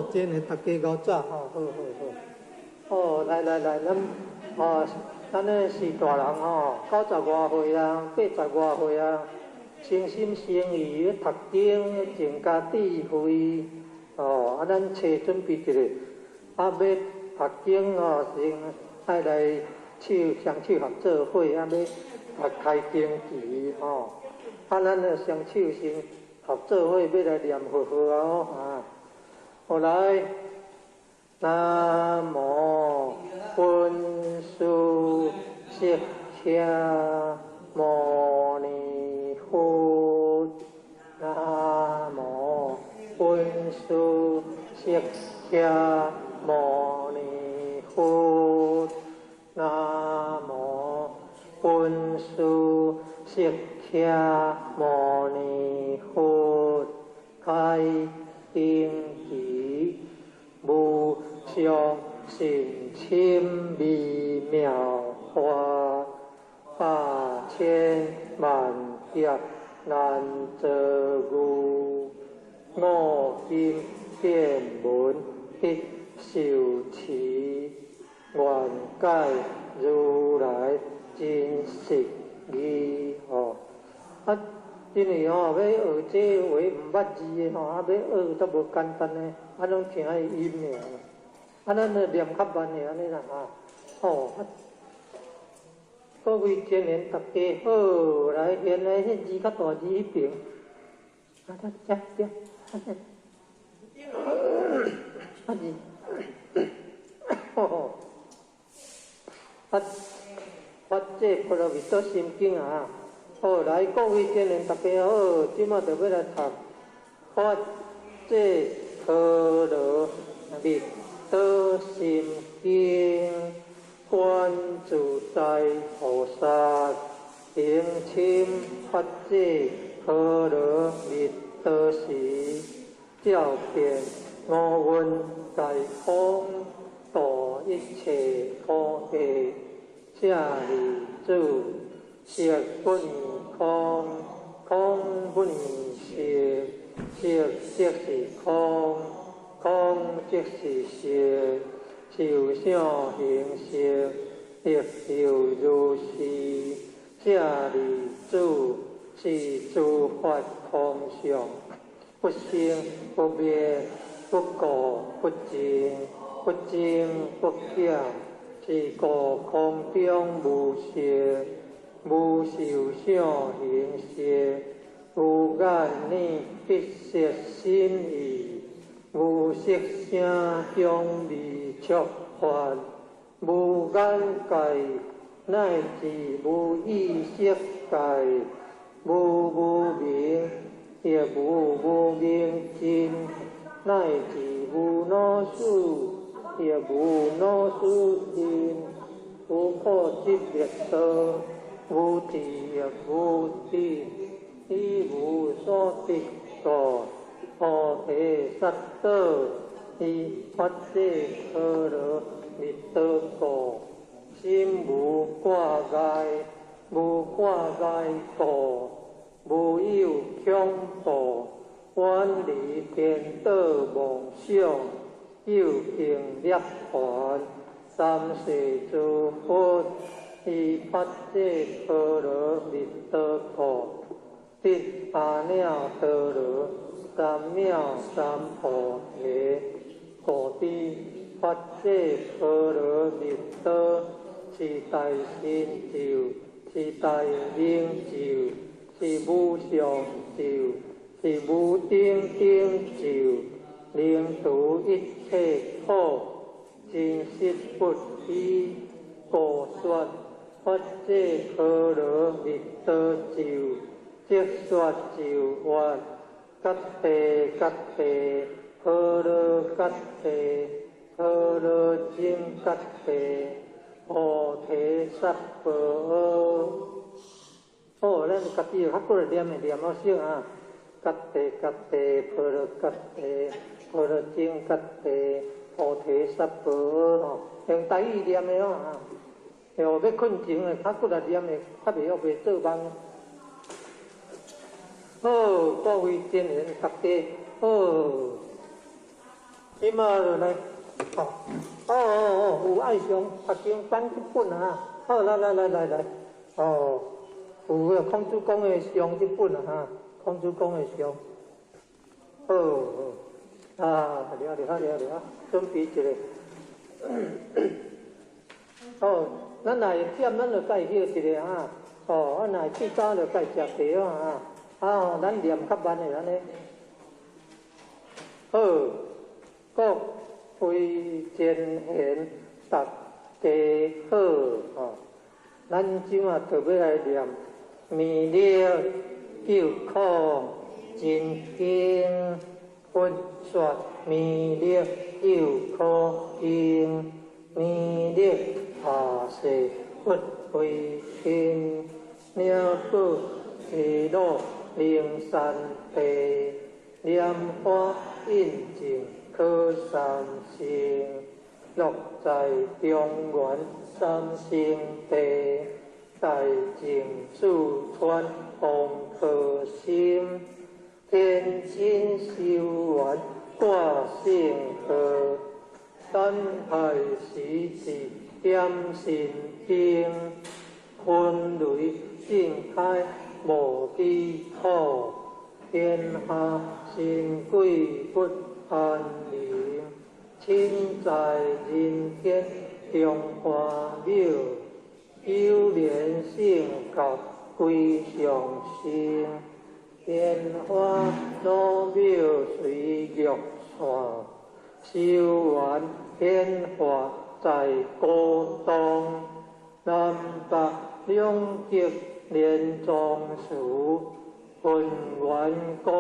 好，真的，大家𠢕早吼，好好好。哦，來來來，咱哦，咱咧是大人吼，九十外歲啊，八十外歲啊，誠心誠意咧讀經，增加智慧。哦，啊，咱揣準備一下，啊，欲讀經哦，先愛來手雙手合做伙，啊，欲讀開經偈吼。啊，咱咧雙手先合做伙，欲來念佛號啊！啊，好來，南無本師釋迦牟尼佛，南無本師釋迦牟尼佛，南無本師釋迦牟尼佛，開經偈，無上甚深微妙法，百千萬劫難遭遇。我今見聞得受持，願解如來真實義吼。啊，因為吼欲學這話毋捌字的吼，啊欲學都無簡單呢，啊攏聽伊音爾。啊，咱著念較慢的按呢啦哈。吼，啊，各位青年大家好，來，現在彼字較大字彼爿。啊，遮遮，啊這，啊字，吼吼，啊，發這波羅蜜多心經啊！好，來，各位青年大家好，這馬就欲來讀發這波羅蜜多心經，觀自在菩薩行深發這波羅蜜多時，照遍五蘊皆空，度一切苦厄。舍利子，色不異空，空不異色，色即是空，空即是色，受想行識，亦猶如是。舍利子，是諸法空相，不生不滅，不垢不淨，不增不減。是故空中無色，無受想行識，無眼耳鼻舌身意，無色聲香味觸法，無眼界，乃至無意識界，無無明，亦無無明盡，乃至無老死，亦無老死盡，無苦集滅道，無智亦無得，以無所得故，菩提薩埵，依發這波羅蜜多故，心無掛礙，無掛礙故，無有恐怖，遠離顛倒妄想，究竟涅槃，三世諸佛依發這波羅蜜多故，得阿耨多羅三藐三菩提。故知發這波羅蜜多是大神咒，是大明咒，是無上咒，是無頂頂咒，能除一切苦，真實不虛。故說發這波羅蜜多咒，即說咒曰：揭諦揭諦，波羅揭諦，波羅僧揭諦，菩提薩婆訶。好，咱家己較過來念的念好少啊。揭諦揭諦，波羅揭諦，波羅僧揭諦，菩提薩婆訶吼，用台語念的哦啊。哦，欲睏前的較骨力念的，較袂曉袂做夢。好，各位青年大家好。這馬就來，哦，哦哦哦，有愛上讀經班這本啊，好，來來來來來，哦，有個孔子講的上這本啊，哈，孔子講的上，好，好，啊，了了了了，準備一下。哦，咱若會忝，咱就愛歇一下哈。哦，啊，若會氣早就愛食茶啊。啊，咱念較慢的按呢。好，各位前賢，大家好，吼。咱這馬就欲來念彌勒救苦真經，佛說彌勒救苦經，彌勒下誓佛為親，領寶西魯靈山地，蓮華印證可三乘，樂在中原三聖地，大淨四川王可心，天津修緣掛聖號，等待時至點神經，雲雷正開無基礎，天下神鬼不安寧，親在人間中華廟，九連聖教歸上身，蓮華老廟隨玉線，修緣顯化在古東，南北兩極連莊寺，渾圓古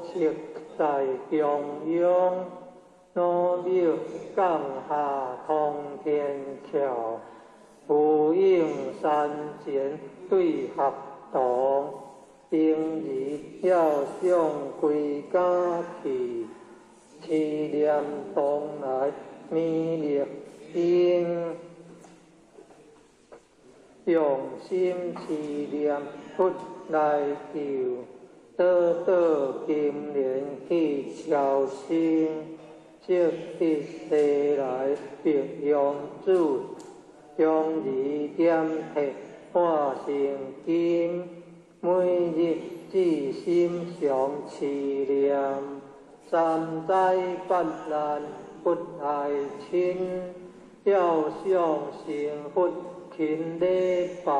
蹟在中央，老廟降下通天橋，呼應山前對合同，平日要上歸家去，持念東來彌勒經，用心持念佛來救，倒倒金蓮去超生，積得西來白羊子，將兒點體化成金，每日至心常持念，三災八難不礙親，要想成佛勤禮拜，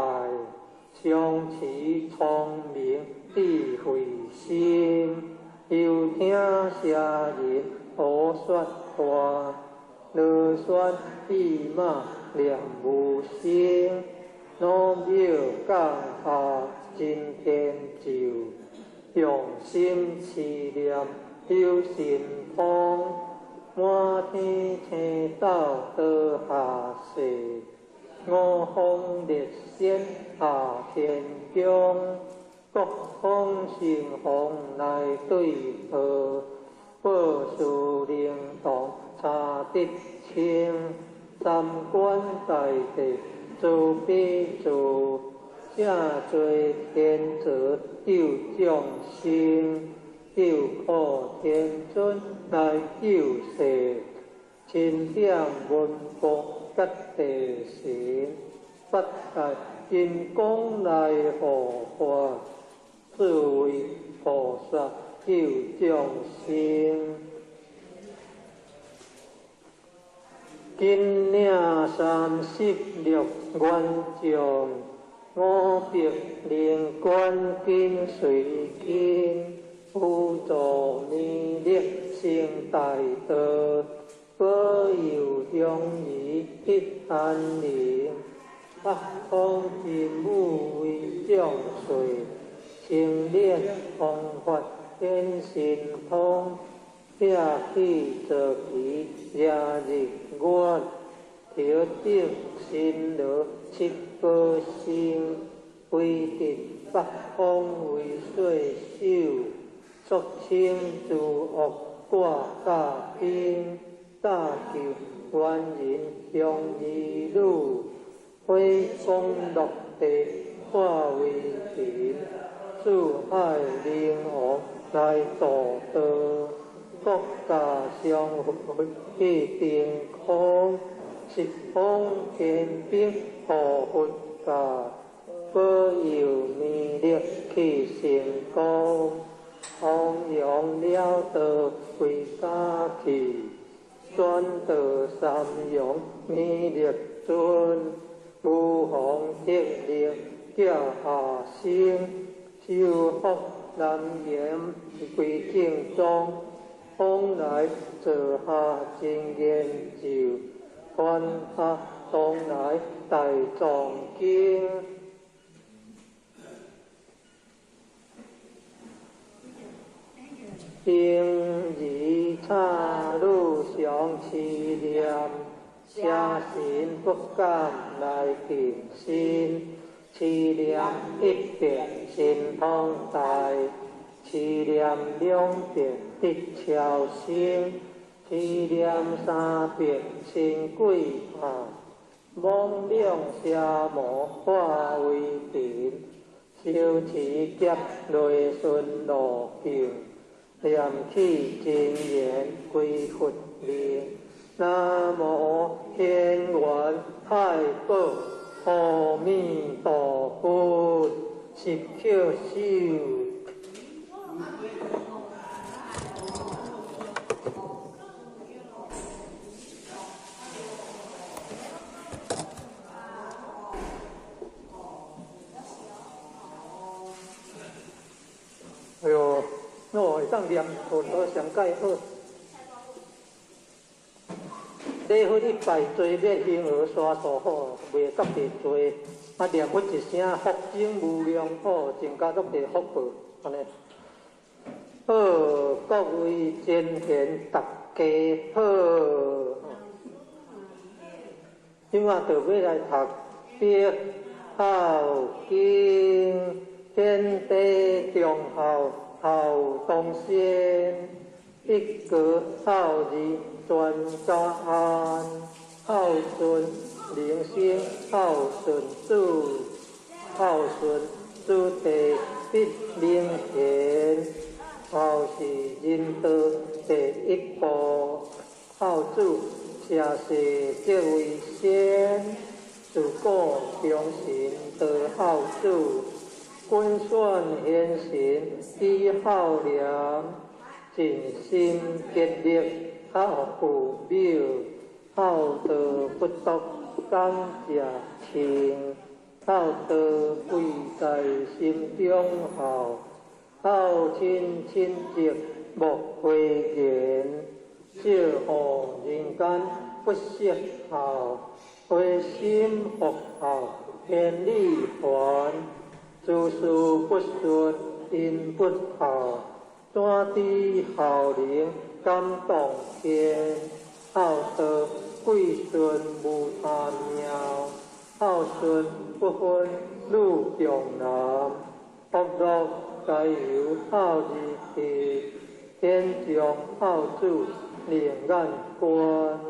常持聰明智慧心，又聽邪人胡說話，囉嗦意罵念無聲，老廟降下真天咒，用心持念有神通，滿天星斗倒下世，五方列仙下天宮，各方神鳳來對號，報時靈童查得清，三官大帝慈悲助，正做天子救眾生，救苦天尊來救世，欽點文武甲地神，八界金剛來護法，四位菩薩救眾生。金領36元將，500靈官緊隨跟，輔助彌勒成大道，保佑鄉里得安寧。北方真武為將帥，青蓮方法顯神通，拆去坐騎掠日月，頭頂神羅七寶星，威震八方為歲首，肅清諸惡掛甲兵，搭救冤人鄉兒女，火光落地化為塵，四海靈王來助道，各国家相会去定空，十方天兵护佛家，保佑弥勒去成功，弘扬了道归家去，转到三阳弥勒尊，无妨铁力寄下生，修福南岩归正宗，往来做下真言咒，传下东来大藏经。平日差女常持念，邪神不敢来近身。持念一遍神通大，持念两遍得超生，持念三遍神鬼怕，罔两邪魔化为尘，修持劫内顺路径。念起真言归佛名，南无天元太保阿弥陀佛，十叩首。哎呦！我会当念佛陀上盖好，礼佛一拜，罪灭婴儿刷数好，袂特别济。啊，念佛一声，福增无量好，增加足济福报，按呢。好，各位真贤大家好，这马就欲来读别孝经，天地忠孝。孝东先，一个孝字全家安，孝顺人生，孝顺子，孝顺子弟必明贤，孝是人道第一步，孝子社世则为先，自古忠臣多孝子。君选贤臣以孝廉，尽心竭力孝父母，孝道不独感谢情，孝道贵在心中孝，孝亲亲戚莫讳言，少护人间不惜孝，回心复孝天理还。诸事不顺因不孝，怎知孝能感动天？孝道贵顺无他妙，孝顺不分女中男，福乐皆由孝字去，天上孝子明眼观，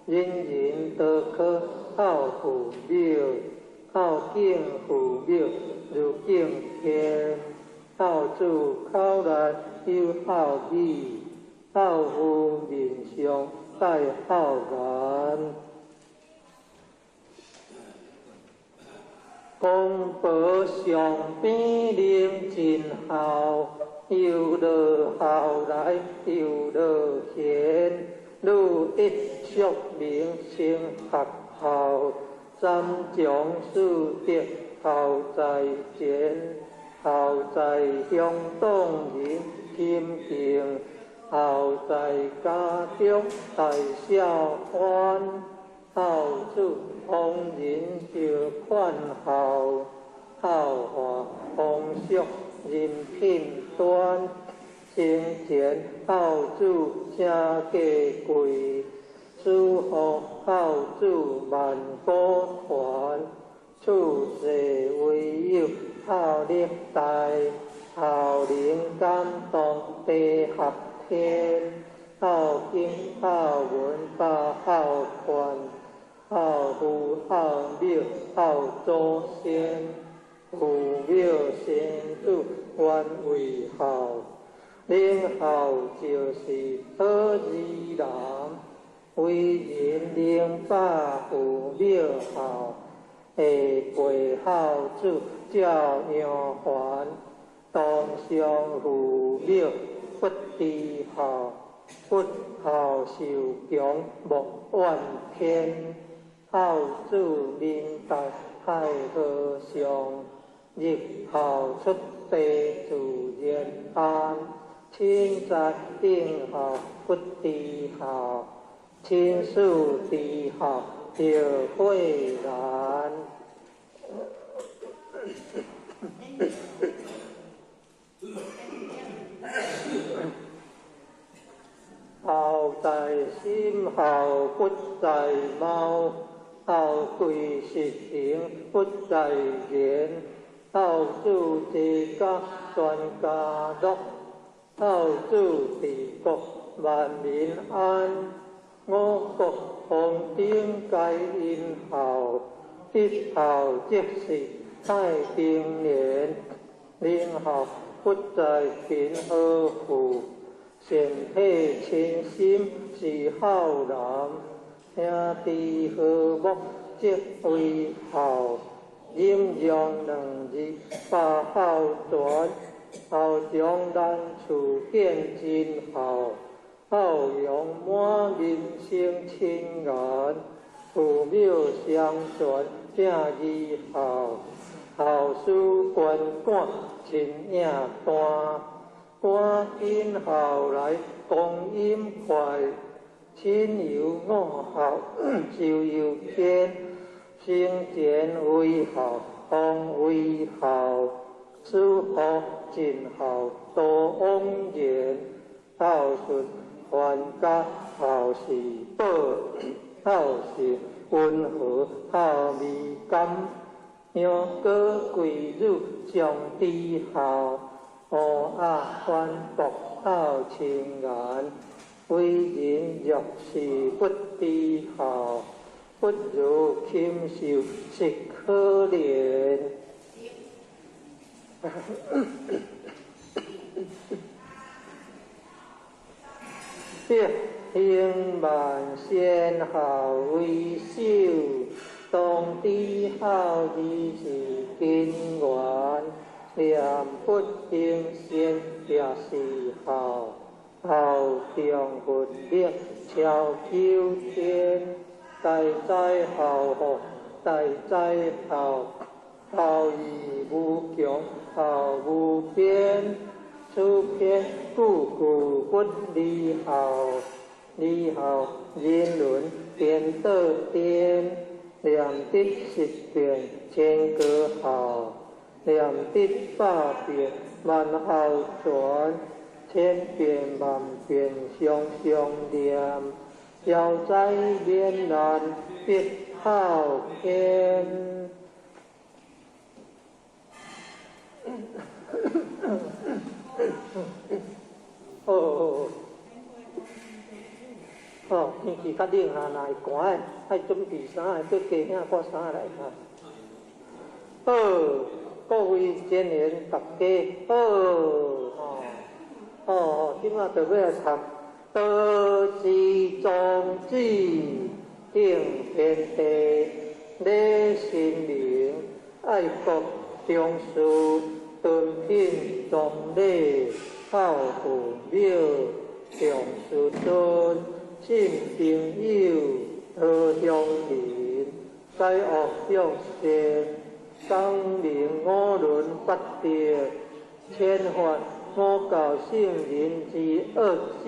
人人都可孝父母，孝敬父母如敬天，孝子口内有孝语，孝父面上带孝颜。公婆上边能尽孝，又落孝来又落贤，女一淑明成学校，三从四德孝在前，孝在乡党人亲近，孝在家中大孝欢，孝子逢人就劝孝，孝化风俗人品端，生前孝子诚价贵，死后孝子万古传，处世唯有孝力大，孝能感动地合天，孝经孝文百孝劝，孝父孝母孝祖先，父母生子原为孝，仁孝就是好儿男，为人明白父母孝，下辈孝子照样还。当上父母不知孝，不孝受强莫怨天。孝子明达太和尚，日孝出地自然安。亲在应孝不知孝，亲事知孝著悔难。孝在心，孝不在貌，孝贵实行不在言。孝子齐家全家乐，孝子治国万民安。五谷丰登皆因孝，一孝即是太平年。仁孝不在贫和富，善体亲心是孝男。兄弟和睦即为孝，忍让两字把孝传。孝将难处见真孝，孝容满人生亲缘。父母相传正义孝，孝事关赶亲影单。赶紧孝来光阴快，亲友五孝寿悠天。生前为孝，方为孝，死后尽孝多枉然。孝顺还家孝是宝，孝是温和孝味甘。杨过贵女上知孝，乌鸦反驳孝亲缘。为人若是不知孝，不如禽兽实可怜。德行万善孝为首，当知孝义是根源。念佛行善也是孝，孝中佛力超九天。大哉孝福，大哉孝，孝义无穷，孝无边。此篇句句不离孝，离孝人伦颠倒颠。念得十遍千个孝，念得百遍万孝全，千遍万遍常常念，消灾免难必孝天。哦哦，天气较冷哈，若会寒的，爱准备衫的，搁加领挂衫来哈。好，各位真缘大家好，吼，哦，这马就欲来读道之宗旨，定天地，礼神明，爱国忠事，敦品崇礼，孝父母，重师尊，信朋友，和乡邻，灾恶向善，光明五伦八德，千法五教圣人之恶旨，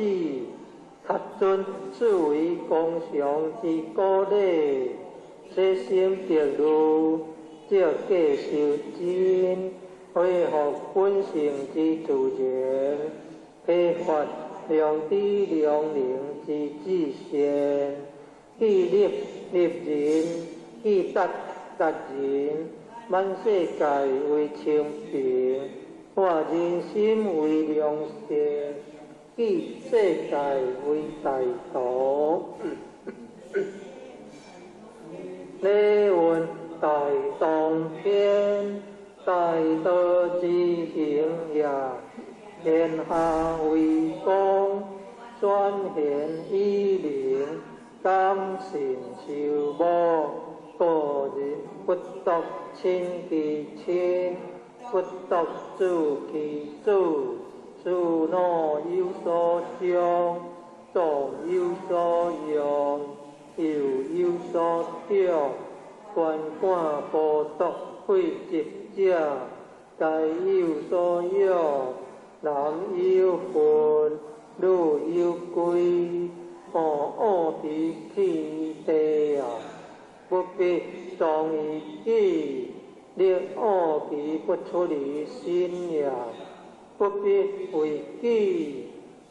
恪遵四维公常之古礼，洗心得如，照价修真，恢复本性之自然，启发良知良能之至善，记立立人，记达达人，满世界为清平，化人心为良善，记世界为大道。礼运大当天，大道之行也。天下為公，選賢與能，講信修睦，個人不獨親其親，不獨子其子，慈老有所長，壯有所用，幼有所長，權貫剝奪廢疾者，皆有所養。男有分，女有歸，惡之氣地啊！不必藏於己，力惡其不出於心也。不必為己，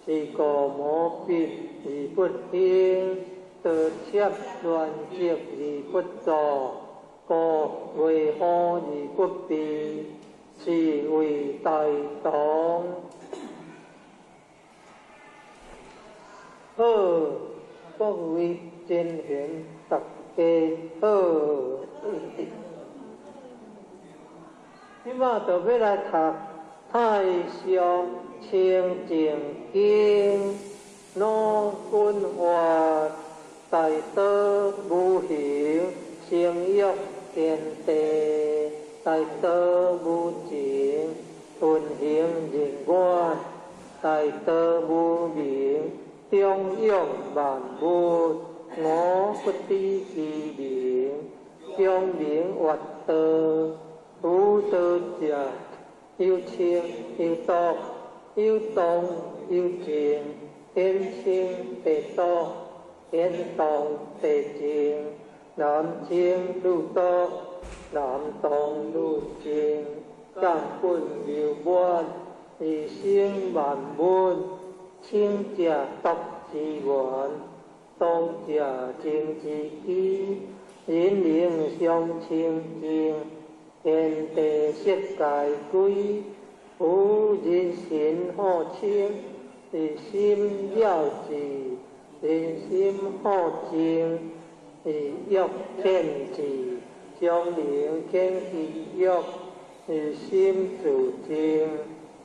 是故無必而不興，道切亂積而不作，故危禍而不避，是謂大同。好，各位真賢大家好。這馬就欲來讀《太上清淨經》，老君話大道無形，成欲天地；大道無情，運行人願；大道無名，長養萬物。我不知其名，將名曰道。夫道者，有清有濁，有動有靜，天清地濁，天動地靜，男清女濁，男動女靜，根本妙滿，而生萬物。清者濁之源，動者靜之基，人靈相清淨，天地色界歸。夫人心好清，而心了之；人心好靜，而欲遣之。將靈遣其欲，而心自靜；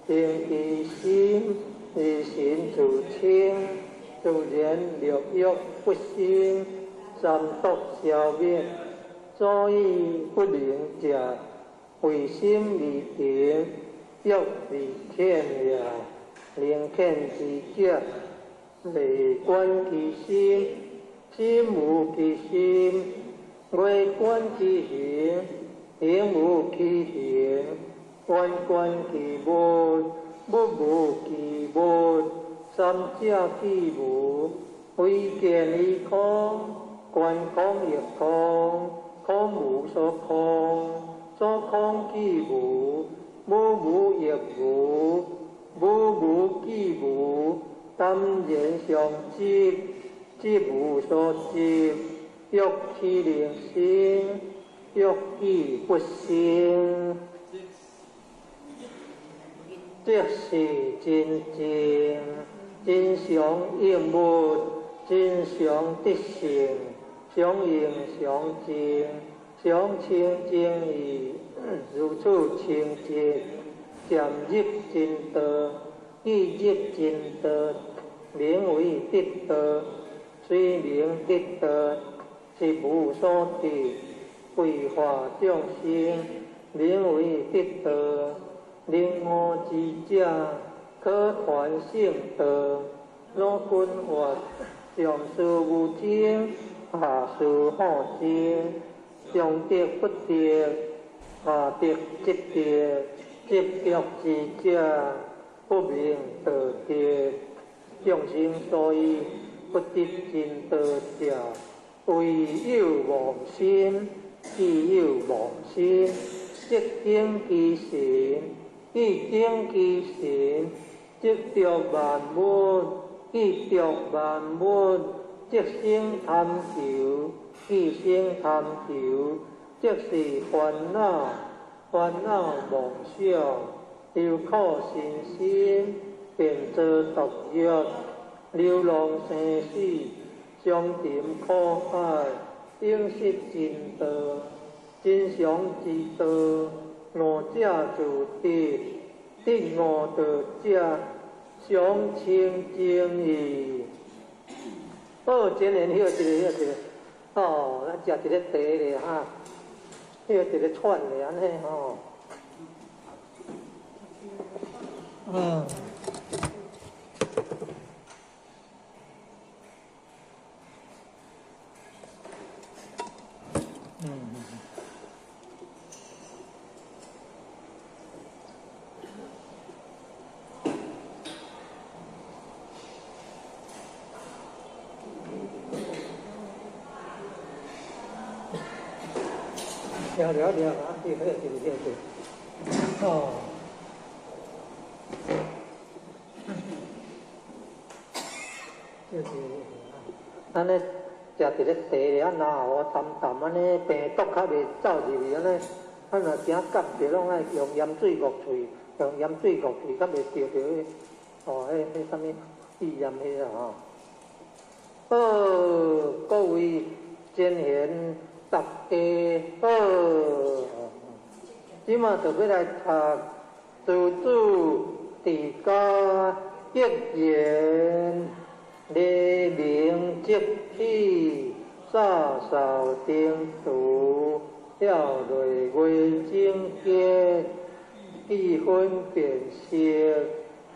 靜其心，而心自清。自然六欲不生，三毒消滅。所以不能者，為心未平，欲未遣也。能遣之者，未觀其心，心無其心；未觀其行，行無其行；願觀其物，物無其物。三者既無，非見亦空，觀空亦空，空無所空，所空既無，無無亦無，無無既無，耽然相執，執無所執，欲豈能生？欲既不生，即是真正真常應物，真常得性，常應常淨，常清淨義，如此清淨，漸入真道，既入真道，名為得道。雖名得道，實無所得，為化眾生，名為得道。能悟之者，可傳聖道。老君話：上師無證，下師好證。上得不得，下得即得。執著之者，不名道得。眾生所以不得真道者，唯有妄心，既有妄心，即境其神，既境其神，即著萬物；既著萬物，即生貪求；既生貪求，即是煩惱，煩惱妄想，憂苦身心，便造毒藥，流浪生死，相沉苦海，永失真道，真常之道，悟者自得。得悟道者，常清淨意。好，真緣歇一下，歇一下。哦，咱食一个茶咧哈，歇一个喘咧，按呢吼。了了了啊！对，对对对对，哦，对对对，按呢食一个茶咧，啊，然后淡淡按呢，病毒較袂走入去，按呢，啊若驚夹著，攏愛用鹽水漯喙，用鹽水漯喙，較袂著著彼，哦，彼啥物肺炎彼啦吼。好，各位真賢。大家好，這馬就欲來讀自主治家格言，黎明即起，灑掃燈廚，跳落月整潔，記分辨色，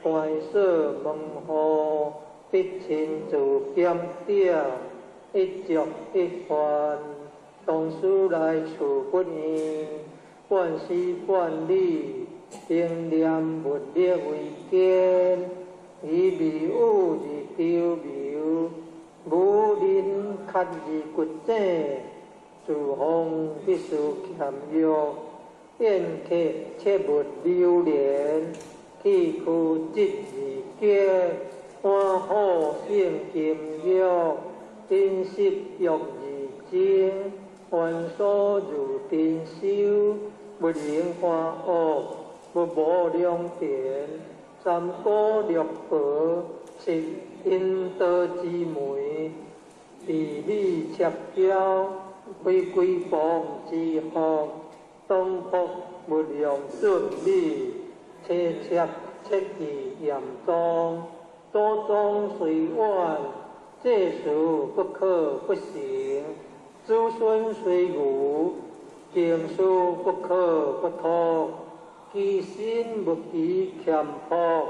關鎖門戶，必親自檢點，一粥一飯。當書來處不厭，半絲半缕，應念物力為堅，以未雨而周謀，無人較而骨井，自風必須儉約，宴客切勿流連，氣虛質而潔，歡好勝金玉，飲食欲而精。凡所如珍修，勿能歡惡，勿無良田。三姑六婆是陰道之媒，地理赤嬌，非歸傍之福。東福勿用準米，切切切記嚴宗。祖宗雖遠，這事不可不成。子孫雖愚，經書不可不託。其身勿欺儉樸，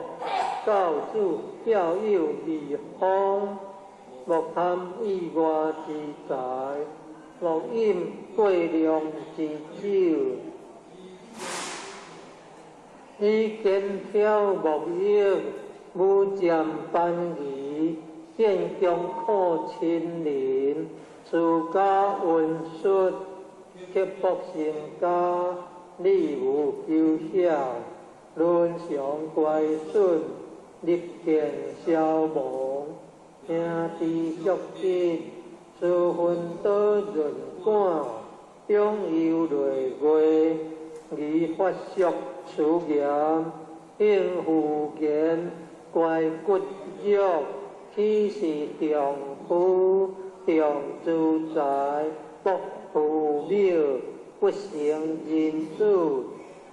教子教幼義方。莫貪意外之財，莫飲過量之酒。以肩挑莫欲，無佔班儀，建強苦親鄰。自家溫術，刻薄成家，禮無求曉，倫常乖順，日見消亡，兄弟相吉，疏分多潤管，長幼累月，儀法俗辭嚴，應婦言，乖骨肉，豈是丈夫？重資財，薄父母，不成人子，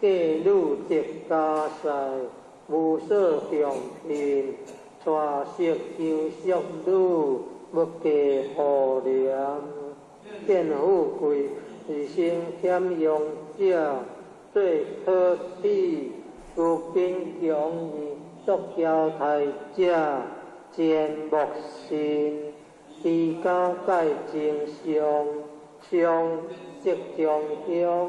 嫁女得家婿，無所重聘，娶媳求淑女，勿嫁婦廉。見富貴而生儉用者，做可恥；有貧窮而作嬌態者，賤莫信。持家戒精上，上則中鄉，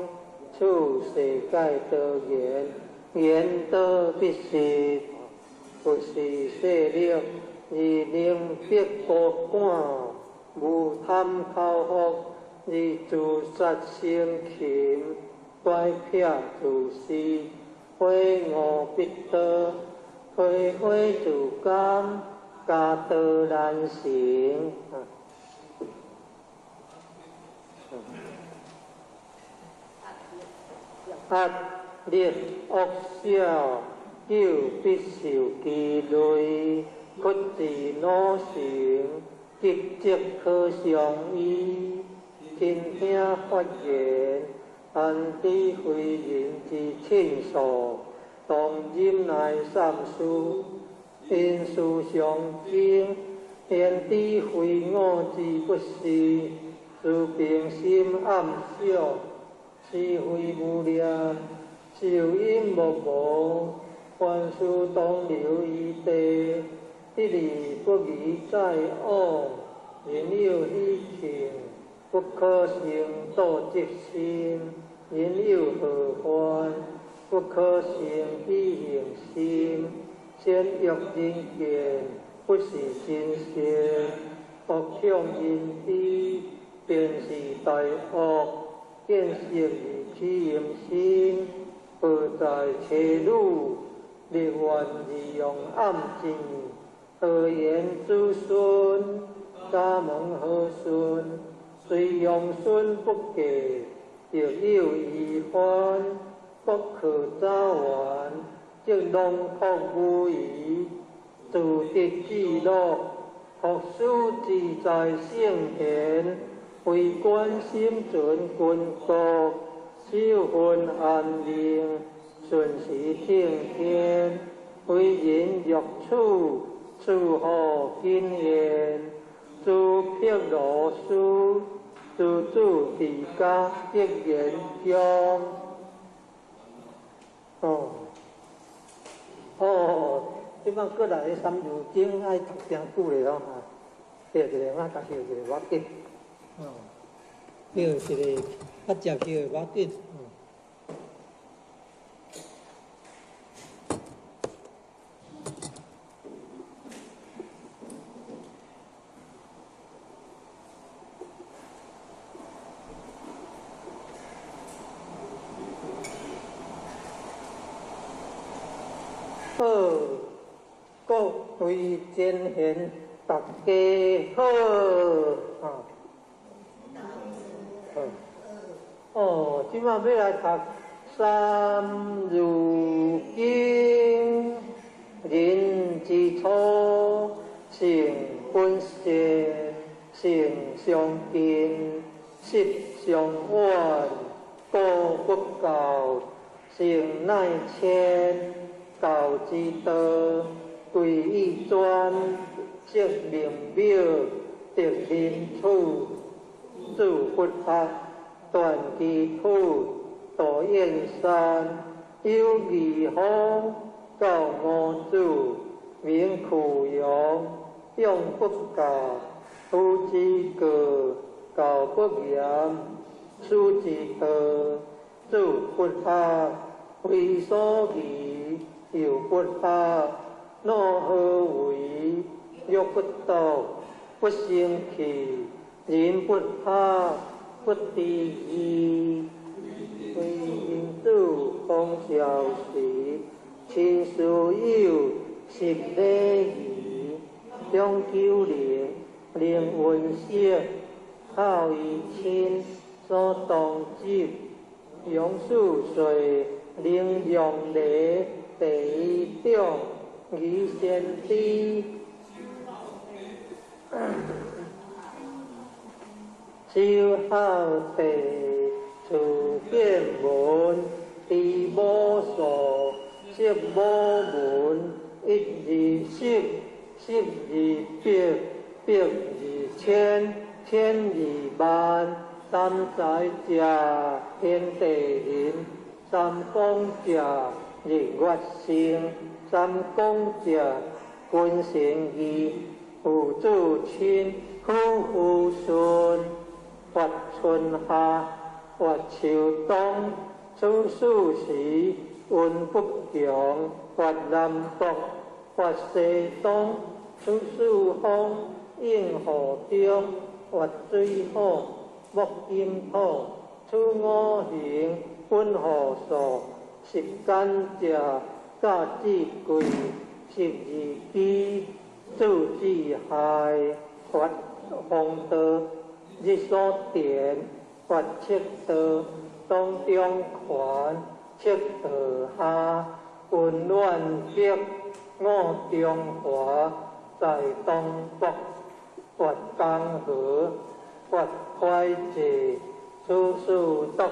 處世界多言，言多必失，不是勢力而能逼高官，無貪口福而自殺生擒，乖僻自私，悔悟必多，推悔自甘。家道難成。壓力惡小，久必受其累；屈志努成，急則可相依。傾聽發言，安知非人之親屬？當忍耐三事，因事相爭，言知非我之不是，自平心暗想，是非無念，受陰莫無，凡事當留餘地，得而不疑再往，人有喜慶，不可生妒嫉心；人有禍患，不可生喜恨心。善欲人見，不是真善；惡向人知，便是大惡。見色而起淫心，何在妻女？立願而用暗箭，何言子孫？家門何順？雖用孫不嫁，亦有遺患，不可早完，則囊括無餘，自得自樂，學思自在聖賢，為觀心存君國，守分安寧，順時聽天，為人欲處，處何謹言？諸毗羅施，諸住佇家得言中。哦，哦，這擺過來三字經愛讀誠久咧吼，對一个，我共翕一个無要緊。哦，翕一个較捷翕的無要緊。好，各位前贤，大家好。啊，好。哦，這擺欲來讀《三字經》，人之初，性本善，性相近，習相遠，古不教，性乃遷。教之道，貴以專，則明表，得人處，主佛法，斷機土，道燕山，有義方，教五祖，名曲陽，永不教，夫之過，教不嚴，師之道，主佛法，非所疑。又不怕，若何為？若不道，不生氣，人不怕，不知義。為人子講孝時，親師友，習禮儀，講究靈，靈溫色，孝於親，所當執，養四歲，能用禮。第一種，疑先知，守孝弟，慈變聞，知母數，識母聞，一二十，十二百，百二千，千二萬，三才者，天地人，三光者，日月星，三公者，君臣義，父子親，夫婦順，發春夏，發秋冬，處四時，運不窮，發南北，發西東，處四方，應雨中，發水火，木金土，處五行，分雨數。十干者，甲子季，十二支，子之亥，發風道，日所電，發赤道，當中環，赤道下，溫暖北，五中華，在東北，發江河，發快濟，處事篤，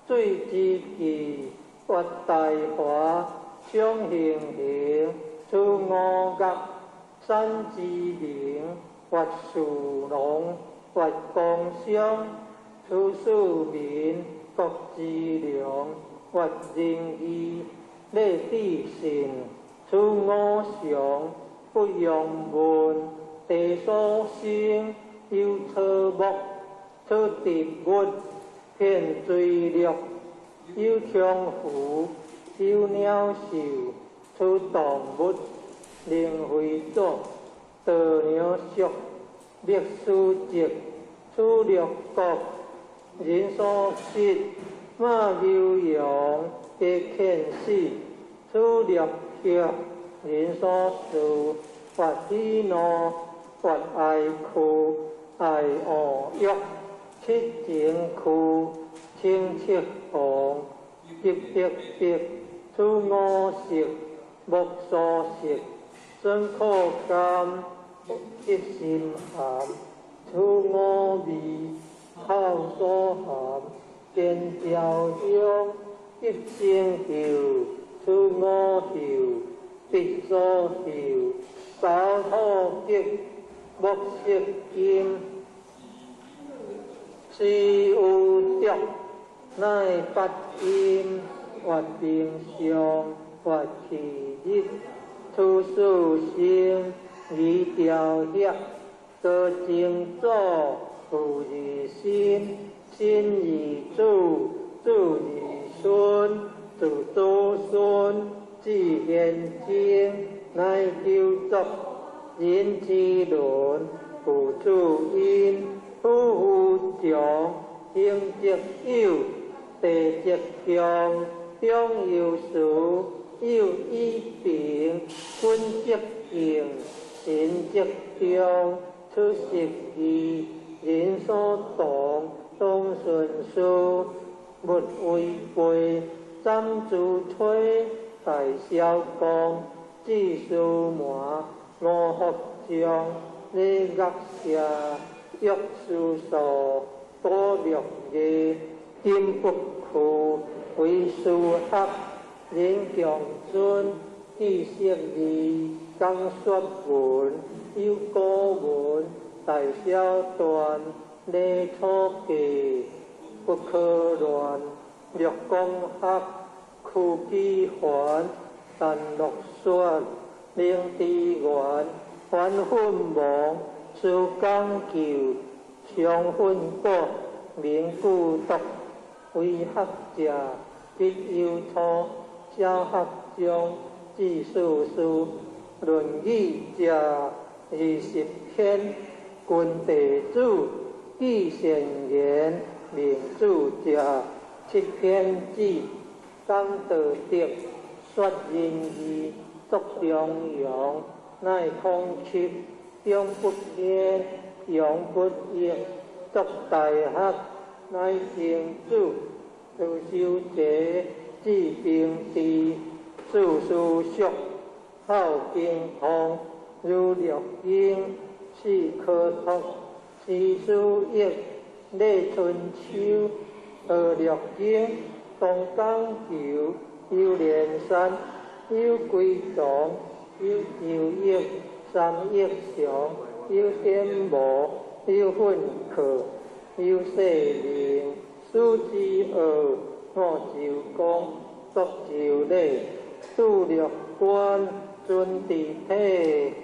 水之氣。發大華，相行行，此五岳，山之名，越树龙，越公商，此四民，国之良，越仁义，礼智信，此五常，不用问，地所生，有草木，此植物，遍追绿，有菖蒲，有鳥獸，此動物，靈慧祖，道娘俗，歷史籍，此六國，人所失，馬牛羊，皆遣死，此六學，人所事，發喜怒，發哀哭，愛惡欲，七情區，清七紅，急急急，此五色，目所色，酸苦甘，一心含，此五味，口所含，見焦香，一生嗅，此五嗅，鼻所嗅，三土極，目色金，是有毒，乃八陰，越冰霜，越氣熱，此四生，二雕額，多精祖，父而身，身而子，子而孫，子子孫，至玄精，乃九族，人之倫，父子因，夫婦長，兄則友，弟則兄，長有慈，幼以平，君則敬，臣則忠，此十二，人所同，當順事，勿違背，斬諸摧，大小公，智書瞞，五福將，禮樂射，玉書數，多六藝，金不屈，為師學，人強尊，知識義，講說文，有古文，大小緞，禮楚記，不可亂，六講學，屈機環，陳樂說，靈智源，反奮亡，思講究，常訓果，明句讀，為學者，必有初，小學長，至四書，論語者，20篇，君弟子，記善言，明主者，七篇子，講道德，說仁義，作中庸，乃孔丘，中不偏，陽不逆，作大學，乃曾子，道修齊，治兵治，四書熟，孝經通，如六經，四可託，詩書易，禮春秋，學六經，東講求，有連山，有歸藏，有周易，三易常，有典無，有訓課，有世命，始之惡，五周公，作周禮，度六關，尊治體，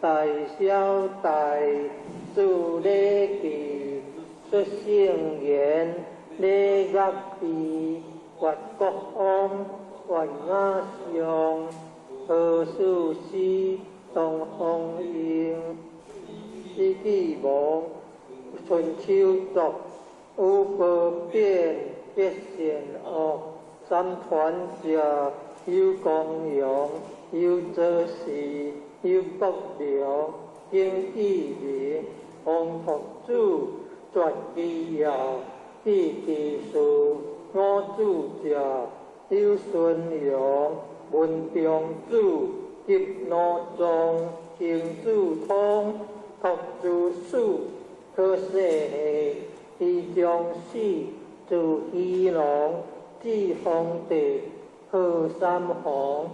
大小大，注禮記，說聖言，禮樂備，越國王，越雅上，何事師，東方英，史記亡，春秋作，有褒貶，別善惡，三團者，有公陽，有左氏，有國良，經紀明，王拓子，絕紀要，記其事，五子者，有孫陽，文中子，及奴宗，行子通，拓子史，可世系，李中史，自熙龍，智皇帝，何三皇，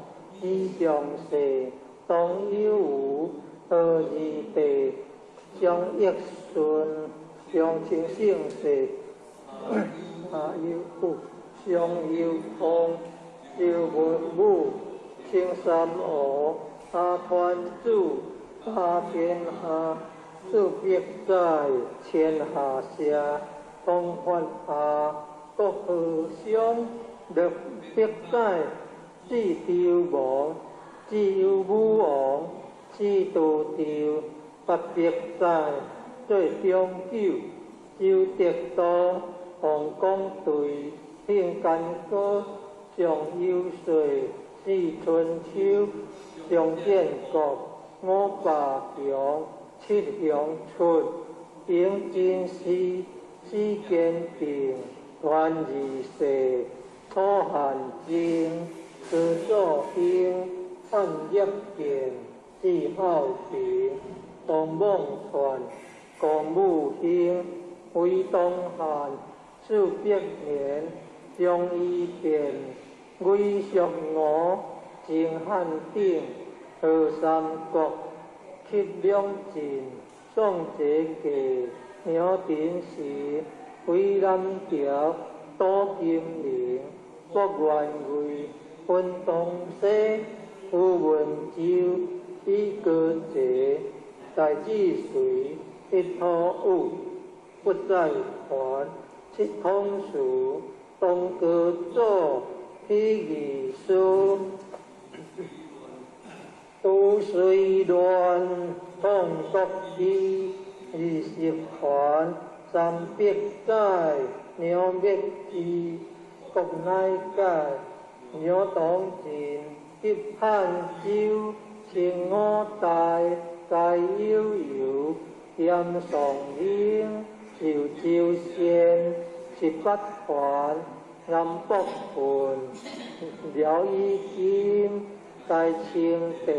李长世，董有余，何二帝，张益顺，张清圣世，阿有武，张有通，周文武，青山王，阿团主，打天下，四百载，千下社，东发下，国和乡，六百载，智周王，智有武王，智道长，800载，做长久，周德道，王公队，庆干哥，上有岁，四春秋，张建国，五霸强，七雄出，永真师，史坚定，袁二世，楚汉争，徐祖英，汉业建，季孝平，张梦传，龚武兴，韦东汉，400年，张一变，韦淑娥，秦汉鼎，何三国，戚两晋，宋哲杰，杨廷时，韦南桥，杜金玲，郭元贵，温东西，胡文洲，李高杰，戴志隋，一土武，不再还，七统词，东高祖，许义书，都随乱，创国义，20环，300载，娘灭智，国乃解，杨东进，吉汉州，清五代，该悠悠，严尚英，寿州县，18环，南北分，廖以金，台清帝，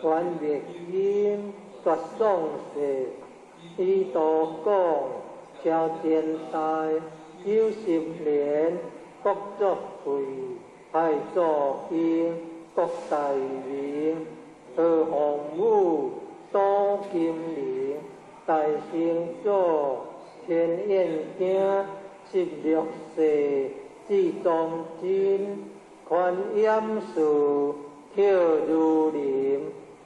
袁灭音，绝宋世，伊道讲，超前代，90年，国作会，太祖英，国大明，何洪武，杜金玲，大成祖，天燕京，16世，至忠贞，宽严寺，克如林，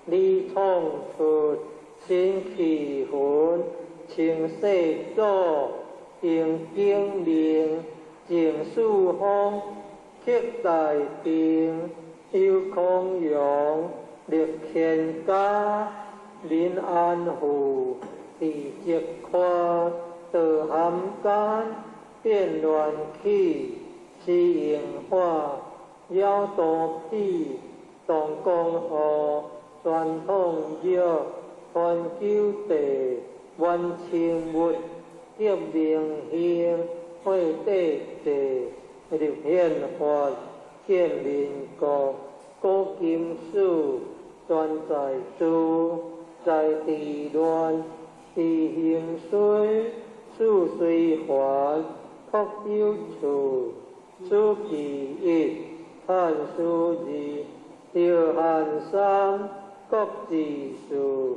李创出，新气魂，清世祖，郑景明，郑树峰，克大定，邱康阳，立乾家，林安富，李泽宽，杜涵干，变乱起，施荣华，姚多比，董光和，传统玉，传九地，袁清物，叶明兴，惠帝济，立宪法，建民国，古金史，全在珠，在地乱，地兴衰，四随环，国有处，此其一，汉书二，赵汉三，国志四，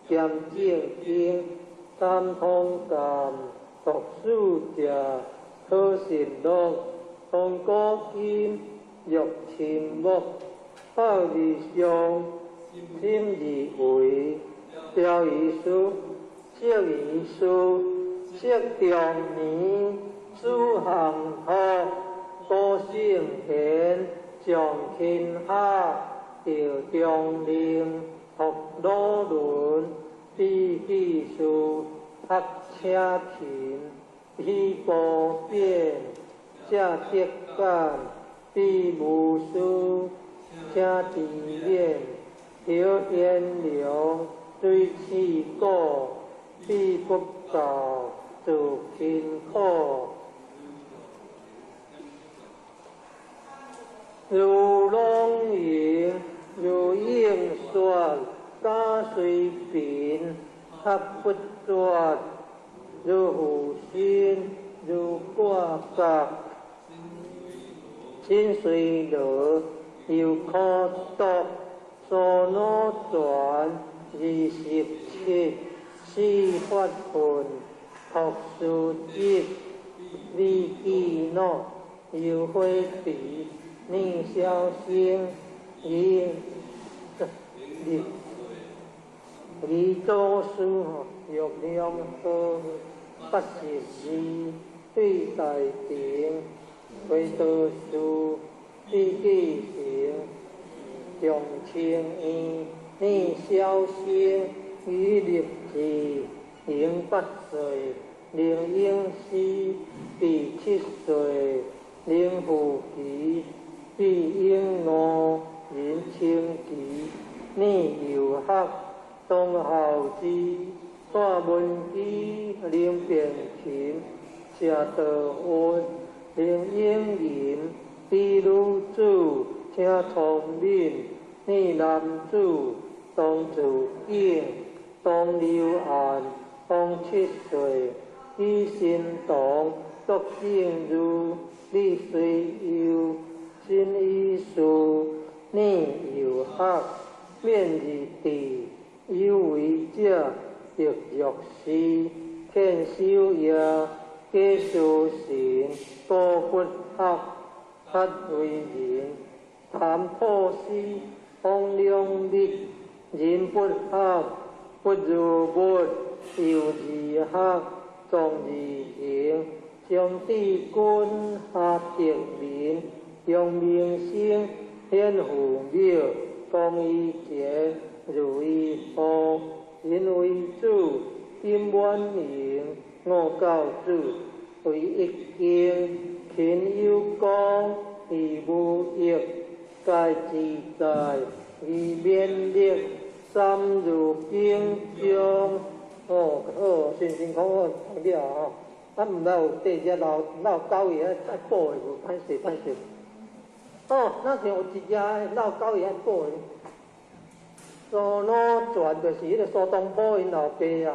兼正经，三通鉴，读书者，可信录，通古今，玉亲木，孝而上，心而为，雕于书，释于书，释中年，子项托，古圣贤，上天下，赵中令，托鲁伦，比记事，学车勤，喜波变，谢德感，比无私，请知免，刘彦良，水气鼓，比不教，做辛苦。如龙吟，如应说，家虽贫，合不绝；如负心，如挂角。新随罗，又可读娑罗传27，四法分，托书集，李记诺，尤慧比，聂小星，伊李李祖师吼，玉良和82，对大庭，回道士，李继成，长清院，聂小星，于立志，赢8岁，林英师比7岁，林富奇比英五，林清奇，聂友学，董孝之，蔡文基，林变琴，谢道文，林英林，李女子，请聪明，聂男子，董子敬，董刘安，董7岁，李新堂，陆正如，李随佑，新医师，聂友学，免日地，有为者，德玉师，天守业，假书神，高佛学，发为人，谭破师，方良密，人不学，不如物，由自学，壮自行，张志军，夏德民，杨明星，显父庙，江一杰，如意福，林为主，金满盈，吴教主，韦一经，秦有光，余无益，盖自在，余勉力，三如经中，哦，好，辛辛苦苦读了吼，啊，毋捌有缀只老老狗伊爱爱补的无？歹势歹势。哦，那像有一只老狗伊爱补的。苏老传就是彼个苏东坡𪜶老爸啊，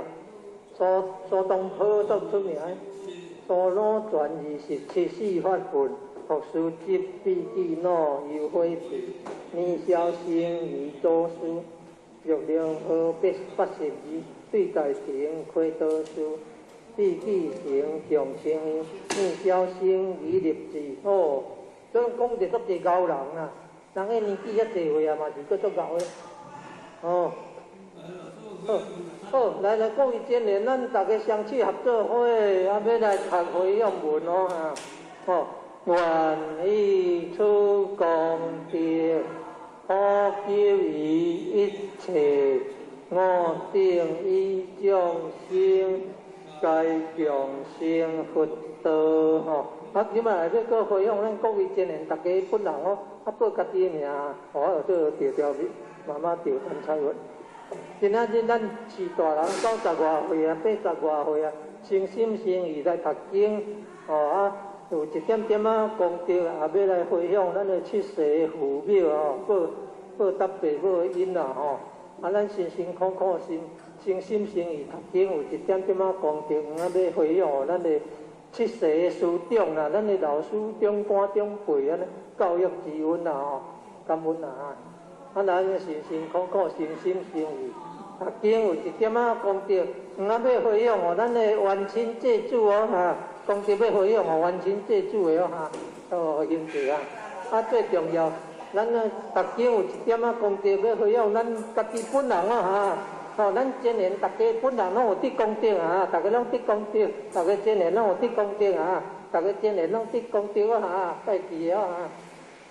苏东坡足出名。苏老传27四法分，读书集笔记诺尤辉皮，倪小生余祖师，玉良和82，对大庭开道士，毕继成长青聂小生余立志。哦，这讲者足济𠢕人啊，人彼年纪遐济岁啊，嘛是阁足𠢕的。哦，好，好，来来，各位真言，咱大家双手合做伙，啊，欲来读回向文哦，哈，哦，愿以此功德，普及于一切我等与众生，皆共成佛道，吼。啊，这摆欲阁回向咱各位真言，大家本人哦，啊，报家己的名，我做调调妈妈赵陈彩云。今仔日咱是大人90外岁啊，80外岁啊，诚心诚意来读经，哦啊，有一点点仔功德，也欲来回向咱的七世父母哦，报报答父母的恩啊吼。啊，咱辛辛苦苦心，诚心诚意读经，有一点点仔功德，啊，欲回向予咱的七世的师长啦，咱的老师长官长辈按呢教育之恩啊吼，感恩啊！啊，咱辛辛苦苦，诚心诚意读经，有一点仔功德，啊，欲回向予咱的冤亲债主哦哈，功德欲回向予冤亲债主的哦哈，哦，兄弟啊！啊，最重要，咱啊读经有一点仔功德，欲回向咱家己本人哦哈。哦，咱真言大家本人拢有得功德啊！大家拢得功德，大家真言拢有得功德啊！大家真言拢得功德啊！哈，拜记哦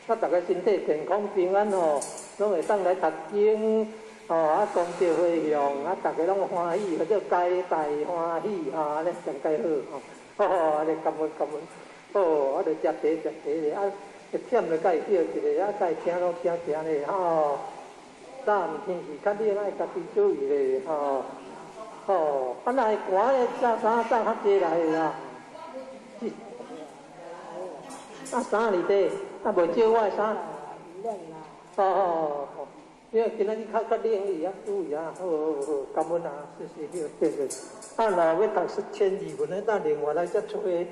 哈！啊，大家身体健康平安吼，拢会当来读经，哦啊，功德回向啊，大家拢欢喜，叫做皆大欢喜啊，按呢上盖好吼，哦，按呢感恩感恩，哦，啊，就食茶食茶咧，啊，会忝就共伊叫一下，啊，共伊听拢听听咧，吼。早暗天气较冷，爱家己注意咧，吼。吼，啊，若会寒咧，罩衫罩較濟來啦。啊，衫佇佗，啊，無借我的衫。哦哦哦，因為今仔日較較冷，伊啊注意啊，好好好，感恩啊，謝謝，謝謝。啊，若欲讀千字文，咱另外來再揣，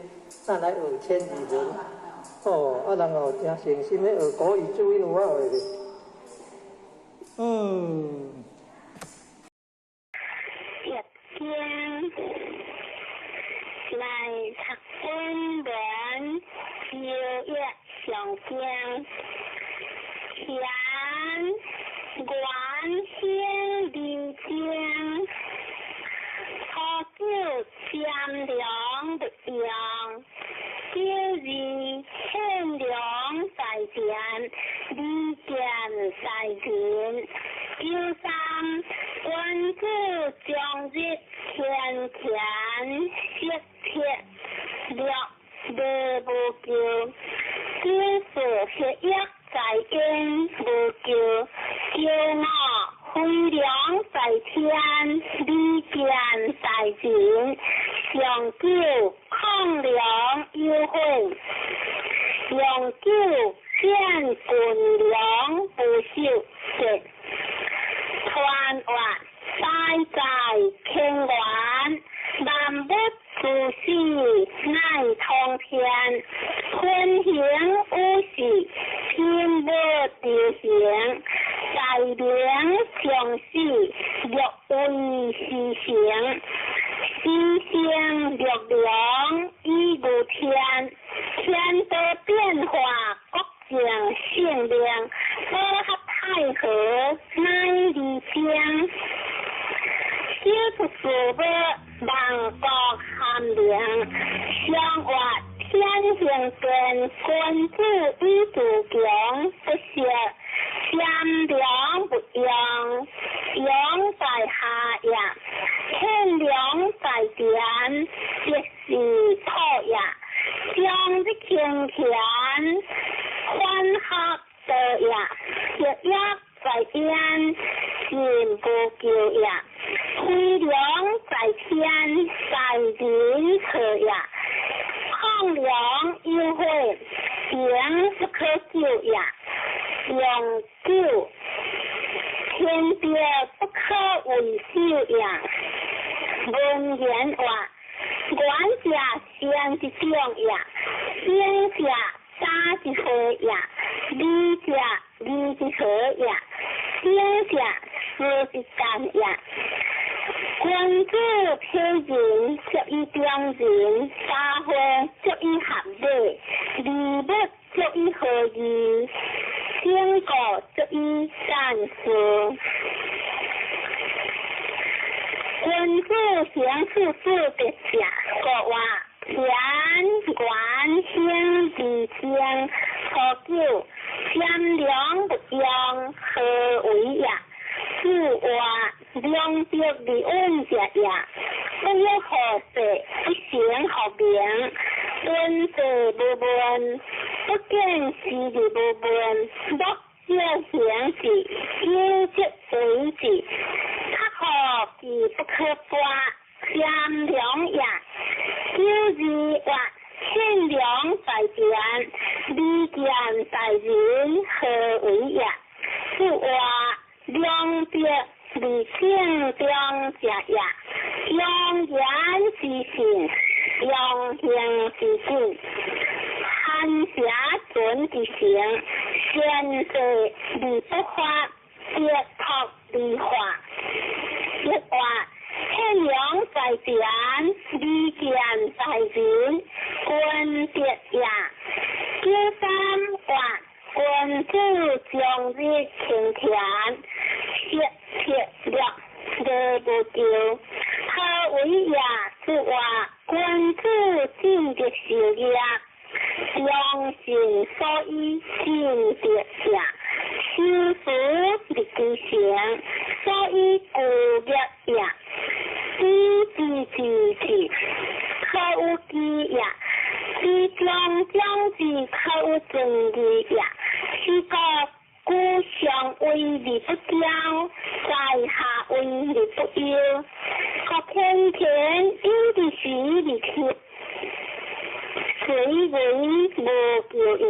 咱來學千字文。哦，啊，人也有真誠心咧學國語注音有法學袂？嗯。易經來讀本文，周易上經，乾元興二正，初九占量勿用，九二獻糧在田，離間在人，九三君子終日天乾色鐵六禮無咎，九四血液在陰無咎，九五飛龍在天，離間在人，上九亢龍有悔，陽九見群龍不守節，團圓大在乾元，萬物諸事乃通天，天行五事，天無丟形，大明將死，六位是成，四生六龍以無天，天道變化，國政性命，保合太和乃離經，小出事物萬國含靈，相活天行變，君子以自強不息，占量不用，陽在下也，天良在田，即是土也。將日清田，歡合道也，血液在陰，心無咎也。飛龍在天，在人錯也。亢龍有悔，平不可救也。陽九，天地不可為首也。文言話，願者善之長也，行者早之會也，理者義之和也，行者事之干也。君子體仁，足以中人；大會足以合禮，禮物足以合義，整個足以善事。君子行處事得正，國話乾元興二正，初九占量勿用，何為也？子話兩德而穩者也，不欲好勢，不成學名，敦濟無問，不見時而無問，莫少行之，有則為之。較好其不可拔，占量也。九二話獻糧在田，離間在人，何為也？子話兩德而正中者也，用言之信，用行之信，寒邪存之誠，善事而不發，德託而化。一話獻糧在田，離間在人，君德也。九三話君子終日清田，色鐵六禮無咎。何為也？子話君子進德修業，良心所以進德也。修辭立其成，所以固業也。知之之之，可有基也；知將將之，可有尊義也。是故故上為而不驕，在下為而不憂。國天天有之時而天，隨為無咎應。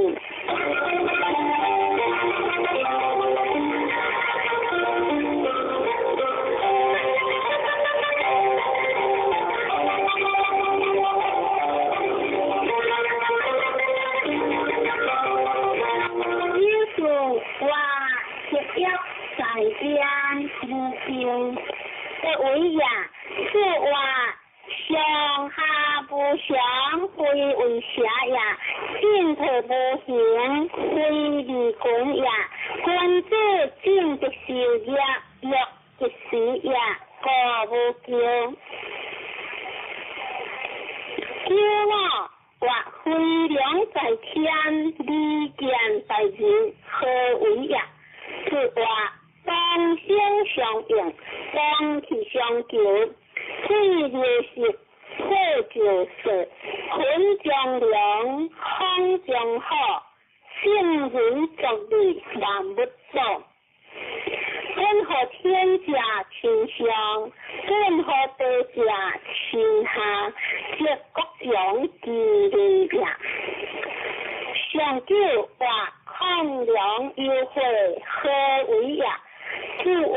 良非為邪也，進退無形，非離群也。君子正則受業，弱則死也，故無咎。九五或飛龍在天，利劍在人，何為也？此話同聲相應，同氣相求，水流石，火就色，雲中龍，風中虎，聖人作利，萬物祖。本乎天者親上，本乎地者親下，則國強其利也。上九話亢龍有悔，何為也？此話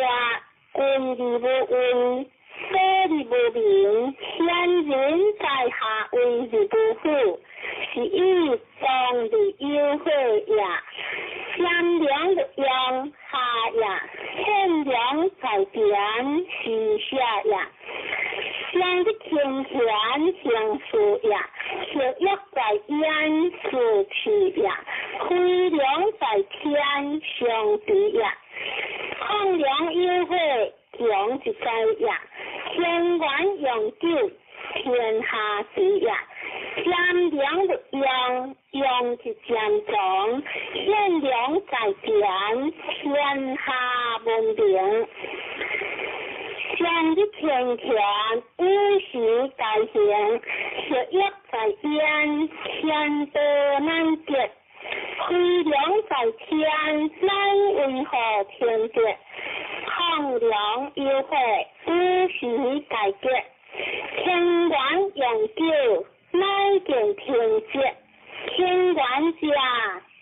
君而無威，所而無名，賢人在下威而無虎，是以當而有悔也。賢良的用下也，賢良在田是下也。上的清賢行事也，學業在焉是氣也，飛龍在天上地也。亢龍有悔，強一在也。天元永久，天下治也。佔良的用，用是佔長，賢良在田，天下文明。上日天乾，五時大行，學業在焉，天道難得。飛龍在天，乃為何天德？亢龍有悔，五時大吉。天元永久，乃見天節。天元者，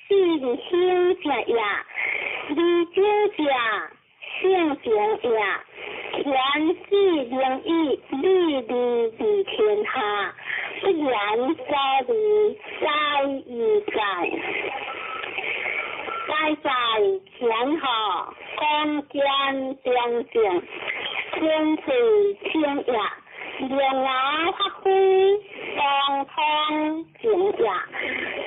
四日興者也；二九者，聖情也。天子灵以利利利天下，不言所利，在亦在。在在天下，光见中正，天翠清也。龙牙发挥，当通正也。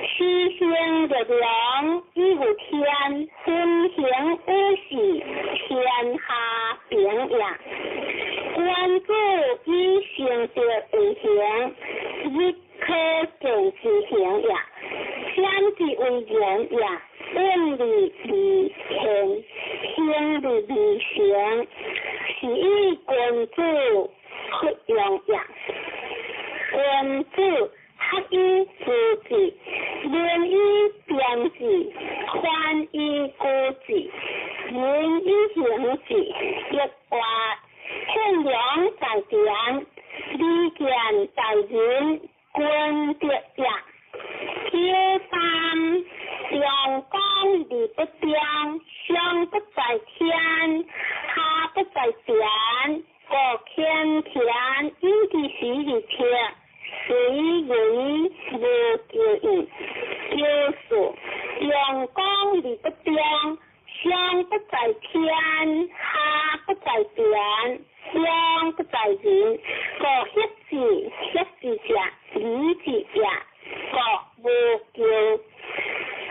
七星月亮以有天，分行五时，天下平也。君子以成德為行，日可見之行也。先之為言也，遠離離天，行離離行，是以君子弗用也。君子學以致志，仁以辨志，寬以固志，仁以行志。亦話憲良在田，利劍在人，君德也。九三陽光而不中，上不在天，下不在田，故天天以其時而天，隨為無求應。九四陽光而不中，上不在天，下不在田，中不在人，故協志協志者，理智也，故無求。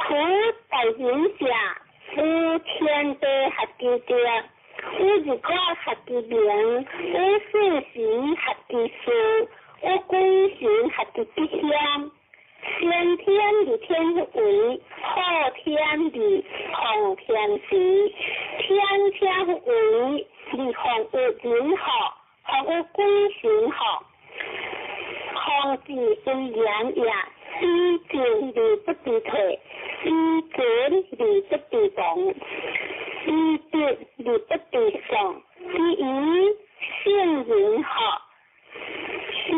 夫在人者，有天地合其德，有日月合其明，有四時合其事，有鬼神合其吉祥。先天而天為，後天而奉天時。天天為而奉有人學，奉有鬼神學。奉之為言也，以進而不知退，以存而不知亡，以德而不知喪，是以聖人學。是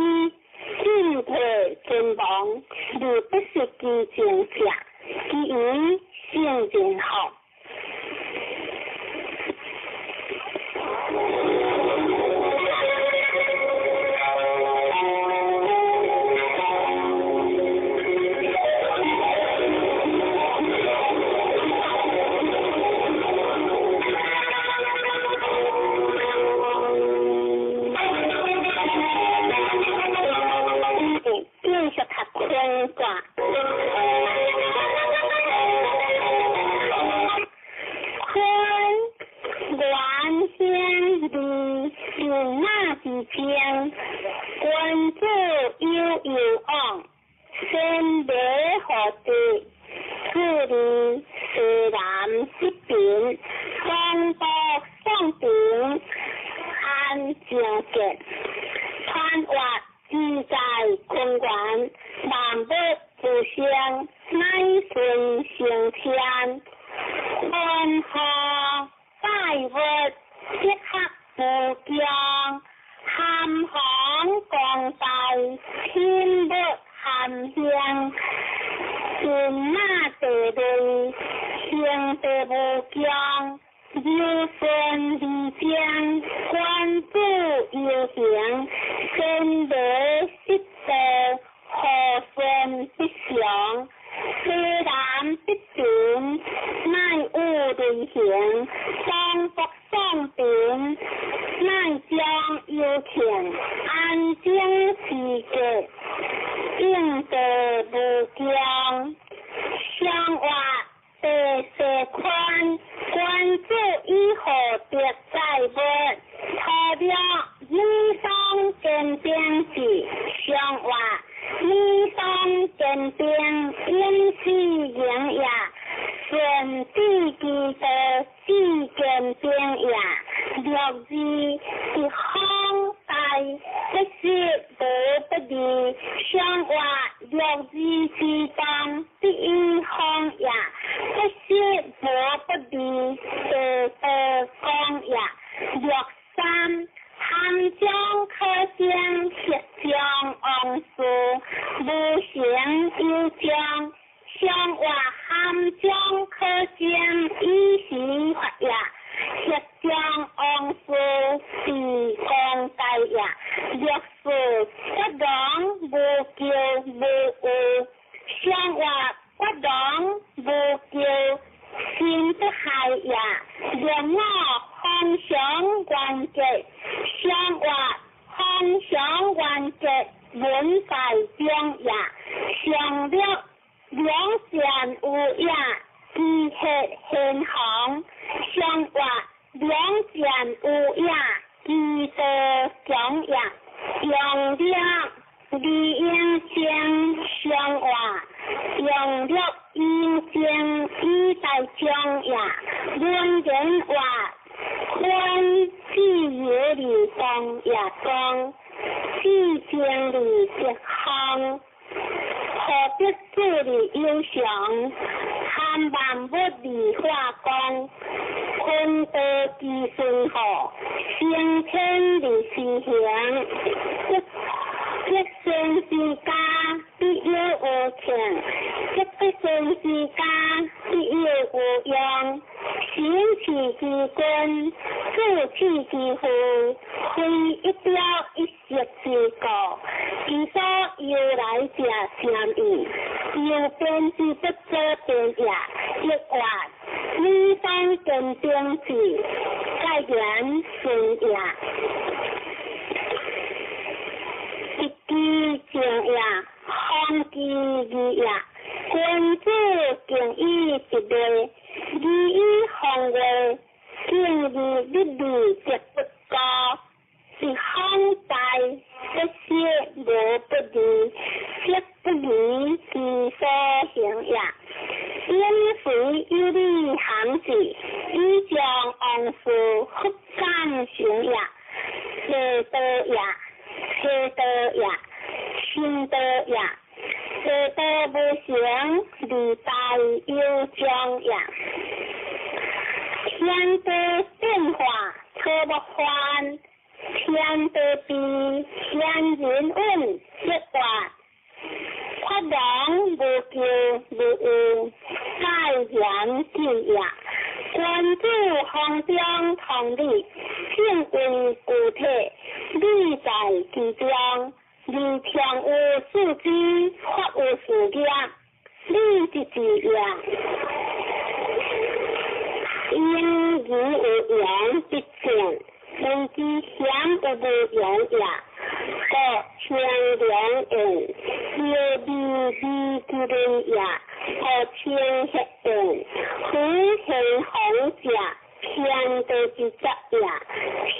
進退存亡而不失其正者，是以聖人學。礼何德，主伫西南这边，东北宋平安正杰，传活自在坤元，万物无生，乃顺成天，云何拜物，德学无穷，含弘光大，品物含香，神马地类，行地无穷，柔顺而正，关注游行，天理失道，和顺不祥，西南必平，乃有类型，东北宋平，乃将有庆，安静时节，应地无穷，相活地势宽，关注以后得载物，土了女双坚定志，相活女双坚定永世营业，顺治之道至坚定也，六字一方大，不是无不利，相活六字之当第一方也，不是无不利，地道讲也，六三含将可将，实将往事，无形有将，相活含将可将，以时发也，实将往事是光大也，六四不容无求无有，相活不容无求，心不害也，六五方向原结，相活方向原结，文在中也，上六两线有也，机械现行，相活两线有也，机道强也，用力李应清相活，用力应清以代将也，文言话宽自由而光也光，至正而德行，何必主而有常，含万物而化光，坤道之顺好，升天而施行，积善之家必有无庆，积不善之家必有无用。行持之君，主气之父，非一朝一夕之故。其所由来者善意，由边之不做边也，亦或女方坚定志，盖言顺也。一机正也，方机义也，君子敬以一礼，礼以方位，敬而立义则不高。是方大，不失无不利，色不离其所行也。因随有理行事，以将往事复感行也。地道也，车道也，心道也，地道无形，而大有将也。天地变化，草木繁；天地变，天人稳，一活。发人无求无有，盖言之也。君子方中同理，正为具体，理在其中。而常有四肢，法有四业，理即是也。因而有言必正，为之险有无言也。故清凉言，有利利之人也。故清黑言，非现红者，天地之则也。天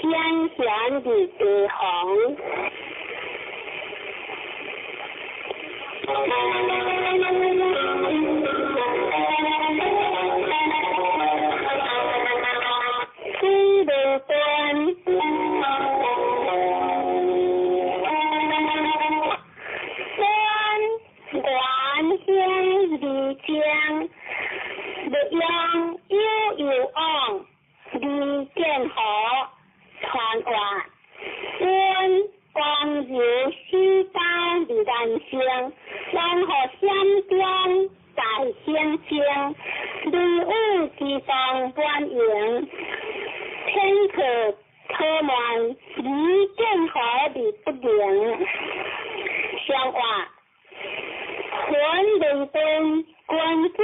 贤而地红。险中在险境，雷雨之当满营，天可可慢，离见何而不灵。相话，魂灵灯，君子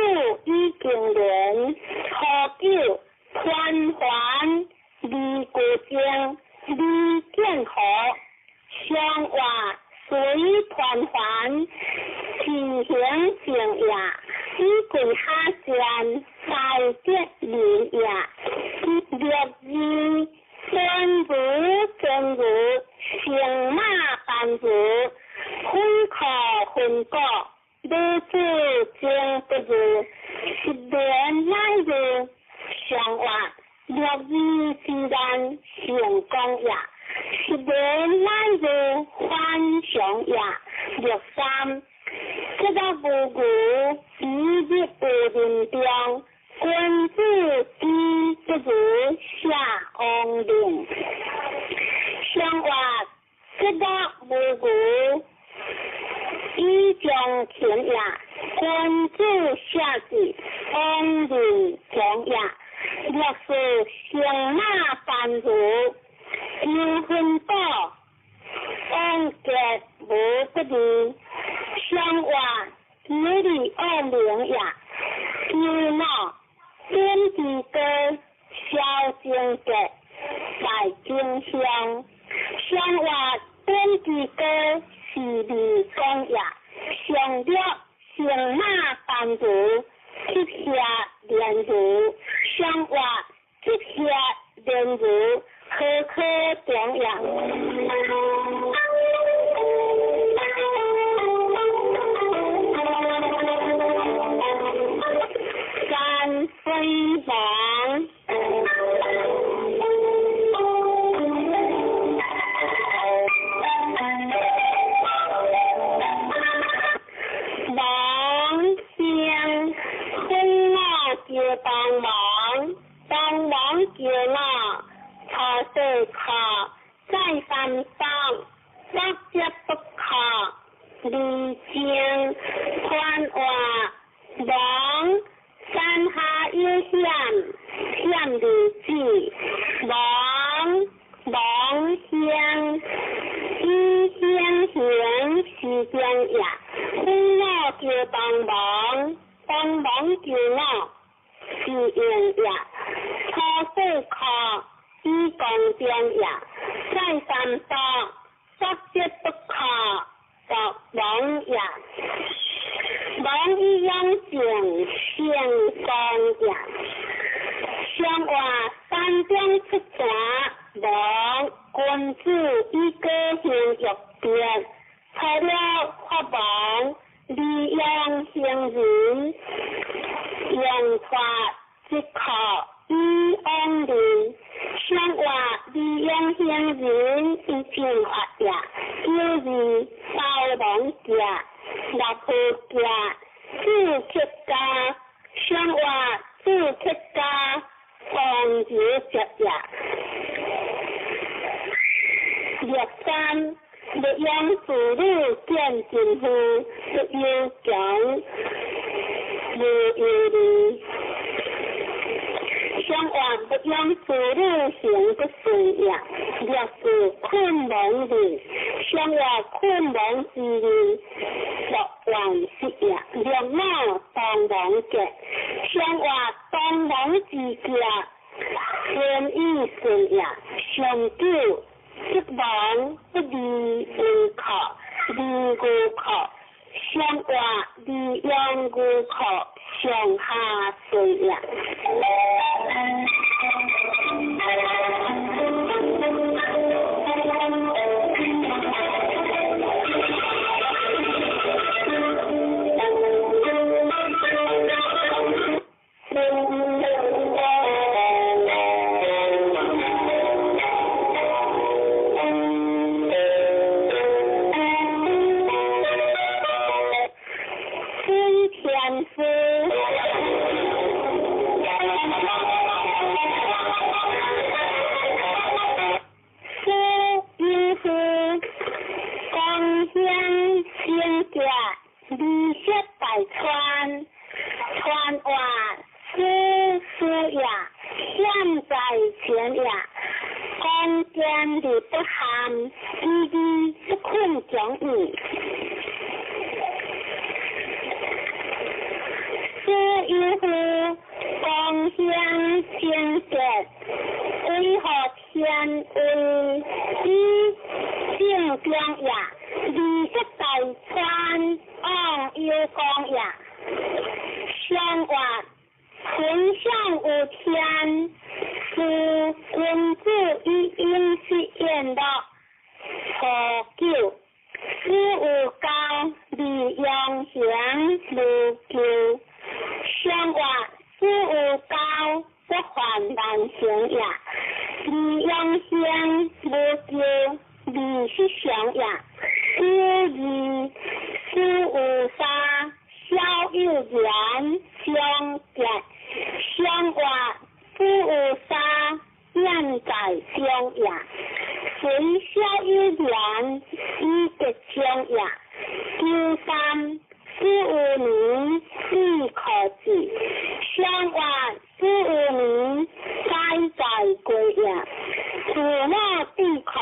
以敬人，何久团环离故境，离见何相话随团环，自行正也，以贵下贱在德人也。六二真如真如，成马凡如，分可分果，女子情不如，失眠乃如相话，六二之难成功也，失眠乃如反常也。六三，这个无无一日无人中，君子之不如下王令。相话，这个无无以将情也，君子下智王令强也。六四成马凡如，求分果，王结无不利。相话，有利恶名也。求闹点之高，消贞节在真相。相话点之高是利讲也。上略成马凡如，七下连如。相话七下连如，何可中也？三飞王，王生分我叫帮忙，帮忙叫我，初世可再三当，不接不可，离情宽话王。山下有险，险如子，王王乡，以乡行是中也。分我叫帮忙，帮忙叫我是应也。初世可以公中也，再三当，不接不可，作王也。王以养正成功也。相话山中出泉，王君子以果行欲别，出了法王，利用行人，用法即可以往人。相话利用行人以进法也，有如包王者。六婆家自客家，相话自客家，王子接也。六三，六养子女见真夫，不忧强，无忧虑。相话不养子女行不顺也，六四困亡人，相话困亡之人，六万失也。六五当亡结，相话当亡之家，天意顺也。上九，失亡不离无可，离无可，相话离养无可，上下顺也。川，川活师师也，险在前也。光见而不憾，依依不困迥异。师有夫，光显正觉，为何天位以正中也？二色大川，往有光也。相活，浑相有天，是君子以应是宴乐。初九，师有教，利用行无咎。相活，师有教，不患难行也。利用行无咎，利是常也。九二，师有三，小有言，相结。相活，师有三，险在中也。随小有言，以吉中也。九三，师有年，必可治。相活，师有年，灾在归也。自我必可，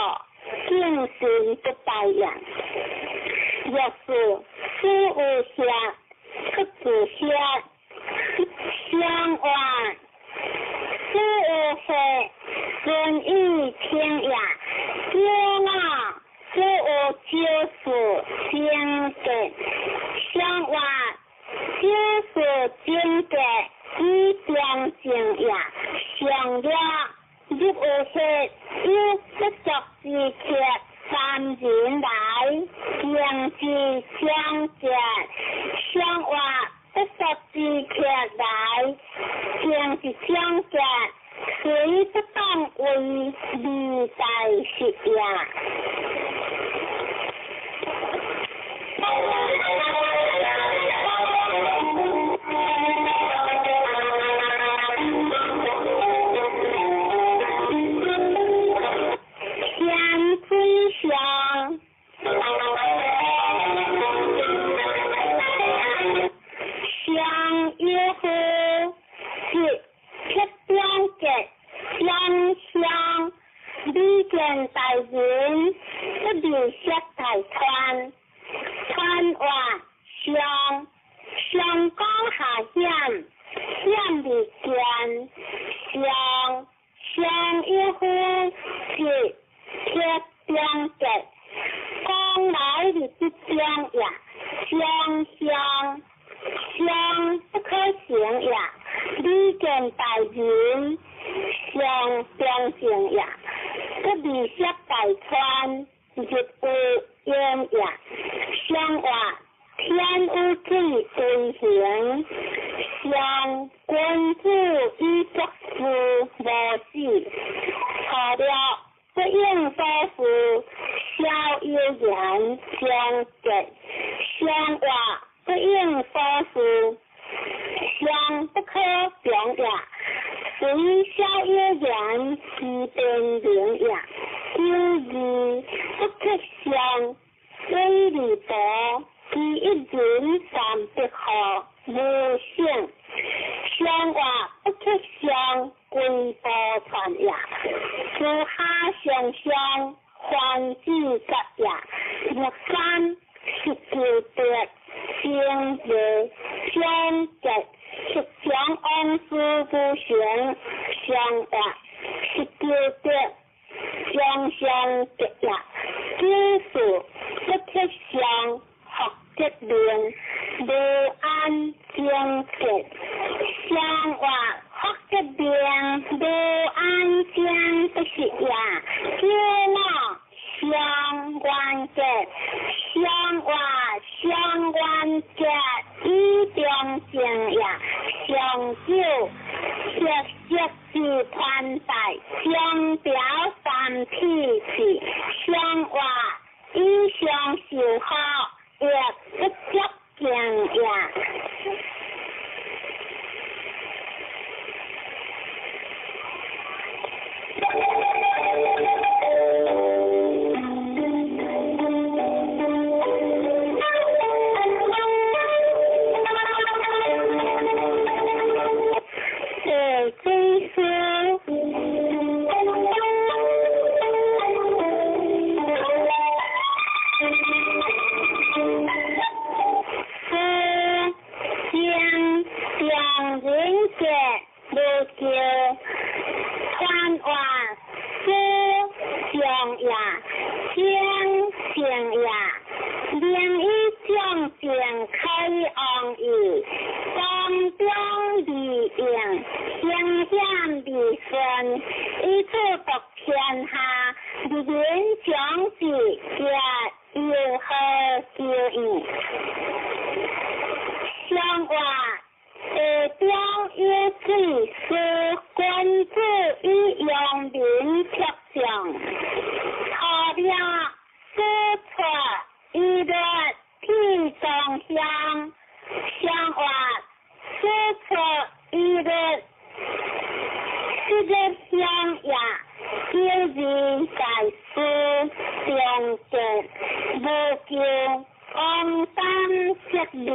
敬神不败也。若是师有下，不自下。相活，师有岁，顺意天也。九五，师有九四，正结。相活，九四正结，以中正也。上热，入有岁，有不足之客，三人来，行之相结。相活，不足之客来，行之相结，虽不当为利在实也。天水上，上有夫，是铁中结，相相，李见大人，不离色大川，川活上，上讲下险，险未见，上上有夫，是铁中结，讲来是不中也，相相。相不可行也，李见大人，相中正也，不离色大川，日有烟也。相活，天有水归行，相君子以作事无死。错了，不应所事，小有言相结。相活，不应所事，相不可强也。随小有言，其变明也。九二，不克相，水利薄，其一人三百号无性。相活，不克相，归波传也。自下上相，还子节也。六三，十九德，正月相结，十强王师不成，相活，十九德，相相结也。九四，不克相，福德明，无安正结。相活，福德明，无安正不是也。九五，相愿结，相活，相愿结，以中正也。上九，色色之团带，相表三体是，相活，以相受好，亦不足敬也。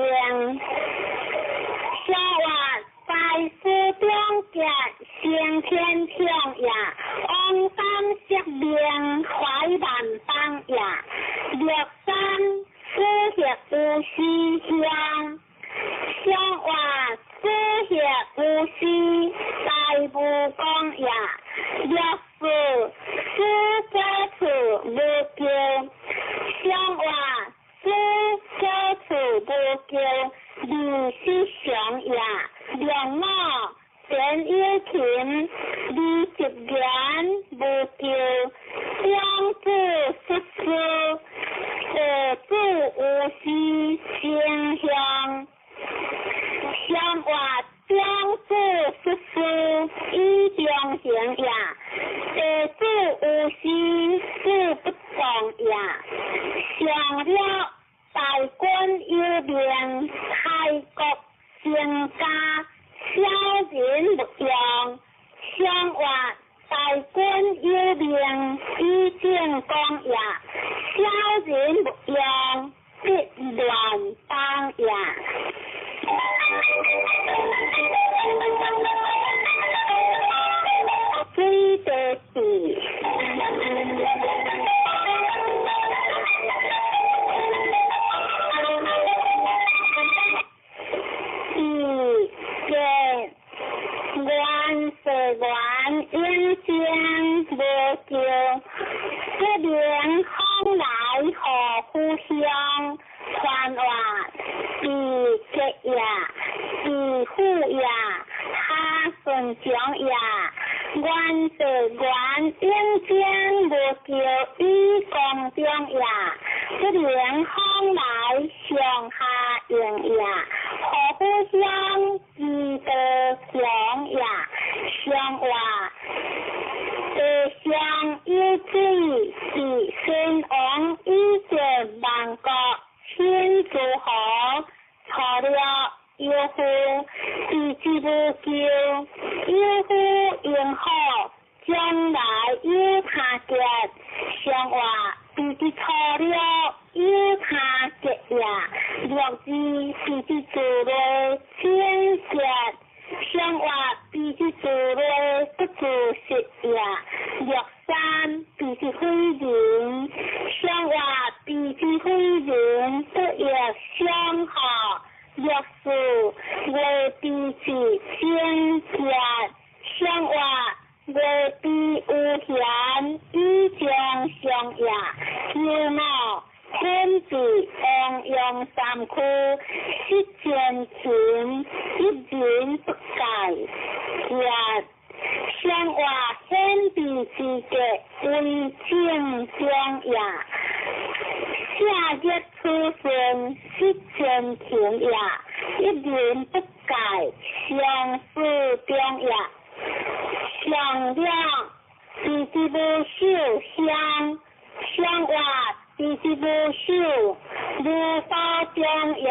命，上活在世中结成天听呀，王三惜命怀万邦呀，六三死血有时乡，上活死血有时大无讲呀，六四死者处无救，上活死者处无救，二是常呀，两五田有琴，二十年无救，两子失事，二子有时成乡，上活长子失事以中行呀，地主有时子不动呀，上了大军有命，开国成家，小人勿用，上活大军有命，以正讲呀，小人勿用，必乱邦呀。水地地。二个元世元永生无救，不明风来何故乡？传话比结呀，比富呀，哈顺强呀，元世元永生无救，以公中呀，不明风来上下应呀，何故乡？基德强呀，上话地上有水是先王以前万国先诸侯错了有夫，地之无救，有夫应好，将来有他结，上话地之错了有他结呀，六字地之做了清洁，上话地之做了不做实呀，六三地之毁人，上话地之毁人不亦相合，六四月地之清洁，上话月地有闲以将相呀，九五天地王阳三区失前秦一人不改，也上话天地之格为正中呀，下日出生失前秦呀，一人不改相思中呀，上两地之无秀香，上话地之无秀无法中呀。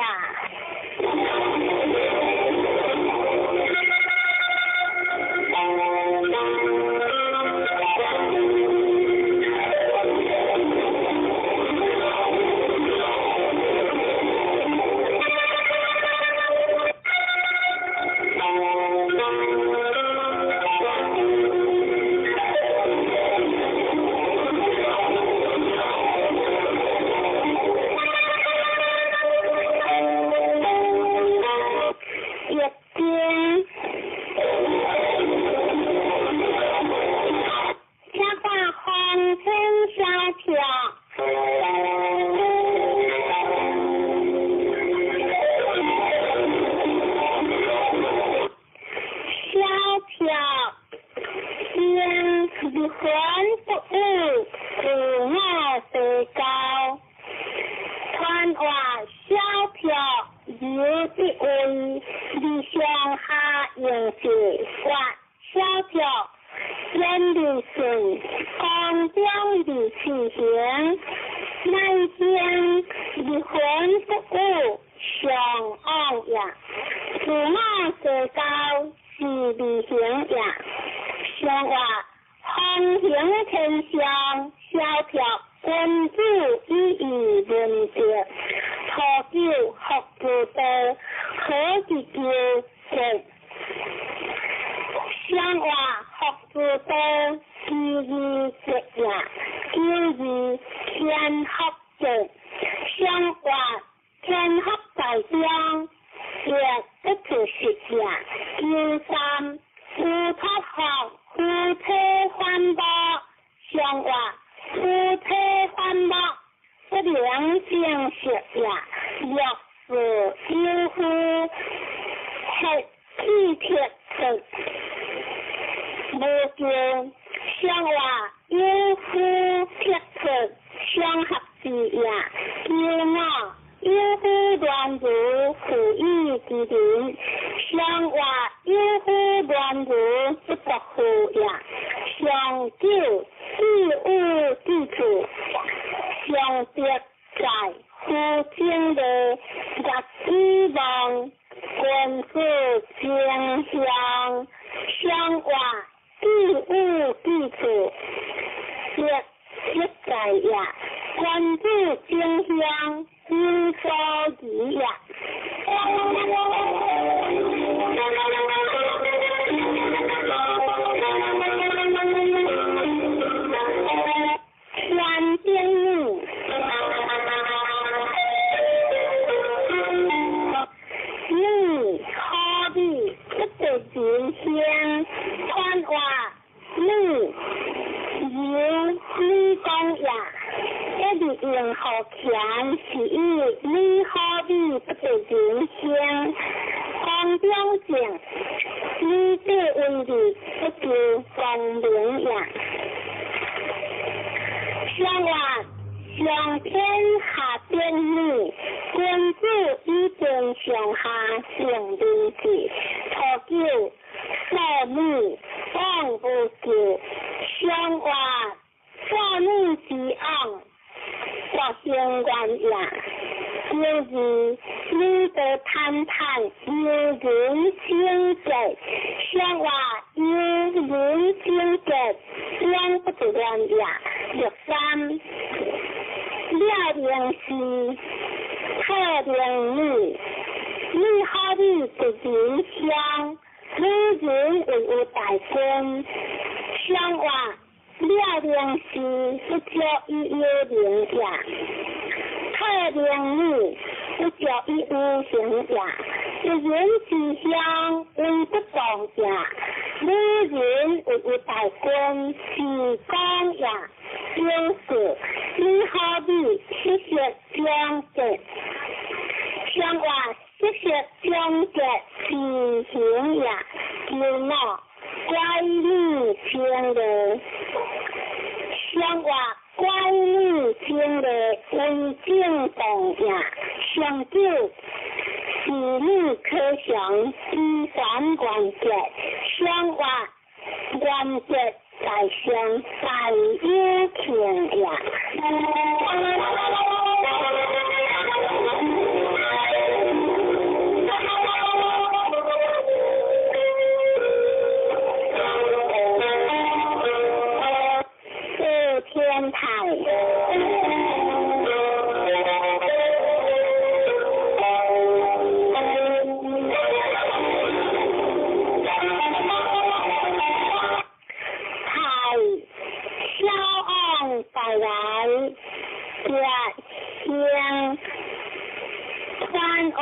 君子以义文德，土九福自多。好之求结。上话福之道，其义结也；九二天福结。上话天福在中，业不自实也。九三夫托福，夫妻反目。上话夫妻反目，不良正色也。六四有夫，黑气铁色。无求上话有夫铁色相合之也。九五有夫乱如负义之人，上话有夫乱如不得负也。上九自有之处，上德在夫正的业希望，君子正向，上话自有之处，业业在也。君子正向，有所疑也。天顶女，女可比不得人香，传话女由女讲也。一日用好钱是以女好比不得人香，光中正，女子为义不求光明也。上话上天下天女，君子以天上下成人志。初九少女往无求，上话少女之往，国兴愿也。九二女德坦坦，有人清洁。上话有人清洁，两不得乱也。六三了灵是特灵女，女好比一人香，女人为有大君。上话了灵是不足以有灵也。特灵女不足以无形也。一人之乡为不当也。女人为有大君是讲也。九四女好比七色相结，上话七色相结是形也。九五乖女清丽，上话乖女清丽为正当也。上九是女可想依权原则，上话原则在上大有庆也。四天台。传话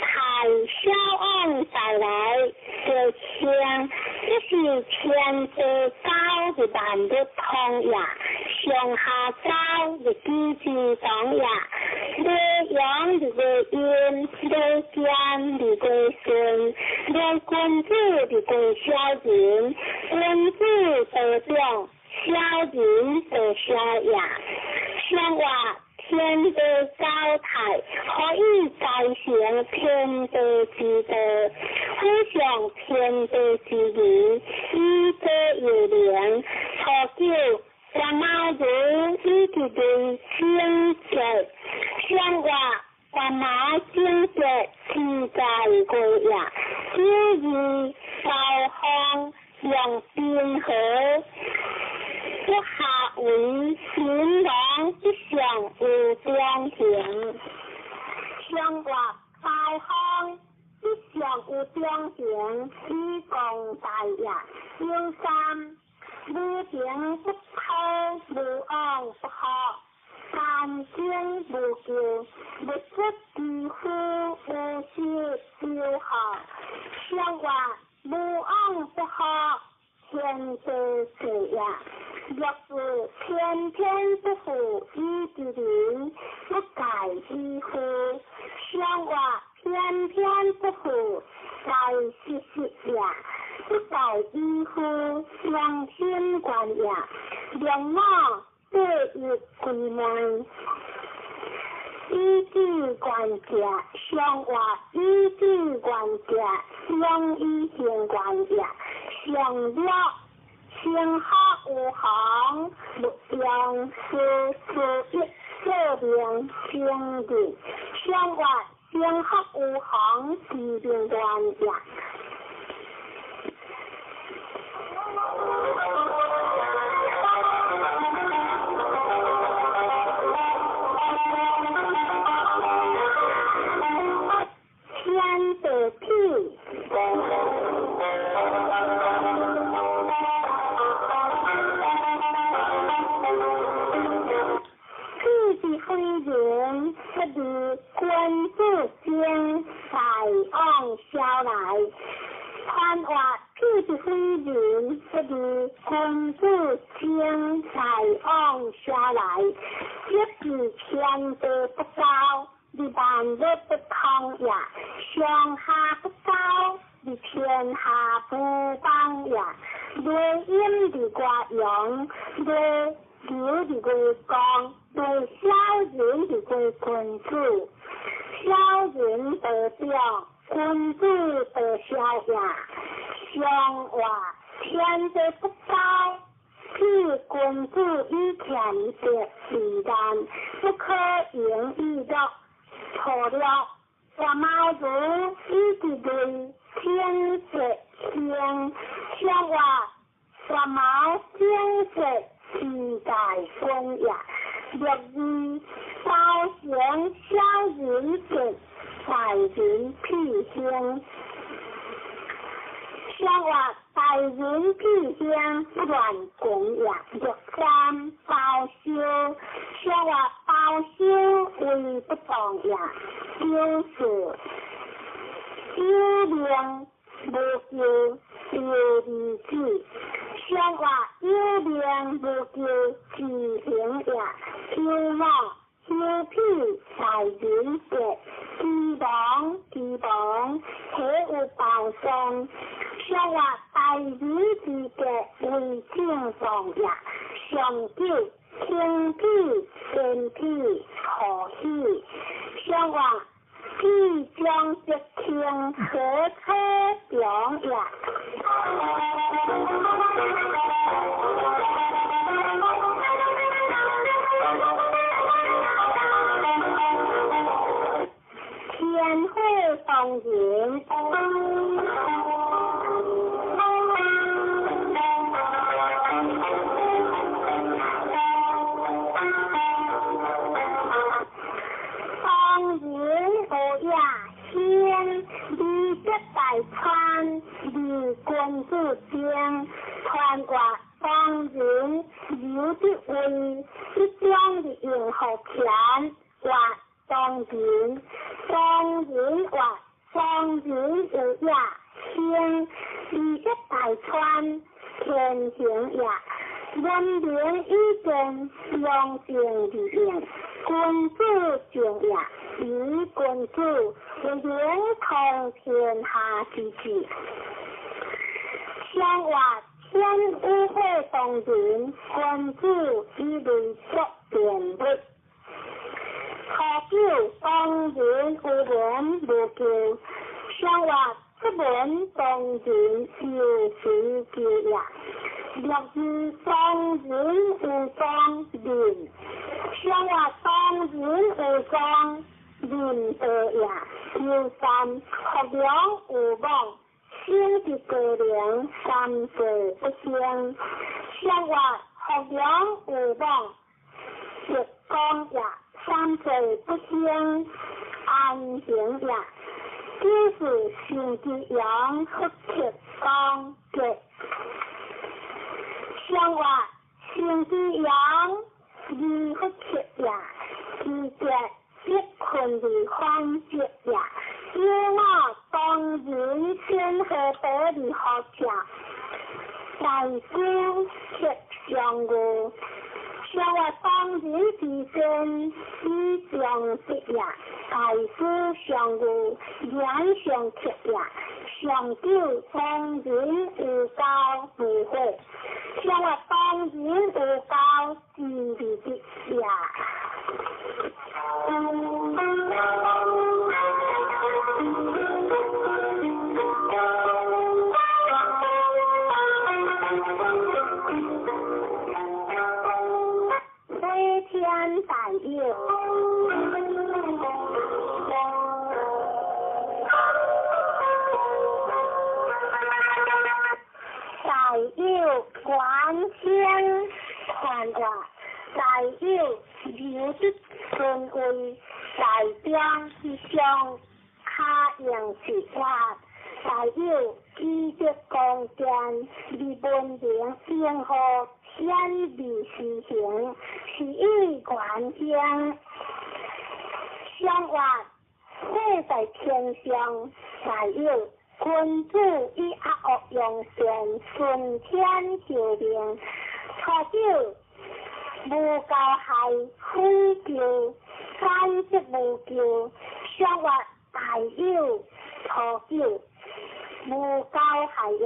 太小王带来的枪，这是天地九的万物通也，上下九的机之当也，雷阳的雷阴，雷天的雷顺，雷君子的雷小人，君子得长，小人得小也，上话。天地交泰，可以继承天地之道，互相天地之义，以德有灵。初九，干妈如以及对清洁，上话干妈清洁自在过也。九二高方用冰河。不下为新郎之上有中行，上话看大方，吉祥有中行，以共大业。九三，无情不抛，无往不福，三生无救，物质之夫，无失丢好，相话无往不福，天地事业。若是偏偏不负以之人，不改以夫，相话偏偏不负在时时也，不改以夫良心观也，两老对日归门，以智观者，相话以智观者，相以行观也，相了。生学有行，勿用事事一说明成日，相话生学有行，是明愿也。天地痞。非人不如君子精，大往消来。传话屁是非人不如君子精，大往消来。这是天地不高，你万物不通也；上下不高，你天下不邦也。内阴伫外阳，内流伫外光。对小人是归君子，小人得表，君子得小也。相话天地不高，譬君子以俭德为难，不可盈以乐。错了，大猫如以之类，天色天，相话大猫天色是大君也。六二包成小人德，大人屁兴。相话大人屁兴不乱讲也。六三包修，相话包修为不当也。九四有命无求丢儿子，相话有命无求自行也。九五修屁大人德，希望希望岂有报送？相话大人之德为正当也。上九轻屁坚屁何喜？相话屁将则轻，何可强也？天火当人，当人有也先，利泽大川，利君子精，传话当人有的位，一将的用好钱，话当人，当人话当人有也先，利泽大川，天行也。文明以见，良政而应，君子敬也。以君子为能通天下之治。相话天有火当人，君子以类作辩物。初九当人有门无求，相话出门当人有随求也。六二当人有当人，相话当人有当人道也。九三福良有望，生伫高龄，三岁不生。相话福良有望，直讲也，三岁不生，安行也。四成之阳福克光结。上月成之阳二福克呀，二结必困而方结呀。有我当人先河得而好者，大师克上月。上月当人之身，以上德也。大师上月言上克也。上九当人有交无悔。上月当人有交之利的也。飞天大有，大有观天传话，大有留得尊位，大中之上卡用是法，大有积德光电，而文明平和。天理施行，是以观天。相话世在天上，大有君子以阿恶用善，顺天受命。初九无交害，非求三则无求。相话大有初九无交害也，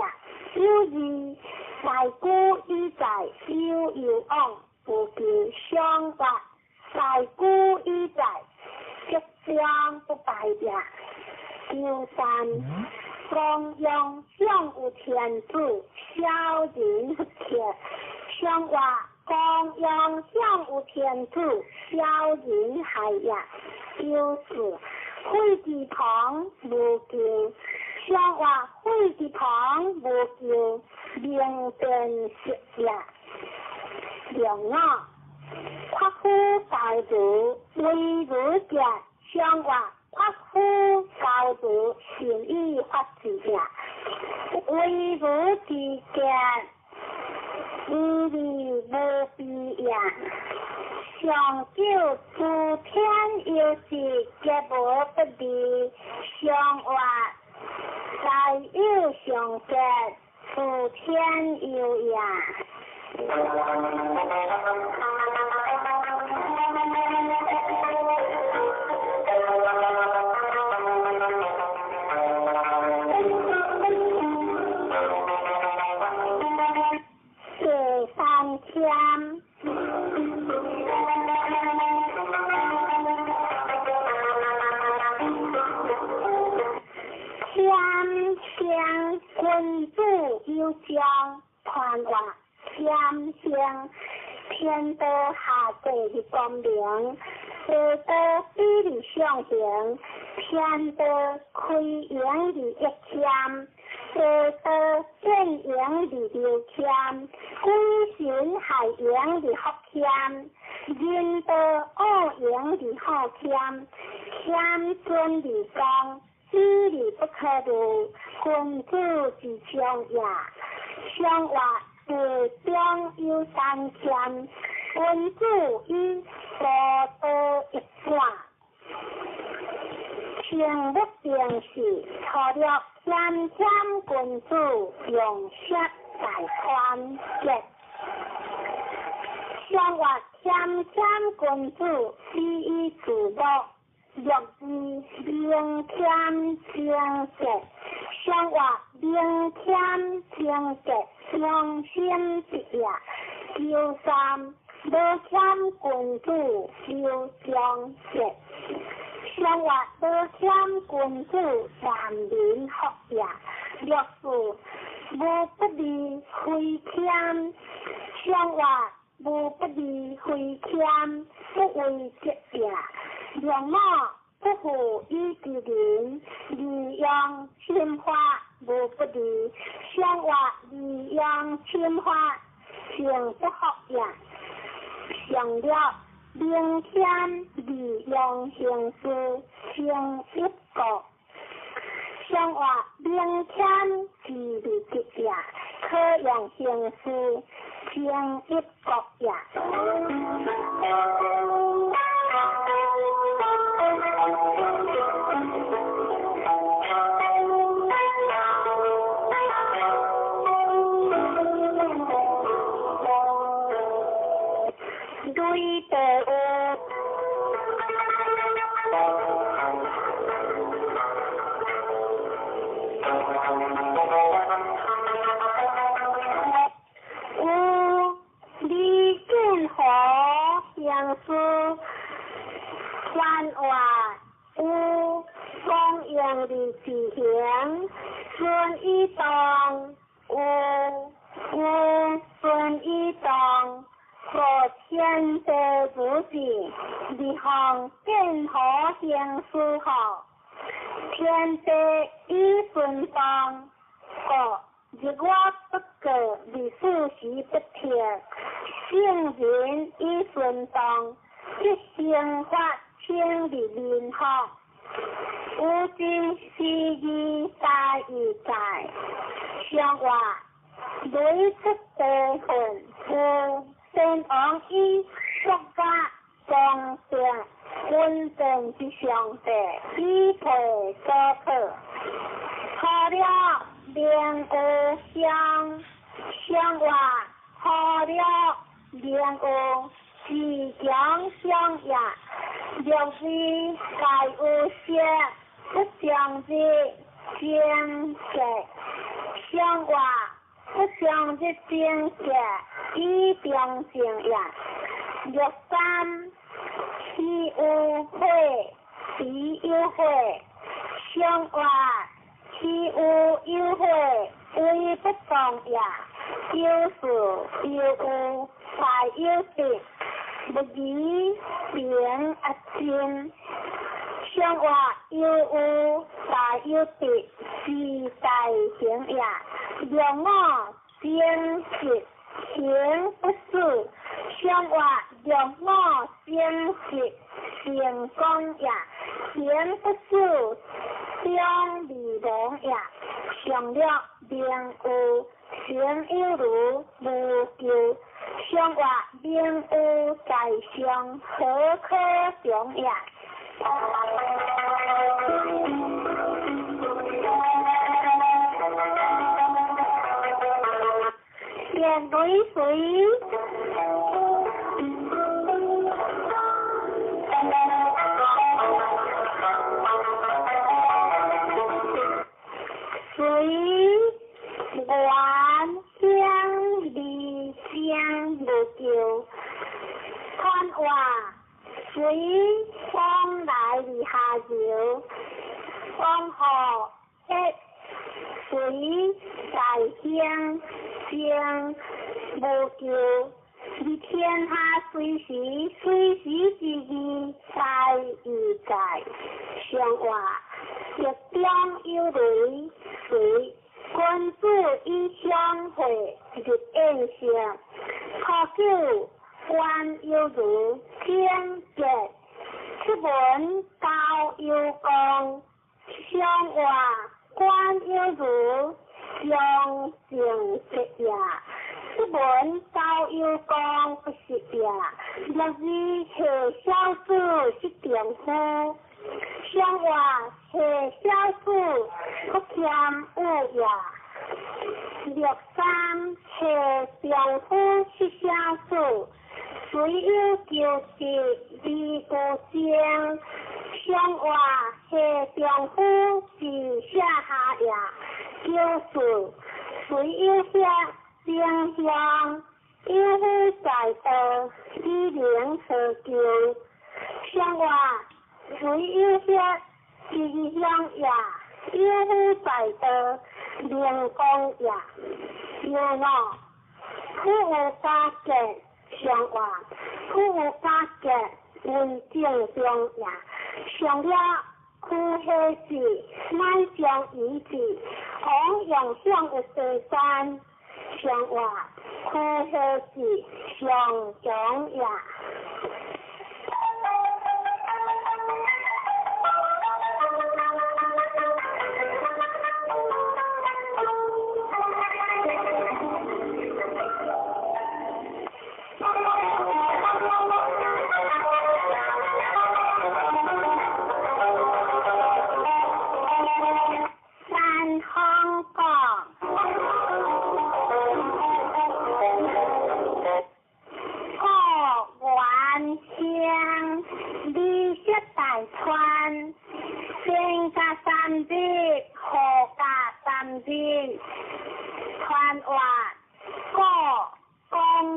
有二。大古以在有有往，无求相话。大古以在，吉祥不败也。九三，光阳上有天子，小人不克。相话光阳上有天子，小人害也。九四，废之旁无求。相话废之旁无求。明辨识也，两五，夸夫教主为如者，相话夸夫教主善以法治也，为如之者，无利无弊也。上九诸天有时皆无不利，相话大有上结。诸天有也。第三天，天香君子有将传话，天香天道下界的光明，地道比例上行，天道开源的一谦，地道建营的刘谦，鬼神害营的福谦，人道恶营的好谦，谦尊的光。比例不可入，君子之将也。相话地中有三谦，君子以多多益善。清不定时，初六谦谦君子用色大宽结。相话谦谦君子以以自乐。六二明谦清洁，相话明谦清洁，良心之也。九三无谦君子有忠节，相话无谦君子难民福也。六四无不利非谦，相话无不利非谦，不为节也。两马不负以之人，利用心法无不利，相话利用心法，行不福也。上了明天利用行事成一国，上话明显是未得也，可用形式成一国也。对地有，有李建和乡师番话，有光荣的执行孙一东，有孙一东。国天地主旨，日方建和行书号，天地以顺风，国日月不过二四时不停，圣人以顺风，即生发清日民福，有真是义大义在，上话雷出地魂有。先王以国家公正稳定之上帝，以配所可。好了，明有相，相话好了，明有自强相也。若是大有色，不将之精格，相话不将之精格。以中正也。六三，岂有火，彼有火，相话岂有有火，为不动也。有事有有，大有得，不疑平阿真。相话有有，大有得，是大行也。两我正直。行不死，相话两我正直成功也；行不死，将未亡也。上了明有，行有如无咎。相话明有在上，何可强也？面对水，水源乡离乡无救，看话水往来的下游，往后一水在乡。将无救，你天下随时随时之义在义在，相话日中有雷水，君子以相会日宴上，可久官有如天杰，出门高有功，相话官有如。将正直也，出门高有功不是也。若是下小子是丈夫，相话下小子不谦有也。六三下丈夫是小子，虽有求得而无情，相话下丈夫是下下也。就是虽有些正向，有夫在道，以能何求？相话虽有些吉祥也，有夫在道，灵光也。有我苦有加结，相话苦有加结，文正中也。上了苦下子，乃将遗志，王用向有地山，上话苦下子上强也。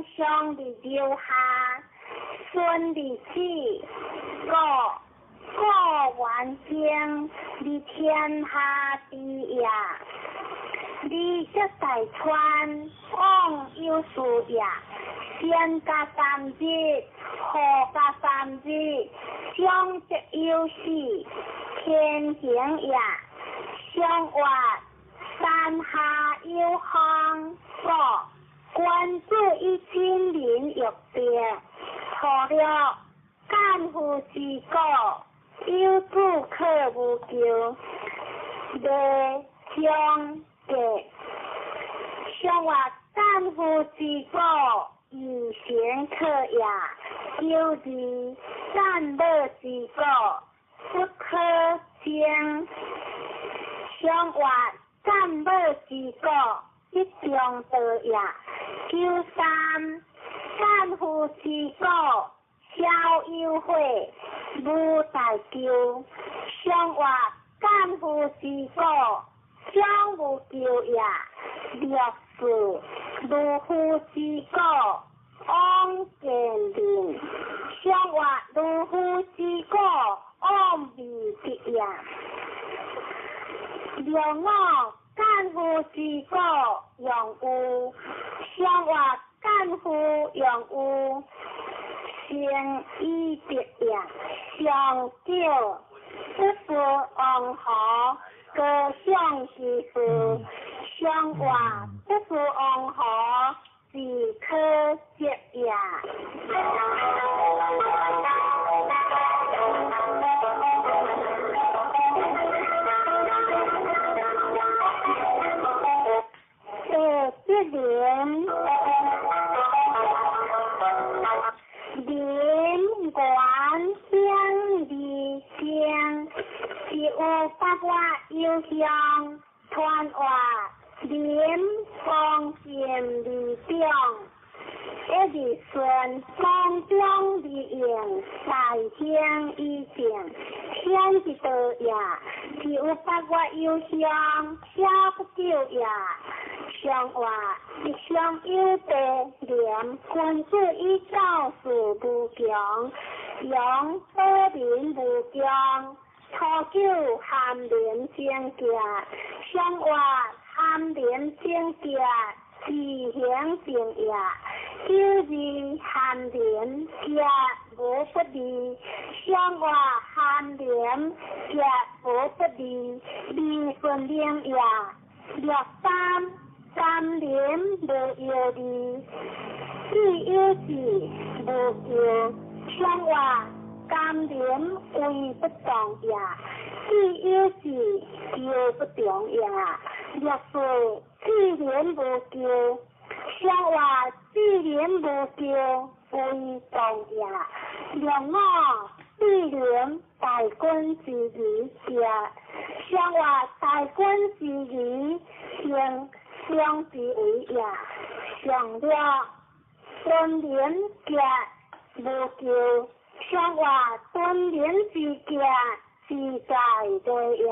王上伫留下，孙伫子，国国元兴伫天下之也。你这大川往有事也，先加三日，后加三日，相则有死，天行也。相活山下有风，国君子以亲民欲别，初六干夫之国，有子可无求，未将格。相活干夫之国，以贤可也。九二干母之国，不可争。相活干母之国，一中道也。93干夫之国，小有悔，无大咎。相活干夫之国，将无咎也。64如夫之国，往见民。相活如夫之国，往未得也。65干夫之国，用有。相活干夫用有，成以德也。上九不是王侯，高尚之事。相活不是王侯，是可折也。第七联，林原乡二乡，是有八月有乡，传话林方正二中，一日顺方中二应，大兴以正，天之道也。是有八月有乡，小不久也。上话一上有地廉，君子以教事无穷，扬保民无穷。初九含廉贞洁，上话含廉贞洁，自行正也。92含廉洁无不利，上话含廉洁无不利，利顺明也。63甘廉无忧虑，智有智无求。上话甘廉为不动也，智有智求不动也。64智廉无求，上话智廉无求为动也。65智廉大君之义也，上话大君之义行相之为也。上六尊廉洁无求，上话尊廉之洁自在对也。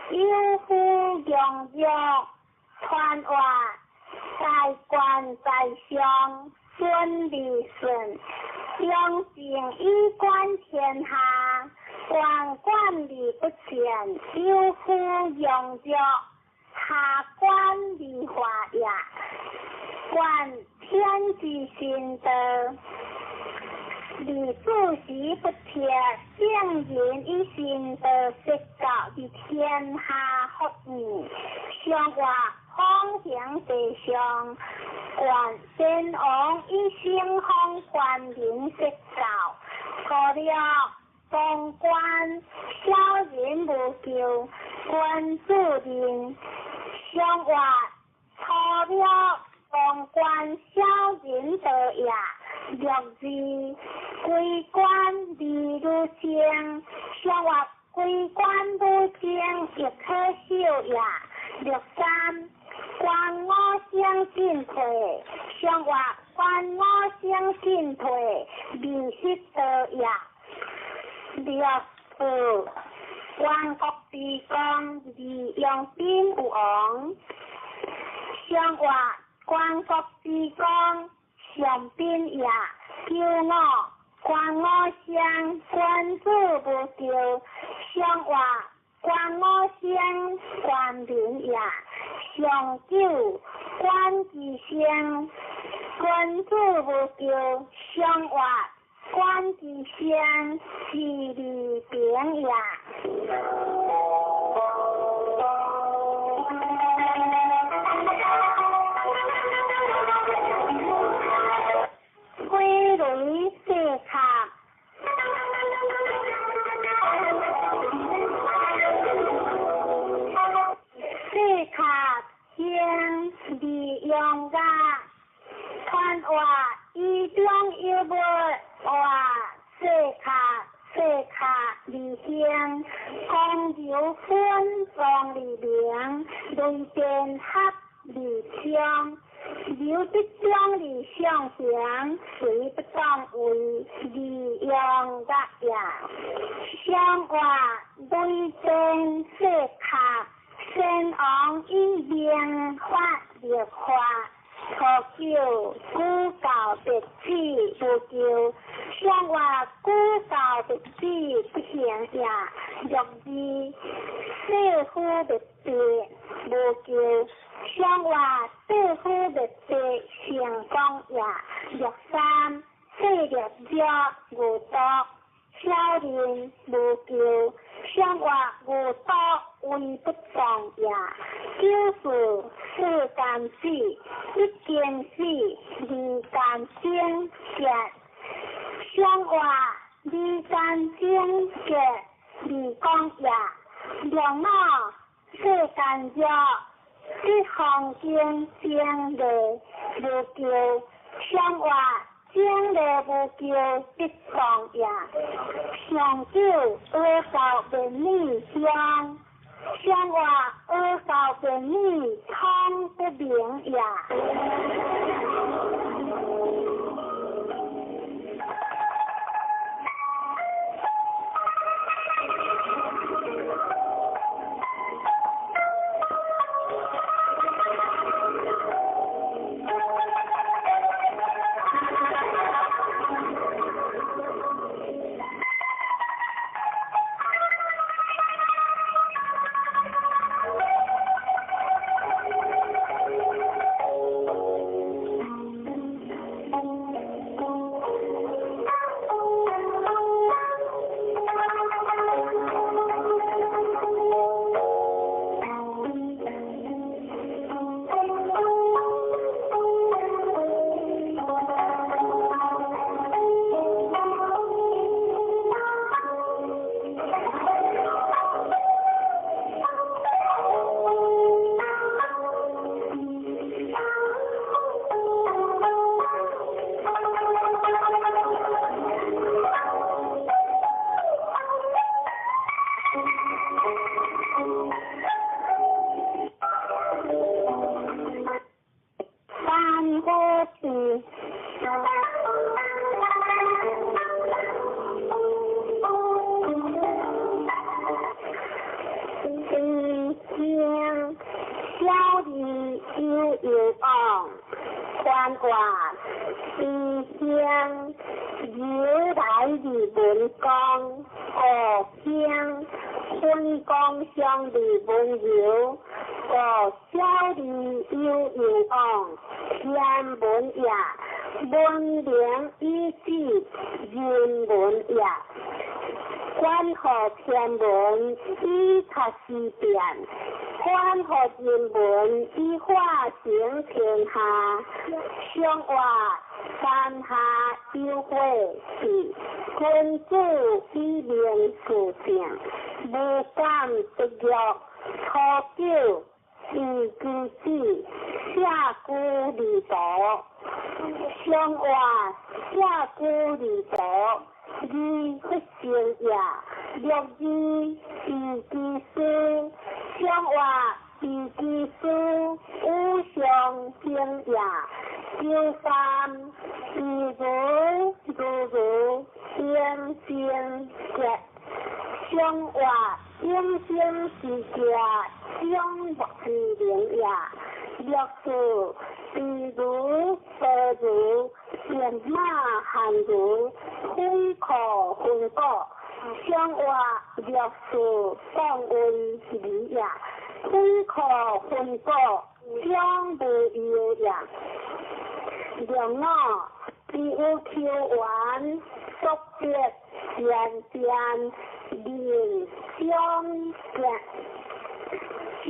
有夫用药，传话大官在上，孙立顺，用情以观天下，官官而不前，有夫用药，下官而化也。观天之心道。李主席不贴，圣人以心道说教伫天下福义，上话方形地上，愿先王以圣风观民说教。初六，当官小人无救，君子认上月初六，当官小人道也。六二，归官二女生，上月归官女生亦可秀也。六三，官五星进退，上月官五星进退，未失道也。六四，关国之公李阳冰有王，上月关国之公上宾也。九五，关五星君子无救，上月关五星官民也。上九，关之星君子无救，上月关之星是利平也。飞雷四卡，四卡星利用甲，传话以中有无话四卡四卡二星，公牛分王利明，雷电合二枪。刘德忠二上行，随不当为利用甲也。上话雷电四卡，先王以明法立法。初九，古教别子无救，上话古教别子不行也。六二，世夫别别无救，上话世夫别别成功也。六三，世略者无毒，小人无救，上话无毒为不当也。九四，世间子，一经死，二间精结，上话二间精结，二讲也。六五，世间弱，一方经精力无救，上话精力无救，不当也。上九，阿教变女乡，上话阿教变女通不明也。反予天文以察时变，反予人文以化成天下。上活山下有火是，君子以明事正，无敢得欲。初九以其子，舍居离途。上活舍居离途，二不成也。六二以其事，上活以其事，五常兴也。九三以如如如应正结，上活应生之家，将莫之能也。六四比如白如变马汉如分可分果，上活六四当为理也。分可分果，将无忧也。六五只有求缘，速得善变，能相见。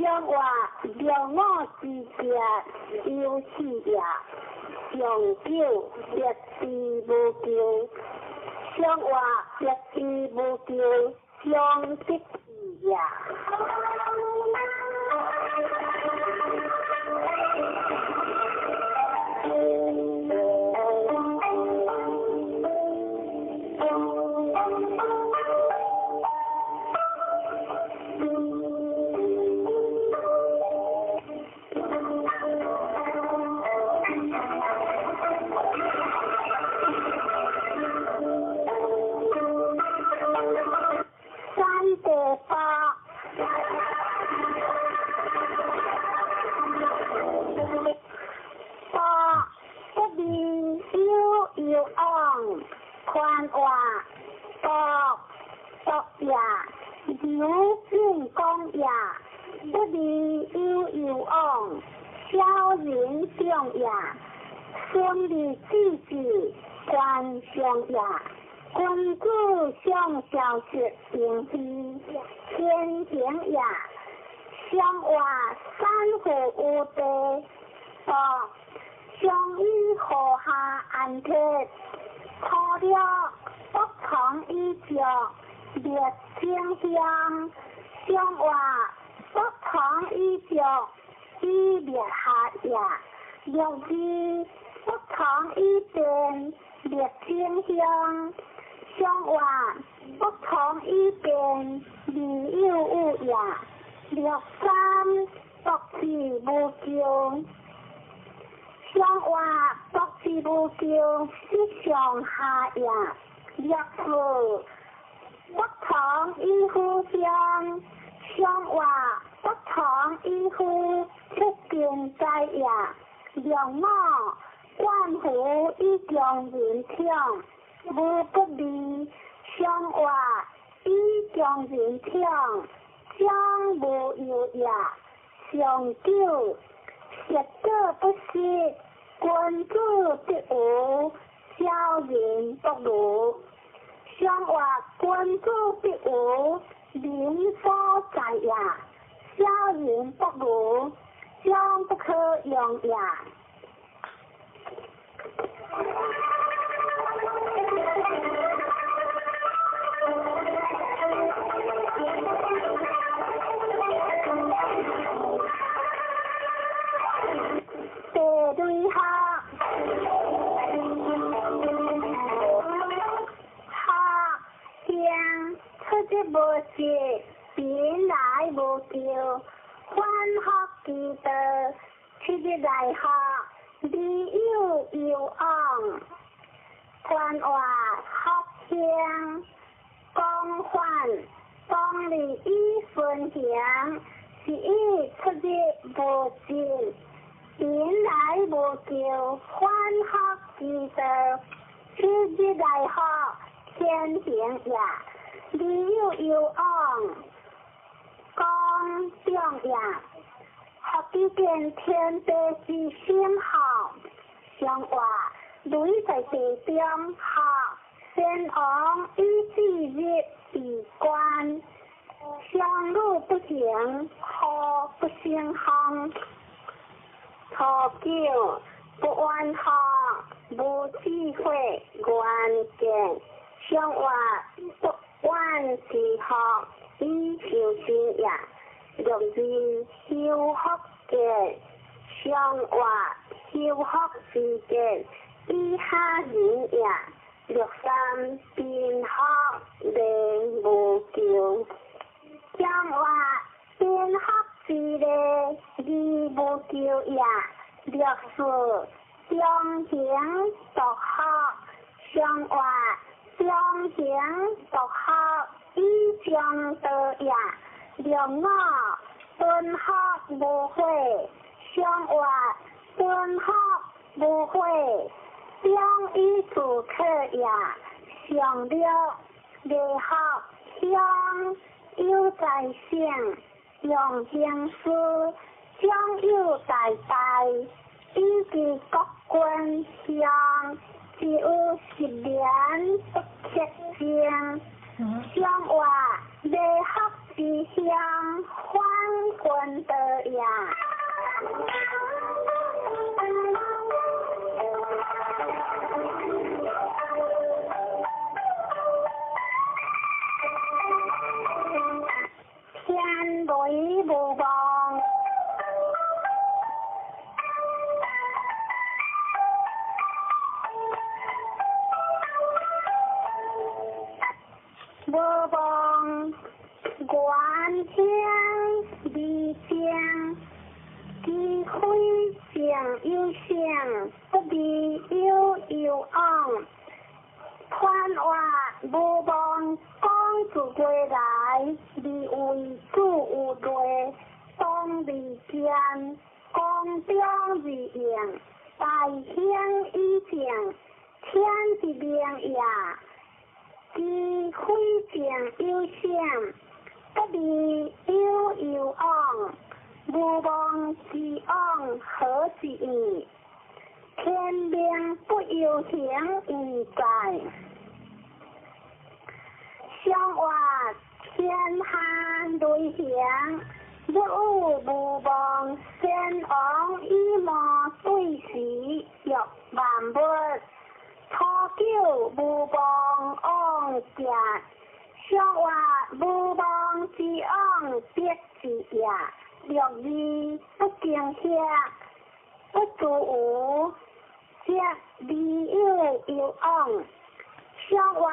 上活六五之结，有四也。上九得之无求，上活得之无求，上得志也。三地八，八不离有有往，宽活独独也，刘进公也，不离有有往，小人长也，孙立子子官上也。君子上小学平非，天行也。上活三户有地，独上以河下安铁，初六不从以足，灭清香。上活不从以足，以灭下也。六二不从以变，灭清香。上活不从以变，未有有也。六三独自无求，上活独自无求，失上下也。六四不从以夫相，上活不从以夫出根在也。六五冠夫以强人宠，无不利。上活以强人宠，将无忧也。上九实果不失，君子得无，小人不如。上活君子得无，民所在也。小人不如，将不可用也。地雷下，下向出日无时，贫来无求，反复其道，七日来学，未有有往，宽活福兴，广泛当利以分行，是以出日无尽。贫来无求，反复其道，七日来学，天行也。未有有往，讲长也。福基见天地之心好，上活雷在地中，学先王以至日闭关，商女不行，雨不胜风。初九，不怨福，无智慧，愿见。上活不怨之福，以修身也。六日修福见，上活修福之见，以下人也。六三贫福连无求，上活贫福之礼，而无求也。六四中行独福，上活中行独福，以上道也。六五敦福无悔，上活敦福无悔，中以自克也。上六礼福乡有在省，用行师长有大大，以及国君乡，只有10年不克正。上活礼福之乡，反君道也。天雷无望，无望，愿听而正，机非正有性，不离有有往。宽活无望，讲自归来，而为主有类，当而坚，公中而应，大兴以正，天之明也。机非正有性，不离有有往，无望之往何之意？天命不由行而在。上活天下雷行，日有无望，先王以魔对时，欲万物。初九无望往行，上活无望之往必之也。六日不惊吓，不自无，则离有有往。上活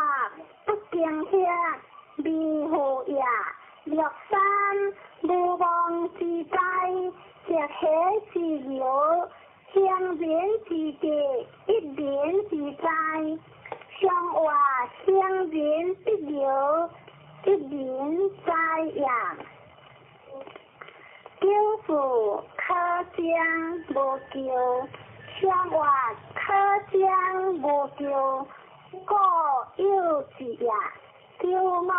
不惊吓，离乎也。六三无望之灾，则喜之由，行人之德，一人之灾。上活行人必由，一人灾也。九四可将无求，上活可将无求，故有之也。九五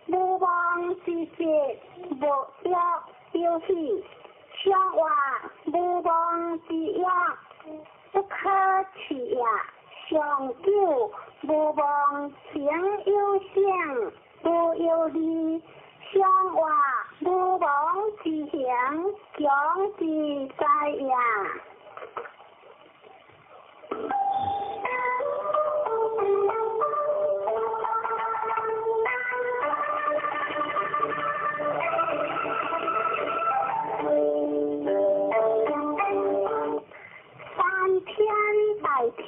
无望之节，无欲有喜，上活无望之欲，不可取也。上九无望行有性，无有利，上活无望之行，强之灾也。三天大跳，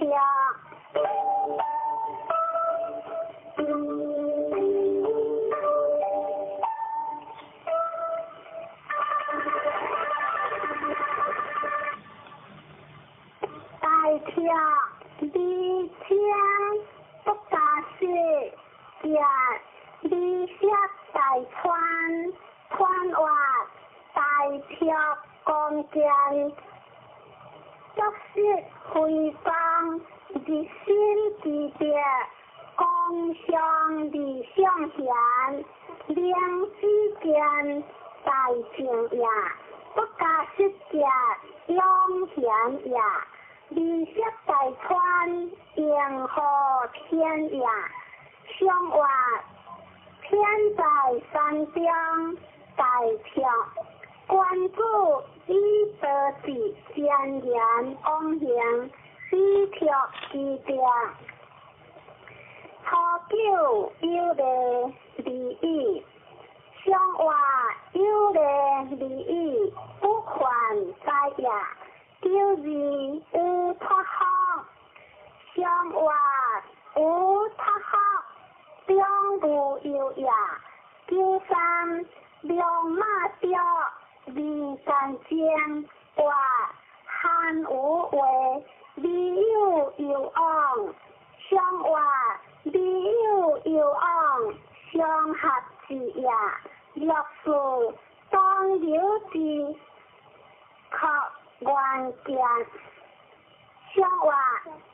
大跳离天不加雪，行离雪大川，川活大跳光剑，足色辉光，日新之德，光上而上贤，灵之见大正也，不加失者永贤也。利息大川，迎河天也。上话天在山中，大跳关注以德智善言往行，以托其德。初九有礼利语，上话有礼利语，不犯灾也。九二有托福，上话有托福，中无忧也。九三龙马雕，二干净，话汉无话，未有忧往，上话未有忧往，相合之也。六四当有之，可愿见。上话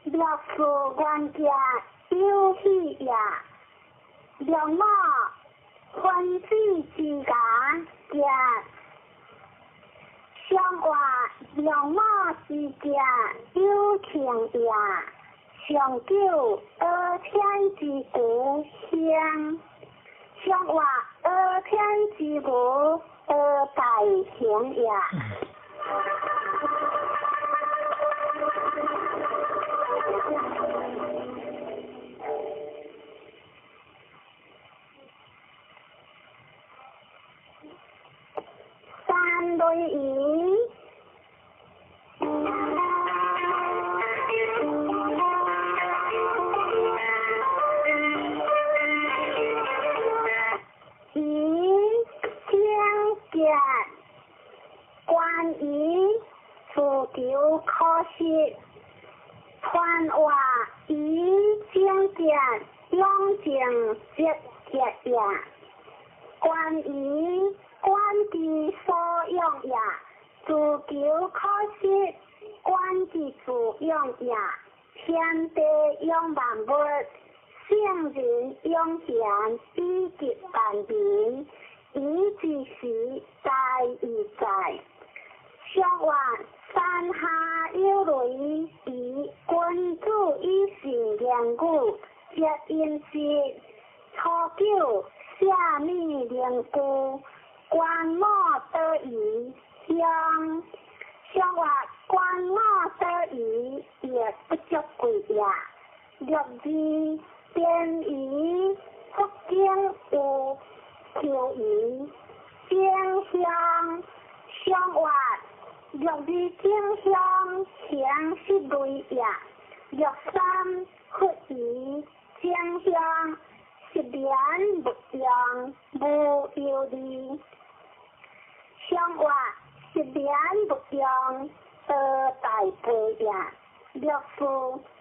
六四愿见有喜也。六五分子之家见。上话六五之见有情也。上九阿天之故乡。上话阿天之无阿大行也。三类鱼。鱼精结，关于自求可惜，传话鱼精结，养成积极也。关于管之所养也，自求可惜，管之自养也。天地养万物，圣人养贤以及万民，以之时在以在。上话山下有雷，以君子以信言语，接音诗。初九下米灵具，观摩得宜乡。上话观摩得宜，亦不足贵也。六二边鱼，福建有秋鱼，正香。上话六二正香，形是类也。六三佛鱼，正香。一言不用，无忧虑。上话一言不用，得大悲也。六四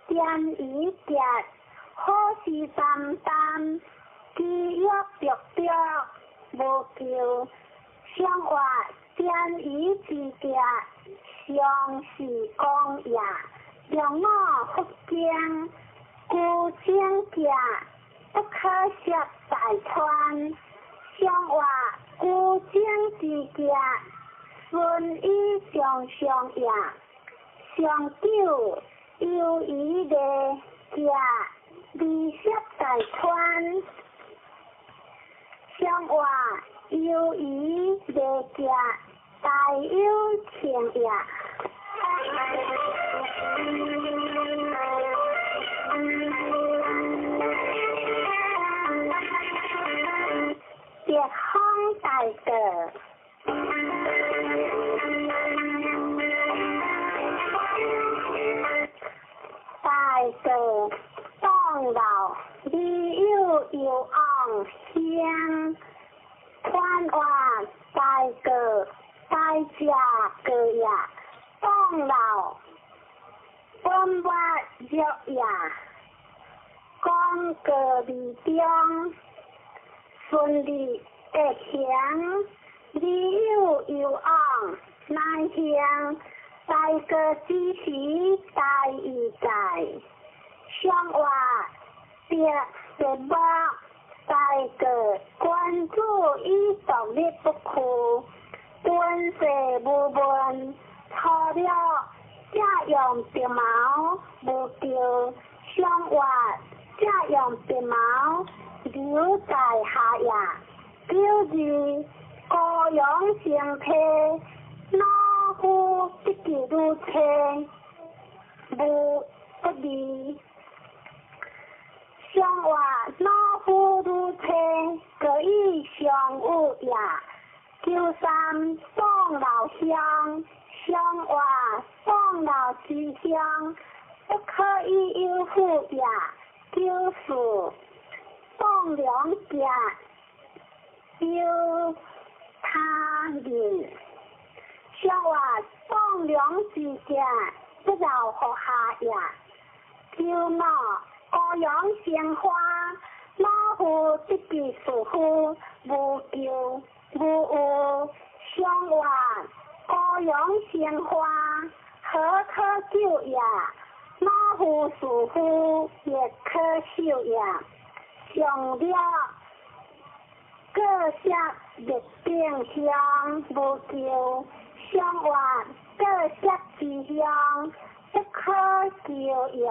点一节，好事担当，饥欲着着，无求。上话点一之节，上是公也。六五福经，古经节。不可涉大川，上话古井之节，顺以上上也。上九由于的节，利涉大川。上话由于的节，大有情也。北方大道，大道当老，你有有昂香，传话大道大家个呀，当老本我热呀，讲个里中。顺利的行，你有有往难行，大过之时大义在，上话别别目，大过君子以独立不屈，敦世无问，初了才用白毛無求，上活借用白毛留在下也。九二羔羊成体，老夫得其女妻，無不利。上活老夫女妻，各以相有也。九三丧老乡，上活丧老之乡，不可以有妇也。九四丧良者，有他人。上活丧良之者，不饶乎下也。九五羔羊生花，老夫得其士夫，无求无有。上活羔羊生花，何可救也？老夫士夫，亦可受也。上了各色灭定香，无求。上活各色之香，不可求也。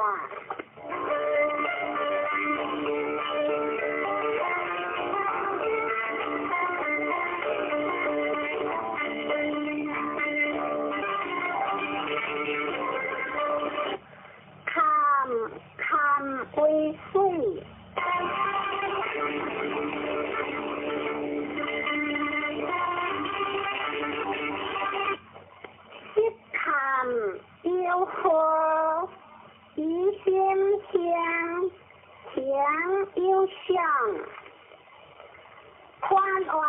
坎坎為水。色坎有火，疑心香，行有相。宽活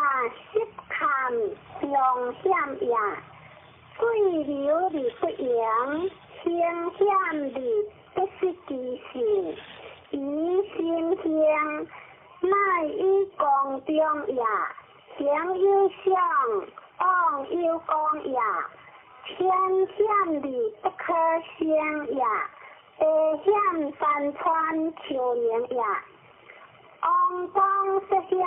色坎常险也，水流而不盈，形险而不失其性。疑心香，乃以光中也。行有相，往有光也。天险而不可胜也，地险山川丘陵也。王公涉险，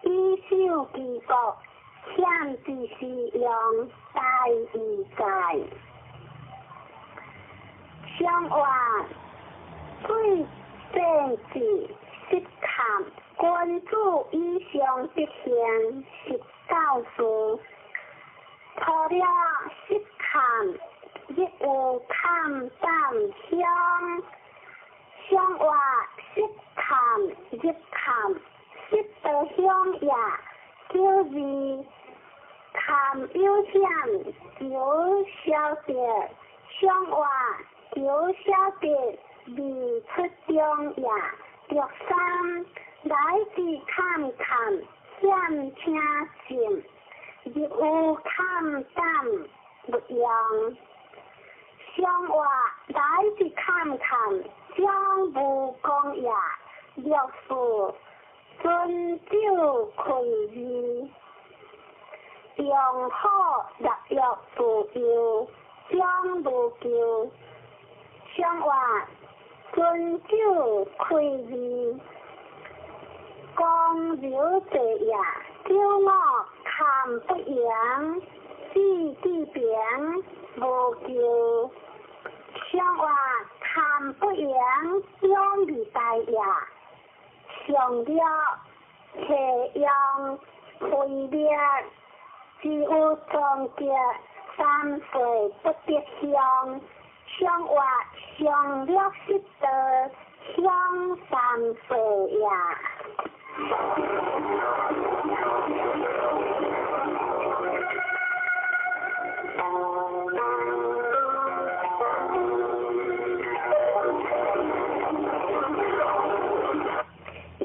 以守其国，险之时用，大义在。上活水政治失坎，君子以上德行，是教示。除了失坎，亦有坎胆香。上活失坎入坎，失得香也。九二坎有险，求消得。上活求消得，未出中也。六三来自坎坎险听静，入有坎胆勿用。上活来自坎坎将无功也。六四尊酒开义，用好六欲自由，将无求。上活尊酒开义，光流者也。九五坎不扬，志地平无求。上活坎不扬，两未大也。上了斜阳毁灭，只有终结三岁不得相。上活上了失道，享三岁也。离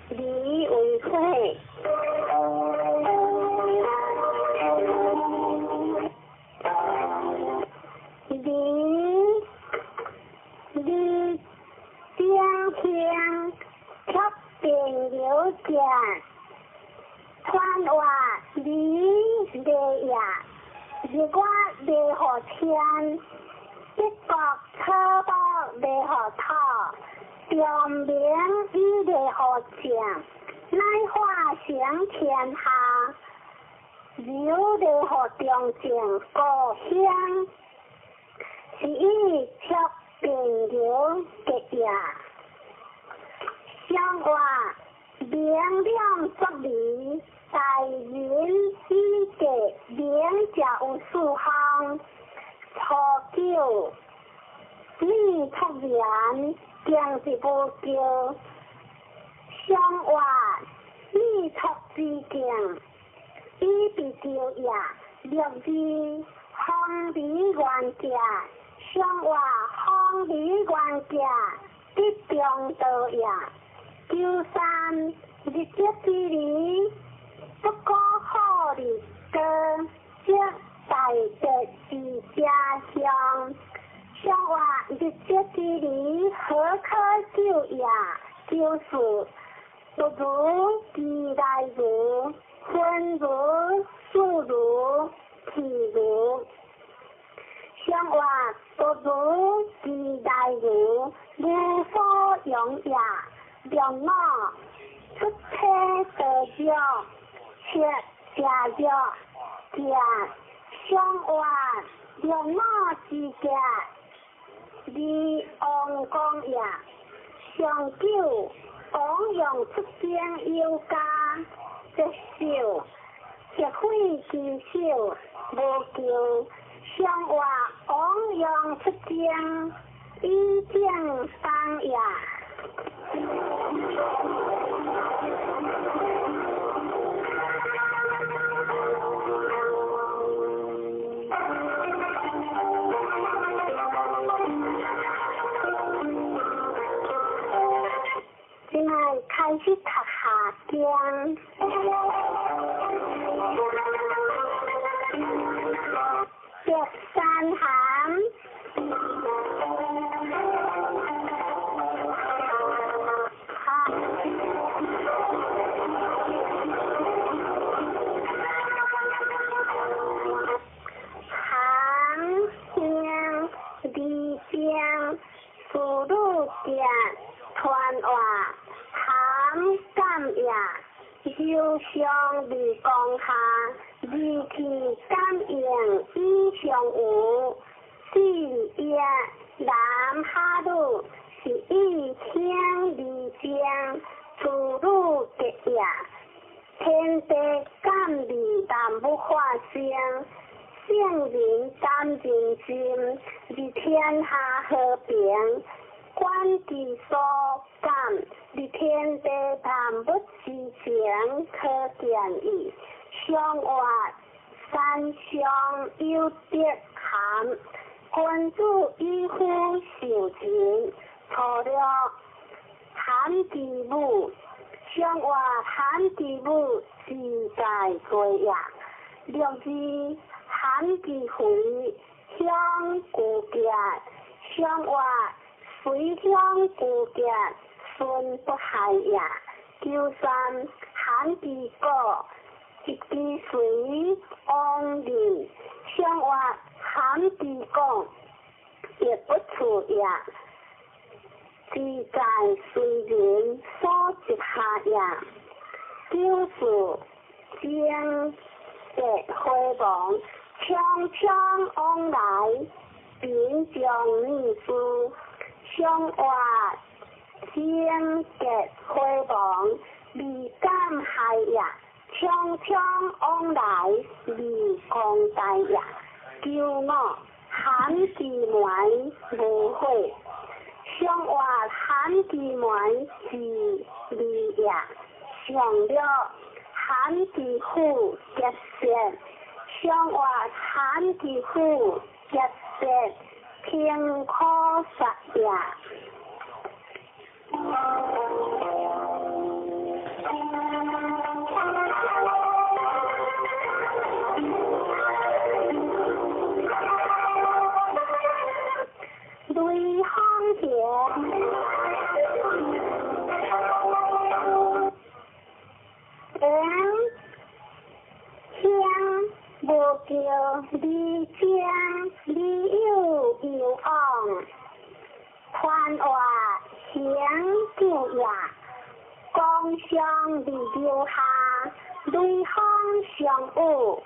离为火。离离顶香，贴电流者，传话离离也，日月离予天，一国草木离予土，长明以离予正，乃化成天下，柔离予中正故乡。是以卓平流结也。上话明亮作理，大仁以德明者有四项。初九，你出言，经是无叫。上话你出之境，以被叫也。六字方离原价，上话方离原价，得中道也。九三日德之理，不可好日高，则大德之家乡。上话日德之理，何可救也？九四不如其来如，分如数如譬如。上话不如其来如，无所用也。六五出体得药，七食药，食上话六五之价，二王公也。上九王用出兵有加，节少节费之少，无求。上话王用出兵，以正当也。这摆开始读下经。白山函。受伤未降下，二气感应以上有，四业男哈女是以听而正，处女结业，天地感味万物化生，圣人感人心，而天下和平。观其所感，而天地万物之情，可见矣。上话三上有德涵，君子以夫受情，初六含之母，上话含之母自在过也。六字含之肥，香固结，上话随香固结，孙不害也。九三含之果，一之随往人，上话含之果，亦不处也。自在随人所执下也。九四精德回亡，匆匆往来，贫穷女士。上话精德回亡，未敢害也。匆匆往来，未公大也。九五含之门无悔，上话含之门是利也。上六含之虎结舌，上话含之虎结舌，平可杀也。雷锋桥，黄香无叫李江李有有往，宽话行旧也，光相未留下，雷锋相有，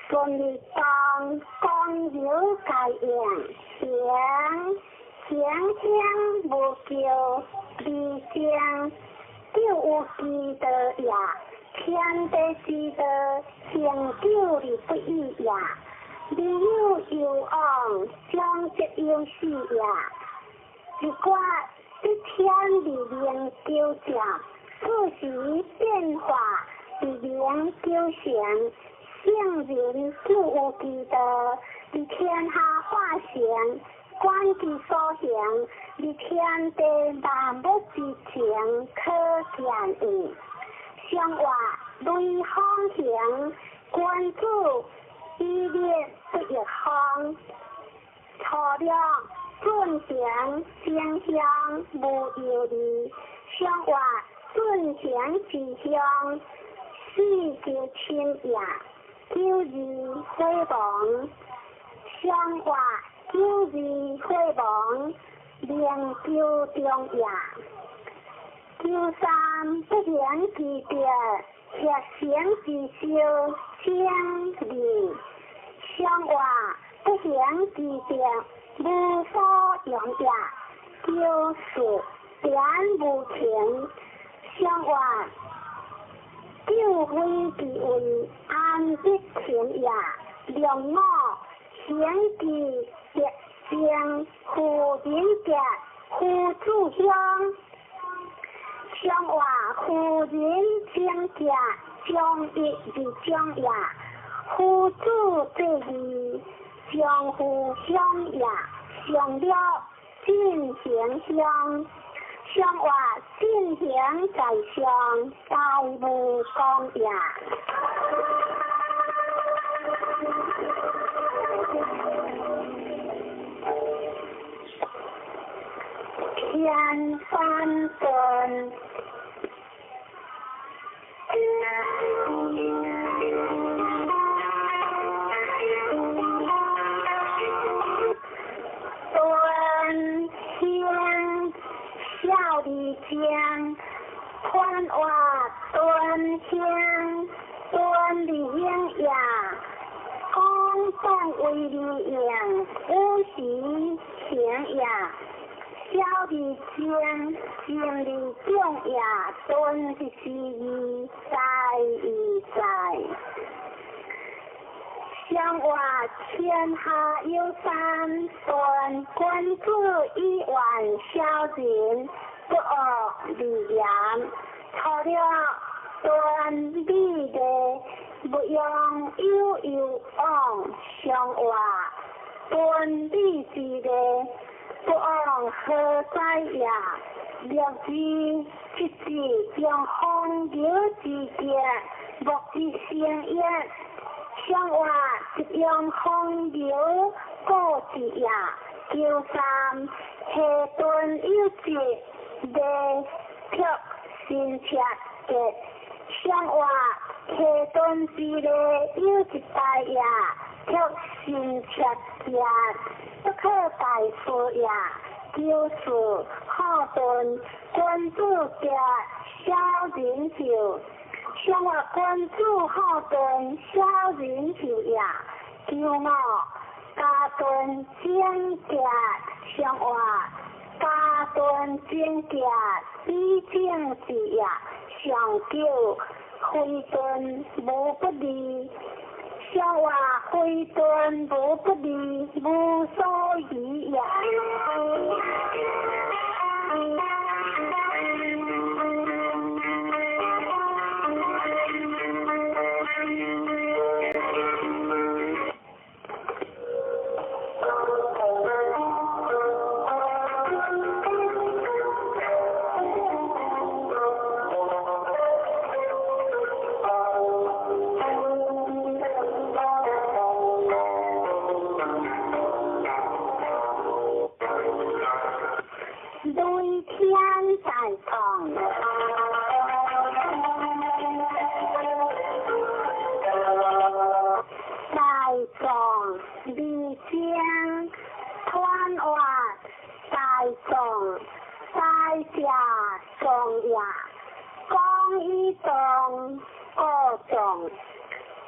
順利當光有界應行行香無求離正就有其道也，天地之道行久而不已也。未有攸往，將則有始也。一卦一天而明求正，四時變化而明求成。聖人就有其道，佇天下化成，觀其所行，佇天地萬物之情可見矣。上話雷鋒行，君子以立不逆風。初六進行正向無憂慮，上話進行之向，四求親也。九二火亡，上話九二火亡，明求中也。九三不行其德，協成之修正義。上話不行其德，無所用也。九四點無情，上話救非其位，安得情也？兩五行其德正，夫人德，夫子鄉。上話夫人正德，將一而將也。夫子這義，將夫鄉也。上了進行鄉。上話進行在上，大無功也。天翻頓。敦興孝義正，寬話敦興，敦義興也。公當為利用，有時行也。小義正，正義重也。敦是之義，在義在。上話天下有三端，君子以遠小人，不惡而言。除了端美的，不用有有往。上話端美之的，不往何在也？六字七字将風流之德，莫之成也。上話一用風流故之也。九三下敦有節，未卻新赤節。上話下敦之禮有一大也，卻新赤節，不可大事也。九四好敦，君子德小人寿。上話君子好敦，小人壽也。九五家敦正德，上話家敦正德，以正治也。上九非敦無不利，上話非敦無不利，無所疑也。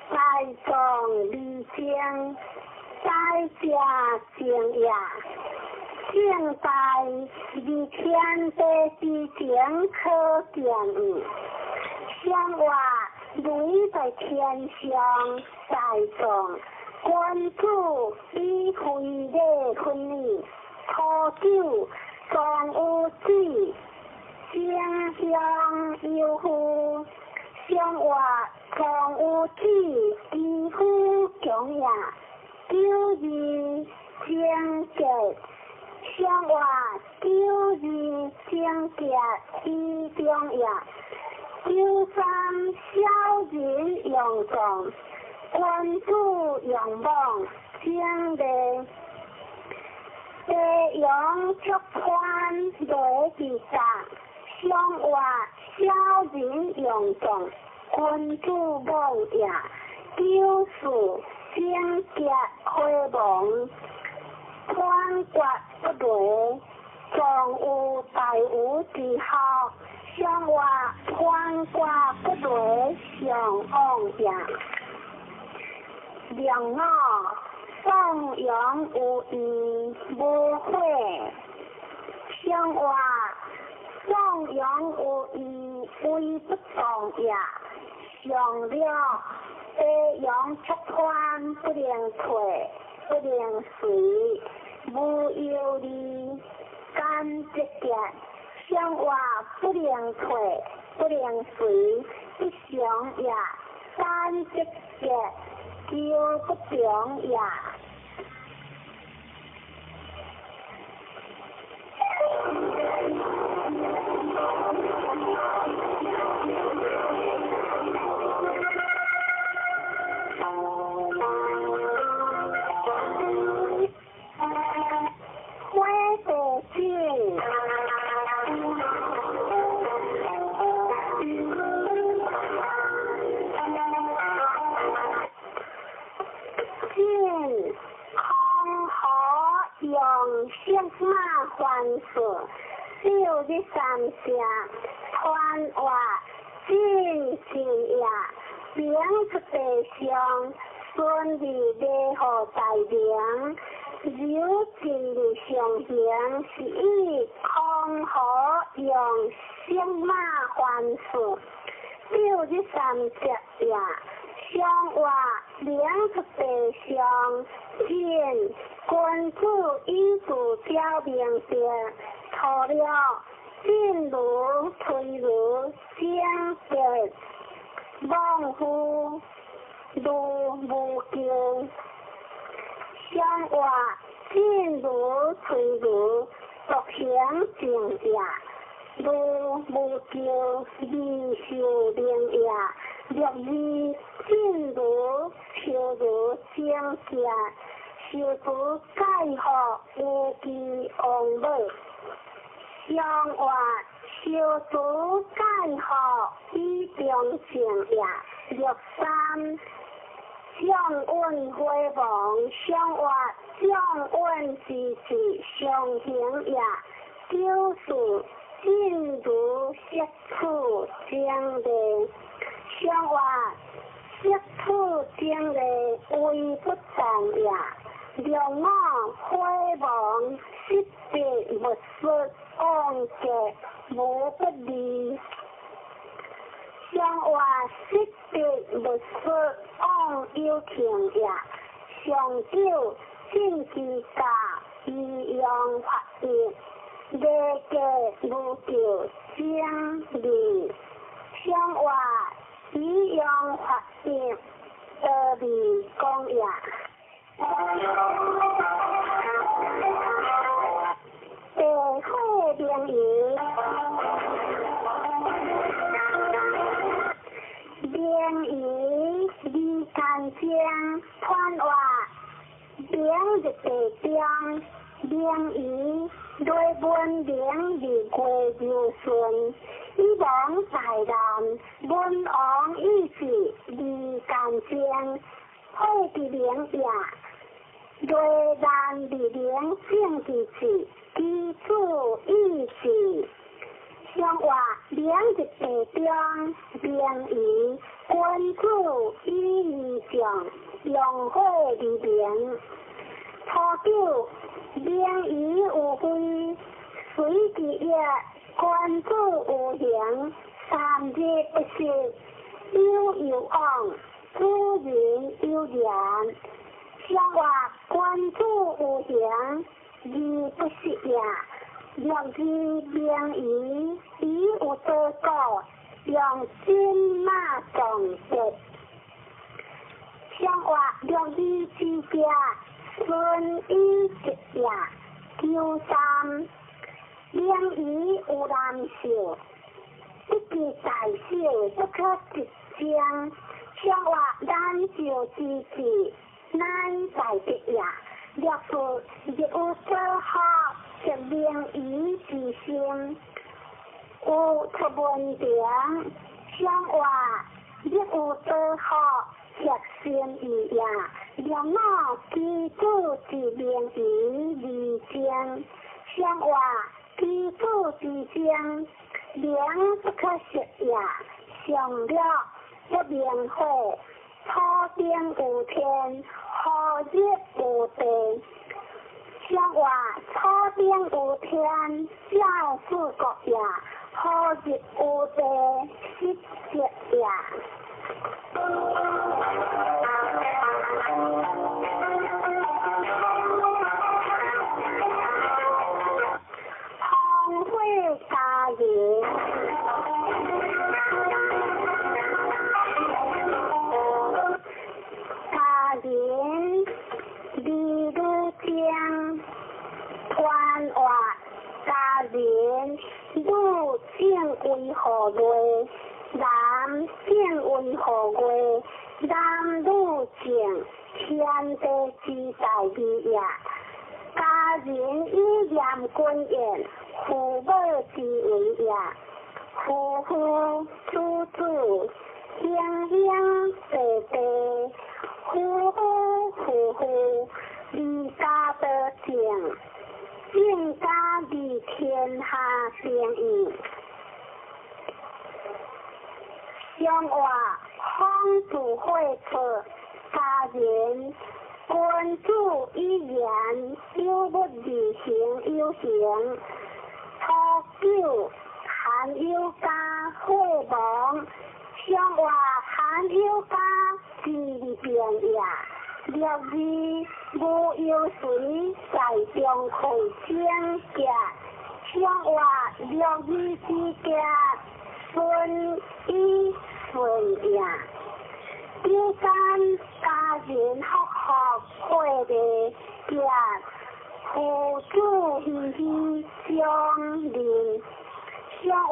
大壮二正，大正正也。正大二天地之前可见矣。相话雷在天上，大壮君子以非礼分理，初九壮有子，正向有夫。相话壮有子，其夫强也。九二正结，相话九二正结以中也。九三小人用壮，君子用妄正礼。地阳出宽雷之甲，相话小人用壮，君子妄也。九四正结火亡，宽决不雷，壮有大无之孝。相话宽决不雷，上往也。两五颂扬有义无悔，相话颂扬有义为不动也。上了地阳出宽不能退，不能随，无忧虑，甘节结。相话不能退，不能随，不祥也。三节结，求不中也。火地井。进空河用色马还数，六日三声，团话进进也，明出地上，顺利礼号大名，柔进入上行，是以空河用色马还数，六日三节也。相话明出地上，进君子以自表明白，除了进如推如正结，妄夫如无求。相话进如推如独行正也，如无求未受明也。六二进如求如正结，受除盖福无记王母。相话受除盖福以中正也。六三将稳火亡，相话将稳之志上行也。九四进如色处正礼，相话色处正礼为不动也。两五火亡，失别勿失，往结无不利。相话失别勿失，往有情也。上九进之家，以阳发育，礼节无求正义。相话以阳发育，得利公也。地火明夷，明夷二干将，团话明日地中，明夷雷文明日月柔顺，以王大难，文王意志二干将，火之明也。雷难日明正之志，其子意志，上活明日地中，明仪君子以义上，用火而明。初九，明仪有非，随其业，君子有形，三日不食，有有往，主人有言。上活君子有形，而不食也。六字明仪，以有多故，用金马撞德。上活六字之家，顺以吉也。九三，明仪有难小，不计大小，不可直将。上活难小之志，乃大吉也。六四日有所学，则明仪之心，有出文凭。上活日有所学，则心意也。六五基础之明仪而精，上活基础之精，明不可失也。上六不明火，土顶有天，何日有地？上活土顶有天，照四国也；何日有地，失德也。风火家人，家人离女将，团活家人女正为何月？男正为何月？男女正，天地之大义也。家人以严君言，父母之为也。夫妇子子，兄兄弟弟，夫夫妇妇，离家得正，正家离天下定义。上活风自火出，家人君子以言，有物而行有形。初九，寒有加火亡，上活寒有加之变也。六二无忧随在中会整洁，上活六二之洁，顺以顺也。九三家人福福火的洁，父子喜喜相认。上活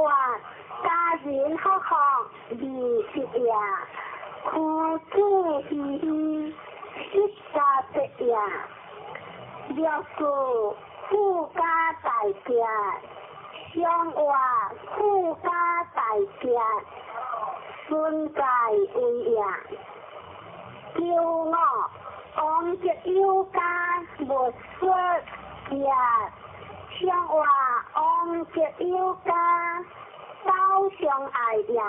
家人福福二十也，父子喜喜失家德也。六四富家大吉，上活富家大吉，孙界为也。九五王德有家无说也，上活王德有家走相爱也。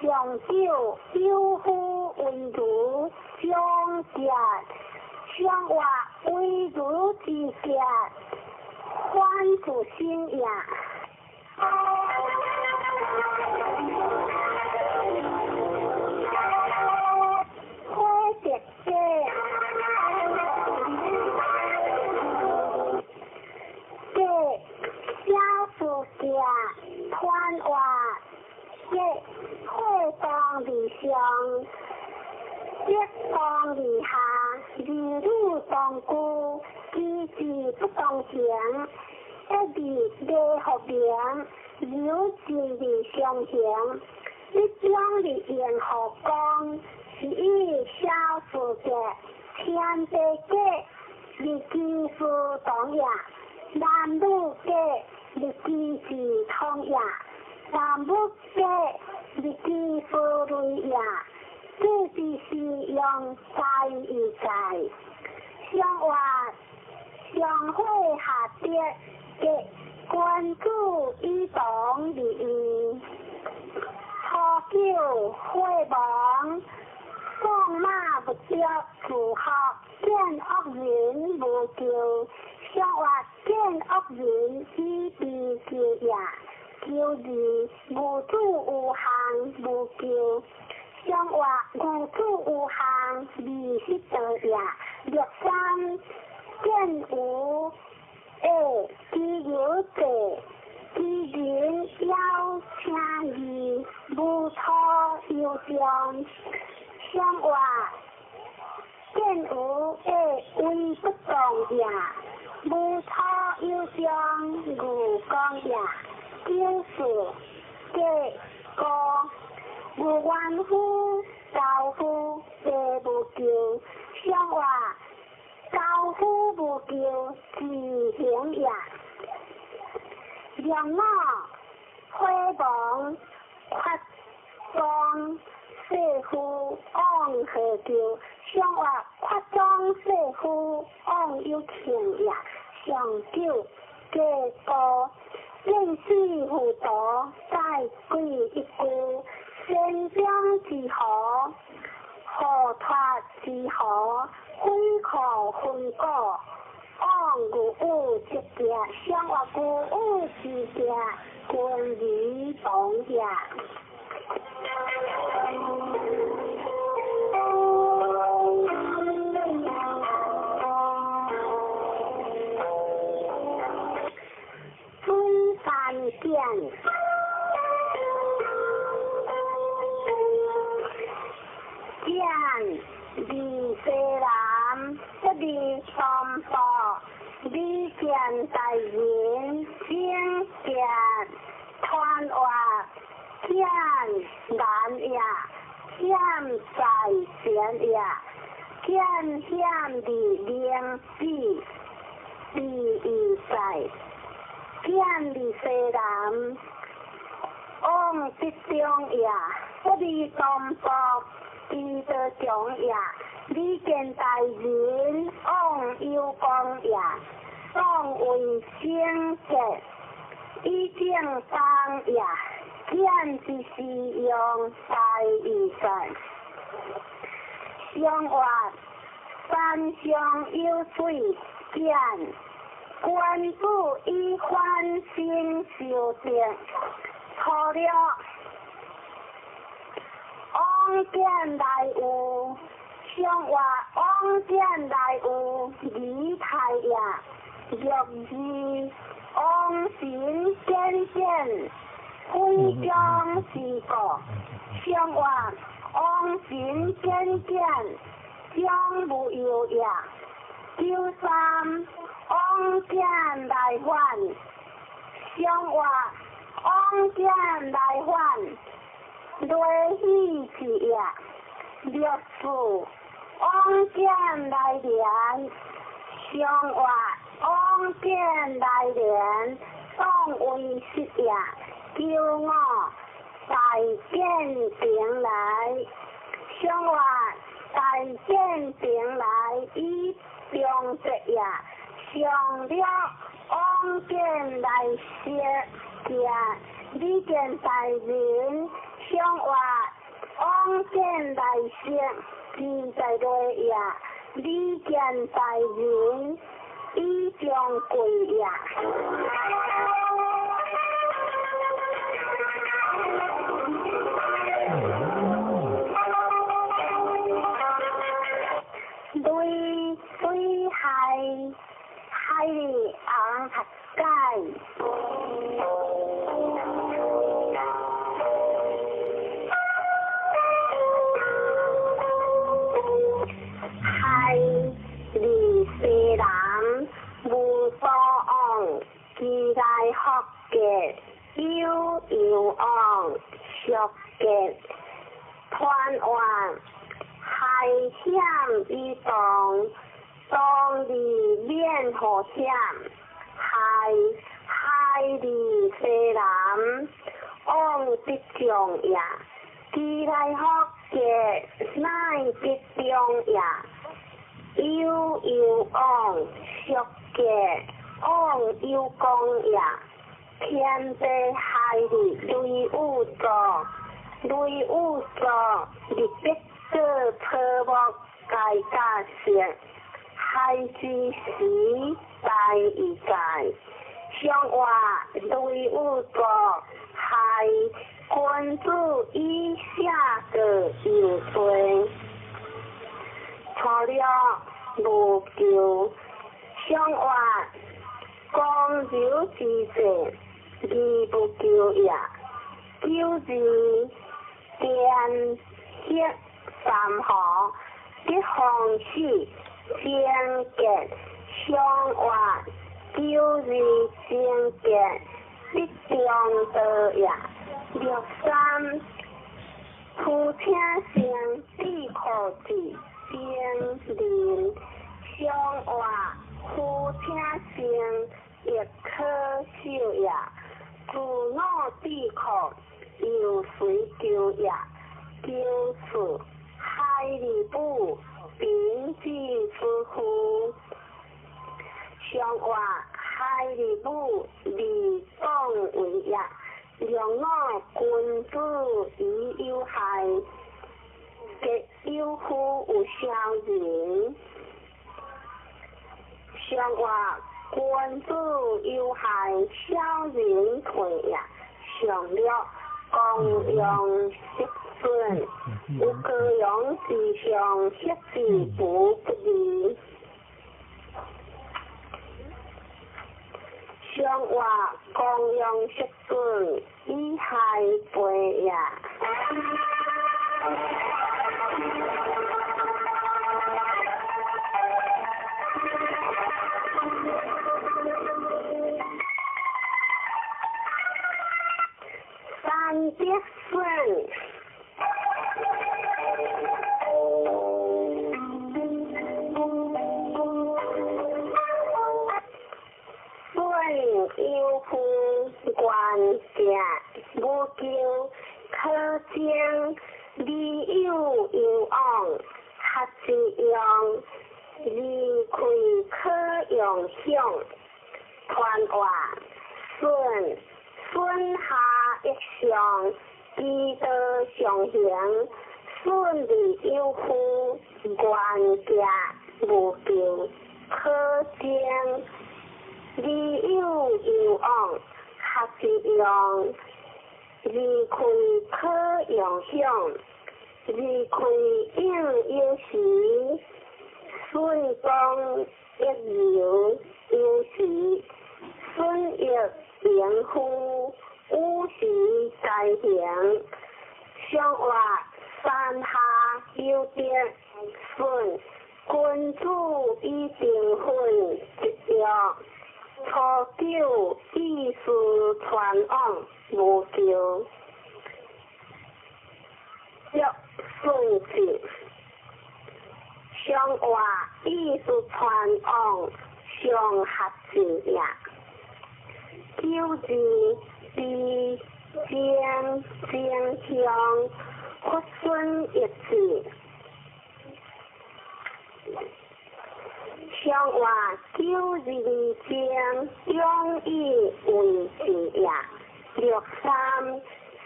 上九有夫为如长节，上活为如之节，反自身也。火德者，者小事节，团活者火当而上，德当而下，儿女当顾，机智不当行，一日礼福明，柔情而相行，一将而应何光，是以小事节，天地节，日机事同也；男女节，日机事同也；男女节，日机事类也。这就是用在一在，上活上火下跌，节君子以堂而义。初九火亡，放马不着自学，见恶人无咎。上话见恶人以悲救也。九二无主有项无咎。上话无主有项二十道也。六三见无下其有者，其人枵请义，无错有将。上话见有下威不动也，无错有将无讲也。九四计高无冤夫，高夫地无咎。上话高夫无咎，自行也。两五火亡，发庄世夫往何咎？上话发庄世夫往有庆也。上九计高见死糊涂，再鬼一句，先将之何，何脱之何，悔可分果，往有有之行，相话有有之行，君儿同也。水山见，见李世南，不离三宝，李见大人，正见团话见难也，险在前也，见险的灵智，第一在。见李世南，往得中也，不离东北，彼得强也。李见大人，往有光也，当为圣洁，以正当也。见之是用大义在。上话山上有水，见。君子以反省修正，初六往见来有，上话往见来有仪态也。六二往神显显，非将之过。上话往神显显，将无忧也。九三往见来还，上话往见来还，雷喜之也。六四往见来连，上话往见来连，当为实也。九五大见平来，上话大见平来以中节也。上了往见来学行，李见大人，上话往见来学，自在落也。李见大人，以将贵也。对对海海里昂塔盖。海里西南无所往，其来福结有有往，俗结团圆。海险以动，当日免祸险。海海里西南，往得中也。其来福结乃得中也。有有往，俗结往有功也。天地海日雷雨座，雷雨座日必过草木皆甲色，海之时大异界，上话雷雨座海君子以下个有罪，初六无求，上话光柔之势，而不求也。九字天黑三河，得风水贞洁，上话九字贞洁，得中道也。六三夫听声，智库字精灵，上话夫听声，亦可受也。自我智库又随求也。九四海里部平之之夫，上话海里部利讲为也。两我君子以有害，皆有夫有小人。上话君子有害，小人退也。上六公羊失损，有高阳之上，失之不不利。上话公羊失损，以害背也。三德损。损有夫愿行无求，可将利有有往，合之用，离开可用享。传话损损下一上，其道上行，损利有夫，愿行无求，可将利有有往，合之用，离开可用享。离开应有时，损光一流有时，损益盈夫，五时在行。上话山下有德损，君子以定分一约。初九意思传往无求，约顺子。上话意思传往上合字也。九字悲精精香，佛孙一字。上话九字精，永以为字也。六三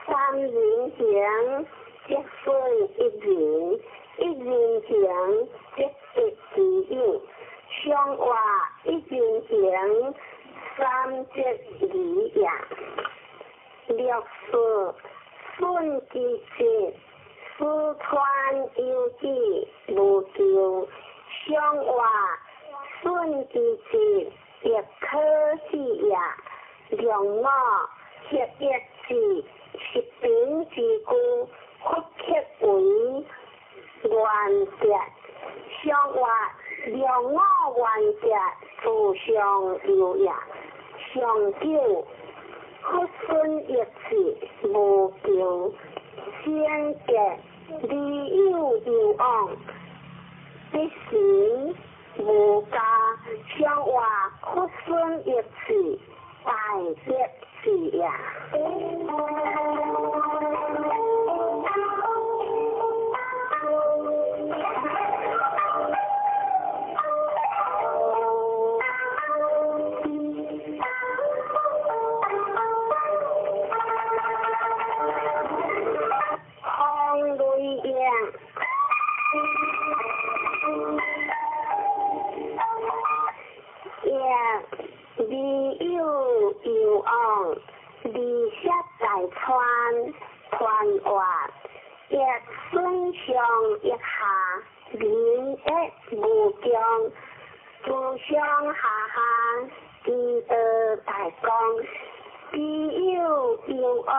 三人行，则损一人；一人行，则得其友。上话一人行，三则二也。六四损其节，四川有志无求。上话损其节，亦可喜也。两我合一字，十平之故，佛刻为原则。上话两我原则，自上有也。上九佛孙一字无求，先觉利有有往，必行无加。上话佛孙一字，大德字也。二攝大川團活，欲損傷欲下，民益無窮，諸上下下，祈禱大光，己有攸往，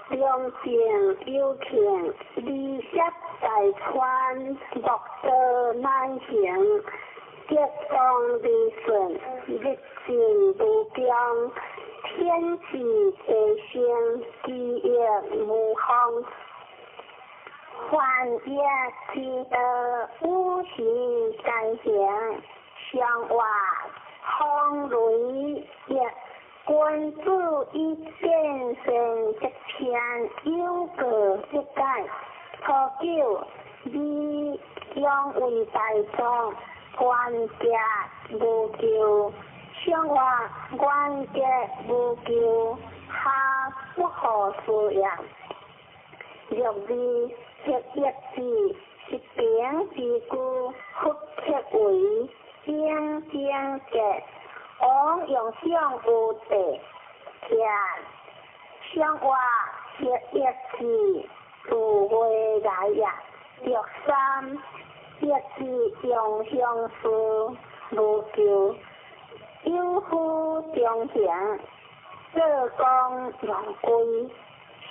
良政有慶，二攝大川木道難行，吉光利順，日進無窮，天志地升，基業無方，凡業之道，五行皆行，上活風雷業，君子以變善則天，有過則改。初九，你養為大眾，冤結無救，上活冤結無救，下不可思也。六二黑一字是平之句，佛刻為正正格，王用上有地，天上活黑一字自未來也。六三一字用相思無求，有夫中行，做工用歸，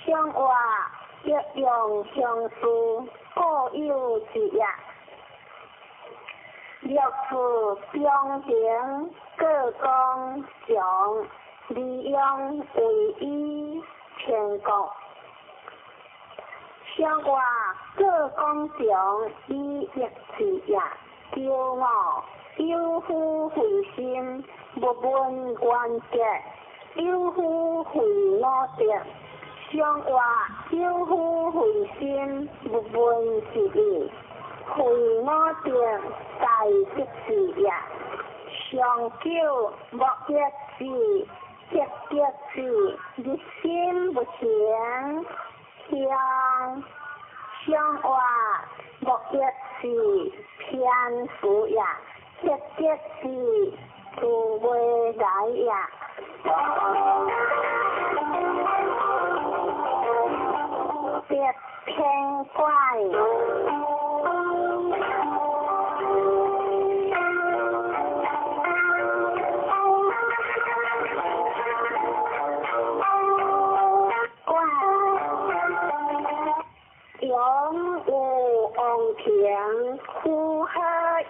上活欲用相思，固有之也。六四中行，各公将，利用为以全国。上活各公将，以益智也。九五有夫慧心，勿问冤结；有夫慧脑德。上活有夫慧心，勿问是义。慧脑德大德智也。上九莫益智，积极智，日心不行。向上活莫益智，偏福也。积极智，自未来也。别偏怪。永有王庭，呼好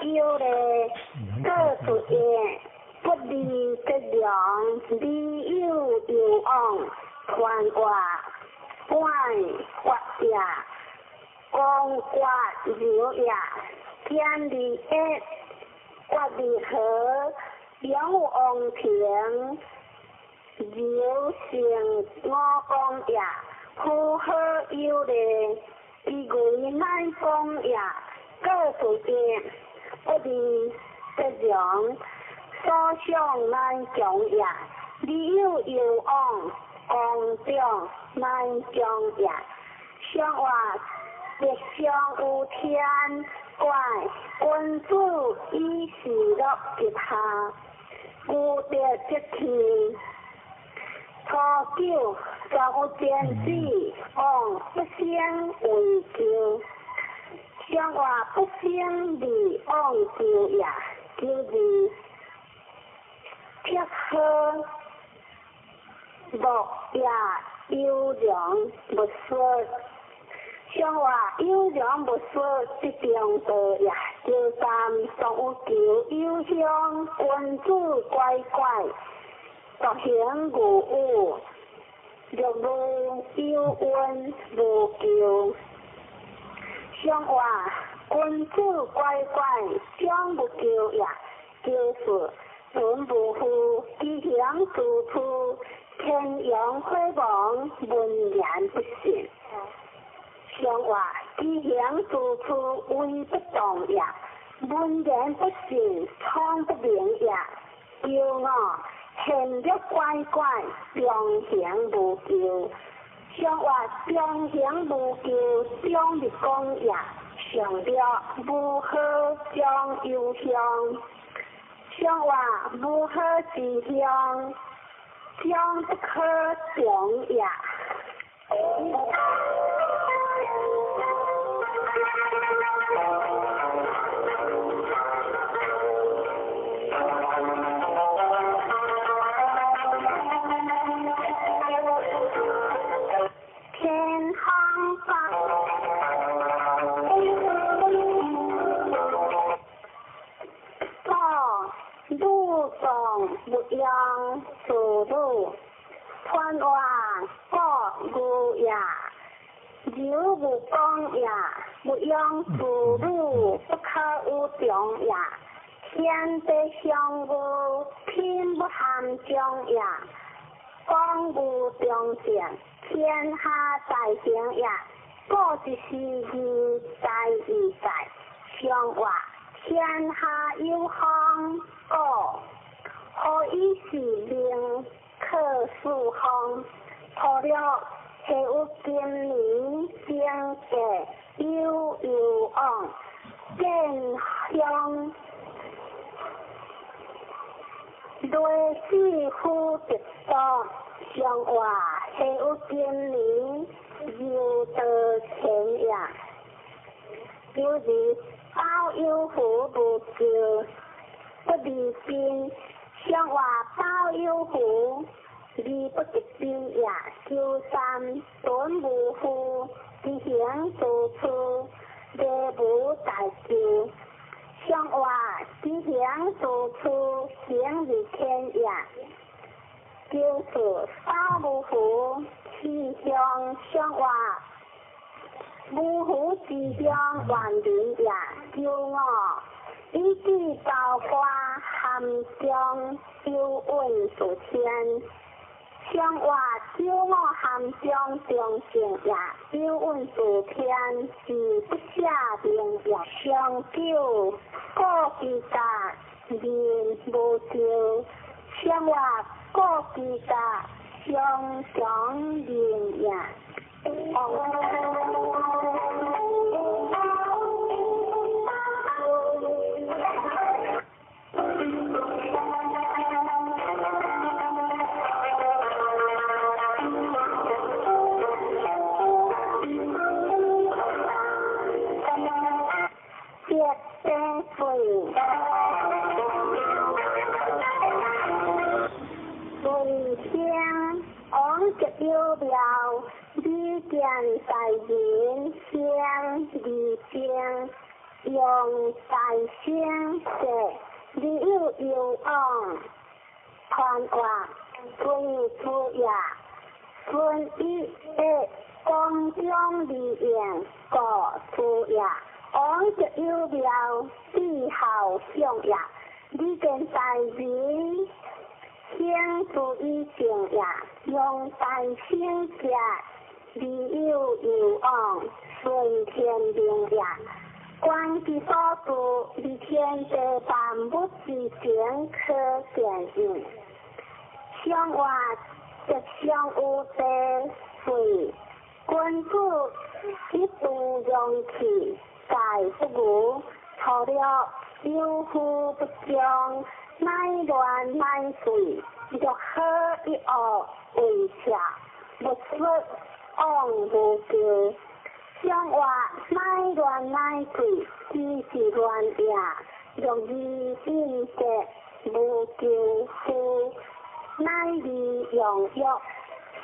有礼，各出言，不离则良，理有攸往，团活怪发也，光刮柔也，天理一，决离和，永有王庭，柔性五光也，呼好有礼。伊为乃讲也，各出言，不离则良，所想难强也。理有攸往，公长难强也。上活日上有天怪，君子以事乐及下，无德则天。初九，全有天子，王不生为求。上活不生利往求也，求字铁好，木也优良勿说。上活优良勿说，则中道也。九三，上有求有乡，君子乖乖。独行无有，六路有恩无求。上活君子乖乖，将无求也。九四，存无负，其行处处，天阳火亡，文言不信。上活其行处处，为不动也。文言不信，聪不明也。九五，现略乖乖，中行无求。上活中行无求，中日讲也。上略无好将忧乡。上活无好之乡，將不可長也。天空法，母藏不用自鲁，传话国语也，柔无讲也，不用自鲁不可有长也。天地相无，品不含中也，讲无中正，天下大成也。故一时义在义在，相话天下有风，故何以是命可四方？除了下有今年经济有有往，见乡雷死夫得多，相话下有今年又得钱也。有日包有福无救，不离宾，相话包有福，离不得宾也。九三顿无负，执行做处，礼无大救。相话执行做处，行如天也。九四包无福，气象相话。无福之乡万人也，九五以至包括含中有运数天，相话九五含中中正也，有运数天是不下明也。上九故其家人无救，相话故其家相强人也。李见大人先李正，用大声说，你有有往，传话孙出也，孙一的光中利用故出也，往就有庙地好向也，李见大人先出以正也，用大声说。你有有往，顺天命也。观其所住，离天地万物之情可见应。相话吉祥有地水，君子一度容气，在不无，除了有福不将，乃乱乃水，若好一恶为邪，勿说。往无救，相话乃乱乃贵，只是乱也。若义应节无救夫，乃利用欲。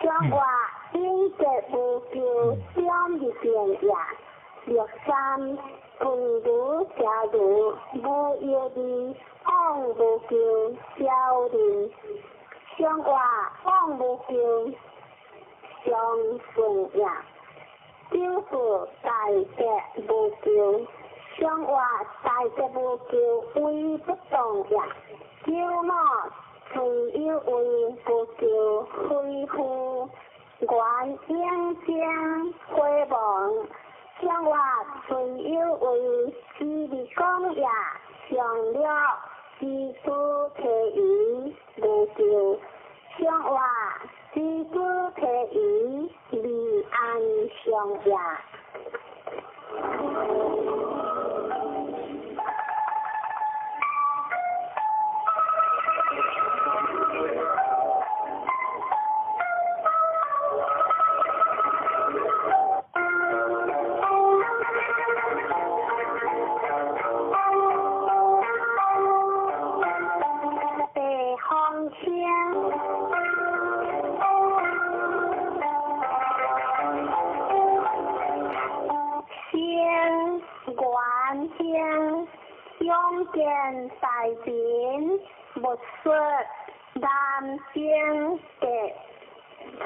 相话应节无救，将入变也。六三分如邪如，无药利，往无救，消人。相话往无救。相顺也，九四大吉无救，相话大吉无救，威不动也。九五虽有为无救，恢复原应将回望，相话虽有为之利讲也，上了之主提鱼无救，相话。知主提鱼，离安上也。生，勇健大人，勿说南征格，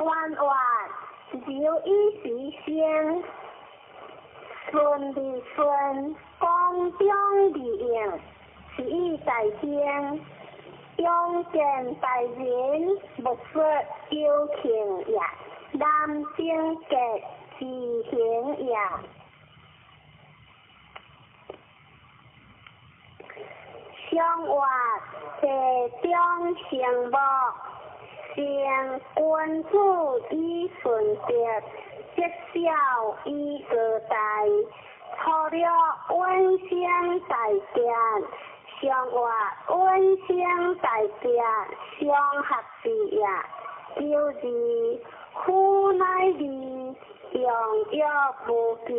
弯弯柔以时生，顺利顺，光中利用，是以大兴。勇健大人，勿说有庆也，南征格自行也。相活地中成木，成君子以顺德，积小以高大，粗略稳生大健，相活稳生大健，相合之也。九二夫乃二，用约无咎。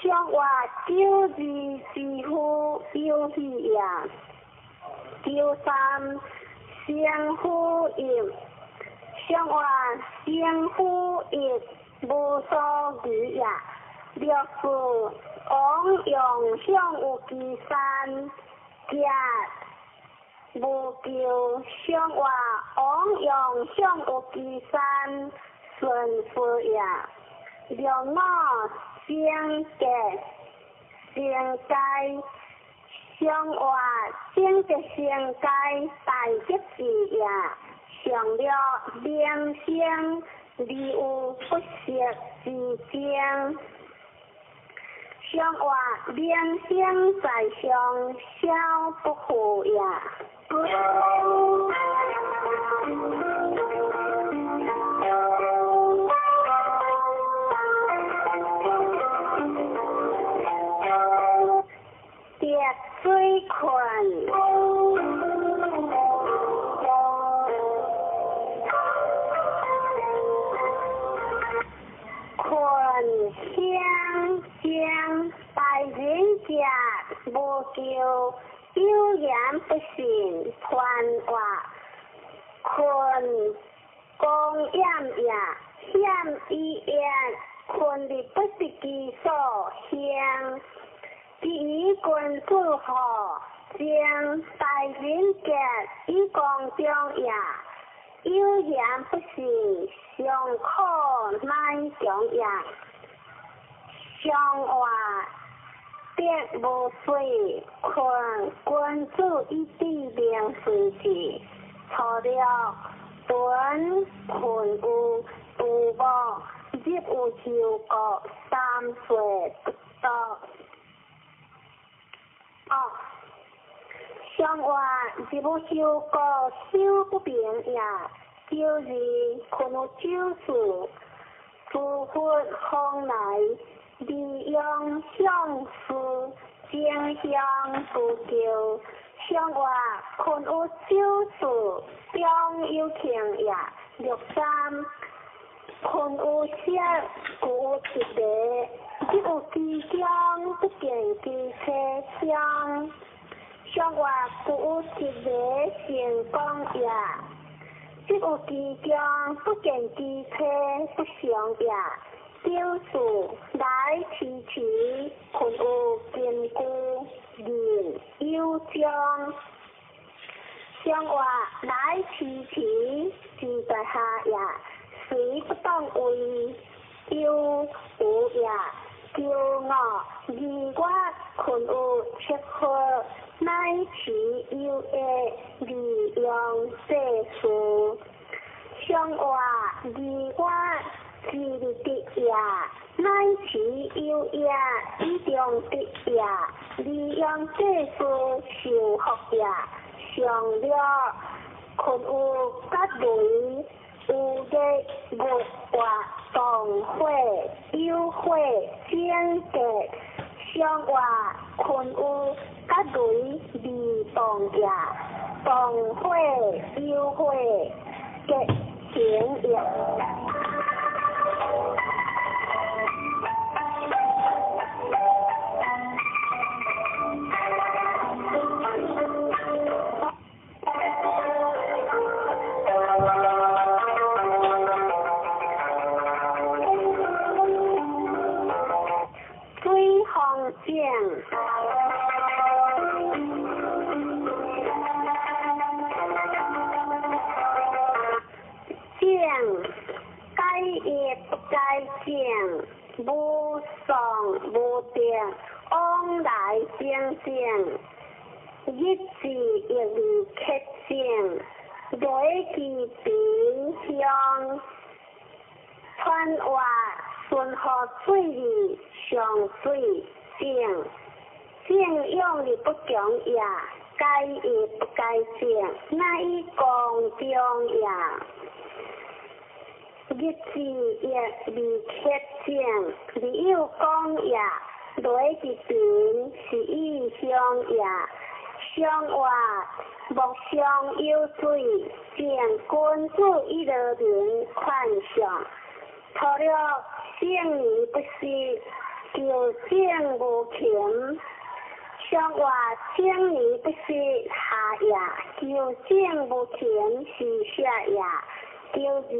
相活九二之夫有喜也。九三生夫应，相活生夫应，无所疑也。六四王用向有其山，行无咎。相活王用向有其山，顺夫也。六五生格成该，相活生格成该大吉之也。上略名声，而有不息之争。相活名声在上，小不负也。滴水困，困相将大人者无咎，有言不信，传话困公厌也，险以言，困伫不是其所行。第一君子好，将大人格以公中也，有言不信，尚可乃强也。相活得无水，困君子以知明随时，粗略屯困有杜牧，入有修国，三岁不到。哦，相活入有修国，修不平也。九二困有酒事，诸佛风来，利用相思，争相不求。相活困有酒事，中有庆也。六三困有色，故有一个，入有其中，不见其车厢。相活故有一个成功也，入有其中，不见其车不祥也。九四来迟迟，困有根据，人有将。相活来迟迟，之在下也，虽不当为有无也。九五二月困有七号，乃持有的利用世事。相活二月之日得也，乃持有也，以中得也，利用世事受福也。上略困有甲雷，有日月活动火，有火整格。相活困有甲雷未动也，动火有火结成也。水风井。來正正，日字亦未克正，雷其平鄉，川活順河水日上水正，正用日不強也，該亦不該正，乃以公中也。日字亦未克正，未有講也。雷之平是以鄉也，上活莫相有水，正君子以樂民寬上，除了聖而不失，求正無窮。上活聖而不失下也，求正無窮是下也，求二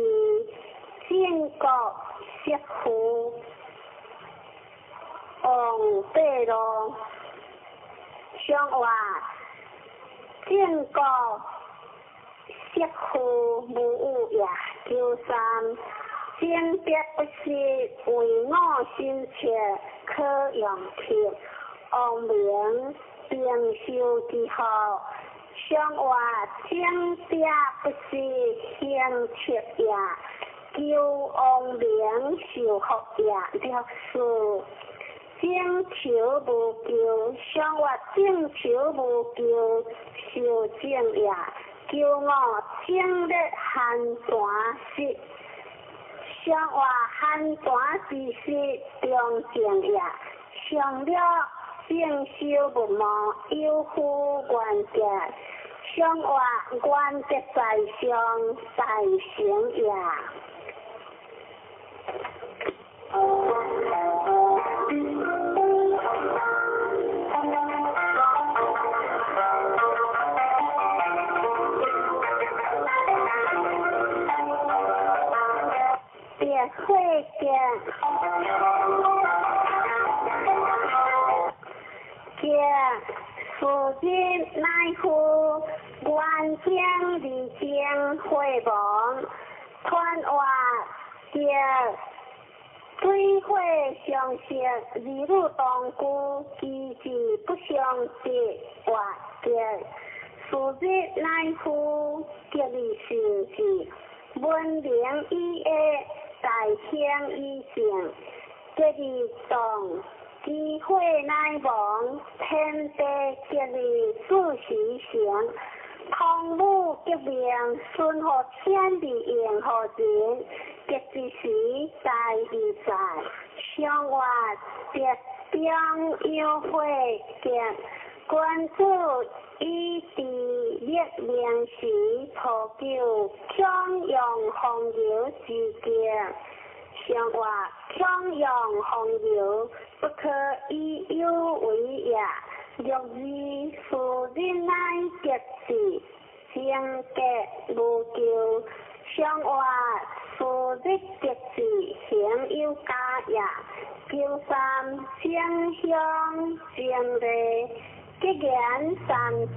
正國媳婦。王八路，上活正國媳婦無有也，求三正德不失，為我心切，可用克。王明平壽之後，上活正德不失，行切也，求王明受福也，六四。正求無求，上活正求無求，受正也。求五正日寒寒時，上活寒寒之時中正也。上了正修不忘，有夫原德，上活原德在上，大成也。别会见，见事日乃夫，愿将二将会亡，团活见水火相生，二女同居，其志不相得，活见事日乃夫，吉利成事，文明以下，大兴以正，吉利动，机会乃亡，天地吉利自时成，汤武革命，顺乎天地应乎人，吉之时大义在，上活德中有火吉，君子以治立命时，普求强扬风流之极。上活强扬风流，不可以有为也。六二事日乃吉事，正格无咎。上活事日吉事，行有加也。求三正乡正礼，吉言三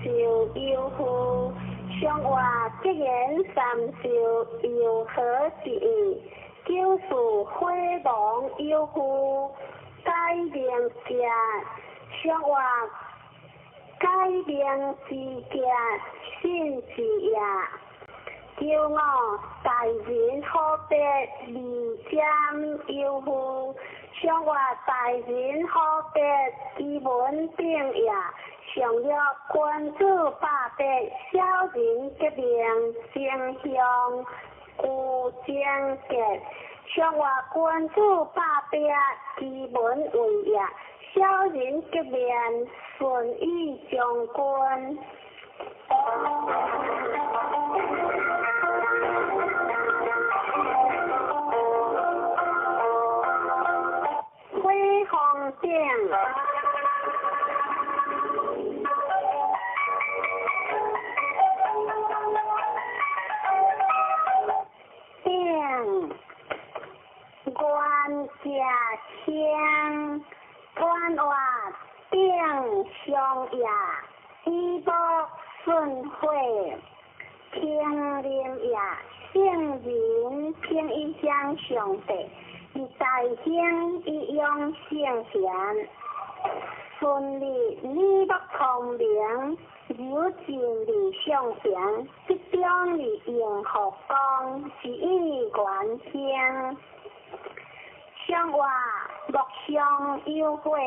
寿有福。上活吉言三寿有何之意？九四火亡有福，改名吉。上活改名之吉，信之也。求五大人好别二占有福，上活大人好别其文定也。上了君子百别，小人革命争乡有争格。上活君子百别，其文为也。小人革命顺意将军。火风顶。顶原家乡，团活顶上也，以无顺火，平林也，圣人平一相上帝，以大兴以养圣贤。顺利耳目聪明，柔静理上行，集中伫应福光，是以愿兴。上话木上有火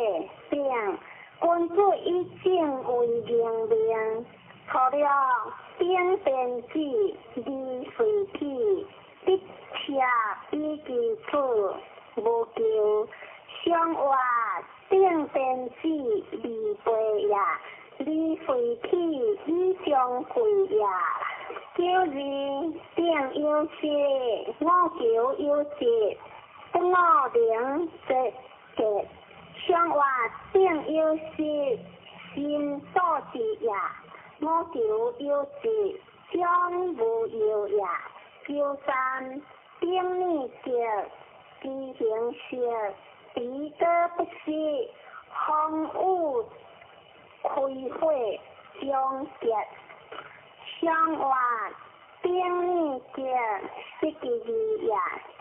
顶，君子以正为明命。初六顶边子，二随体，得车以其处无求。上话顶边子，二背也，二随体以相会也。九二顶有色，五求有节，不五灵节节。上话顶有色，心所至也。五求有节，将无忧也。九三顶念节，知行色，彼得不失，风雨开火终结。上话顶念节，失其二也。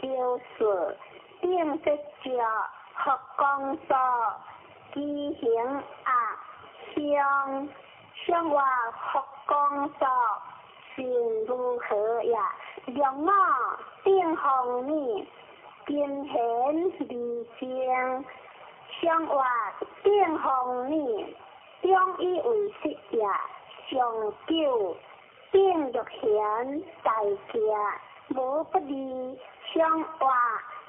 九四顶节石，佛光所，知行鸭香。上话佛光所，心如何也？六五顶风雨，金贤离静。上话顶风雨，中以为实也。上九顶玉贤在家，无不利。上话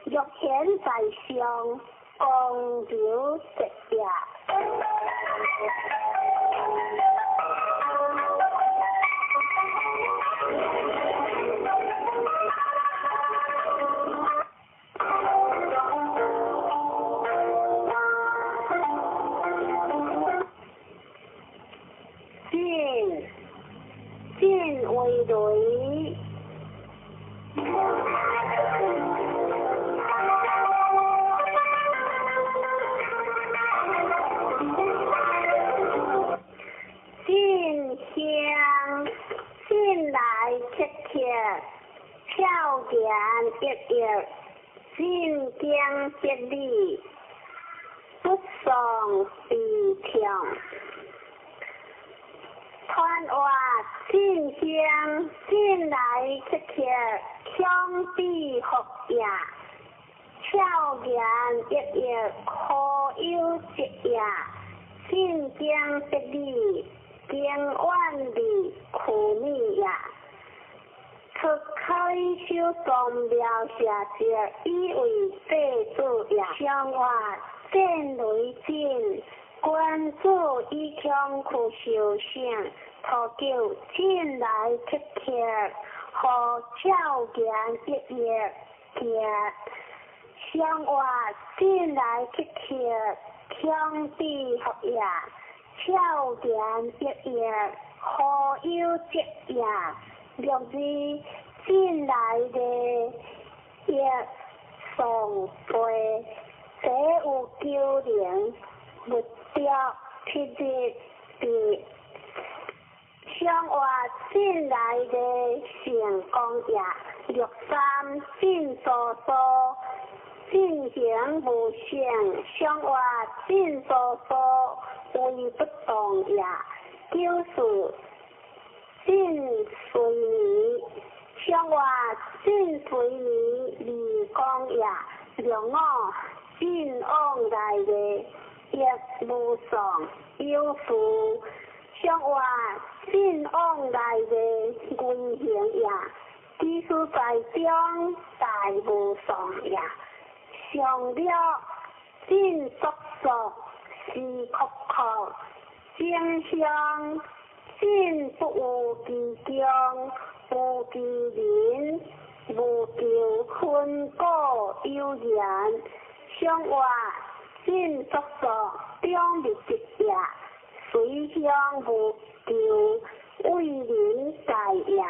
玉贤在上，光流节也。进进为雷。进香进来切切，俏言熠熠，进经别理，不丧悲痛。传话进香进来切切，强比福也，俏言熠熠，可有节也，进经别理，经远离苦你也。出开修宗庙下节，以为祭祖也。上话战雷震，君子以强去修行，初九进来切切，予俏言熠熠行。上话进来切切，强比福也，俏言熠熠，可有节也。六二进来的一送背，这有九灵，目标七日的。上话进来的成功也，六三进疏疏，进行无性，上话进疏疏为不动也。九四进随眠，上话进随眠离光也。六五进往来的亦无丧有负，上话进往来的危行也。其实在中大无丧也。上了进速速是阔阔，正向进不有其中，无其人，无求分果有缘。上话进速速中密集也，随向无求为人在也。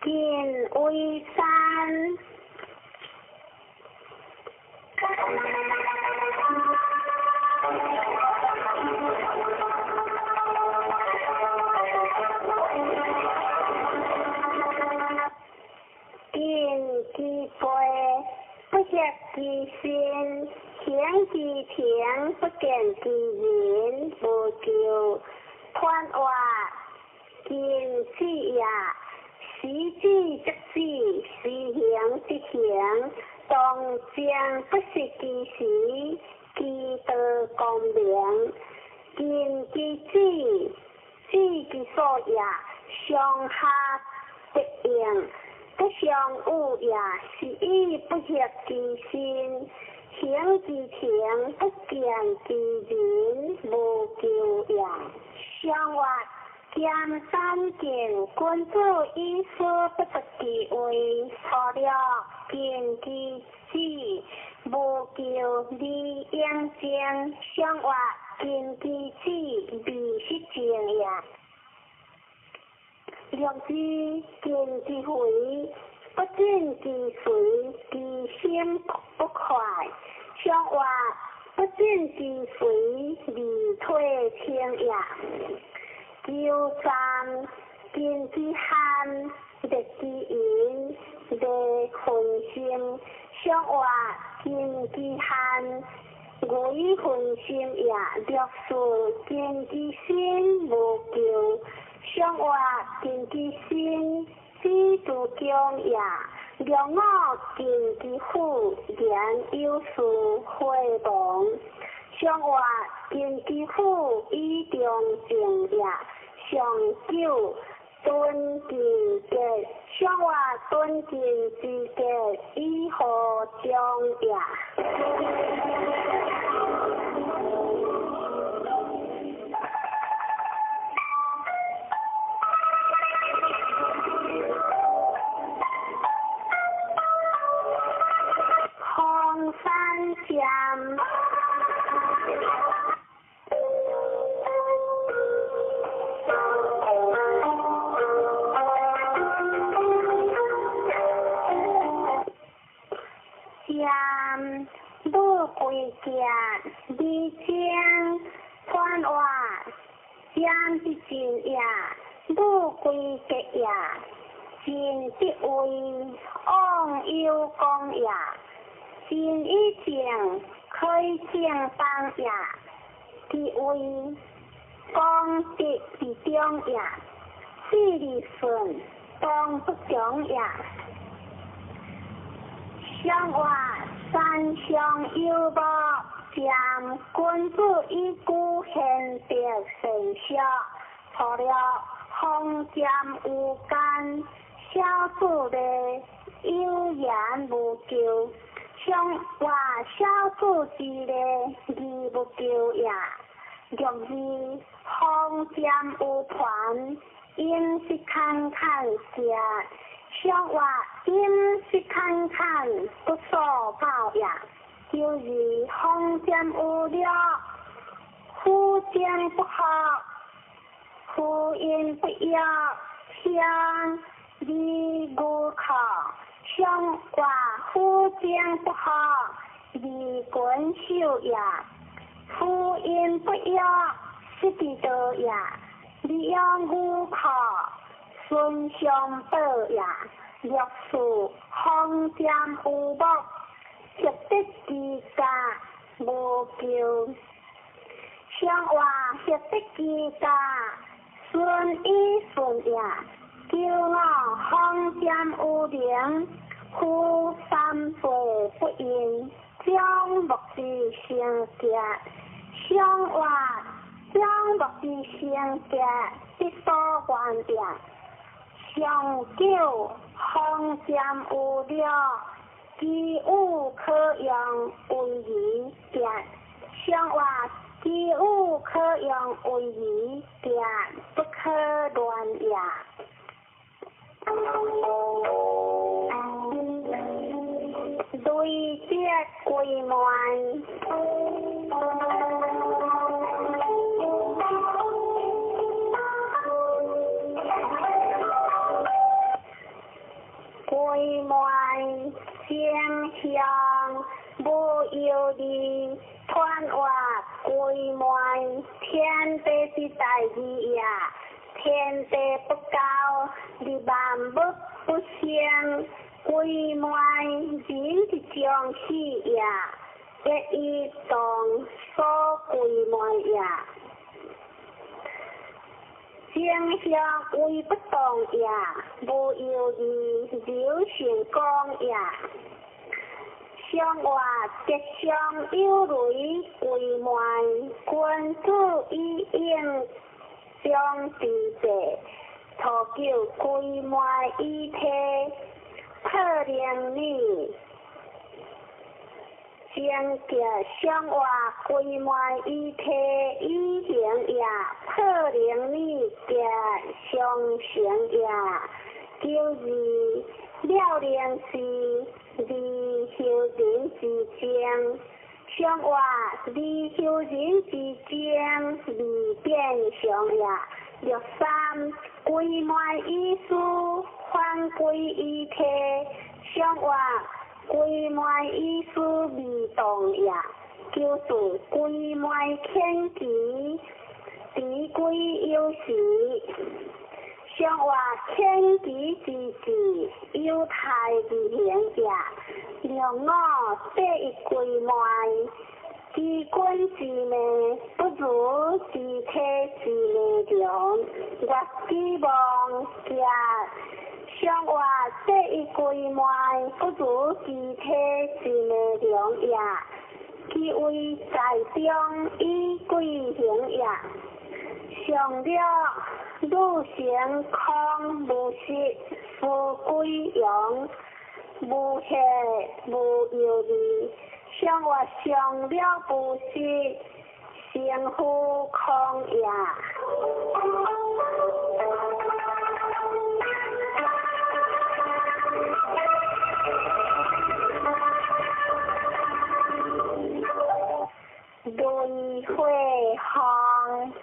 晋为山。敬子也，时止则止，时行则行，当将不失其时，其道光明。敬其子，子其所也，上下得应，不相恶也，是以不协其身，行其情，不见其人，无咎也。上活兼三敬，君子以思不得其位，初六敬其子，无咎而应政。上活敬其子，未失政也。六字敬其肥，不进其随，其心不快。上活不进其随，而退清也。九三敬其汉，乐其淫，乐分心。上活敬其汉，为分心也。六四敬其身，无咎。上活敬其身，知足强也。六五敬其父，言有事会亡。上活敬其父，以中正也。上九敦敬节，上活敦敬之节，以和中也。红山剑。剑，无贵剑，二将传话，剑之进也，无贵格也，进之位，往有功也。进以正，开正邦也，其位，功德之中也，势利顺，当不强也。上活三上有无，剑君子以居贤德善学，初六风剑有间，小子的有言无咎。上活小子之礼，义无咎也。六二风剑有盘，饮食坎坎食。上活饮食坎坎，不所报也。九二风剑有略，夫将不合，夫因不约，相离无可。上活夫将不合，离君守也。夫因不约，失其道也。利用无可，孙相报也。六四风剑有木，协得其家，无咎。上活协得其家，顺以顺也。九五风剑有灵，夫三岁不应，将木之成节。上活将木之成节，必所愿也。上九风剑有略，其有可用为儿节。上活其有可用为儿节，不可乱也。累积归满。归满正向无忧虑，团活归满天地之大义也。天地不交，利万物不生。归满人之将死也，一以当所归满也。正向为不动也，无犹豫流成功也。上话吉祥有雷归脉，君子以应中之地，初九归脉以体，破灵女。正吉上话归脉以体以行也，破灵女吉上成也。九二了灵是二修人之精，上话二修人之精二变相也。六三归脉以思，反归以体，上话归脉以思未动也。九四归脉牵其，持归有时。上话牵其之志，有态而行也。六五第一归脉，知君之命，不如知体之命强。月之望行。上话第一归脉，不如知体之命强也。其位在中，以贵行也。上了女成空无实，夫归阳，无血无犹豫。上话上了无实，成夫空也。雷火风。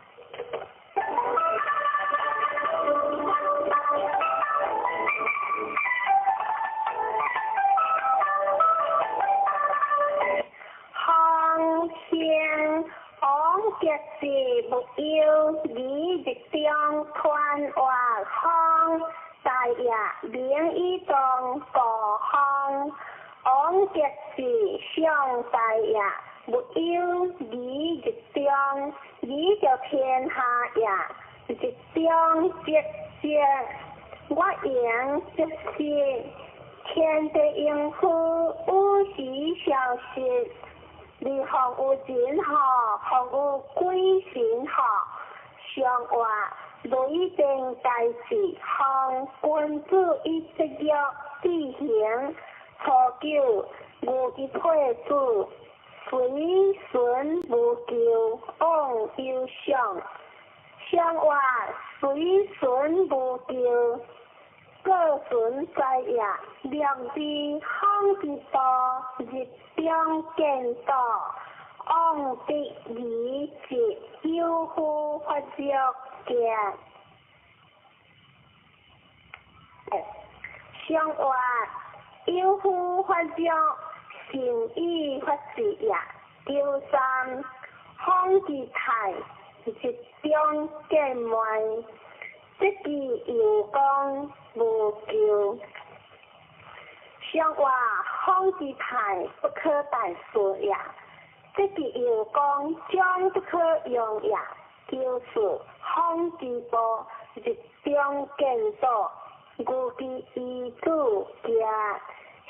风兴王吉是无忧，二日中团活风，大业名以庄故风。王吉是上大业，无忧二日中，二就天下也，日中节节，我赢则失，天地应付，有时消失。二风有人吼，风有鬼神吼。上话雷电大事，风君子以节约志行。初九牛之退子，随顺无求，往有上。上话随顺无求，各顺在也。两地风之道，日中见道，往得而直，有夫发作行。上话有夫发作，诚意发志也。九三风之泰，日中见脉，这句又讲无求。上话风之泰，不可代说也。这句又讲将不可用也。九四风之波，日中见道，牛之遗子行。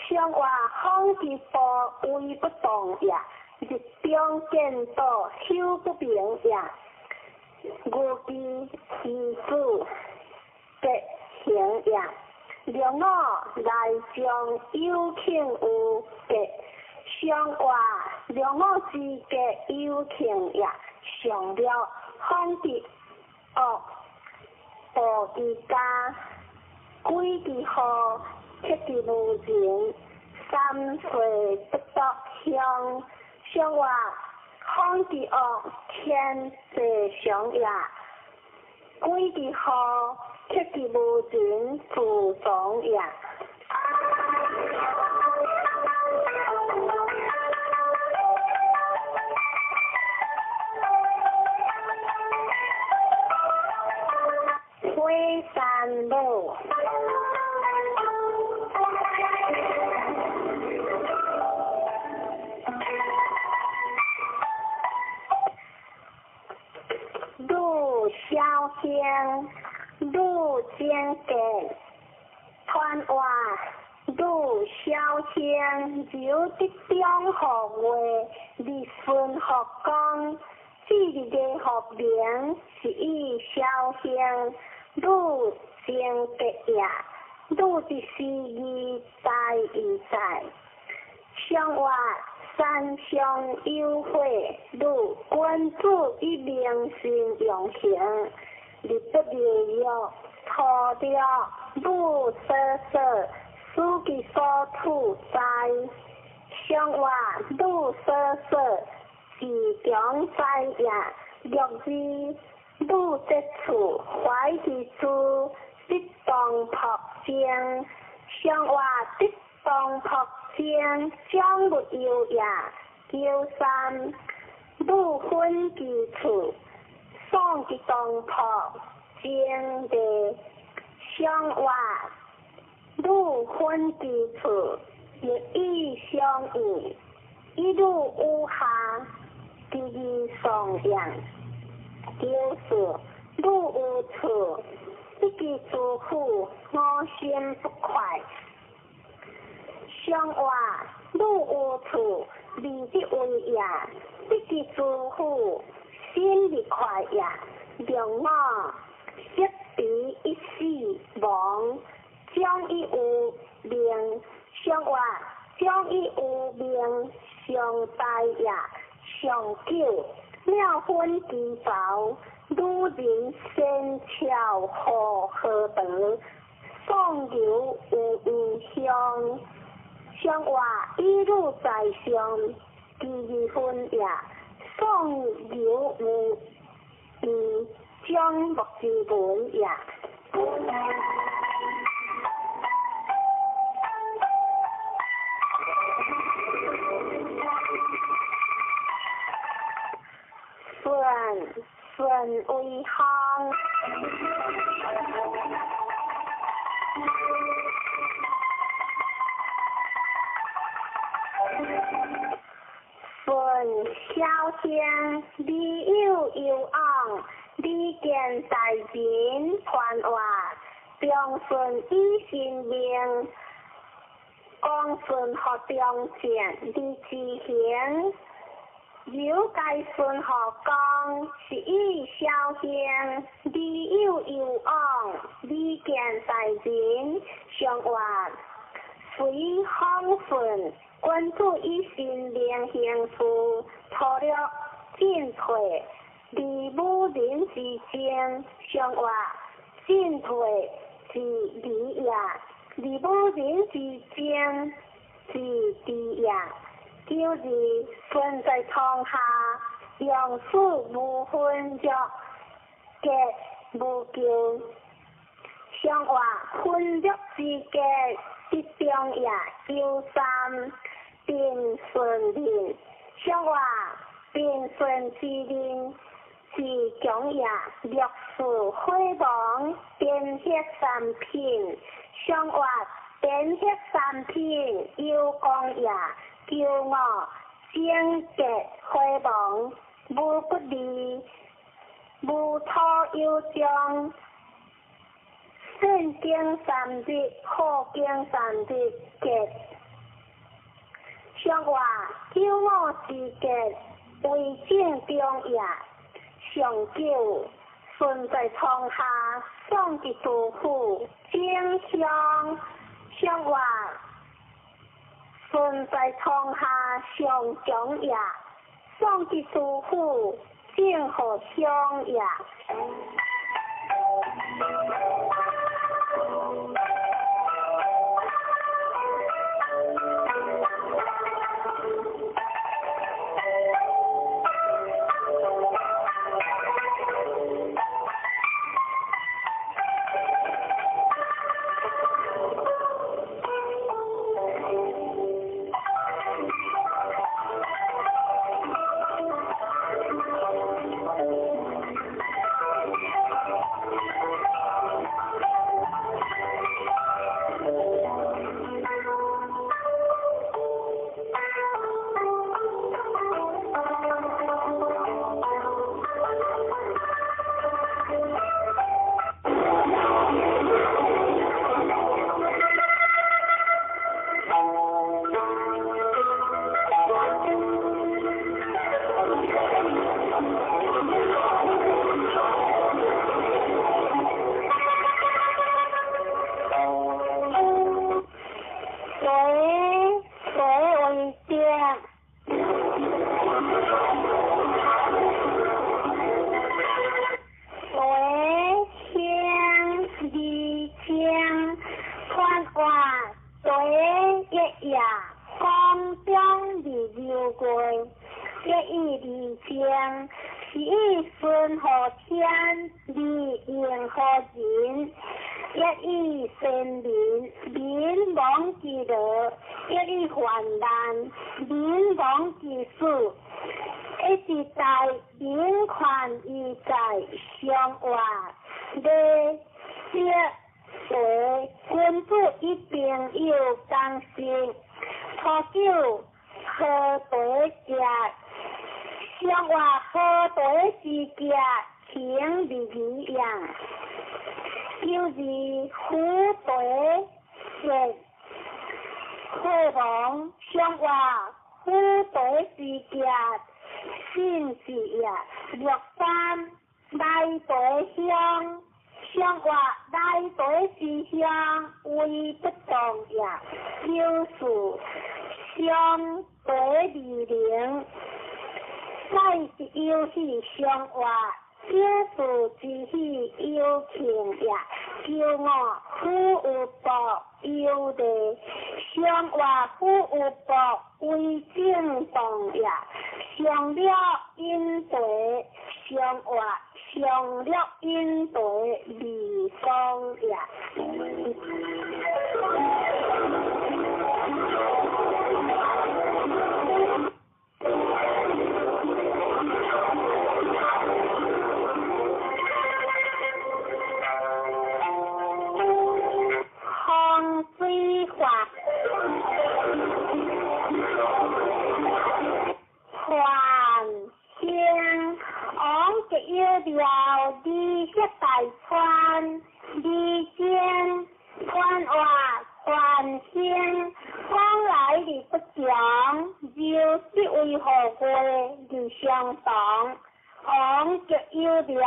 上话风之波，威不动也。日中见道，修不明也。牛之遗子吉行也。六五内将有庆有吉，上话六五之吉有庆也。上了风之恶，暴之家，鬼之祸，克之无情，三岁不得乡。上话风之恶，天地常也。鬼之祸，克之无情，自从也。火山母。女小兴，女贞杰，传话女小兴由得中号月，日顺福公，至日的福名是以小兴，女贞杰也。女的时义在义在，上话山上有会，女君子以明心用行，日不日月，土着女所说，使其所处在。上话女所说，自强在也，六字女节处怀其处，得当朴正，上话得当朴正，将勿忧也。九三，女分其处，送其当朴正地。上话女分其处，日以相应，一路有下，第二颂扬。九四，女有处。得其诸苦，我心不快。上话女有处，未得为也；得其诸苦，心不快也。两我识彼一死亡，将以有命。上话将以有命，上大也。上九，妙分其凿。女人仙巧何何德，送牛有异香。上话一女在上，第二分也。送牛有异，将木之文也。顺顺为行，顺小兴，李有有昂，李见大人传话，中顺以神命，光顺学中正，李之行。由该孙学讲，是以小兴，李有有昂，李见大人上话，随风顺，君子以神明行事，粗略进退，离武人之争，上话进退之理也，离武人之争之地也。九日，顺在堂下，用事无分约，结无咎。上话分约之结，得中也。九三，平顺人。上话平顺之人，是强也。六四火亡，颠血三品。上话颠血三品，有功也。九五，贞节火亡，无不利，无土有将。圣经三日，好经三日结。上话九五之结，为正中也。上九，顺在床下，送其杜甫，正香。上话顺在床下，上强也。送其杜甫，正好相也。是以顺乎天，而应乎人，欲以先民，民亡之乐；欲以患难，民亡之死。一直在民权义在相活，礼节为君子以朋友同食。初九好茶食，相活好茶之食，行礼仪也。九二虎茶食，火王相活虎茶之食。信是也，六三来茶香，相活来茶之香，为不动也。九四相茶二零，乃是游戏相活，九四之喜有庆也。九五虎有薄有利，相活虎有薄为正动也。上了饮茶，上活上了饮茶未讲也。风水法，繁兴王吉有庙，二色大川，二间宽活繁兴，往来而不详，就即为何月而相同。王吉有庙，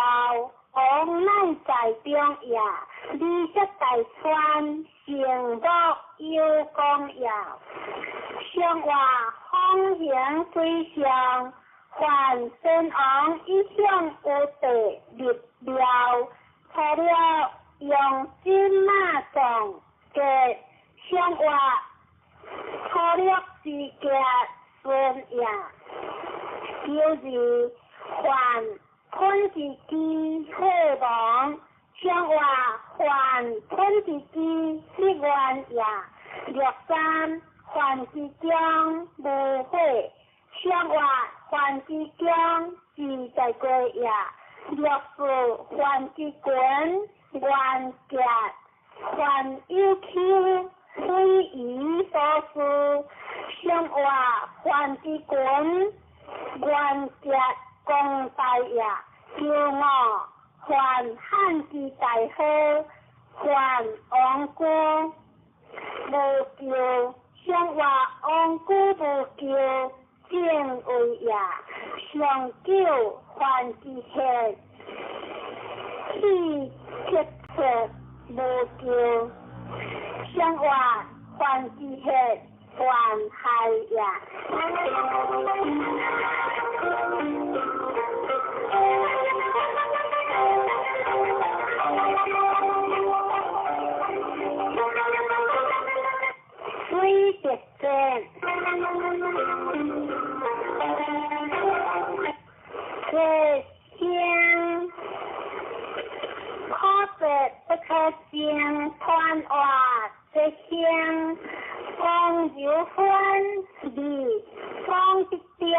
王乃在中也，二色大川，成木有功也。相活风行水上，凡先王一向有地立庙，除了用金马藏嘅相活粗略之家孙也。就是凡吞之机火王，相活凡吞之机立愿也。六三凡之中无火，相活凡之中自在过也。六四凡之群愿结，凡有丘非夷所事，相活凡之群愿结公大也。九五凡汉之大好，凡王居无咎，相活王居无咎，正位也。上九凡之客，气结出无咎，相活凡之客，凡害也。水德正，这声可说不可声，传话这声讲柔分离讲之中，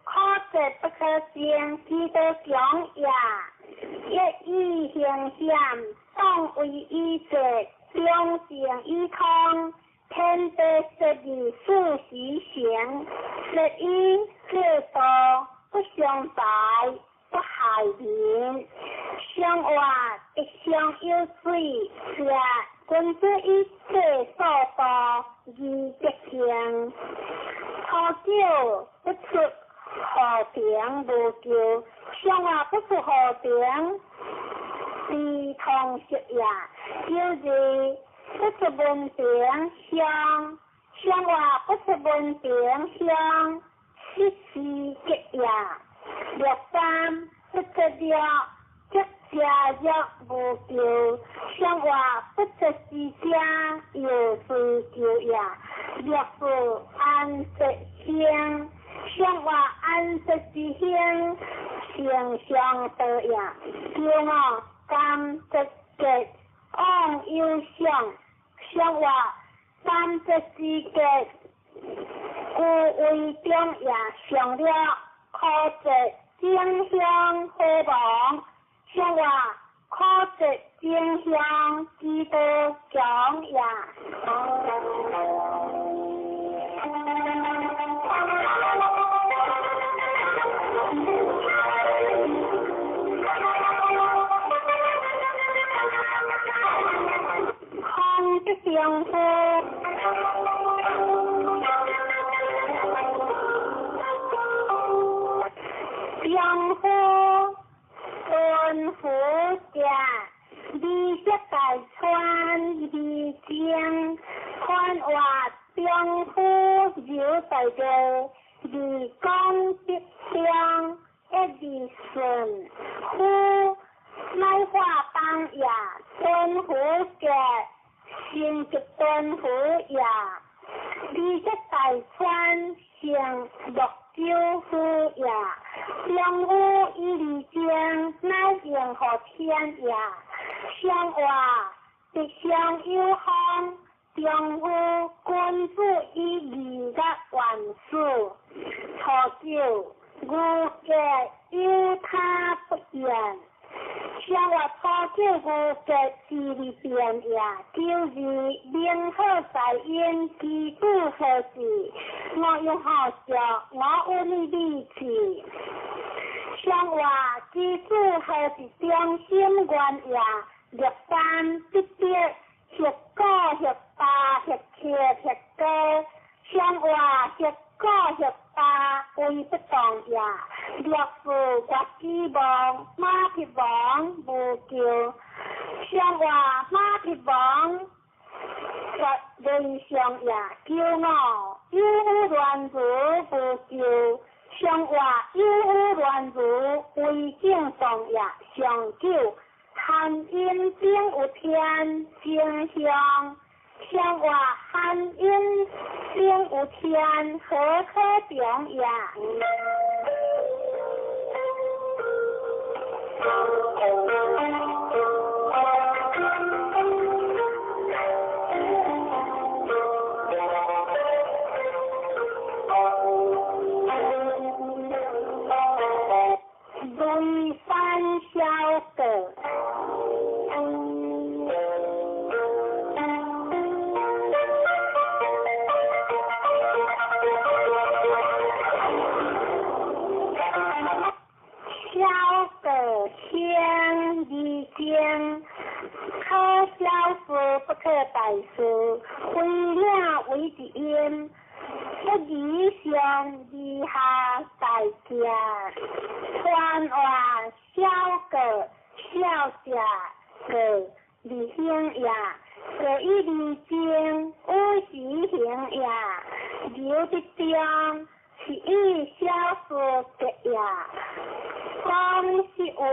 可说不可声，其道强也。一以形险，当为以节，两性以通。天地设立四时行，设以制度不相败，不害民。相活一相有水，是君子以制所度而德行。初九不出河平无咎，相活不出河平，非通识也。九二不出门庭乡，相活不出门庭乡，失时节也。六三不出了，即家若无咎，相活不出之家，又随咎也。六四安吉兴，上話安息之興，成上道也。九五感節結往有想，上話感節之結，故為中也。上了可節正向何亡？上話可節正向之道強也。空的丈夫，丈夫敦福者，美色大川美情，宽话丈夫柔大地，二讲吉祥一二顺，夫乃化当也，敦福者。成吉敦福也，美色大川成乐州府也，丈夫以二情乃应乎天也。上话吉祥有方，丈夫君子以义甲万事。初九，牛结有他不言。上话初九牛结之日变也，九二明好在因，基础何事？我用好笑，我有你理气。上话基础何是中心原也？六三得得，学高学大学切学高。上话学高学大为不动也。六四国之王马匹王无救。上话马匹王绝人上也。九五有乱如无救。上话有乱如为正动也。上九含阴顶有天正向。上话含阴顶有天何可中也？雷山小阁。小阁先二经，可小事不可大事，为了为一因，不以上以下大家，传话小阁小者阁二行也，阁以二经有时行也，留得中是以小事结也。讲是为而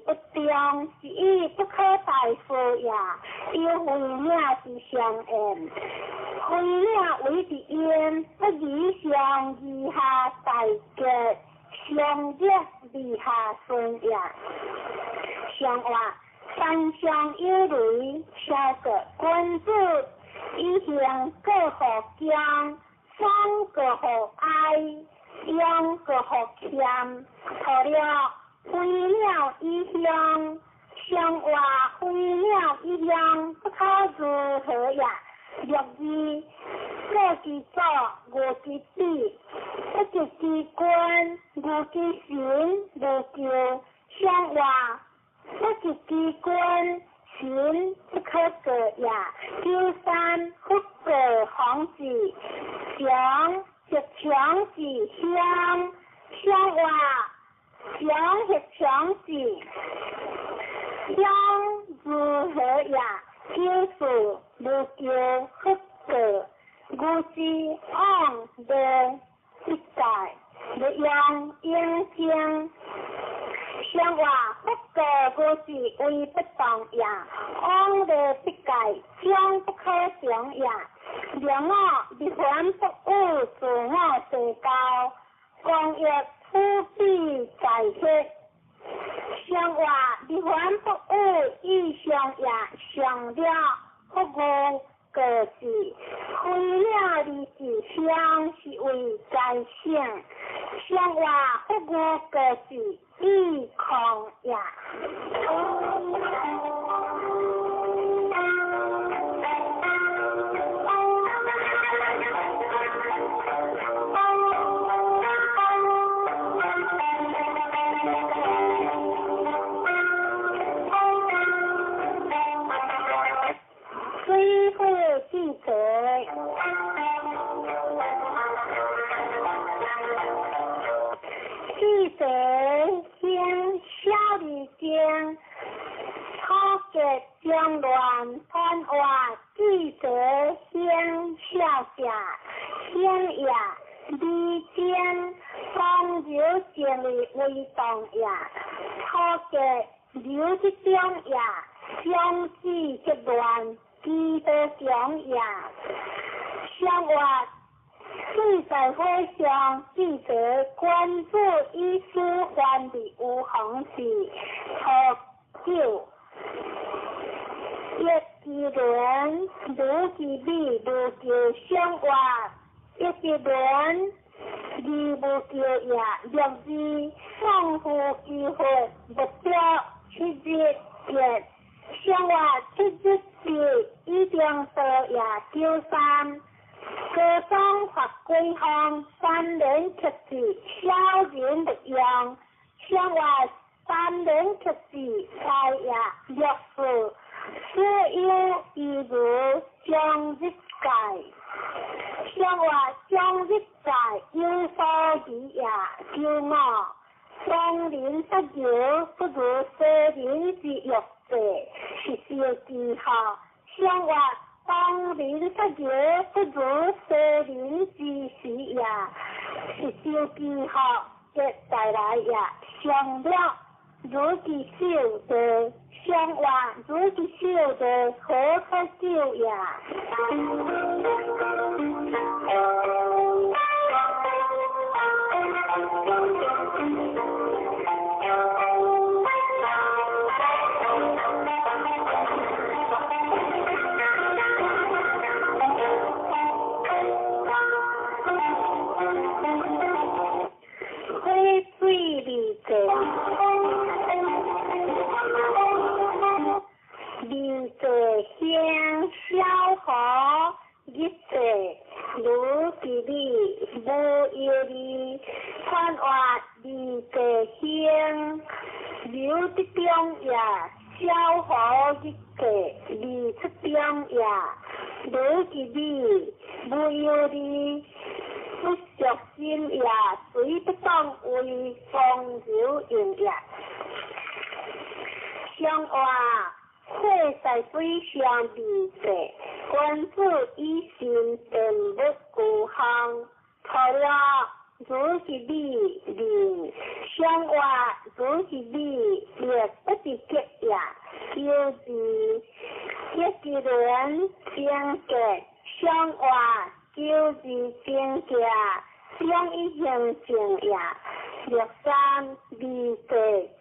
不中，是以不可大事也。有为领是相应，为领为一因，不以上以下大结，上热以下顺也。上话山上有雷，小阁君子以行过乎江，双过乎哀，用过乎谦，除了飞鸟一乡，上话飞鸟一乡，不可如何也？六二过之祖，无之子，不及之君，无之神，无救。上话不及之君，神不可过也。九三不过皇子，强则强子乡，上话强则强子，乡如何也？九四无救不过，无之往无一界，无用应经。上话不过无是为不动也，往无必界，将不可成也。两我立凡不与自我地交，公益普比在血，上话日凡不语意上也上了不语过是，非了二是相是为在性，上话不语过是意空也。水火记者，记者先小二经，初结中乱团话，记者先小者，先也二经，风流静的为动也，初结流之中也，相子结乱。基督强也，上话四在会上，记者关注医师患的有红是初九，一支轮，如其美，无叫上话，一支轮，二无叫也，六字送夫机会，目标七日结。上话七日是一定多也九三，高中发归方三连克制小人不用，上话三连克制开也六四，所有一如将日界，上话将日界有所疑也九五，当人不由不如世人之欲。是小记号，上话当人不由不如世人之时也，是小记号的带来也，上了如其手的，上话如其手的何可救也？二济乡小河日济如其美，无忧虑，传话二济乡刘德中也，小河日济二出中也，如其美，无忧虑，不着心也，随不当为风流用也。上话火在水上二济，君子以心定物孤芳，除了如是美人，上话如是美，亦不是结也。九字一支轮正结，上话九字正结，两一行正也。六三二济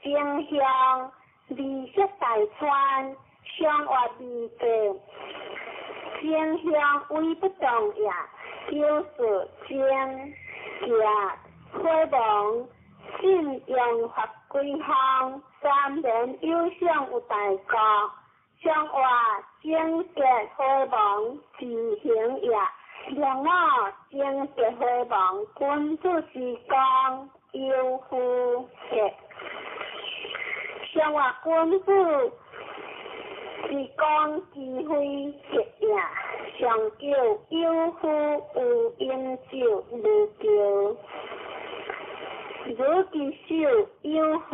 正向。二色大川，上话二济正向为不动也，九四正结火亡信用法归方，三年有赏有大国，上话正结火亡自行也，两五正结火亡君子之功有夫结。上话君子是讲机会结也，上叫有夫有饮酒无叫，如其手有夫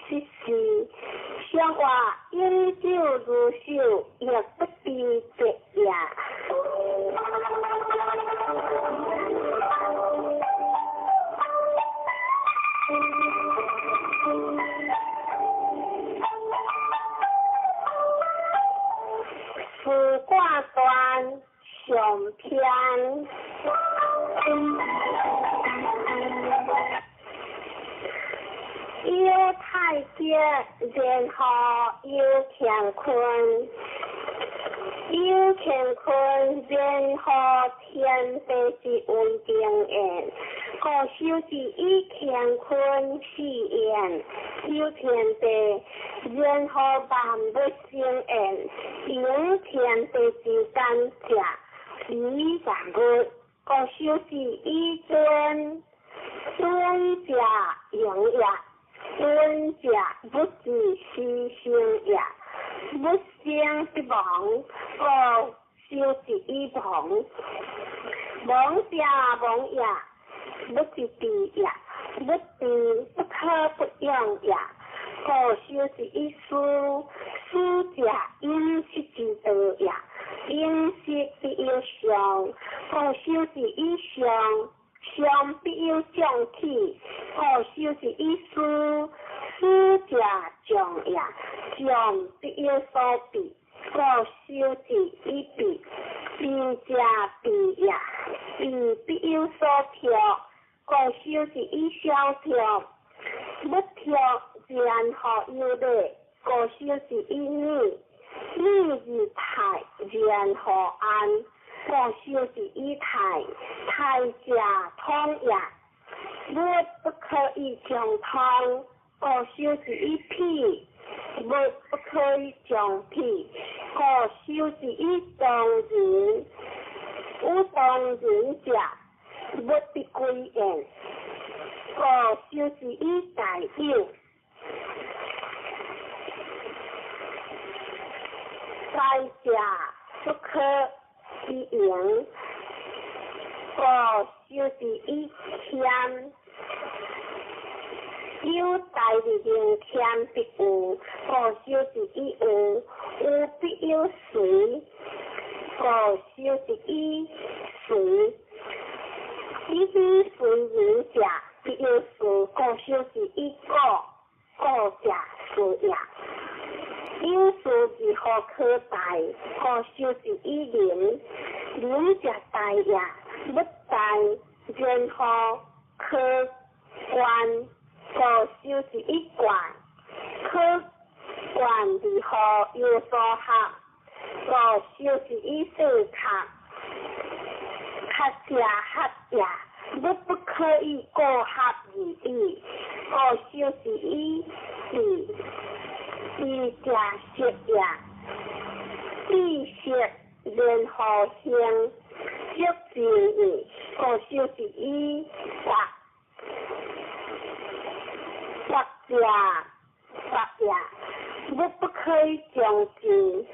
失事，上话饮酒如手，亦不知结也。四卦端上篇。然後有乾坤，有乾坤，然後天地之為定言，故修之以乾坤四言，有天地，然後萬物生言，用天地之感者，理萬物，故修之以尊，尊者用也。尊者不知死生也，不生必亡，故修之以亡。亡者亡也，不知知也，不知不可不用也。故修之以思，思者饮食之道也，饮食必有常，故修之以常。常必有将起，故修之以思，思者将也，将必有所避，故修之以避，避者避也，避必有所託，故修之以相託，不託然後有禮，故修之以禮，禮而泰，然後安。故修之以泰，泰者通也，物不可以將通。故修之以否，物不可以將否。故修之以當人，有當人者，物必歸焉。故修之以大有，大者不可以盈，故修之以謙。有大而能謙必有，故修之以有，有必有隨，故修之以隨。以隨人者，必有事，故修之以故，故者事也。有事如何可大？故修之以仁，仁者大也，不大，然後可觀，故修之以觀，可觀如何有所合？故修之以四合，合者合也，物不可以過合而已。故修之以比，比者色也，比色然後形，色之意，故修之以白，白者白也，物不可以將之，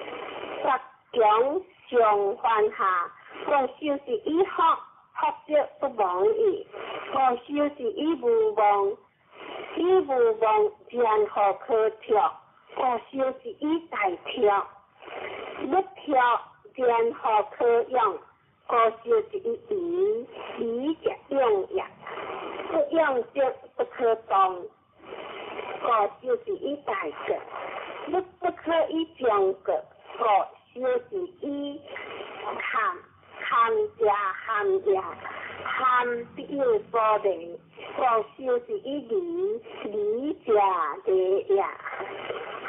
白強上犯下，故修之以福，福則不亡矣。故修之以無忘，以無忘然後可脫，故修之以大脫，不脫然後可用，故修之以疑，疑者用也，不用則不可動，故修之以大國，不不可以將國，故修之以堪，堪者堪也，堪必有所利，故修之以利，利者利也。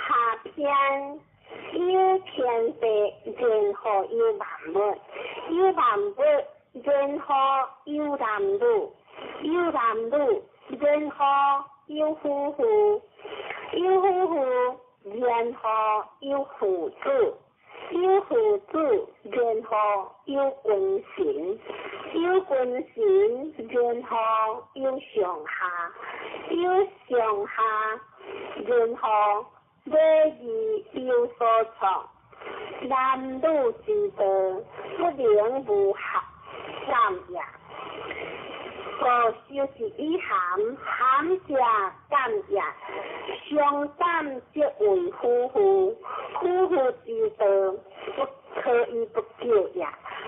下篇有天地，然後有萬物，有萬物，然後有男女，有男女，然後有夫婦，有夫婦，然後有父子，有父子，然後有君臣，有君臣，然後有上下，有上下，然後禮義有所創。男女之道，不能無合感也。故修之以含，含者感也。相感則為夫婦，夫婦之道，不可以不久也。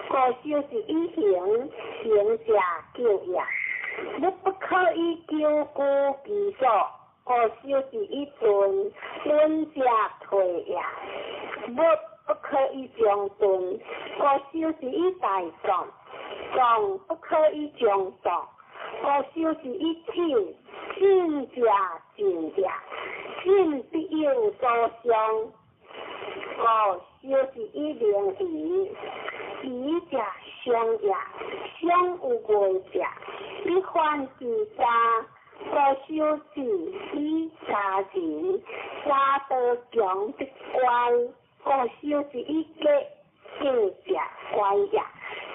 故修之以行，行者久也。物不可以久居其所，故修之以遁，遁者退也。物不可以將遁，故修之以大壯，壯不可以將壯，故修之以進，進者進也。信必有所相，故修是以灵疑，疑者相也，相有外者，必犯其三。故修是以三人，三道强必乖。故修是以过，过者乖也，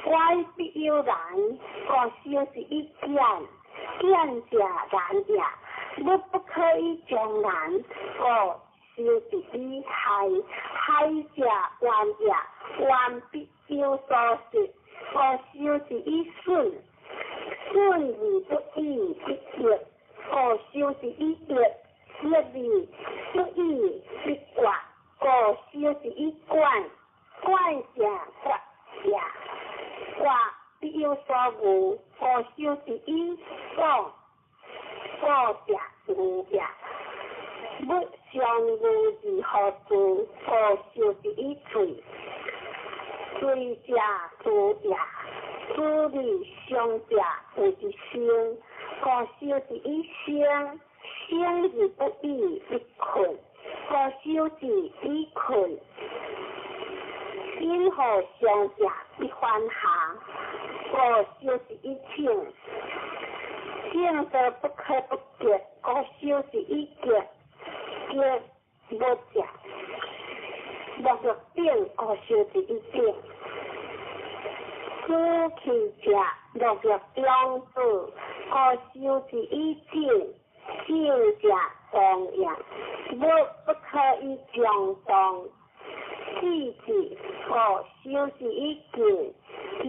乖必有难。故修是以简，简者难也。物不可以将难，故修是以害，害者冤也，冤必有所失。故修是以损，损而不已必逆。故修是以逆，逆而不已必决。故修是以管，管者决也，决必有所误。故修是以广，广者误也。物相误而何事？故修是以随，随者助也，助而相者谓之生。故修是以生，生而不已必困。故修是以困，因何相者必反下。故修是以请，请则不可不结。故修是以结，结无者，无欲顶，故修是以顶。此去者，落欲中子，故修是以静，静者动也，物不可以将动。四字，故修是以静，静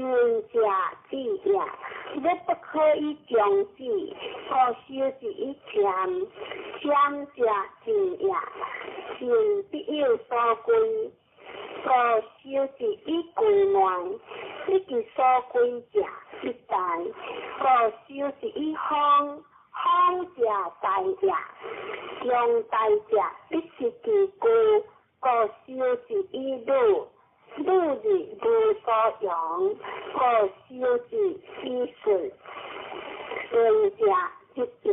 者止也，物不可以将止，故修是以潜，潜者静也，静必有所归。故修是以归内，不其所归者必大。故修是以方，方者大也，强大者必失其故。故修是以鲁，鲁而无所用。故修是以顺，顺者日也，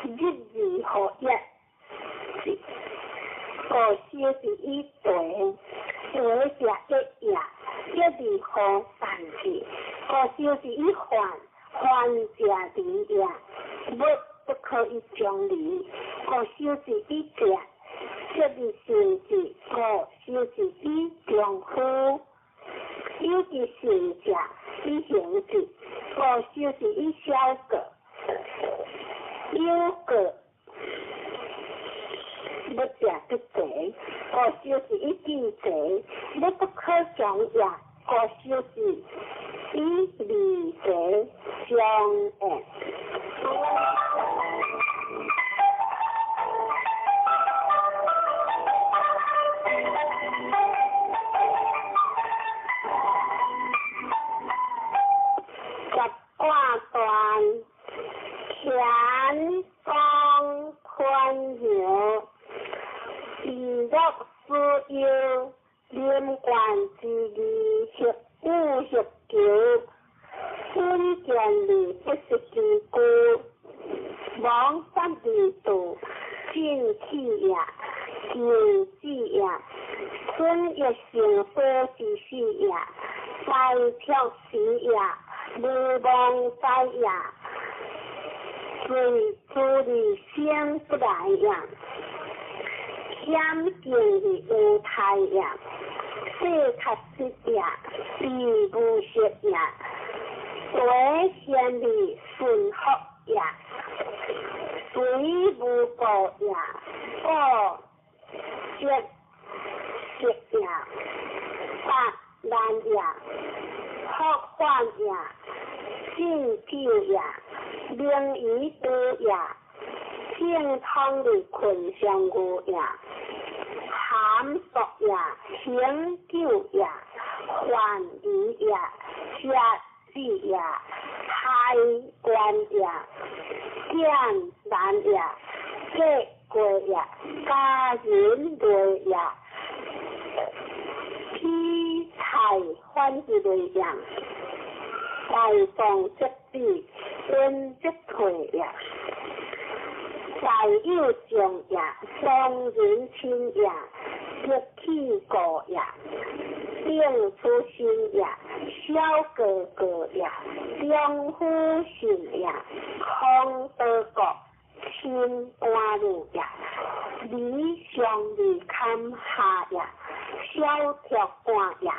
日而何一？故修是以对，对者一也，一而何散之？故修是以患，患者离也，物不可以将离。故修是以者，者而顺之。故修是以丈夫，有其顺者以行之。故修是以小过，有过物者必齐。故修是以见齐，物不可将也。故修是以离齐相应。十卦断，乾宫坤爻，以乐思忧，临官之义，协武协求，孙坚而不失其故，亡法而度，进气也，进子也，春欲成所之事也，败却时也，无忘哉也，随诸而生不来也，险境而无态也，世确实也，必无失也，为贤而顺福也，随无过也，故节节也，八难也，福患也，信久也，名于多也，正通而困相无也，含束也，行久也，患疑也，节子也，开关也，见难也，结过也，家人类也，披菜反之类也，大众则止，恩则退也。大有众也，双人亲也，得气过也，定出心也，小哥哥也，中夫信也，空德国亲官路也，理上利堪下也，小铁官也，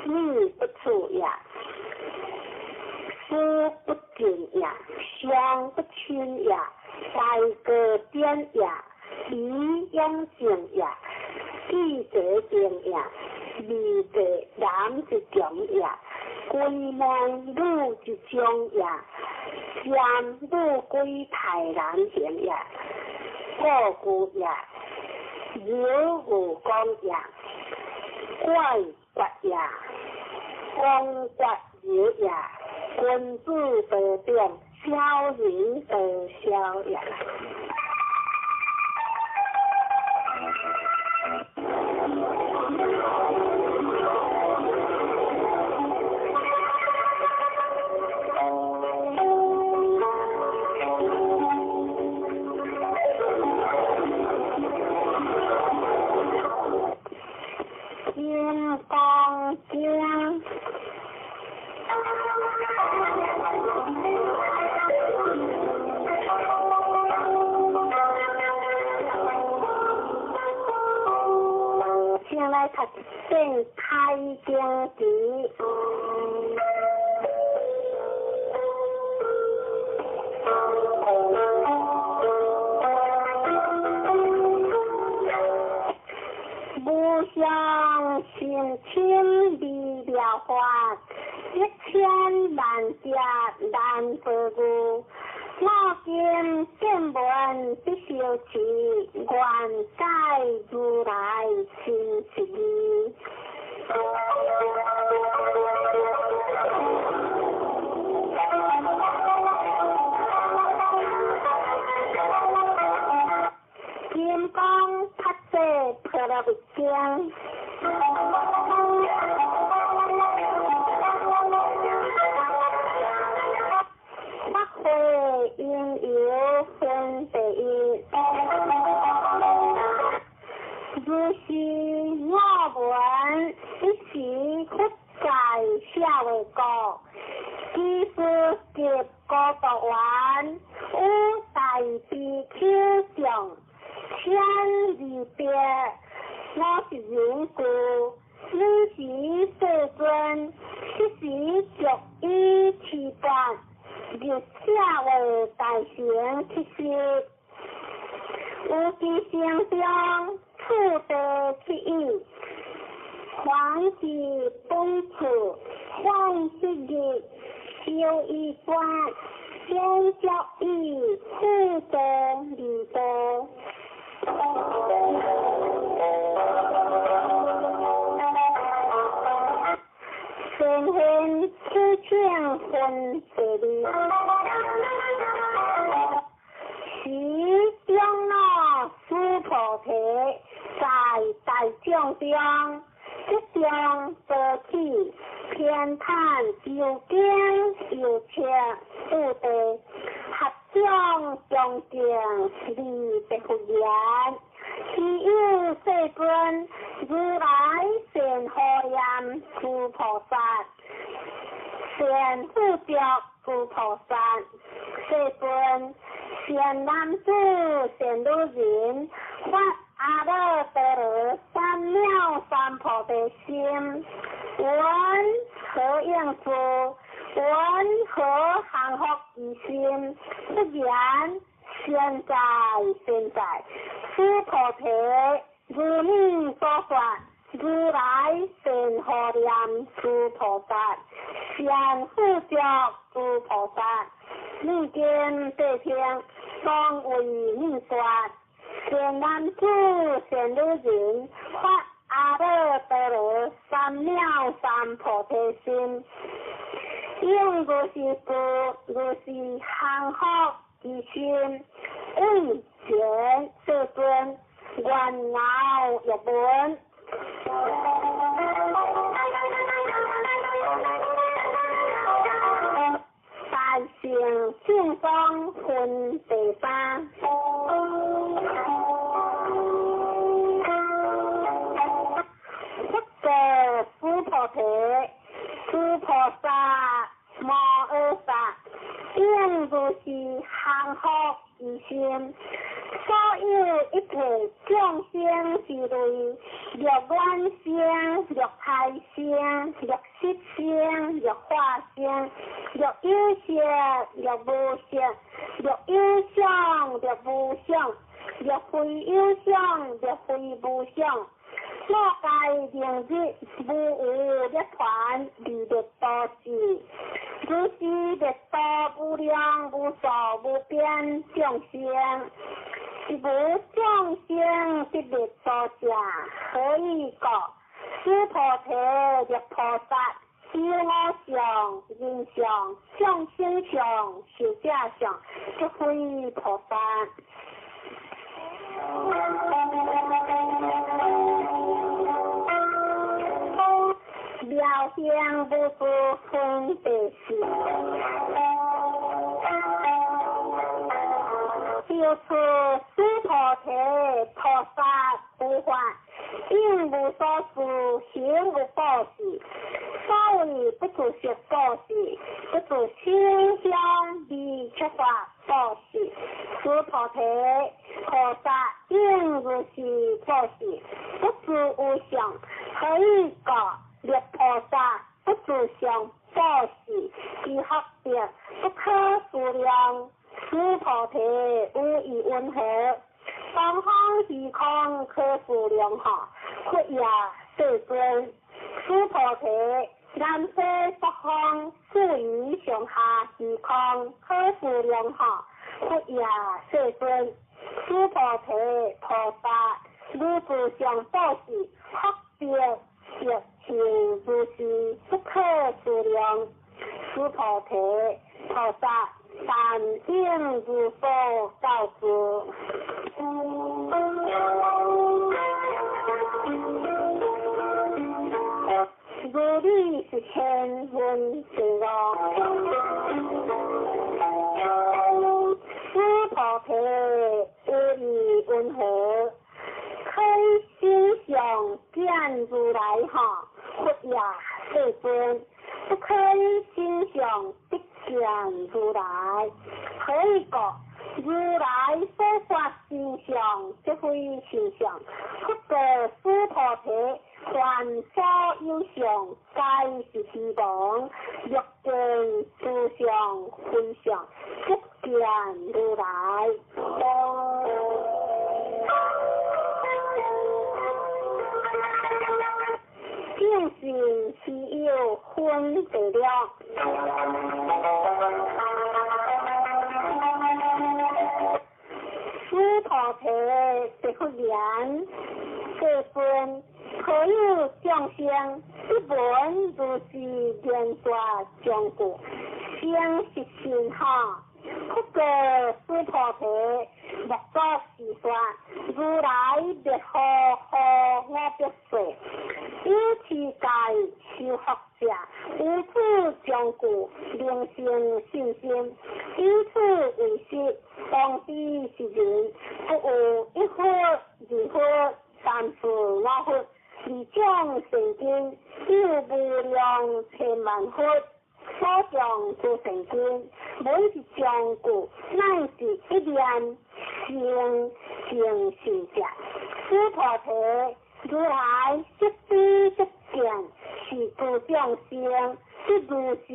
女不处也，思不尽也，相不亲也，大哥典也，理养正也，记者定也，二者男一强也，归门女一种也，占女归太难行也，故故也，有无光也，怪决也，光决有也，君子得变，小人得小也。金刚经。先来读《开经词》。无上甚深微妙法，一千万劫难得遇。我今见闻得受持，愿解如来真实义。金刚菩萨婆罗蜜经。法会因由分第一，如是我闻，一时佛在舍卫国，居士及孤独园，与大比丘众千二百五十人俱，尔时世尊，彼时足以持钵，入舍卫大城乞食，有其城中次第乞语，凡是本处，凡是日，修衣冠，先足以次第二地。先现此请分第二，时长老须菩提在大众中，即中多起偏袒究竟有情有地，合众恭敬礼白佛言：希有世尊，如来善护念诸菩萨，善护着诸菩萨。世尊，善男子、善女人，发阿耨多罗三藐三菩提心，闻何应事？闻何降伏其心？不然，善哉善哉，须菩提，如你所说，如来善护念诸菩萨，善护着诸菩萨。你今谛听，当为你说。善男子、善女人，发阿耨多罗三藐三菩提心，应如是事，如是降伏其心，为前世尊，愿饶欲闻。大乘正宗分第三。菩薩摩訶薩，應如是降伏其心。所有一切眾生之類，若卵生，若胎生，若色生，若化生，若有色，若無色，若有相，若無相，若非有相，若非無相。我皆明日無有涅槃而滅度時，如是滅度無量無數無邊眾生，是無眾生得滅度者，何以故？須菩提，若菩薩有我相、人相、眾生相、壽者相，則非菩薩。妙行無住分別事，就此須菩提菩薩無法，應無所住，行無布施。所謂不住色布施，不住色香味觸法布施。須菩提菩薩應如是布施，不住無相，何以故？若菩薩不住相布施，其福德不可思量。須菩提，有疑云何？東方虛空可思量哈，佛也世尊。須菩提，南西北方四夷上下虛空可思量哈，佛也世尊。須菩提，菩薩如住相布施，福德德行如是不可思量。須菩提，菩薩但應如所告知。如理是千聞之樂。須菩提，有疑云何？可以心想見如來哈，佛也世尊。不可以心想得見如來，何以故？如來所說心相，即非心相。不過須菩提，凡所有相，皆是虛妄。若見諸相非相，即見如來。正信是有分別了。須菩提，答覆言：世尊，何有眾生不聞如是言說章句，生是信哈？不過須菩提，莫作是說，如來滅後何我百歲？有持戒修福者，有此章句，能生信心。以此為實，當知是人，不有一佛、二佛、三四五佛，二種善根，有無量千萬佛。所講諸善根，每一章句，乃是一念生成信者。須菩提，如來悉知悉見，是諸眾生，即如是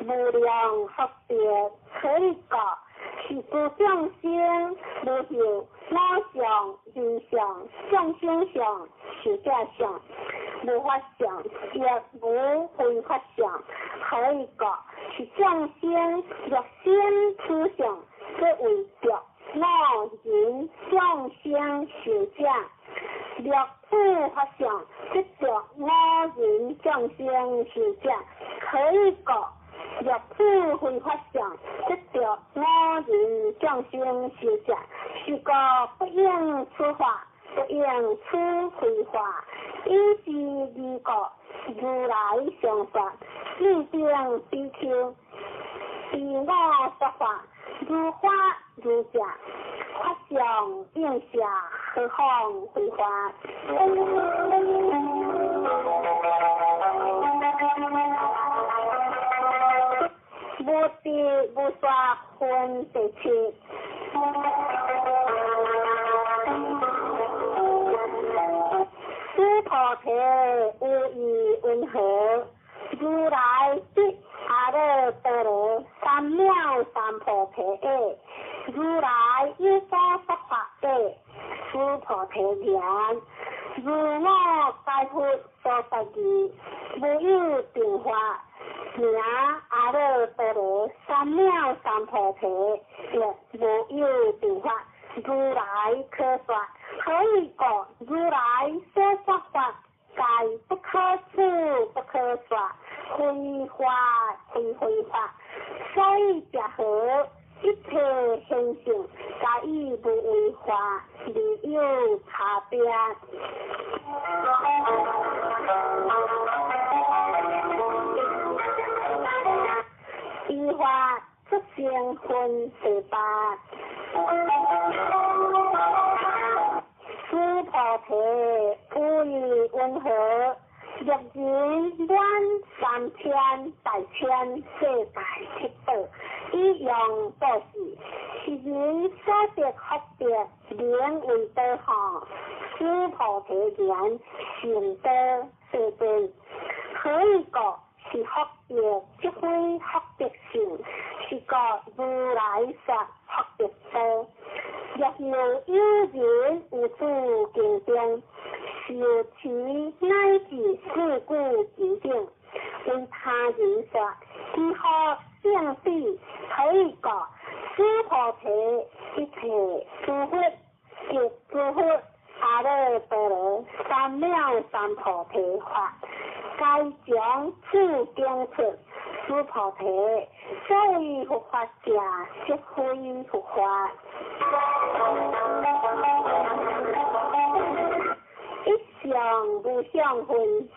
無量福德，何以故？是諸眾生無有我相、人相、眾生相、壽者相，無法相，亦無非法相。何以故？是眾生若生此相，則為著我人眾生壽者；若此法相，則著我人眾生壽者。何以故？若此非法相，則著我人眾生壽者。是故不應此法，不應此非法。以是義故，如來常說：汝等比丘，依我說法，如法如教，法相應下，何況非法？無得無說分第七。須菩提有意云何？如來得阿耨多羅三藐三菩提耶？如來有所說法者，須菩提言：如我解佛所說義，無有定法，名阿耨多羅三藐三菩提，亦無有定法。如來可說，何以故？如來所說法，皆不可思，不可說，非法非非法。所以者何？一切現象，皆以無為法而有差別。依法出生分第八。須菩提有意云何？若人滿三千大千世界七寶，以用布施，是人所得福德，名為多吼。須菩提言：善多世尊，何以故？是福德，即非福德性，是故如來說福德多。若有有人有此經中，受持乃至四句之頂，為他人說，其福勝彼。何以故？須菩提一切諸佛及諸佛阿耨多羅三藐三菩提法，皆從此經出。須菩提，所謂佛法者，即非佛法。一相無相分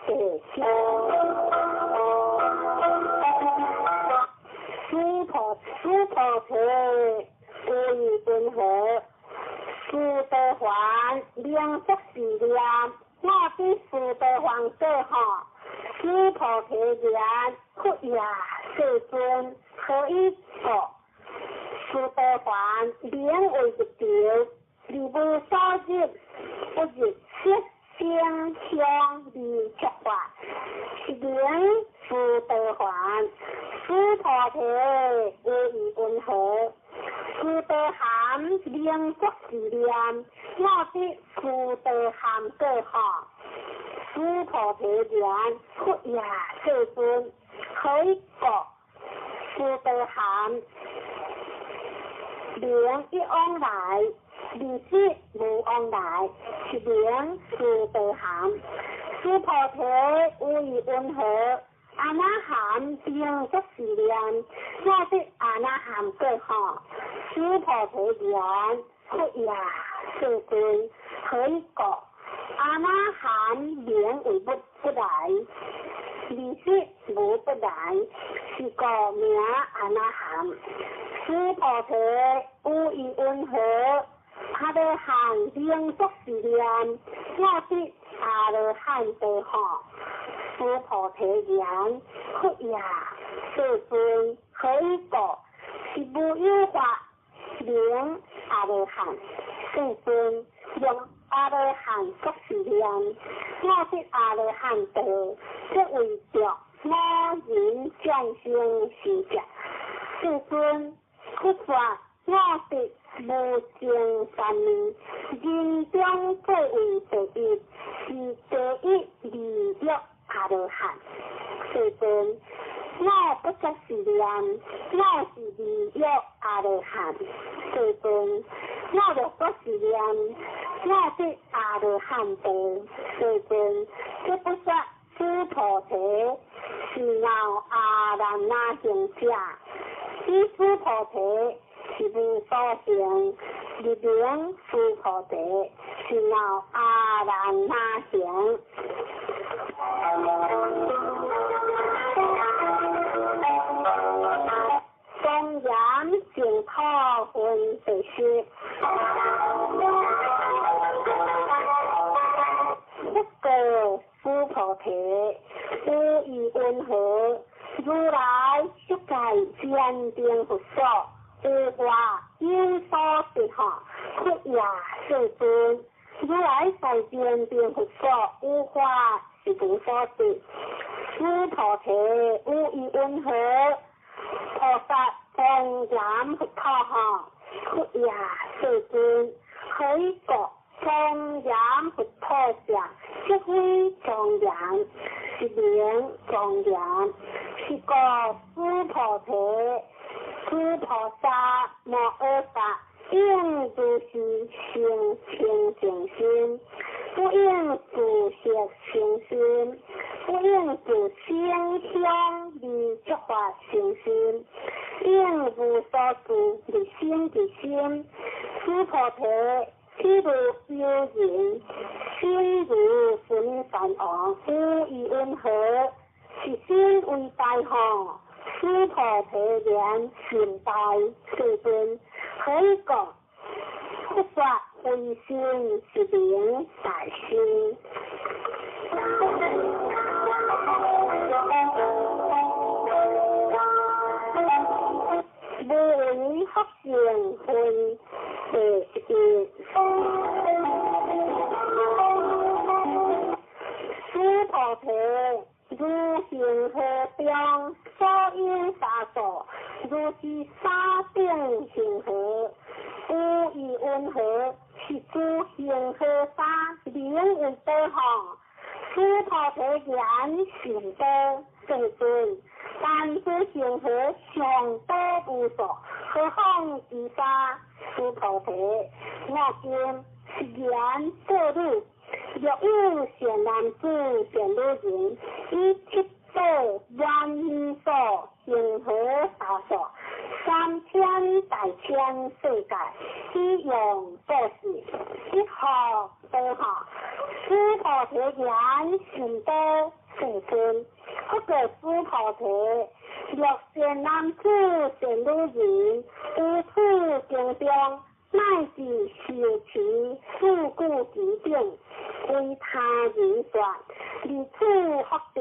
第七。須菩提有意云何？須陀洹名作是念，我得須陀洹果吼。須菩提言：佛也，世尊，何以故？須陀洹名為入道，而無所入，不入色聲香味觸法，是名須陀洹。須菩提有意云何？須陀含名作是念，我得須陀含果吼。須菩提言：佛也，世尊，何以故？須陀含名一往來，二識無往來，是名須陀含。須菩提有意云何？阿那含名作是念，我得阿那含果吼。須菩提言：佛也，世尊，何以故？阿那含名為不來，二識無不來，是故名阿那含。須菩提有意云何？阿羅漢名作是念，我得阿羅漢道吼。須菩提言：佛也，世尊，何以故？是無有法名阿羅漢。世尊，用阿羅漢作是念，我得阿羅漢道，即為著我人眾生是者。世尊，佛說我得無上三昧，人中最為第一，是第一利益阿羅漢。世尊，我不作是念，我是利益阿羅漢。世尊，我若作是念，我得阿羅漢道。世尊，這不說須菩提是鬧阿難那行者，彼須菩提是無所行，入名須菩提是鬧阿難那行。莊嚴淨土分第十。不過須菩提，有意云何？如如來色界禪定佛所，有法有所得吼，佛也世尊。如來在禪定佛所，有法是無所得。須菩提，有疑雲何？菩薩莊嚴佛土吼，佛也世尊。何以故？莊嚴佛土者，即非莊嚴，是名莊嚴。是故須菩提，諸菩薩摩訶薩，應如是生清淨心，不應住色生心，不應住聲香味觸法生心，應無所住而生其心。須菩提，譬如有人心如須彌山王，有疑雲何？是心為大吼，須菩提言心大，世尊。何以故？佛說非心是名大心。無為福善慧第11。須菩提，如恒河中所有沙數，如是沙等恒河，有疑雲何？是諸恒河沙名為多吼。須菩提言甚多，世尊。但諸恒河尚多無數，何況其沙？須菩提，我今是言告汝：若有善男子、善女人，以七寶萬二所恒河沙數，三千大千世界，以用布施，一學多學。須菩提言甚多，世尊。不過須菩提，若善男子、善女人，於此經中，乃至受持四句偈等，為他人說，離此福德，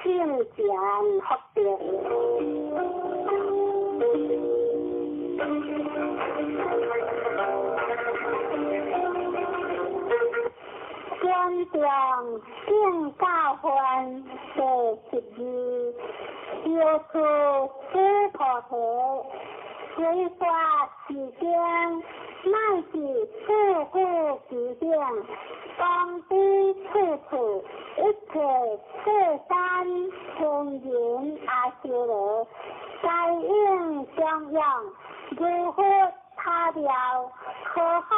聖賢福德。尊重圣教分第12，小处须菩提，随法世间，乃至四句偈等，当知处处一切世间天人阿修罗，皆应供养，如佛他了，何况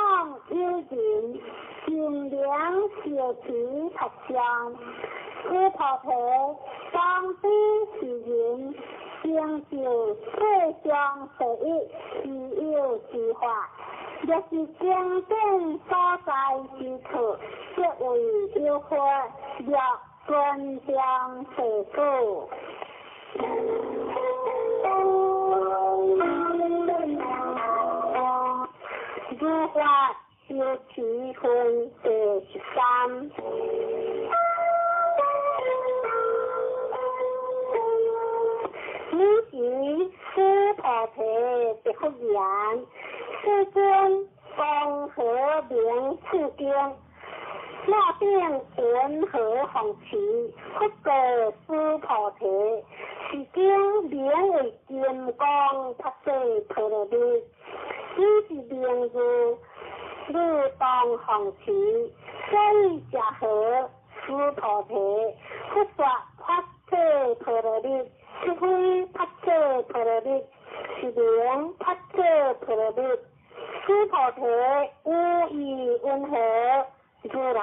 有人心灵受持佛像？须菩提，当知是人成就世上第一稀有之法，若是经典所在之处，即为有佛，若尊重世故。如法修持分第13。尔时须菩提答复言：世尊，光何名此经？我等云何奉持？佛告须菩提：是经名为金刚菩萨陀罗尼，以是名字，汝当奉持。所以者何？须菩提，佛说菩萨陀罗尼，即非菩萨陀罗尼，是名菩萨陀罗尼。须菩提，有疑云何？如来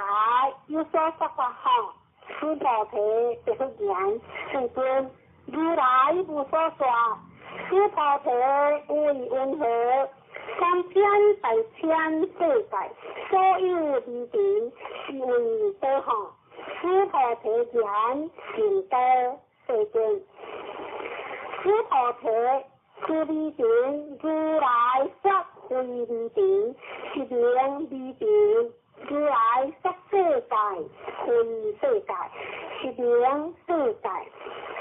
有所说法吼。须菩提答复言：世尊，如来无所说。须菩提，有疑云何？三千大千世界，所有离尘，是为多吼。须菩提言甚多，世尊。须菩提，此离尘，如来说非离尘，是名离尘。如来说世界，非世界，是名世界。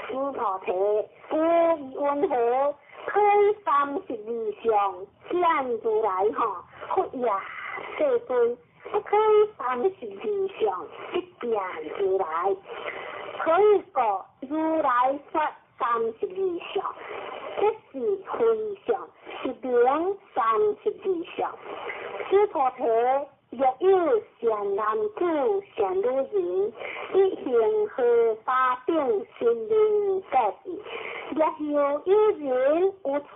须須菩提，有疑云何？可以32相見如來吼，佛也世尊，不可以三十二相不見如來。何以故？如來說三十二相，這是非相，是名三十二相。須菩提，若有善男子、善女人，欲行荷花等神明布施，若又有人於此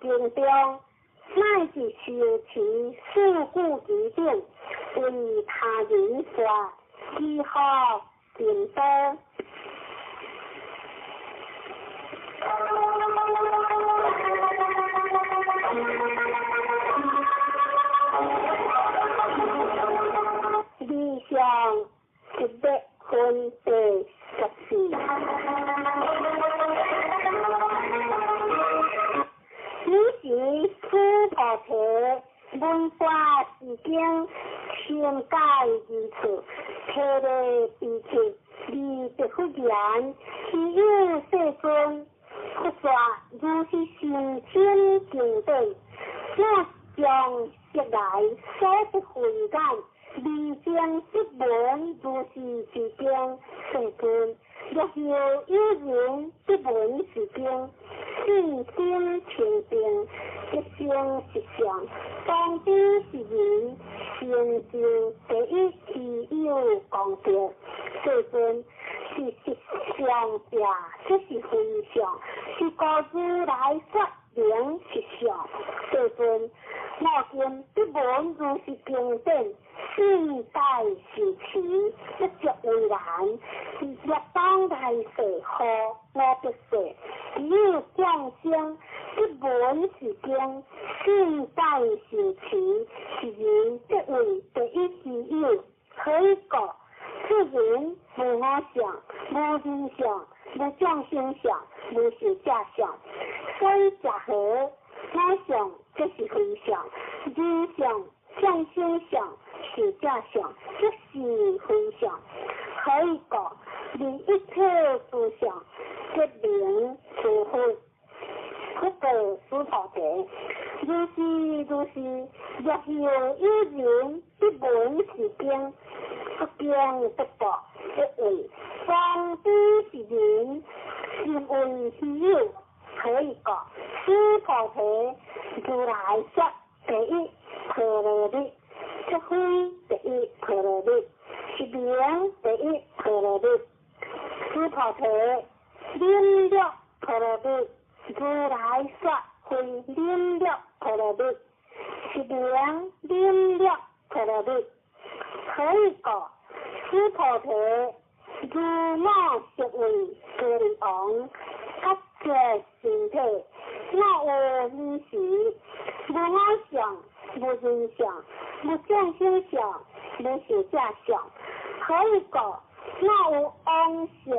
經中，乃至受持四句偈等，為他人說，如何善多？二相一百分第14。彼時須菩提聞法是經，深解義處，體禮悲泣，而答佛言：希有世尊，佛說如是甚深經典，我將悉來所得慧眼，未曾得聞如是之經。世尊，若又有人得聞是經，信心清淨，即生實相，當知是人成就第一希有功德。世尊，是實相者，這是非相，是故如來說名實相。世尊，我今得聞如是經典，信解受持，不足為難。若當來世後五百世，有眾生得聞是經，信解受持，是人得為第一希有。何以故？此人無我相，無人相，無眾生相，無壽者相。所以者何？我相這是非相，人相、眾生相、壽者相，這是非相。何以故？離一切諸相，即名諸佛。佛告須菩提：如是如是，若又有人得聞是經，不驚不怖，得為當知是人，甚為希有。何以故？須菩提，如來說第一波羅蜜，這非第一波羅蜜，是名第一波羅蜜。須菩提，忍辱波羅蜜，如來說非忍辱波羅蜜，是名忍辱波羅蜜。何以故？須菩提，如我昔為歌利王，割截身體，我有爾時，無我相，無人相，無眾生相，無壽者相。何以故？我有往昔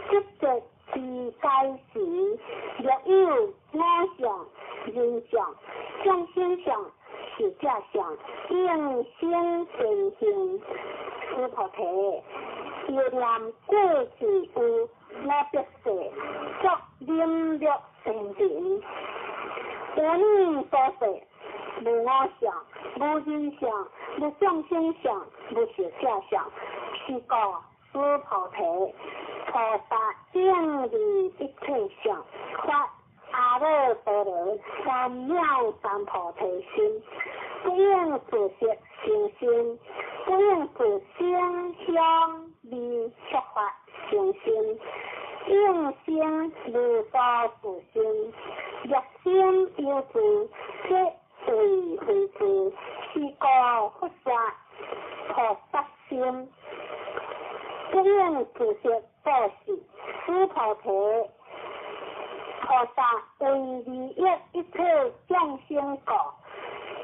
得得之解時，若有我相、人相、眾生相、壽者相，應生善行。須菩提，又念過去有五百世，作忍辱仙人。有爾所世，無我相，無人相，無眾生相，無壽者相。是故須菩提，菩薩應離一切相，發阿耨多羅三藐三菩提心，不應自色生心，不應自聲香味觸法生心，應生無所住心。若心有住，則為非住。是故佛說菩薩心，不應自色布施。須菩提，菩薩為利益一切眾生故，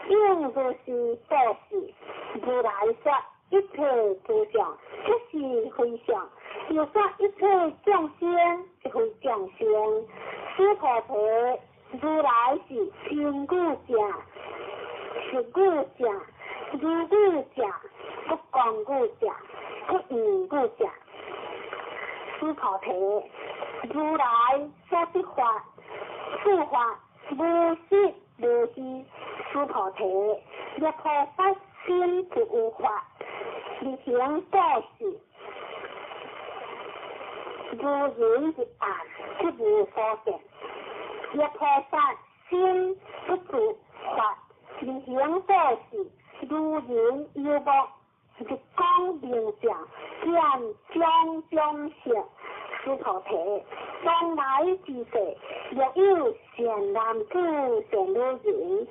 應如是布施。如來說一切諸相，這是非相；又說一切眾生，是非眾生。須菩提，如來是真語者，實語者，如語者，不狂語者，不異語者。須菩提，如來所得法，此法無實無虛。須菩提，若菩薩心不有法，而行布施，如人入暗，則無所見。若菩薩心不住法，而行布施，如人游目，日光明照，見種種色。須菩提，當來之世，若有善男子、善女人，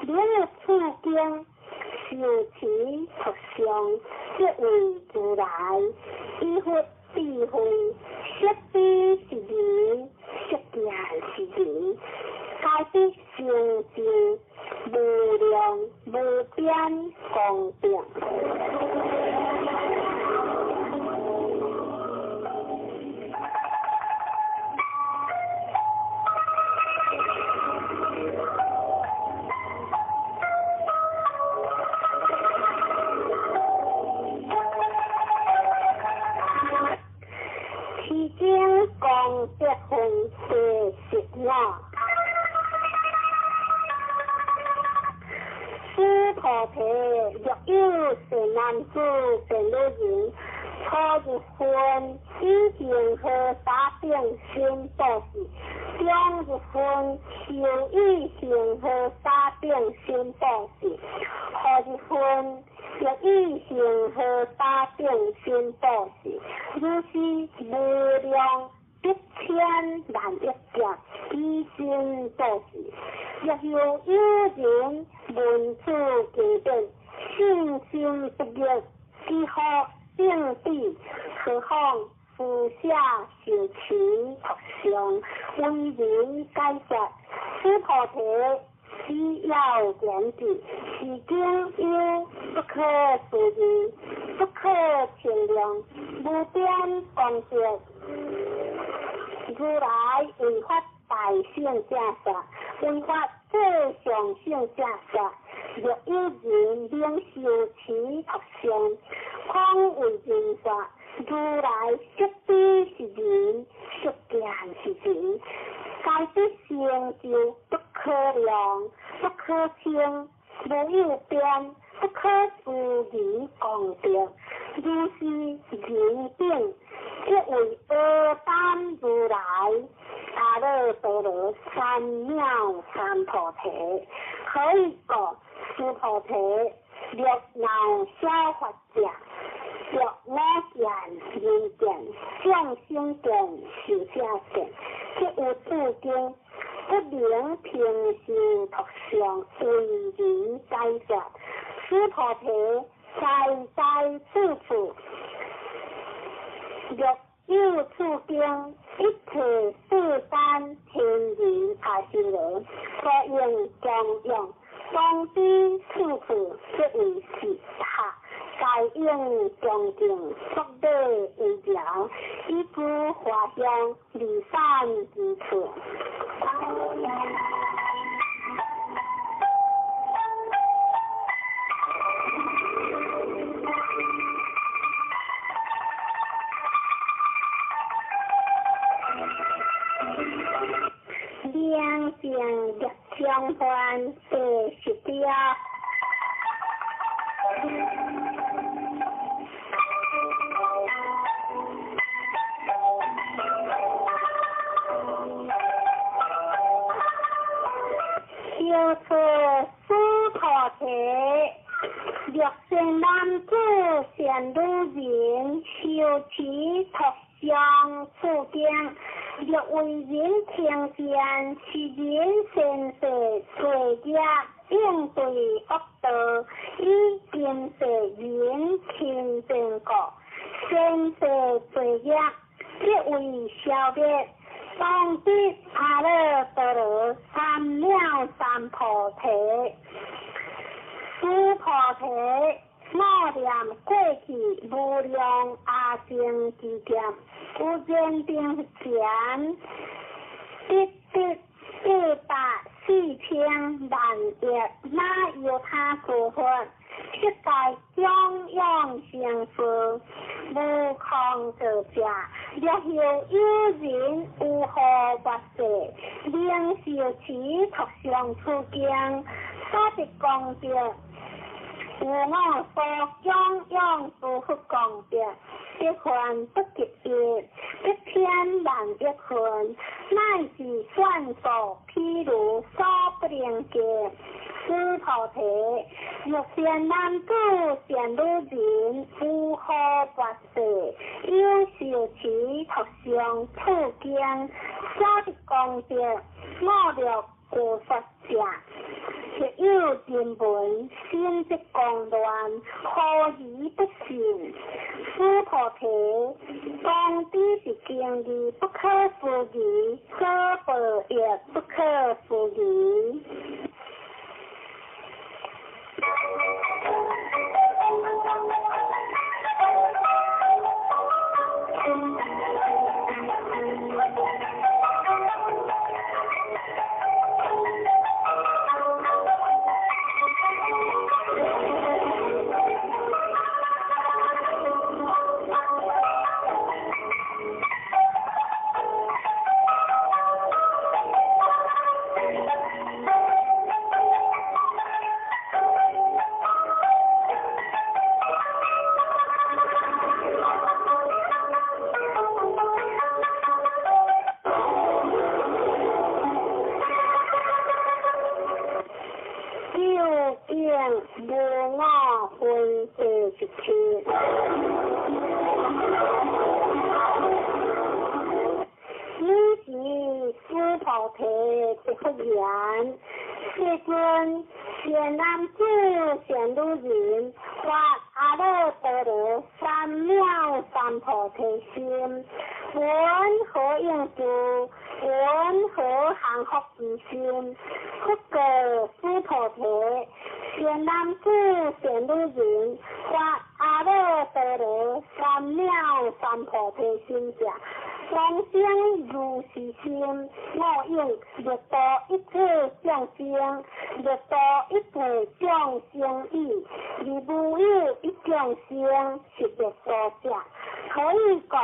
能於此經受持讀誦，則為如來以佛智慧，色彼是人，色見是人，皆得成就無量無邊功德。其中功德分第15。須菩提，若有善男子、善女人，初入分以恆河沙等身布施，中入分受以恆河沙等身布施，後入分欲以恆河沙等身布施，如是無量百千萬億劫以身布施。若有有人聞此經典，信心不逆，幾乎正彼，何況施捨受持讀誦，為人解說。須菩提，此要言之，是經有不可思議、不可稱量、無邊功德。如來為發大乘正說，為發最上乘正說。若有人能受持讀誦，況為人說，如來色彼是人，色見是人，皆得成就不可量、不可稱、無有邊、不可思議功德。如是人等，則為阿單如來阿耨多羅三藐三菩提。何以故？須菩提，若鬧小法者，若我見、人見、眾生見、壽者見，則有此經，不能平受讀誦，為人解說。須菩提，在在處處，若有此經，一切世間天人阿修羅，所應供養，當知處處則為是塔，皆應恭敬作禮為條，以諸華香離散之處。明淨業相還第十條。小出須菩提，若善男子、善女人，受持讀誦此經，若為人聽見，是人善世罪業，應對惡道，以今世人清淨故，善世罪業，則為消滅。當得阿耨多羅三藐三菩提。須菩提，默念過去無量阿僧祇劫，有燃燈佛得得84000萬億那由他諸佛，悉皆供養成事，無空過者，若後有人有何跋涉，能受持讀誦此經，所得功德，有我所供養諸佛功德，得分不及一，得千萬億分，乃至算數譬如所不能及。須菩提，若善男子、善女人，有何跋涉，有受持讀誦此經，所得功德，五欲過說者，若有人聞，心即狂亂，何而不信？須菩提，當知是經義不可思議，所報亦不可思議。無我分第一七。爾時須菩提答佛言：世尊，善男子、善女人，發阿耨多羅三藐三菩提心，雲何應住？雲何降伏其心？佛告須菩提：善男子、善女人，發阿耨多羅三藐三菩提心者，當生如是心，我應欲度一切眾生，欲度一切眾生已，而無有一眾生是欲度者。何以故？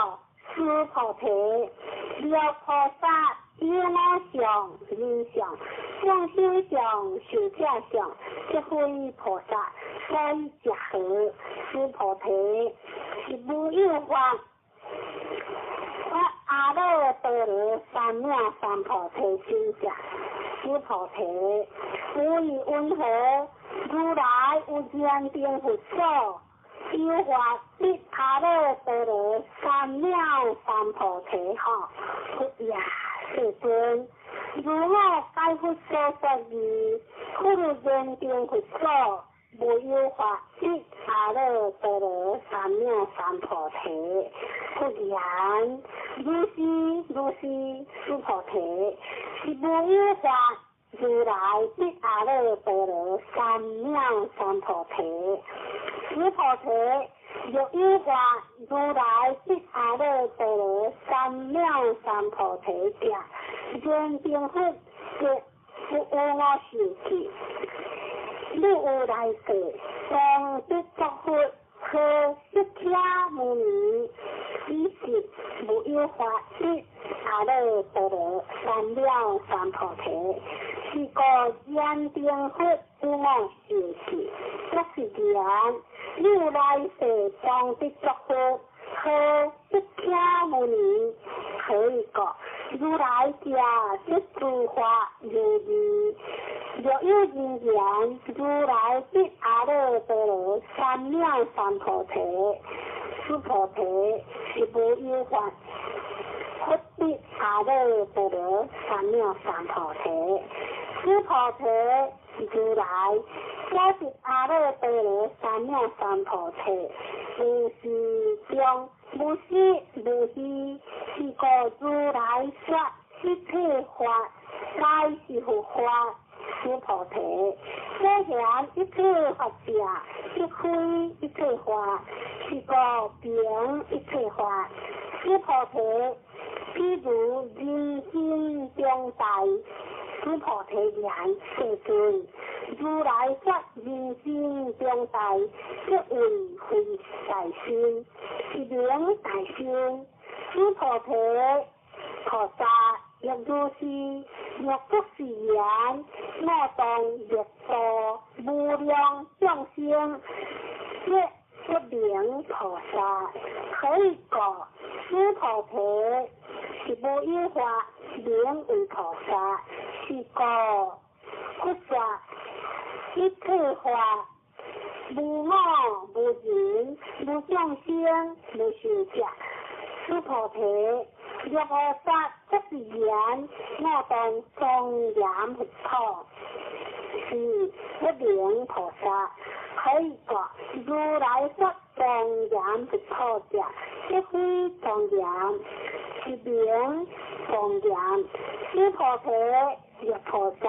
須菩提，若菩薩有我相、人相、眾生相、壽者相，即非菩薩，所以者何？須菩提，是無有法。發阿耨多羅三藐三菩提心者，須菩提，無以雲何？如來有燃燈佛所，有法得阿耨多羅三藐三菩提。吼，佛也，世尊，如我解佛所說義，佛有燃燈佛所，無有法得阿耨多羅三藐三菩提。佛言：如是如是，須菩提，是無有法如來得阿耨多羅三藐三菩提。須菩提，若有法如來得阿耨多羅三藐三菩提者，燃燈佛則不有我受記。汝有來世，當得作佛，號釋迦牟尼，彼時無有法得阿耨多羅三藐三菩提。是故燃燈佛有我受記，作是言：汝來世當得作佛，號釋迦牟尼。何以故？如來者，說諸法如義。若有人言，如來得阿耨多羅三藐三菩提，須菩提，是無有法佛得阿耨多羅三藐三菩提。須菩提，如來所得阿耨多羅三藐三菩提，無是中，無實無虛，是故如來說一切法，皆是佛法。須菩提，所言一切法者，即非一切法，是故名一切法。須菩提，譬如人心中大。須菩提言：世尊，如來說人心中大，即為非大心，是名大心。須菩提，菩薩若如是，若作是言，我當欲度無量眾生，則不名菩薩。何以故？須菩提，是無有法名為菩薩，是故佛說一切法無我無人無眾生無壽者。須菩提，若菩薩作是言，我當莊嚴佛土，是不名菩薩。何以故？如來說莊嚴佛土者，即非莊嚴，是名莊嚴。須菩提，若菩薩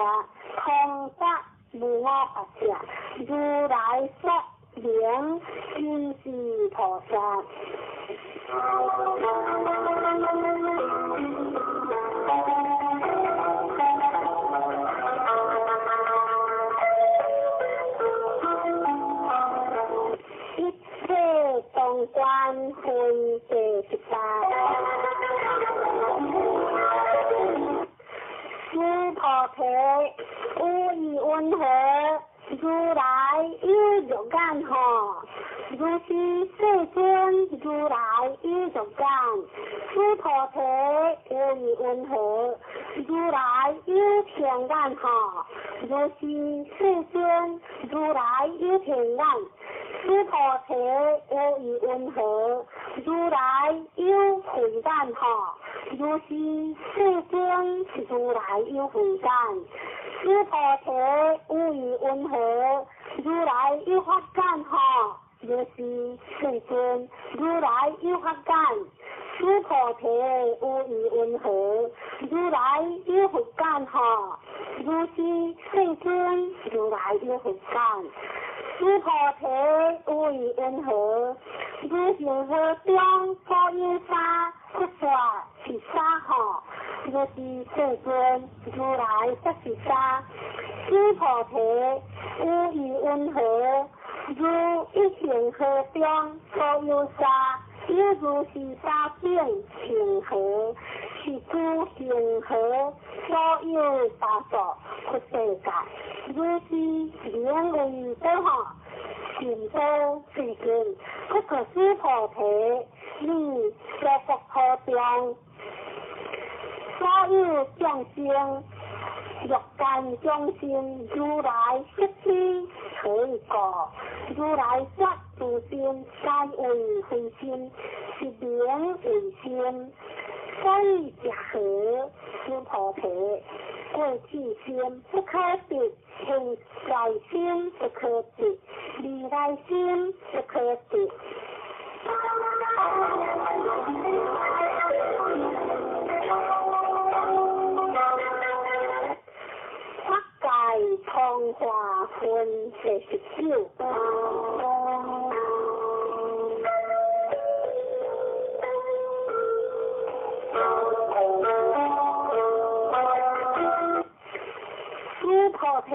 通達無我法者，如來說名真是菩薩。一切當觀分第18。須菩提，有意云何？如來有肉眼吼？如是世尊，如來有肉眼。須菩提，有意云何？如來有天眼吼？如是世尊，如來有天眼。須菩提，有意云何？如來有慧眼吼？如是世尊，如來有慧眼。須菩提，有意云何？如來有法眼吼？如是世尊，如來有法眼。須菩提，有意云何？如來有佛眼吼？如是世尊，如來有佛眼。須菩提，有意云何？如恒河中所有沙，佛說是沙吼？如是世尊，如來說是沙。須菩提，有意云何？如一恒河中所有沙，有如是沙等恒河，是諸恒河所有沙數佛世界。如是名為多吼，善多世尊。不過須菩提，你娑婆訶中所有眾生，欲界眾生，如來悉知。何以故？如來說諸心皆為非心，是名為心。所以者何？須菩提，過去心不可得，現在心不可得，未來心不可得。法界通化分第19。須菩提，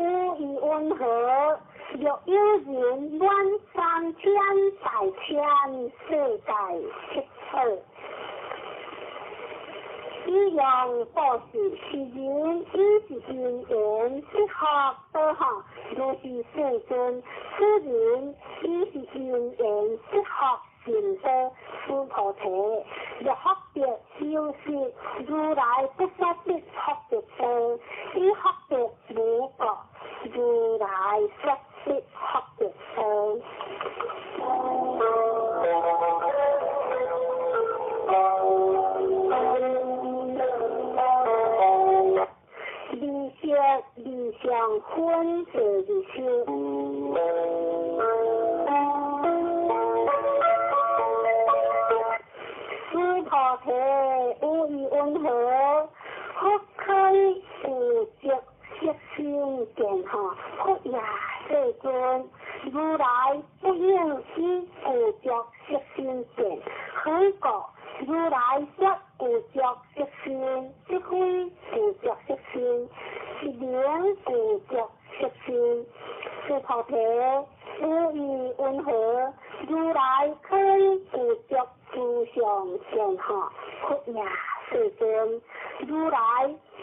有意云何？若有人滿三千大千世界七寶，以用布施，是人以是因緣得福德吼，如是世尊，此人以是因緣得福善德。須菩提，若福德有時，如來不說得福德多，以福德無過，如來說得福德多。二相分第20。須菩提，有意云何？佛可以有著色心見吼？佛也世尊，如來不應以有著色心見。何以故？如來說有著色心，即非有著色心，是名有著色心。須菩提，有意云何？如來可以有著諸相上善吼，佛也世尊，如来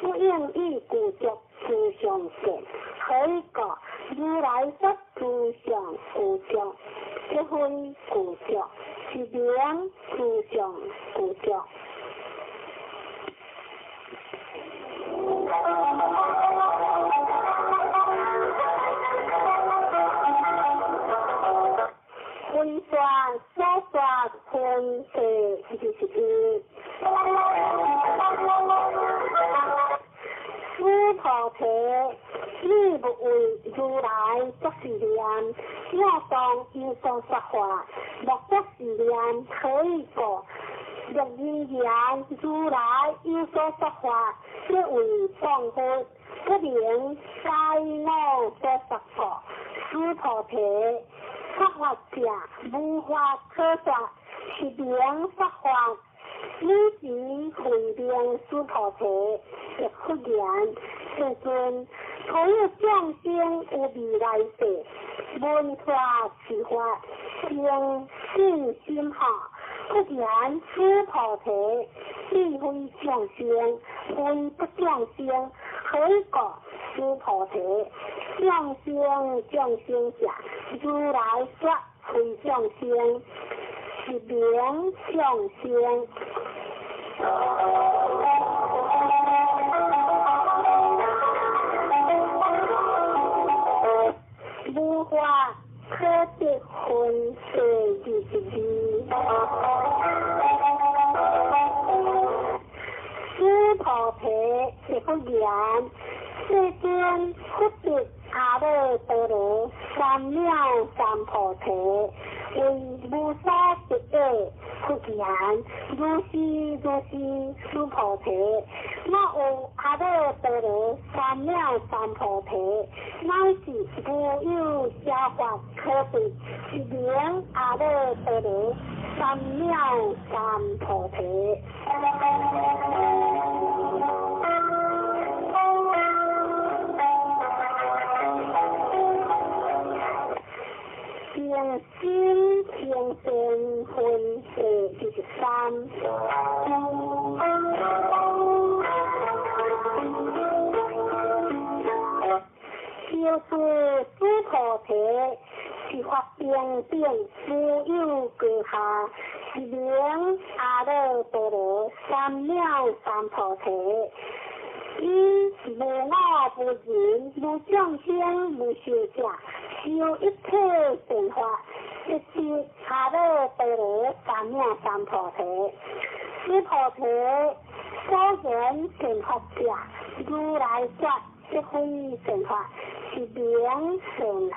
不应以具足诸上善，何以故？如来说诸上具足，即非具足，是名诸上具足。分说所说分第21。须菩提，你勿为如来作是念，我当有所说法，莫作是念，何以故？若人言如来有所说法，即为谤佛，不能该我所说故。须菩提，说法者无法可说，是名说法。汝时慧明须菩提，亦复言：世尊，所有众生有未来世，闻法持法，生信心哈。复言须菩提，彼非众生，非不众生，何以故？须菩提，众生众生者，如来说非众生，是名众生。无法可得分第22。须菩提，亦复言：世尊，佛得阿耨多罗三藐三菩提，为无所得者。复言：如是如是，须菩提，若有阿耨多罗三藐三菩提，乃是无有邪法可得，是名阿耨多罗三藐三菩提。平心平静分第23。就是须菩提，是法平等，无有高下，是名阿耨多罗三藐三菩提。以无我无人，无众生，无寿者，修一切善法，即是阿耨多罗三藐三菩提。须菩提，所言善法者，如来说即非善法，是名善法。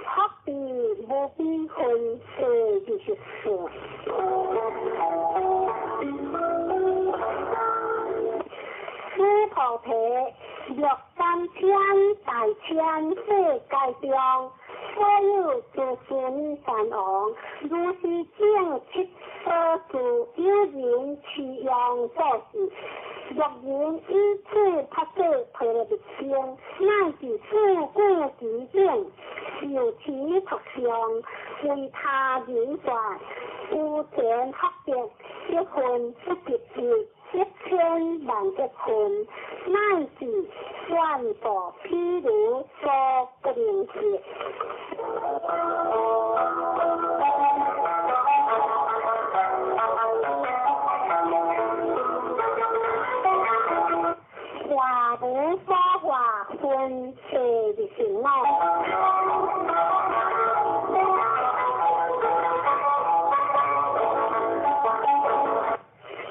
福地无边分第24。须菩提，若三千大千世界中，所有诸须弥山王，如是正七所住，有人持用做事，若人以此菩萨婆罗蜜经，乃至四句其顶，受持读诵，为他人说，有前福德，一分不及一，1000万亿分，乃至愿度譬如所不能及。化无所化分第25。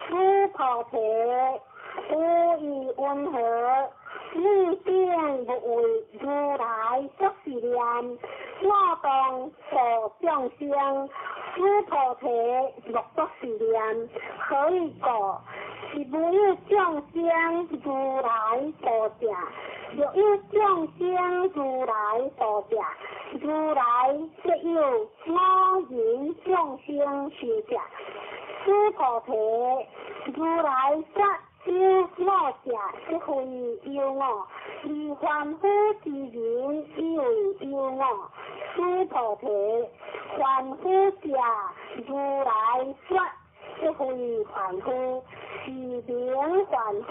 须菩提，无疑云何？你定不为如来作是念，我当度众生。须菩提，莫作是念，何以故？是无有众生如来度者，若有众生如来度者，如来则有我人众生寿者。须菩提，如来说有我者，即非有我；二凡夫之人，以為有我。須菩提，凡夫者，如來說，即非凡夫，是名凡夫。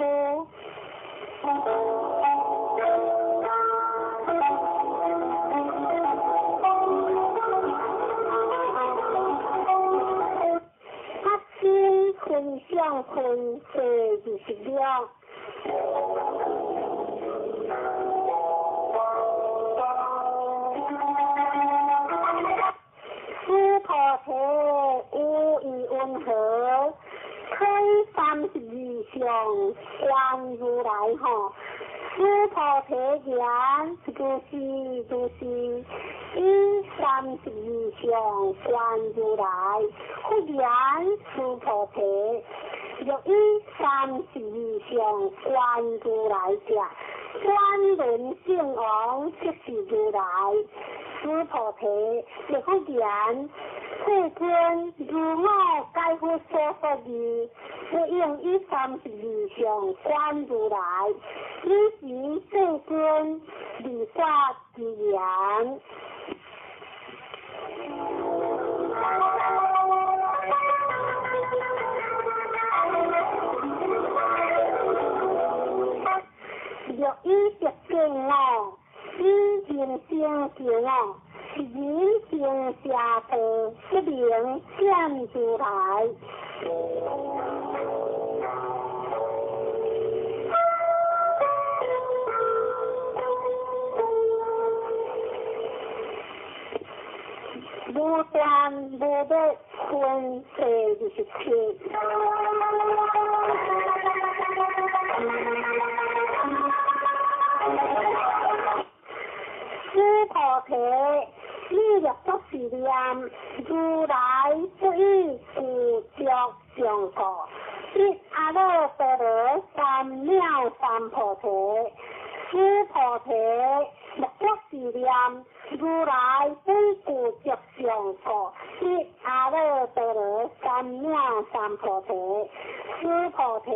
分相分第26。須菩提，有意云何？開32相觀如來吼。須菩提言：如是如是，以32相觀如來。佛言：須菩提，若以32相觀如來者，轉輪聖王即是如來。須菩提，若佛言：世尊，如我解佛所說義，不應以32相觀如來。彼時世尊離法之言。若以得見我，以人生見我，是人生邪道，不能見如來。無斷無滅分第27。須菩提，你若作是念，如來不以具足相故，得阿耨多羅三藐三菩提。須菩提，若作是念，如來不以具足相故，得阿耨多羅三藐三菩提。須菩提，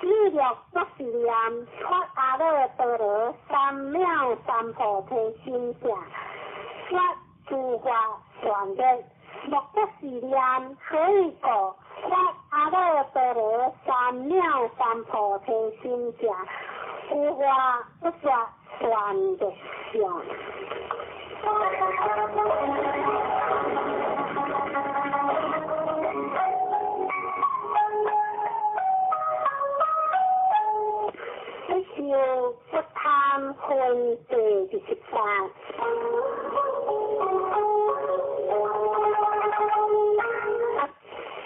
你若作是念，發阿耨多羅三藐三菩提心者，說諸法斷滅。若作是念，何以故？發阿耨多羅三藐三菩提心者，有法不說斷滅相。不受不貪分第28。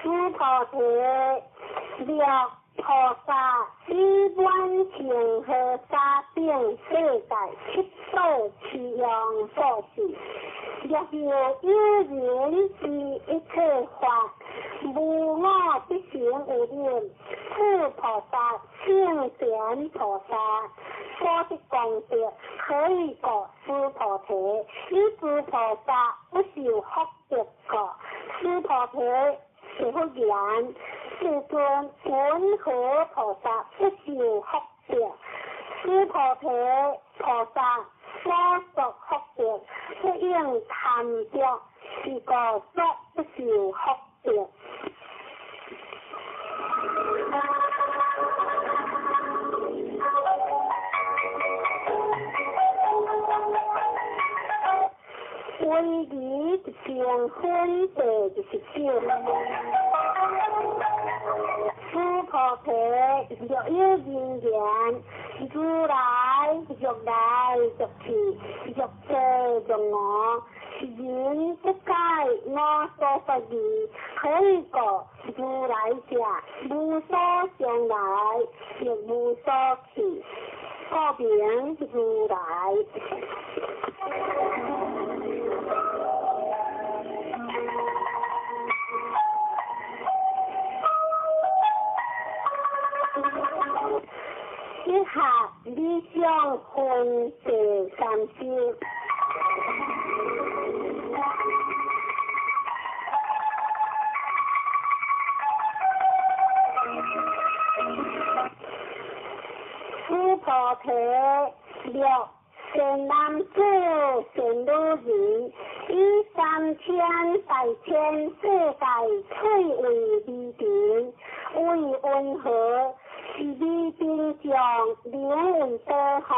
須菩提，若菩薩以滿恒河沙等世界七寶持用布施，若有有人知一切法，無我必成有忍，此菩薩聖賢菩薩所得功德，何以故？須菩提，以諸菩薩不受福德故。須菩提，是佛言：世尊，云何菩薩不受福德？須菩提，菩薩所作福德，不應貪著，是故說不受福德。威儀成分第29。須菩提，若有人言，如來欲來欲去，欲坐欲卧，是人不解我所說義，何以故？如來者，無所將來，亦無所去，故名如來。以下理想分第30。須菩提，若善男子、善女人，以三千大千世界翠為微塵，為雲何？是微塵眾，名為多吼。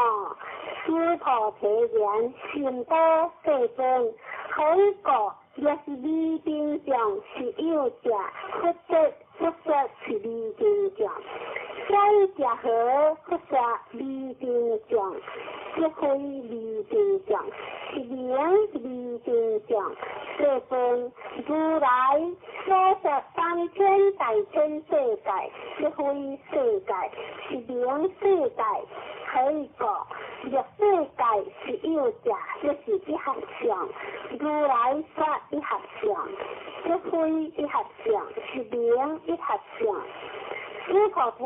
須菩提言：甚多，世尊。何以故？若是微塵眾是有者，佛說佛說是微塵眾。所以者何？佛說微塵眾，即非微塵眾，是名微塵眾。世尊，如來所說三千大千世界，即非世界，是名世界。何以故？若世界是有者，即是一合相。如來說一合相，即非一合相，是名一合相。須菩提，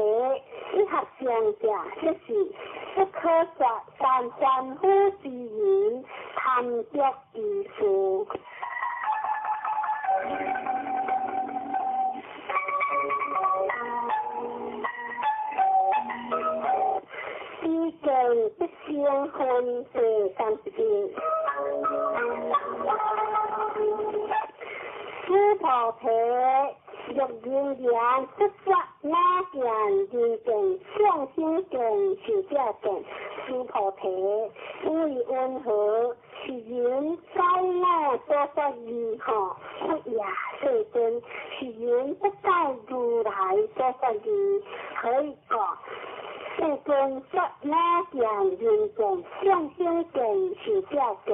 一合相者，即是不可說但凡夫之人貪著於事。彼見必生分第31。須菩提，若人言佛說我見、人見、眾生見、壽者見，須菩提，為云何？是人解我所說義吼，佛也世尊，是人不解如來所說義，何以故？世尊說我見、人見、眾生見、壽者見，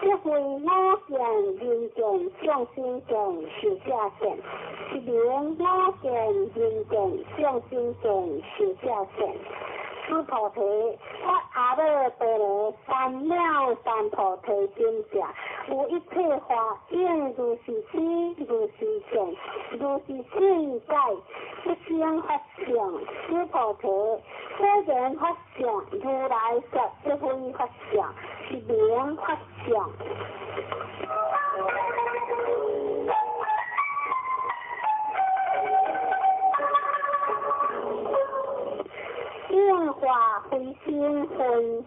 即非我見、人見、眾生見、壽者見，是名我見、人見、眾生見、壽者見。須菩提，發阿耨多羅三藐三菩提心者，有一切法應如是知，如是見，如是信解，不生法相。須菩提，所言法相，如來說即非法相，是名法相。應化非生分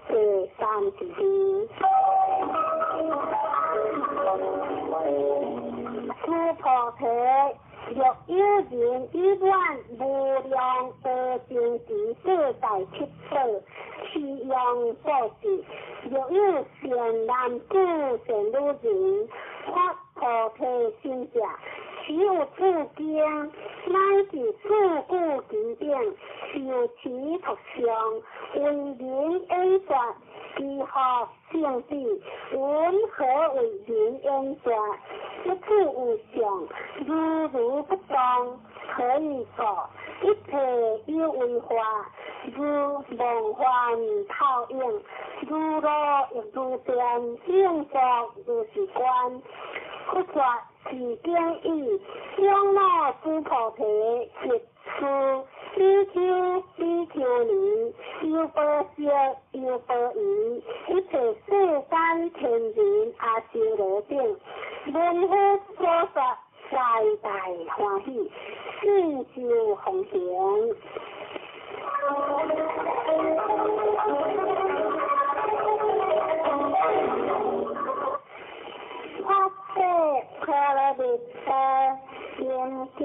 第32。須菩提，若有人以願無量阿僧祇世界七寶，持用布施；若有善男子、善女人，發菩提心者，此有此經，乃至四句偈頂，受持讀誦，為人演說，其福勝彼。云何為人演說？一處有相，如如不動，何以故？一切有為法，如夢幻泡影，如露亦如電，應作如是觀。佛說是經已，長老須菩提，悉諸比丘、比丘尼，優婆塞、優婆夷，一切世間天人阿修羅等，聞佛所說，大大歡喜，信受奉行。法舍婆羅蜜多心經。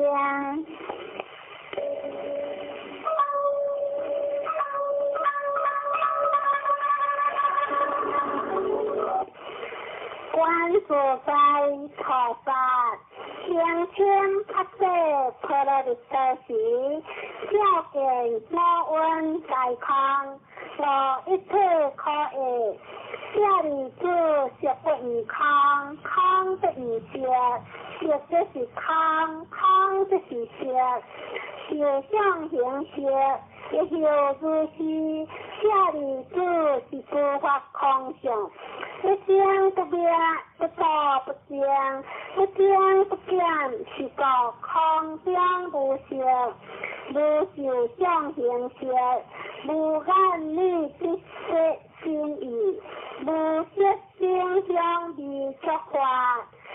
觀自在菩薩聲稱法舍婆羅蜜多時，照見五蘊皆空，無一切可愛。舍利子，色不異空，空不異色，色即是空，空即是色，受想行識，亦復如是。舍利子，是諸法空相，不生不滅，不住不增，不增不減，是故空中無色，無受想行識，無眼耳鼻舌身意，無色聲香味觸法，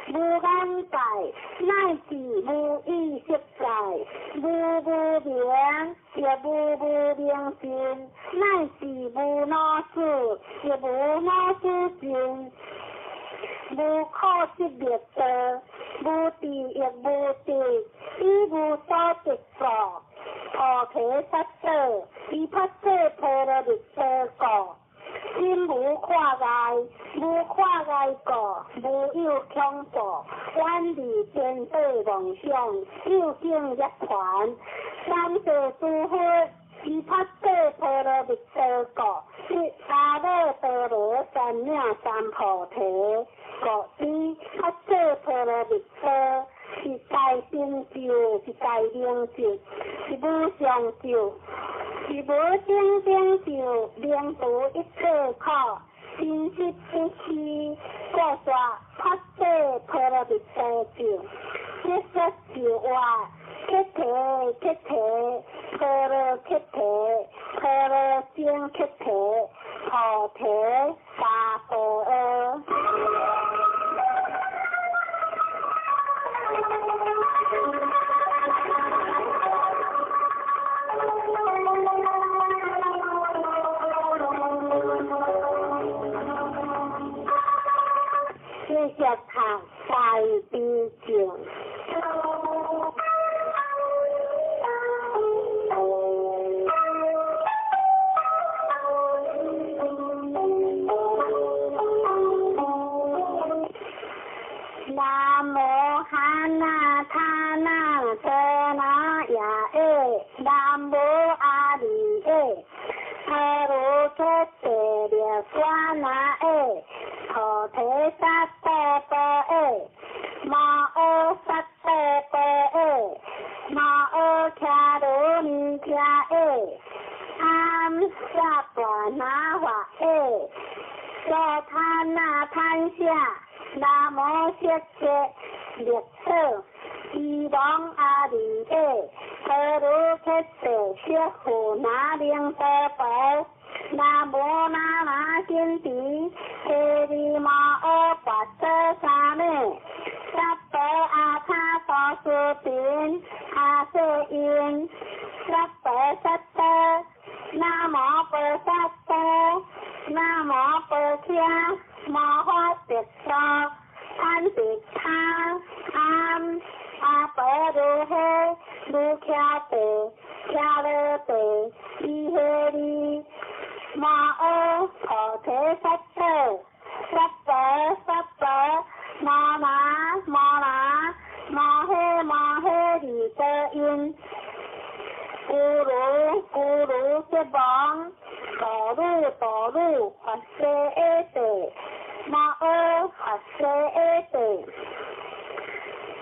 無眼界，乃至無意識界，無無明，亦無無明盡，乃至無老死，亦無老死盡，無可擇滅道，無智亦無得，以無所得故，菩提薩埵，以菩薩波羅蜜多故，心無掛礙，無掛礙故，無有恐怖，遠離顛倒妄想，究竟涅槃。三世諸佛，以菩薩波羅蜜多故，得阿耨多羅三藐三菩提，故知菩薩波羅蜜多是大成就，是大明咒，是無上咒，是無頂頂咒，能除一切苦，真實不虛，故說菩薩波羅蜜多咒，解說就話。菩提菩提，波羅菩提，波羅僧菩提，菩提薩婆訶。繼續讀大悲咒。南無哈那他那陀那耶耶，南無阿彌耶，阿罗揭谛列娑那耶，菩提薩埵波耶，摩訶薩埵波耶，摩訶迦羅尼迦耶，阿萨婆那華耶，娑他那贪下。南無色界列色，伊王阿彌耶，阿罗揭谛舍富那灵多婆，南無那那金提，提利摩诃跋陀沙美，萨婆阿他多斯频，阿瑟因，萨婆萨多，南無婆萨多，南無婆伽。摩诃毗娑，贪毗他，阿阿婆如诃，如伽地，伽罗地，伊诃利，摩诃菩提萨埵，萨婆萨婆，摩那摩那，摩诃摩诃利多因，咕噜咕噜吉王，哆噜哆噜法师阿地。摩诃法师阿地，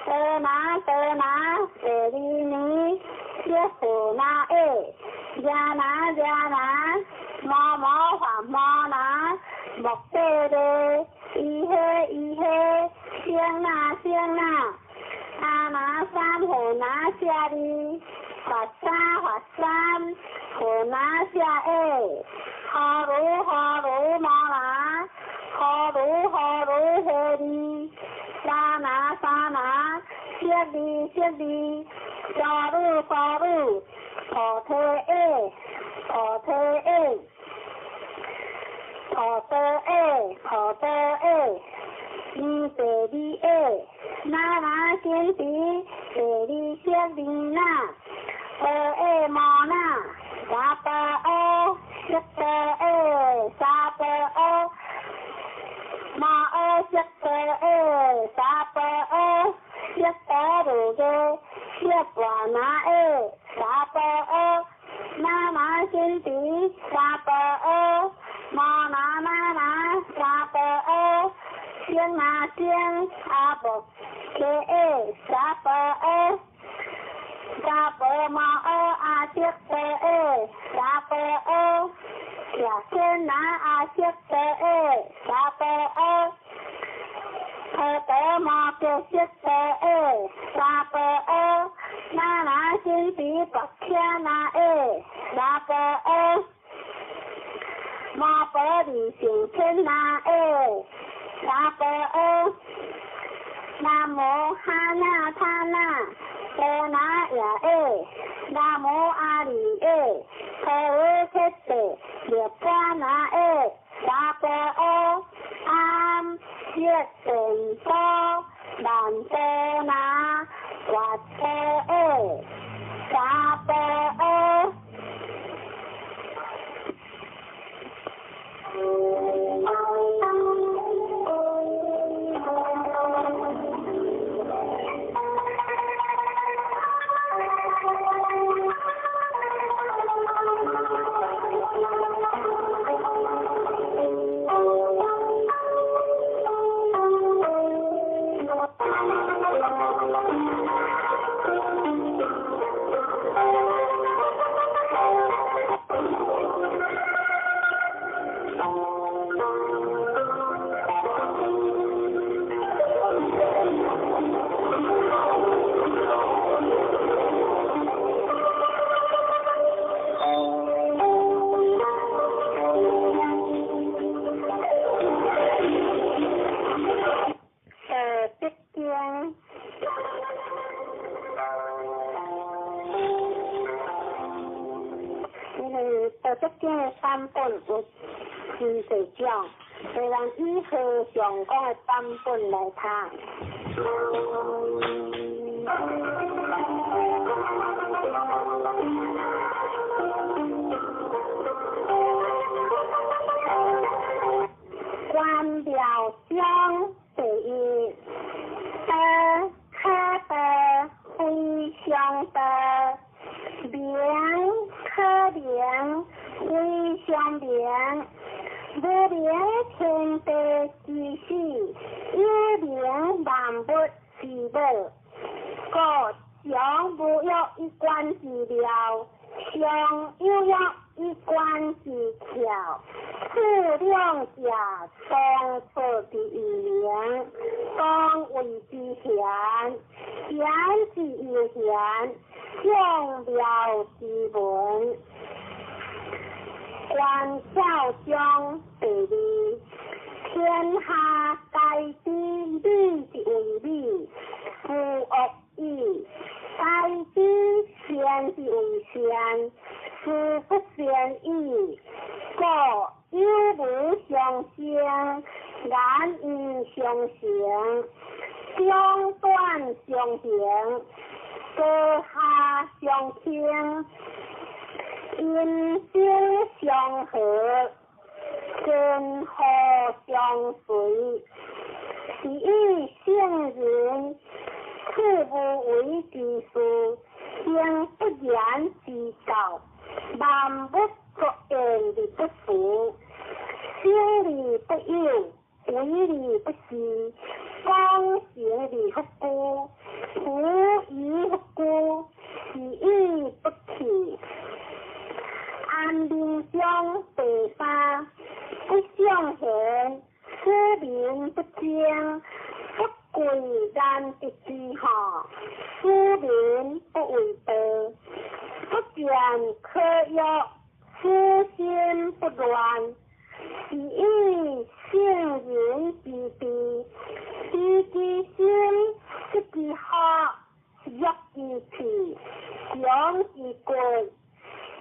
哆那哆那舍利尼，耶富那耶，耶那耶那，摩摩法摩那，目地勒，伊诃伊诃，声那声那，阿那三呼那舍利，法沙法三呼那舍耶，哈鲁哈鲁摩那。哈鲁哈鲁哈利，沙那沙那，舍利舍利，沙鲁沙鲁，菩提耶，菩提耶，菩提耶，菩提耶，尼地利耶，那那金提，地利舍利那，婆耶摩那，沙婆诃，舍婆耶，沙婆诃。摩诃色婆耶，沙婆诃，色婆如耶，色婆那耶，沙婆诃，那那金提，沙婆诃，摩那那那，沙婆诃，声那声，阿摩羯耶，沙婆诃，沙婆摩诃阿悉婆耶，沙婆诃。耶天那阿悉婆耶，沙婆诃，婆陀摩羯悉婆耶，沙婆诃，那那金提婆伽那耶，沙婆诃，摩婆利胜天那耶，沙婆诃，南无哈那他那波那耶耶，南无阿弥耶，陀罗伽帝，涅槃那耶，萨婆诃，安乐殿波，曼波那，跋陀耶，萨婆诃。版本有真濟種，雖然以和尚講的版本來讀。關廟章第一，道可道，非常道；名可名，非常名。無名天地之始，有名萬物之母。故常無欲以觀之妙，常有欲以觀之巧。此兩者同出之異名，同謂之玄，玄之又玄，眾妙之門。觀巧章第二，天下皆知美之為美，夫惡已；皆知善之為善，斯不善已。故有無相生，難因相成，長短相形，高下相傾。陰晴相合，根禍相隨，是以聖人處無為之事，行不言之教，萬物作焉而不辭，生而不有，為而不恃，功成而不居，無以不居，是以不去。安民章第三，不尚賢，使民不爭，不貴難得之下，使民不為道，不見可欲，使心不亂，是以聖人之治，知其心，得其福，弱其氣，強其骨。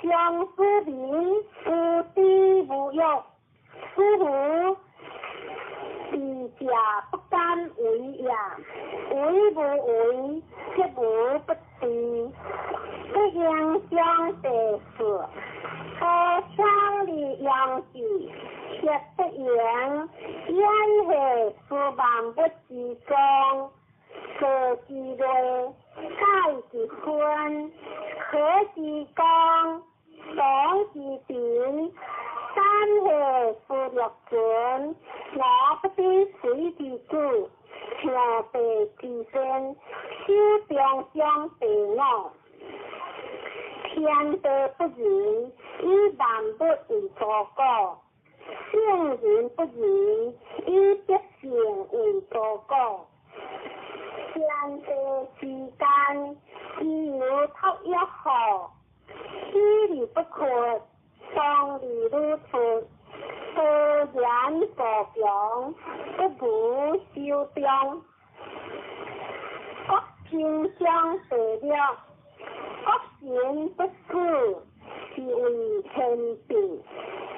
相思民無知無欲，此無智者不敢為也。為無為，則無不治。不應將第四，高昌的陽氣，卻不言，言下是萬物之宗，坐之類，解之分，可之功。當之平，三下是六尊，我不知誰之主，兄弟之身，手中相第五。天地不仁，以萬物為刍狗；聖人不仁，以百姓為刍狗。天地之間，自有托育好。喜而不屈，喪而愈出，多言助強，不無修長。國平經章第六，國神不死，是為天變，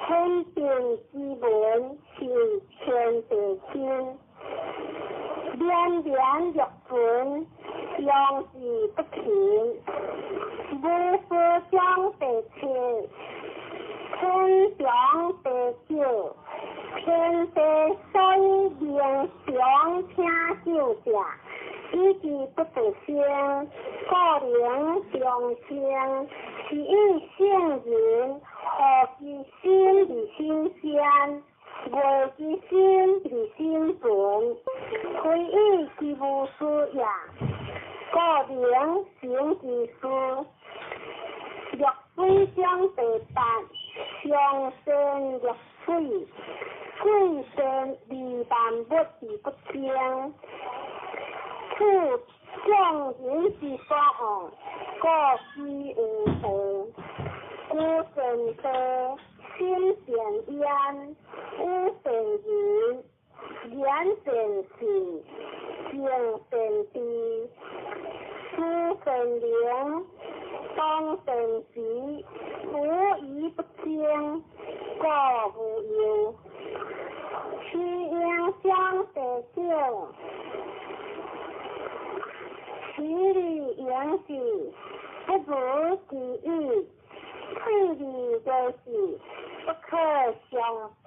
天變之文是為天地心。連連欲存，用之不勤。無事章第七，天長地久，天地所以能長聽久者，以其不得生，故能長生。是以聖人何其心而心善，愛其心而心存，非以其無事也，故能成其事。濁水章第八，上善若水，水善利萬物而不爭。此眾人之所惡，故居有道。居善地，心善焉，語善言，言善信，行善知，思善能，當善時，無疑不爭，故無憂。徐英章第九，其利用之，不如其已；退而為是，不可相報。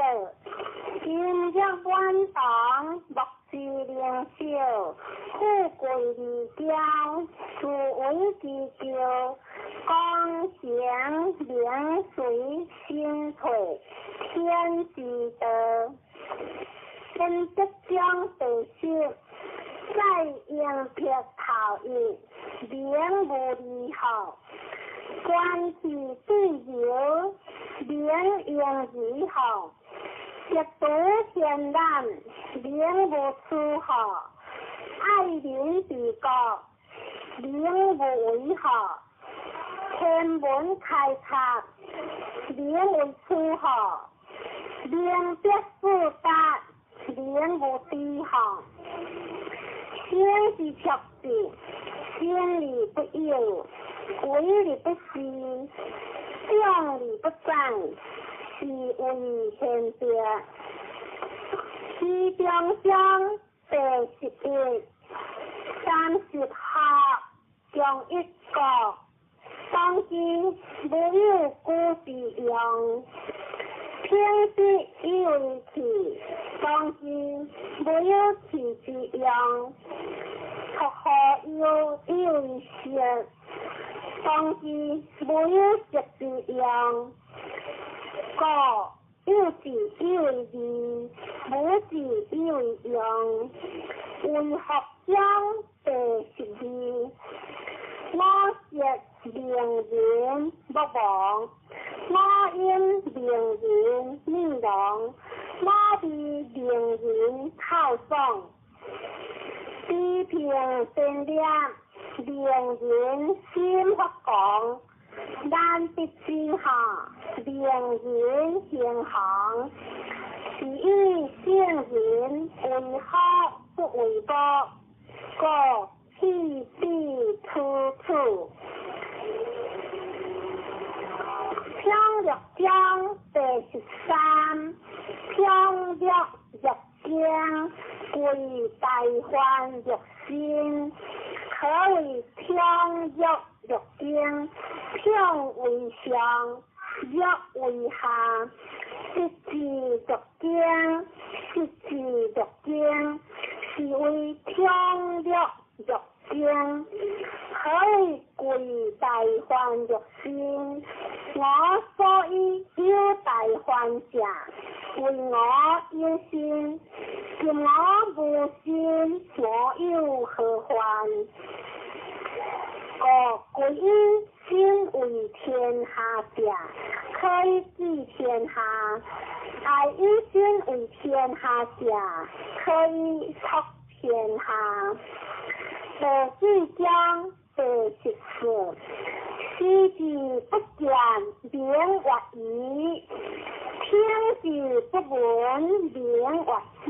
今日滿堂，莫之能少；富貴而驕，斯文之驕。功成名遂身退，天之道。本德章第十，在應撇頭一，名無離號。觀其對流，名應如號。一獨賢難，名無出號。愛民治國，名無為號。天文開拓，名為出號。明德四達，名無低號。生之卓跔，生而不有，為而不恃，長而不宰，是謂玄德。其中章第11，30學中一國，當今無有古之用。平之以為器，當今無有器之用。托何有以為色，當今無有色之用。故有志以為義，無志以為用。為學章第12，我舌名人莫亡，我音名人耳聾，我味名人口爽。持平善念，名人心發狂。難得之下，名人行行。是以聖人為好不為過，故棄彼處處。平略章第13，平略若經，歸大梵若心，可謂平略若經，平為上，略為下。實之若經，實之若經，是為平略若經。何謂歸大梵若心？我所以有大梵者，為我有心。今我無心，我有何患？故歸以心為天下者，可以治天下；愛以心為天下者，可以託天下。第四章第14，視之不見，名曰夷；聽之不聞，名曰希。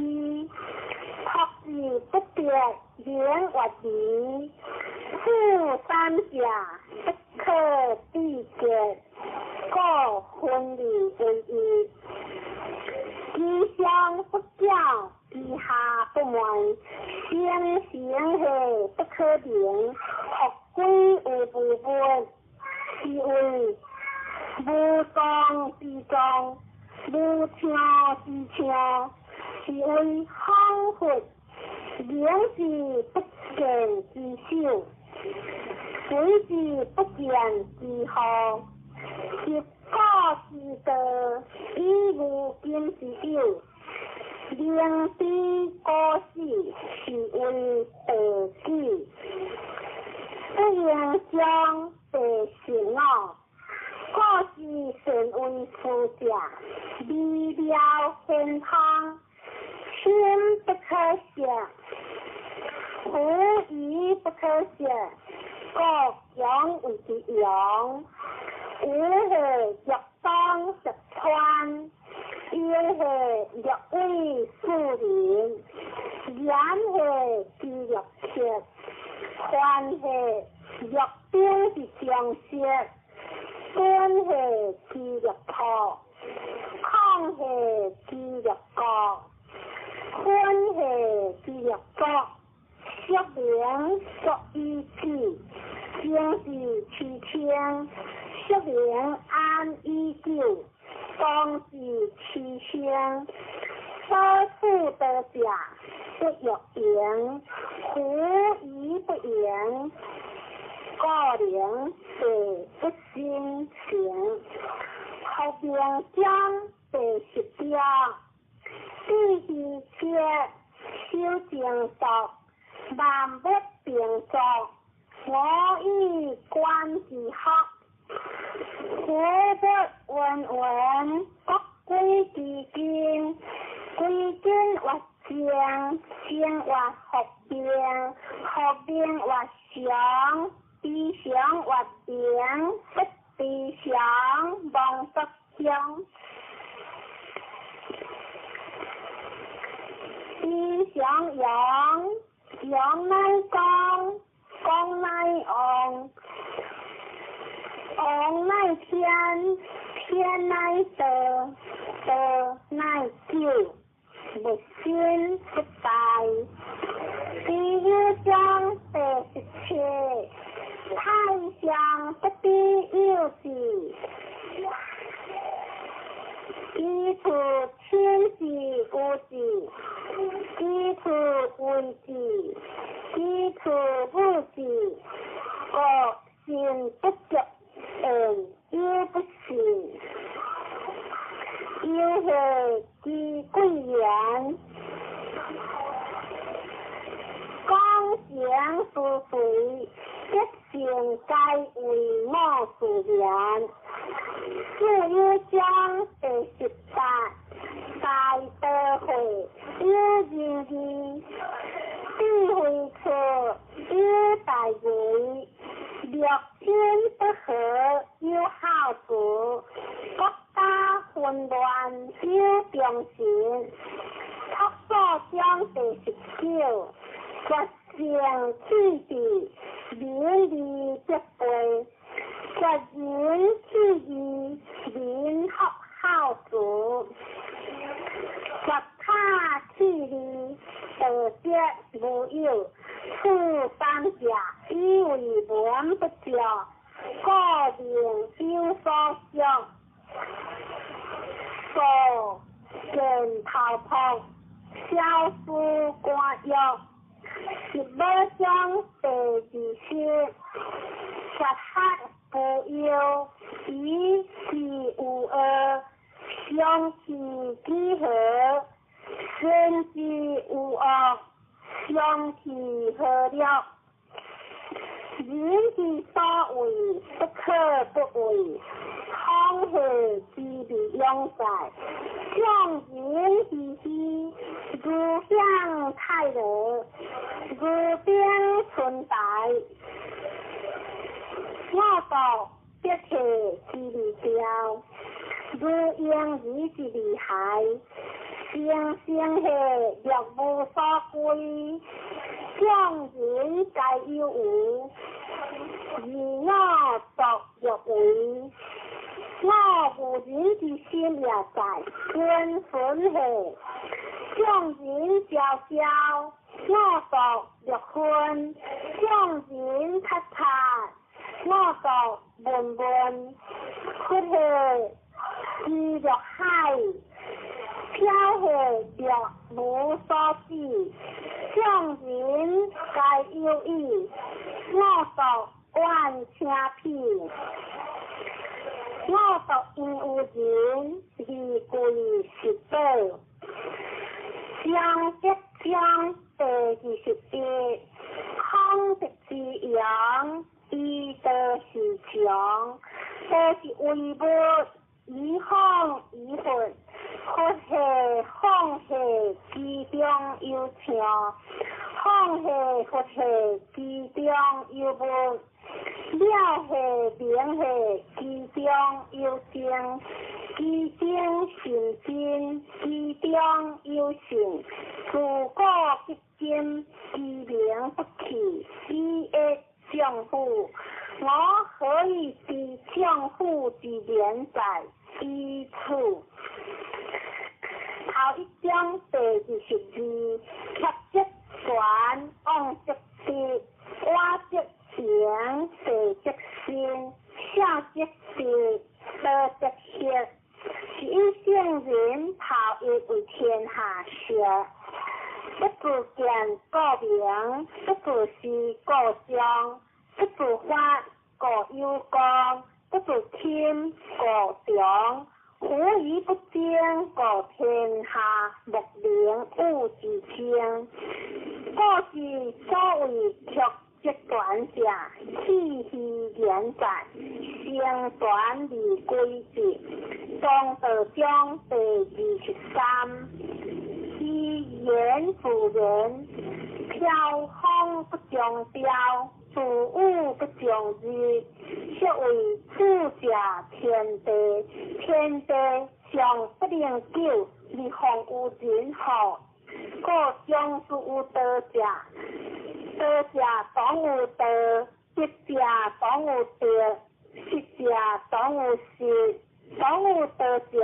朴字不得名曰离，处三者不可比结，故分离为一。其上不矫，其下不昧，生成下不可名，复归为无物，是谓无状之状，无听之听，是谓仿佛，明之不见之首，鬼之不见之后，习古之道，以无今之有，明知古死，是谓道举。不应将第十五，故是善为师者，微妙显通，深不可测，狐疑不可测，故强为之用。有下欲当十川，阴下欲为树林，炎下之欲切，凡下欲兵之将色，敦下之欲破，亢下之欲国，昏下之欲国，释名作以止，精是其清，释名安以久，光是其清，所处得者不欲盈，狐疑不盈，故能地不生成。复名将第十条，智希切修正作，万物并作，我以观之学，学不云云，国归之根，归根曰静，静曰复明，复明曰常，非常曰明，不非常，忘不相。非常阳，阳乃光，光乃旺，旺乃天，天乃道，道乃久，物生不败。第一章第十七，太上不必有事，其处亲是无事，其处为事，其处无事，故信不足言，犹不信。犹下之贵言，讲行思随，德性皆为我自然。四有章第十八，大德会有仁义，智慧处有大义，六亲不和有孝慈，国家混乱有忠诚。朴素章第十九，决胜气质，名利得背，决人气义，民福孝慈，决他气利，道德无有，处三者以为文不足，故名有所想。数见头秃，小事官约，十五章第二十，绝学不忧，以是无恶，相去几何？先之无恶，相去何了？人之所为，不可不为。康何之必永在？将人之虚，如享泰乐，如冰春白。我道必体之利雕，如婴儿之利孩。生生係若無所歸，眾人皆有無，而我獨欲為。我無人之心也在，君分係眾人瀟瀟，我獨欲昏；眾人察察，我獨悶悶。佛係知若海，飄係若無所指，眾人皆有意，我獨願聽彼。我獨因有人，而貴是寶。上德章第21，孔德之揚，以道是常，道是為物，以風以佛，佛係放係其中有唱，放係佛係其中有物，了係明係其中有精，其中甚真，其中有信，自古至今，其名不去，以益丈夫。我何以知丈夫之言哉？以此。頭一章第22，俠則權，妄則得，我則行，地則生，聖則智，道則學。是以聖人頭一為天下學。不自見故明，不自思故彰，不自發故有功，不自謙故長。夫以不爭，故天下莫能與之爭。故之所謂曲則全者，氣虛言在，成全而歸之。莊道章第23，其言自然，飄風不終朝，自雨不終日，是謂主者天地，天地尚不能久，而況有人乎？故將之有道者，道者當有道，德者當有德，失者當有失。當有道者，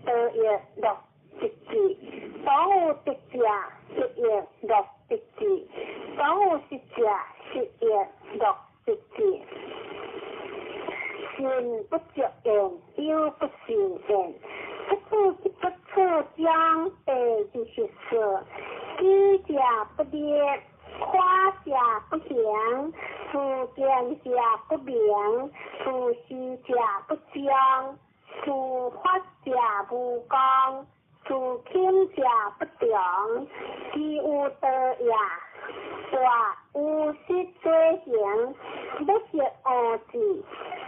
道亦樂得之；當有德者，德亦樂得之；當有失者，失亦樂得之。信不足言，有不信言。不處不處章第24，舉者不立，誇者不行，自見者不明，自視者不彰，自發者無功，自謙者不長。其有道也，大有失所行，不識惡字，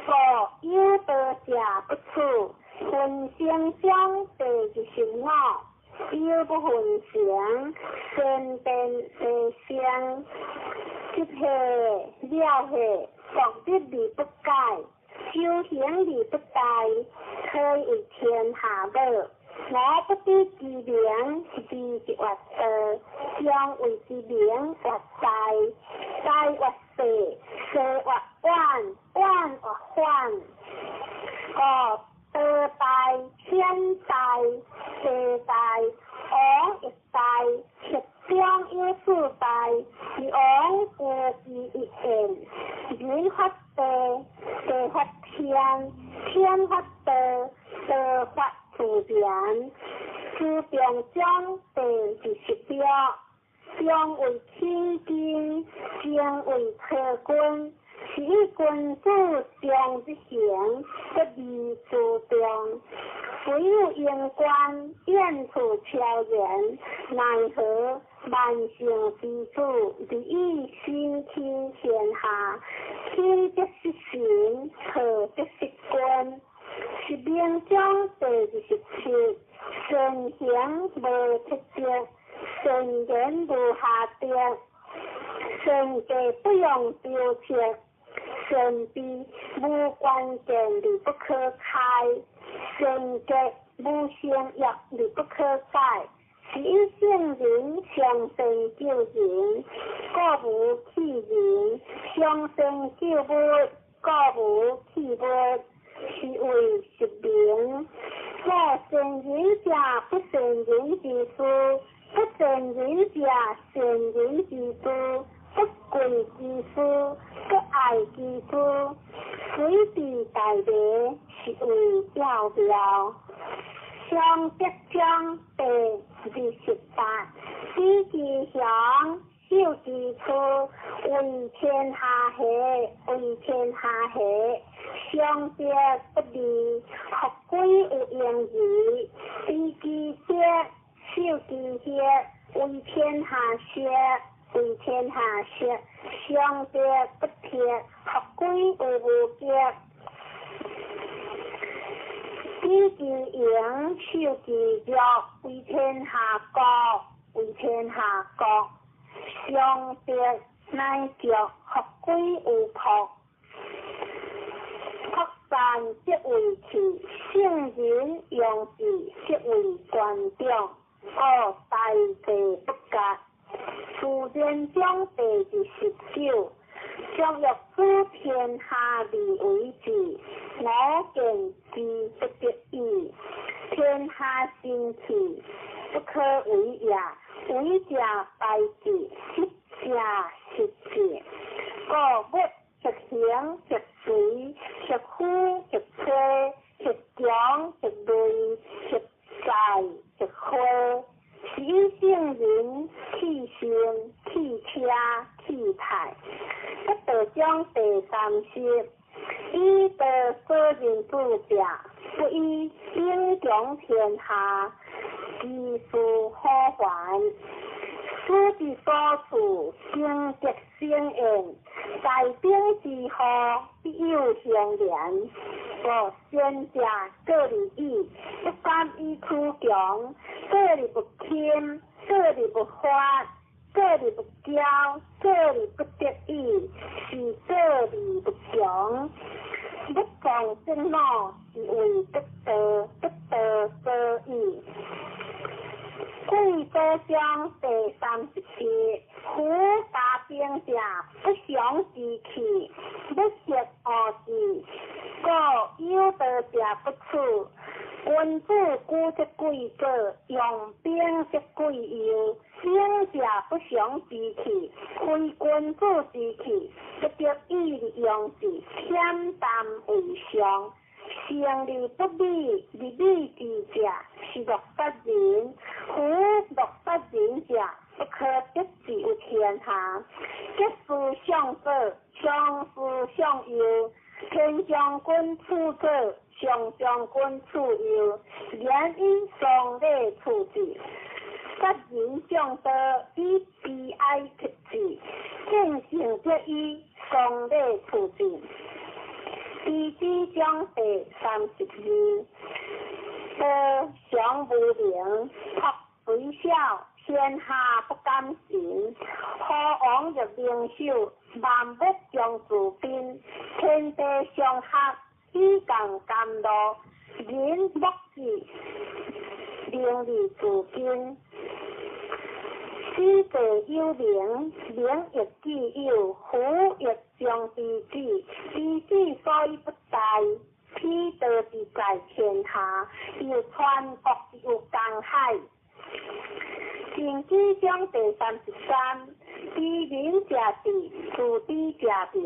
故有道者不處。分成章第25，有不分成，先變地生，執係了係，獨立而不改，修行而不怠，可以為天下母。我不知其名，是之曰道，將謂之名曰大，大曰細，細曰遠，遠曰反。故道大、天大、地大、王亦大，十中有四大，是王有其一言。人發地，地發天，天發道，道發自然。自中章第26，中為起根，精為草根。是以君子常日行，不離諸眾。唯有用官，遠處超然，奈何萬乘之主，而以身輕天下，輕則失神，錯則失君。是明章第27，善行無鐵則，善言無瑕德，善計不用雕刻，善悲無關鍵而不可開，善結無成約而不可改，是以聖人上善救人，故無棄人；上善救物，故無棄物，是謂實名。故善人者，不善人之師；不善人者，善人之師；不貴之師，不愛之師。隨地大迷，是謂要妙。上德章第28，知其雄，守其雌，為天下下，為天下下。上德不離，復歸有盈矣。知其德，守其血，為天下學，為天下學。上德不鐵，復歸有無極。知其榮，守其弱，為天下國，為天下國。上德乃足，復歸有朴。朴善則為器，聖人用之則為官長。故大地不割。自然章第29，將欲主天下而為治，我見之不得已。天下興起，不可為也。為者敗之，失者失之。故物或形或隨，或虛或吹，或強或銳，或在或虛。是以聖人棄身、棄車、棄泰。不道章第30，以道所認主者，不以兵強天下，其事可還。此之所處，成德成焉。大兵之禍，必有相連。故先者過而已，不敢以取強，過而不輕，過而不發，過而不驕，過而不得已，是過而不強。不從正腦，是為得道，得道所以。貴祖章第37，夫家兵者，不祥之器，不適惡之，故有道者不處。君子居則貴左，用兵則貴右。兵者不祥之器，非君子之器，不得已而用之，恬淡為上。成而不美，而美之者，是樂殺人。夫樂殺人者，不可得志於天下。得失相左，相思相右。天將軍處左，上將軍處右。言以喪禮處之。殺人將刀，以悲哀克之。見性則以喪禮處之。地支章第32，道常無名，朴雖小，天下不敢信。何王若明守，萬物將自賓。天地相合，以共甘露。人莫之，名利自根。此地有名，名亦既有，夫亦將知己。知己所以不殆，彼道之在天下，又傳國之有江海。經濟章第33，知人者智，自知者明；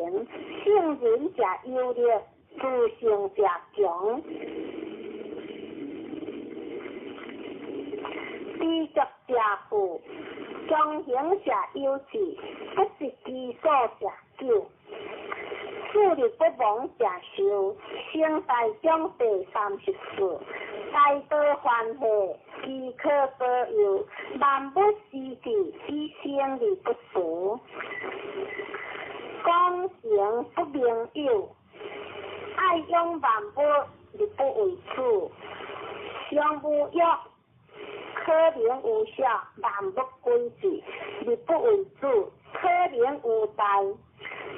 聖人者有力，自勝者強。知足者富，強行者有志，不擇其所者久。樹立不亡者壽。成大章第34，大道繁赫，其可保佑；萬物施之，以生而不俗。講成不明有，愛養萬物而不為主。上無欲，可能有小，萬物歸之，而不為主；可能有大，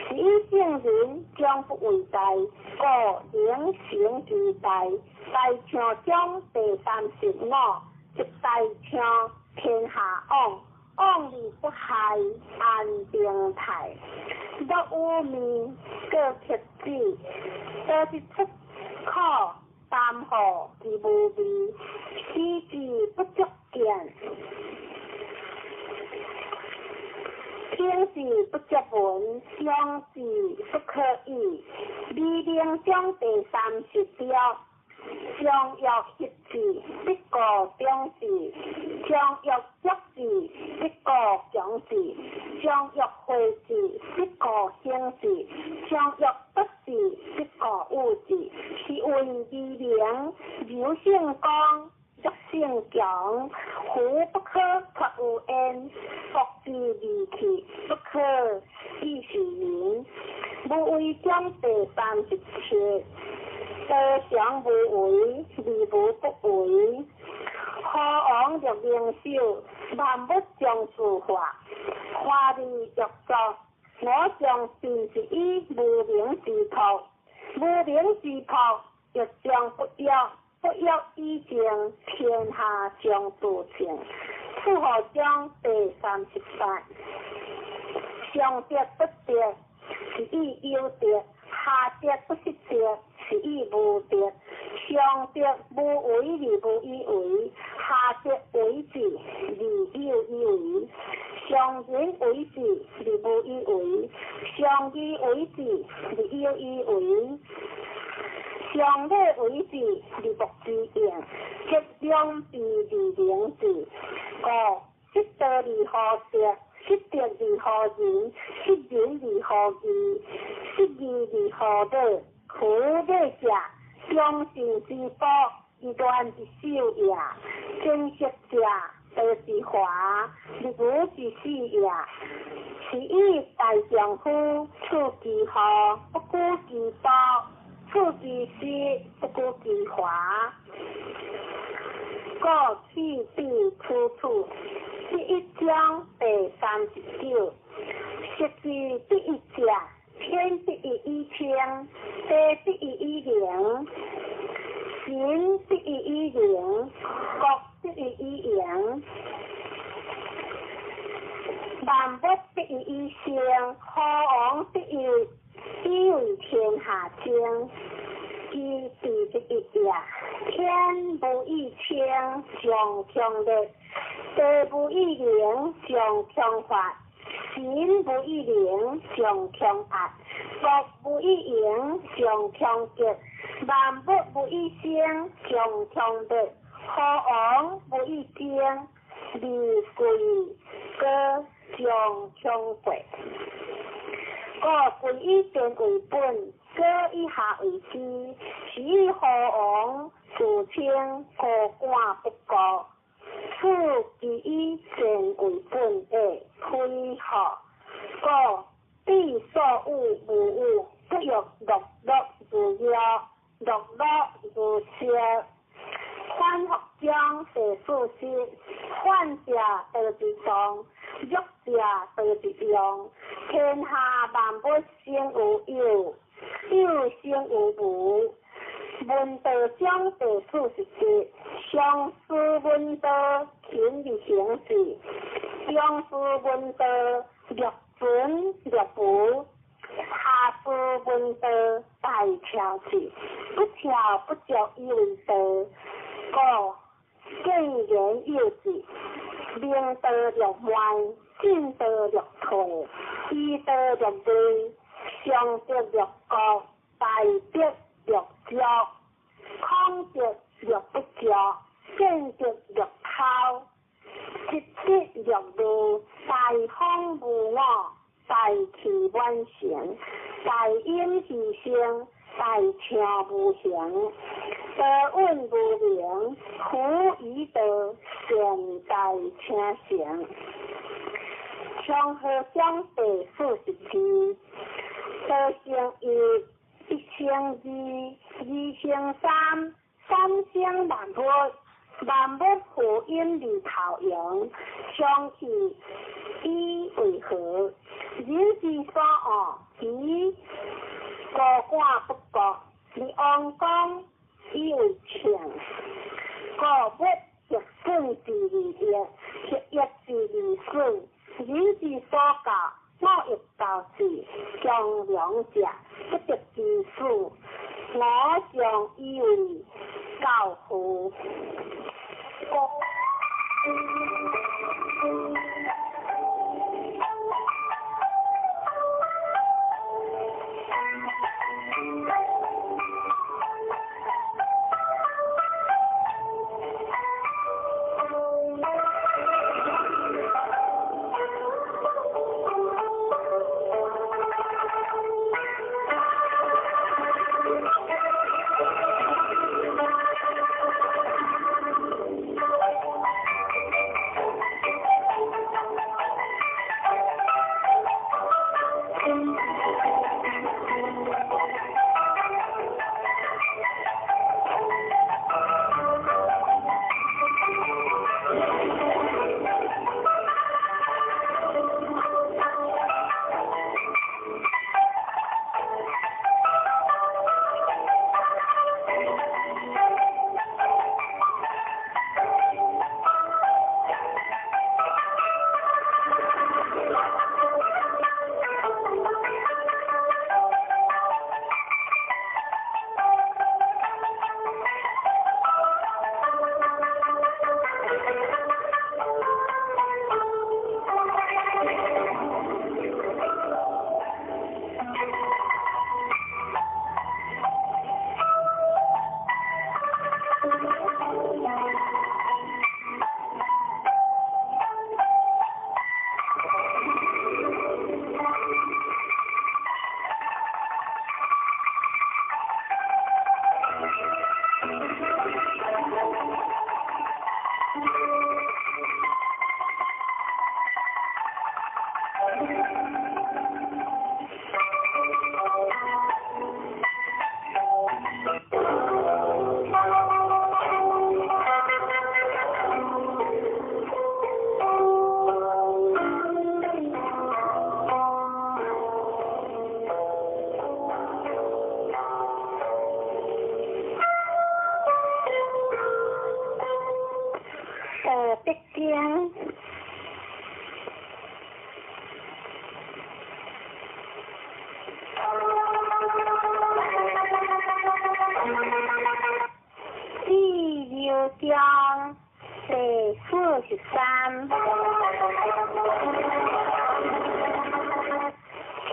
是以聖人將不為大，故能成其大。大象章第35，一代昌，天下往，往而不害，安定泰。若有面，过铁子，道之出可担负之无味，知之不足见，听之不足闻，想之不可议。美名章第36，常欲协之，必故长之；常欲足之，必故强之；常欲废之，必故兴之；常欲不之，必故有之。是谓美名，柔胜刚，弱胜强。夫不可脱有焉，国之利器，不可以示人。无为章第37，道常无为，而无不为。何王若明守，万物将自化，华而欲作。我将尽是以无名之朴，无名之朴，欲将不欲，不欲以静，天下将自清。楚河章第38，上德不德，是以有德；下德不失德，是以无德。上德无为而无以为，下德为之而有以为。上仁为之而无以为，上义为之而有以为。上礼为之而莫之用，质两备而明之。五，失道而后德，失德而后仁，失仁而后义，失义而后礼。夫礼者，忠信之宝，以乱之首也；珍惜者，道之华，日无之始也。是以大丈夫处其厚，不顾其薄；处其实，不顾其华。故去彼处处。第一章第39，失之第一者，天第一以清，地第一以灵，神第一以灵，国第一以盈，万物第一以生，何王第一以为天下精。其地第一也，天无以清，上强烈；地无以灵，上强发；神无以灵，上强压；国无以盈，上强极；万物无以生，上强烈；何王无以精，而贵高上强贵。故贵以贱为本，高以下为师。是以何王自称高官不高，此其以贱为本的非何？故彼所有无有，不欲乐乐如药，乐乐如烧。反复章第40，反者道之动，弱者道之用。天下万物生有有，有生有无。闻道章第47，上师闻道，勤而行之；中师闻道，略存略无；下师闻道，大巧之。不巧不足以为道。故见言有志，明道略慢，进道略退，医道略微，上德略高，大德略足，空德略不足，见德略偷，积德略无，大方无我，大器晚成，大隐其身，大车无形，道隐无名，夫以道善大车成。长河章第42，道成一，一成二，二成三，三成万物，万物负阴而头阳，相去以为和。人之所恶，其高官不国，而王公以为称。故物逆順之利益，逆益之利損，人之所教，我欲教之，強梁者不得之事，我將以為教父。德經。第六章第43。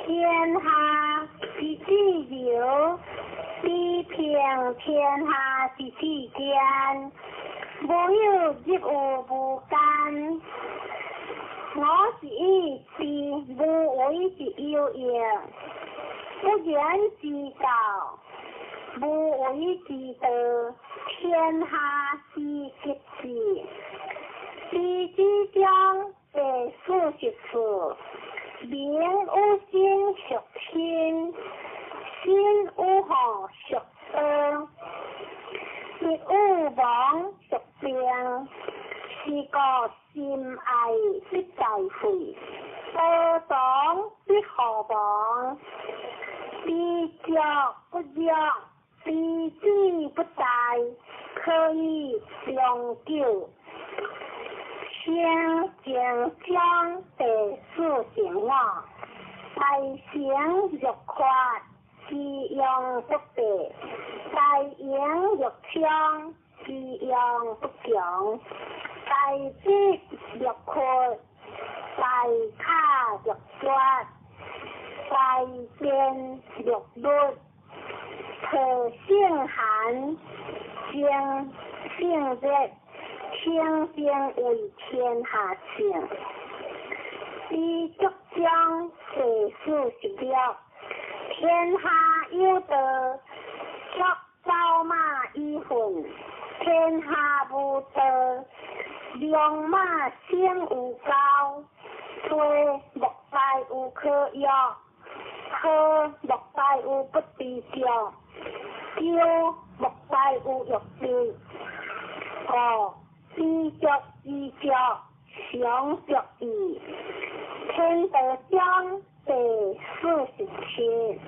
天下之至柔，比平天下之至坚。無有入於無間，我是以知無為之有用，不言之道，無為之道，天下之極致。地之章第44，民有心屬心，心有何屬道，亦有亡屬病，是故心愛必在會，道當必何亡。彼弱不弱，彼智不殆，可以長久。先正章第45，大成若缺，其用不廢；大盈若昌，其用不強；大智若闊，大卡若絕，大變若律，特性寒，精性熱，清淨為天下聖。彼足章第46，天下有道，足走馬以奮；天下無道，良馬生有狗。吹莫大有可藥，呵莫大有不知著，丟莫大有欲知。五知足知足，常足矣。天道章第47，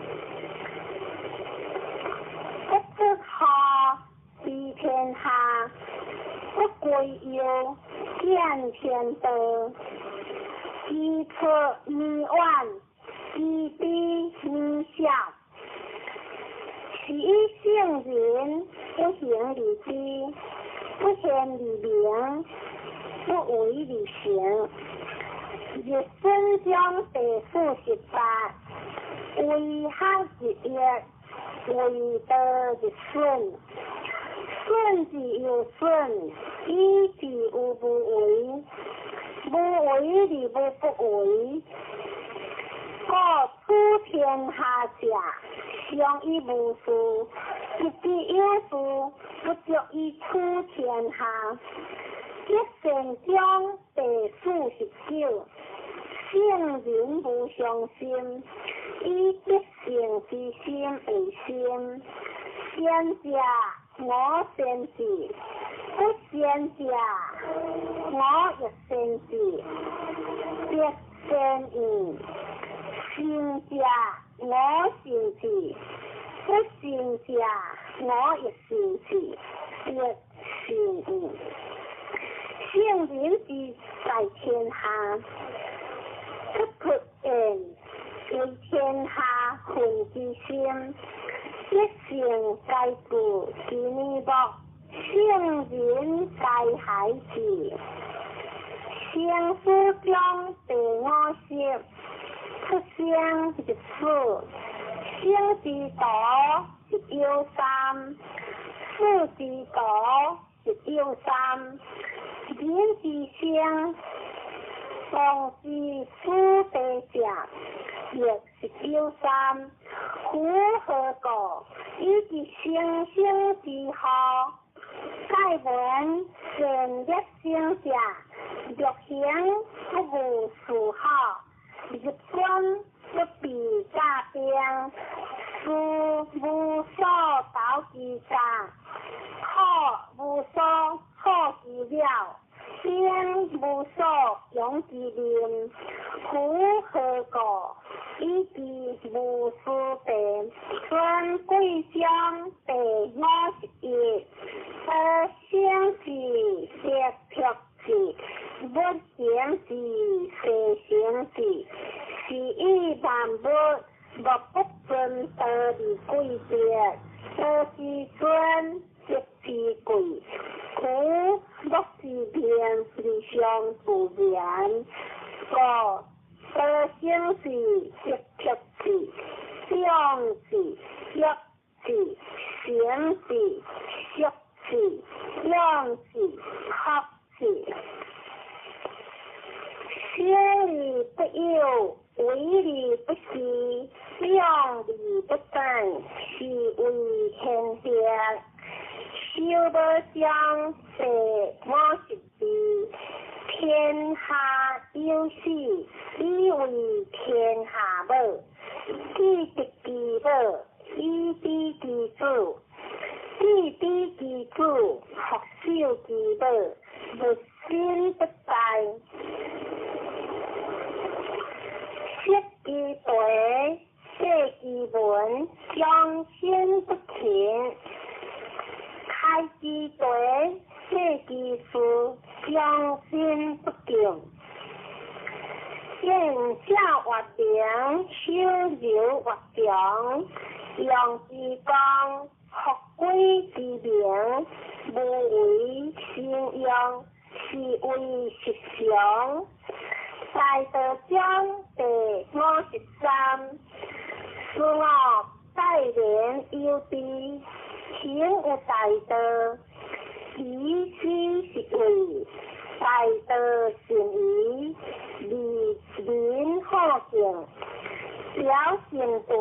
不知何比天下，不歸右，見天道。其出彌遠，其比彌小。是以聖人不行而知，不現而明，不為而成。日損章第48，為學日益，為道日損。損之又損，以至於無為。無為而無不為。故處天下者，常以無事；得之有事，不足以處天下。德善章第49，聖人無上心，以德性之心為心。善者我善之，不善者我亦善之。德善焉，善者我善之，不善者我亦善之。德善焉。聖人之在天下，不出言，為天下分之心。德性皆具其面目，聖人皆孩子。生死章第50，出生入死，生之徒一有三，死之徒一有三。人之生，當知死地者，亦是有三。夫何故？以其生生之禍。蓋聞善惡生者，欲行不務事好，日損不避詐兵，事無所投其詐，苦無所好其了，兵無所用其民。夫何故？以其無私地。孫貴章第51，得生之得脫之，不行之世成之，是以萬物莫不尊道而貴德，道之尊德之貴。故莫之命而相不言。故得生之得脫之，長之弱之，成之息之，養之合之。生而不有，為而不恃，養而不散，是謂玄德。修無章第52，天下有死，以為天下母；既得其母，以知其子；既知其子，復守其母，物身不殆。失其地，廢其文，終身不勤；開其地，廢其事，終身不敬。見者越明，守柔越強，用之光，復歸之明，無為生用，是謂實常。大道章第53，事我待人有知，行有大道，以此是謂大道善疑，利民好敬，表善德，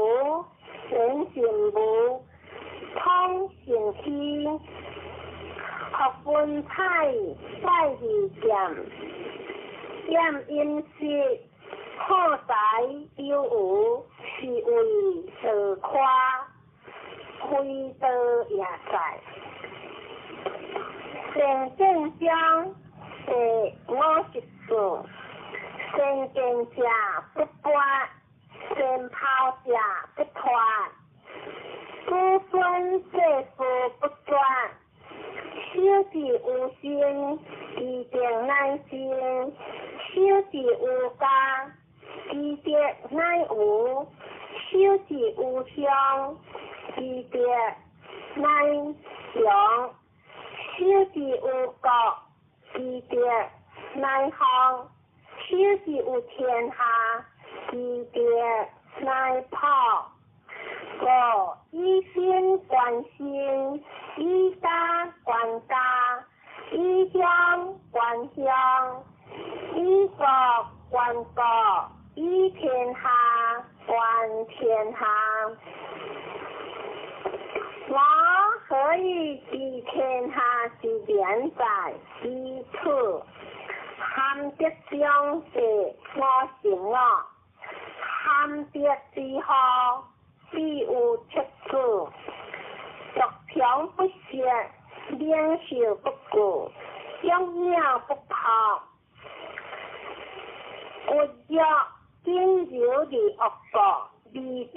顯善無，通善虛，學文采，拜二劍，厭陰濕，好才有餘，是謂道誇，非道也在。善見章第54，善見者不拔，善拋者不脫，子孫世事不絕，小智有身，其德乃生；小智有家，其德乃無；小智有鄉，其德乃強；小智有國，其德乃興；小智有天下，其德乃普。五以身觀身，以家觀家，以鄉觀鄉，以國觀國，以天下觀天下。我何以知天下之變哉？以此。含德中第55，含德之後，必有七子。獨強不息，領袖不顧，養鳥不拋。骨弱僅柔而惡國，未知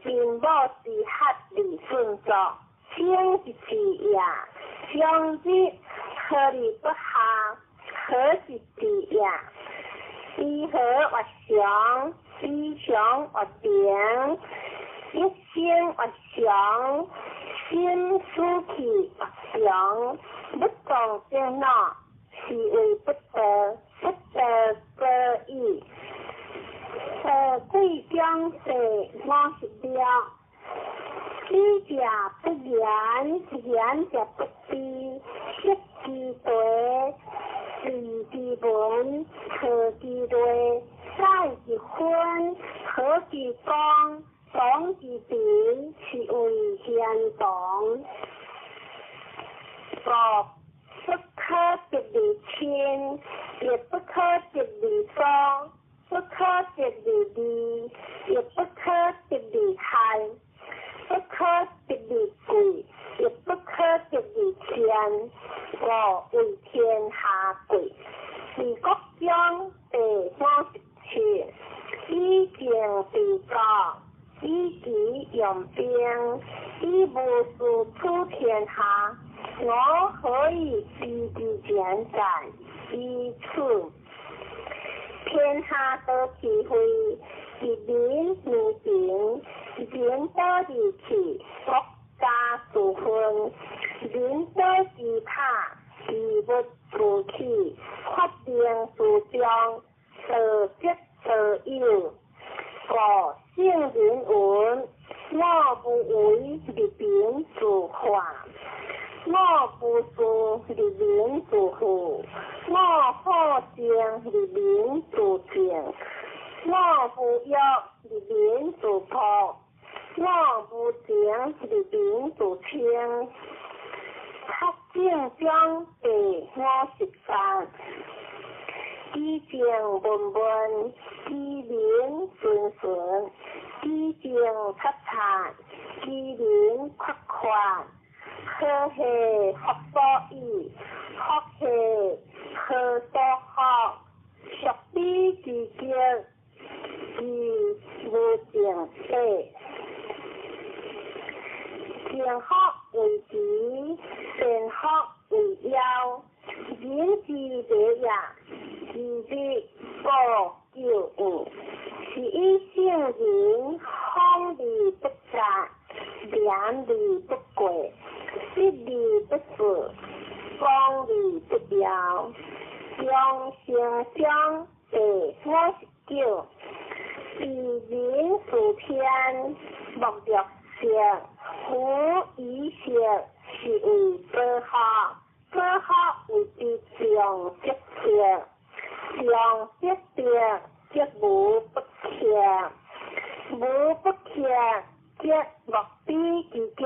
秦母之合而順作，生之治也。長日何而不下？何是治也？知和曰常，知常曰平，一生曰常，心思去曰常。不動正腦，是謂不道，不道果矣。道貴中第56，知者不言，言者不知，識之地，利之門，和之類，載之分，和之光，黨之平，是謂賢黨。五不可得而親，亦不可得而疏，不可得而利，亦不可得而害，不可得而貴，亦不可得而賤。故謂天下貴。治國中第57，以政治國，以智用兵，以無事取天下。我何以知之變哉？以此。天下多是非，一民而平，人多而去，國家自分；人多之塔，其物自起，發明之中，道則道有。故聖人云：我無為而民自化，我無事而民自富，我好靜而民自靜，我無欲而民自樸，我無情而民自清。德政中第58，其政悶悶，其民淳淳，其政察察，其民闊闊。何係福所倚，福係何所福？屬彼之極，其無正體。正福為慈，善福為夭。人之禮也，其日故久遠。是以聖人風而不雜，廉而不過，失而不肆，光而不耀。中成章第59，治民事天，莫若色，夫以色是謂保學，保學謂之重則德，重則德則無不克，無不克則莫比之極，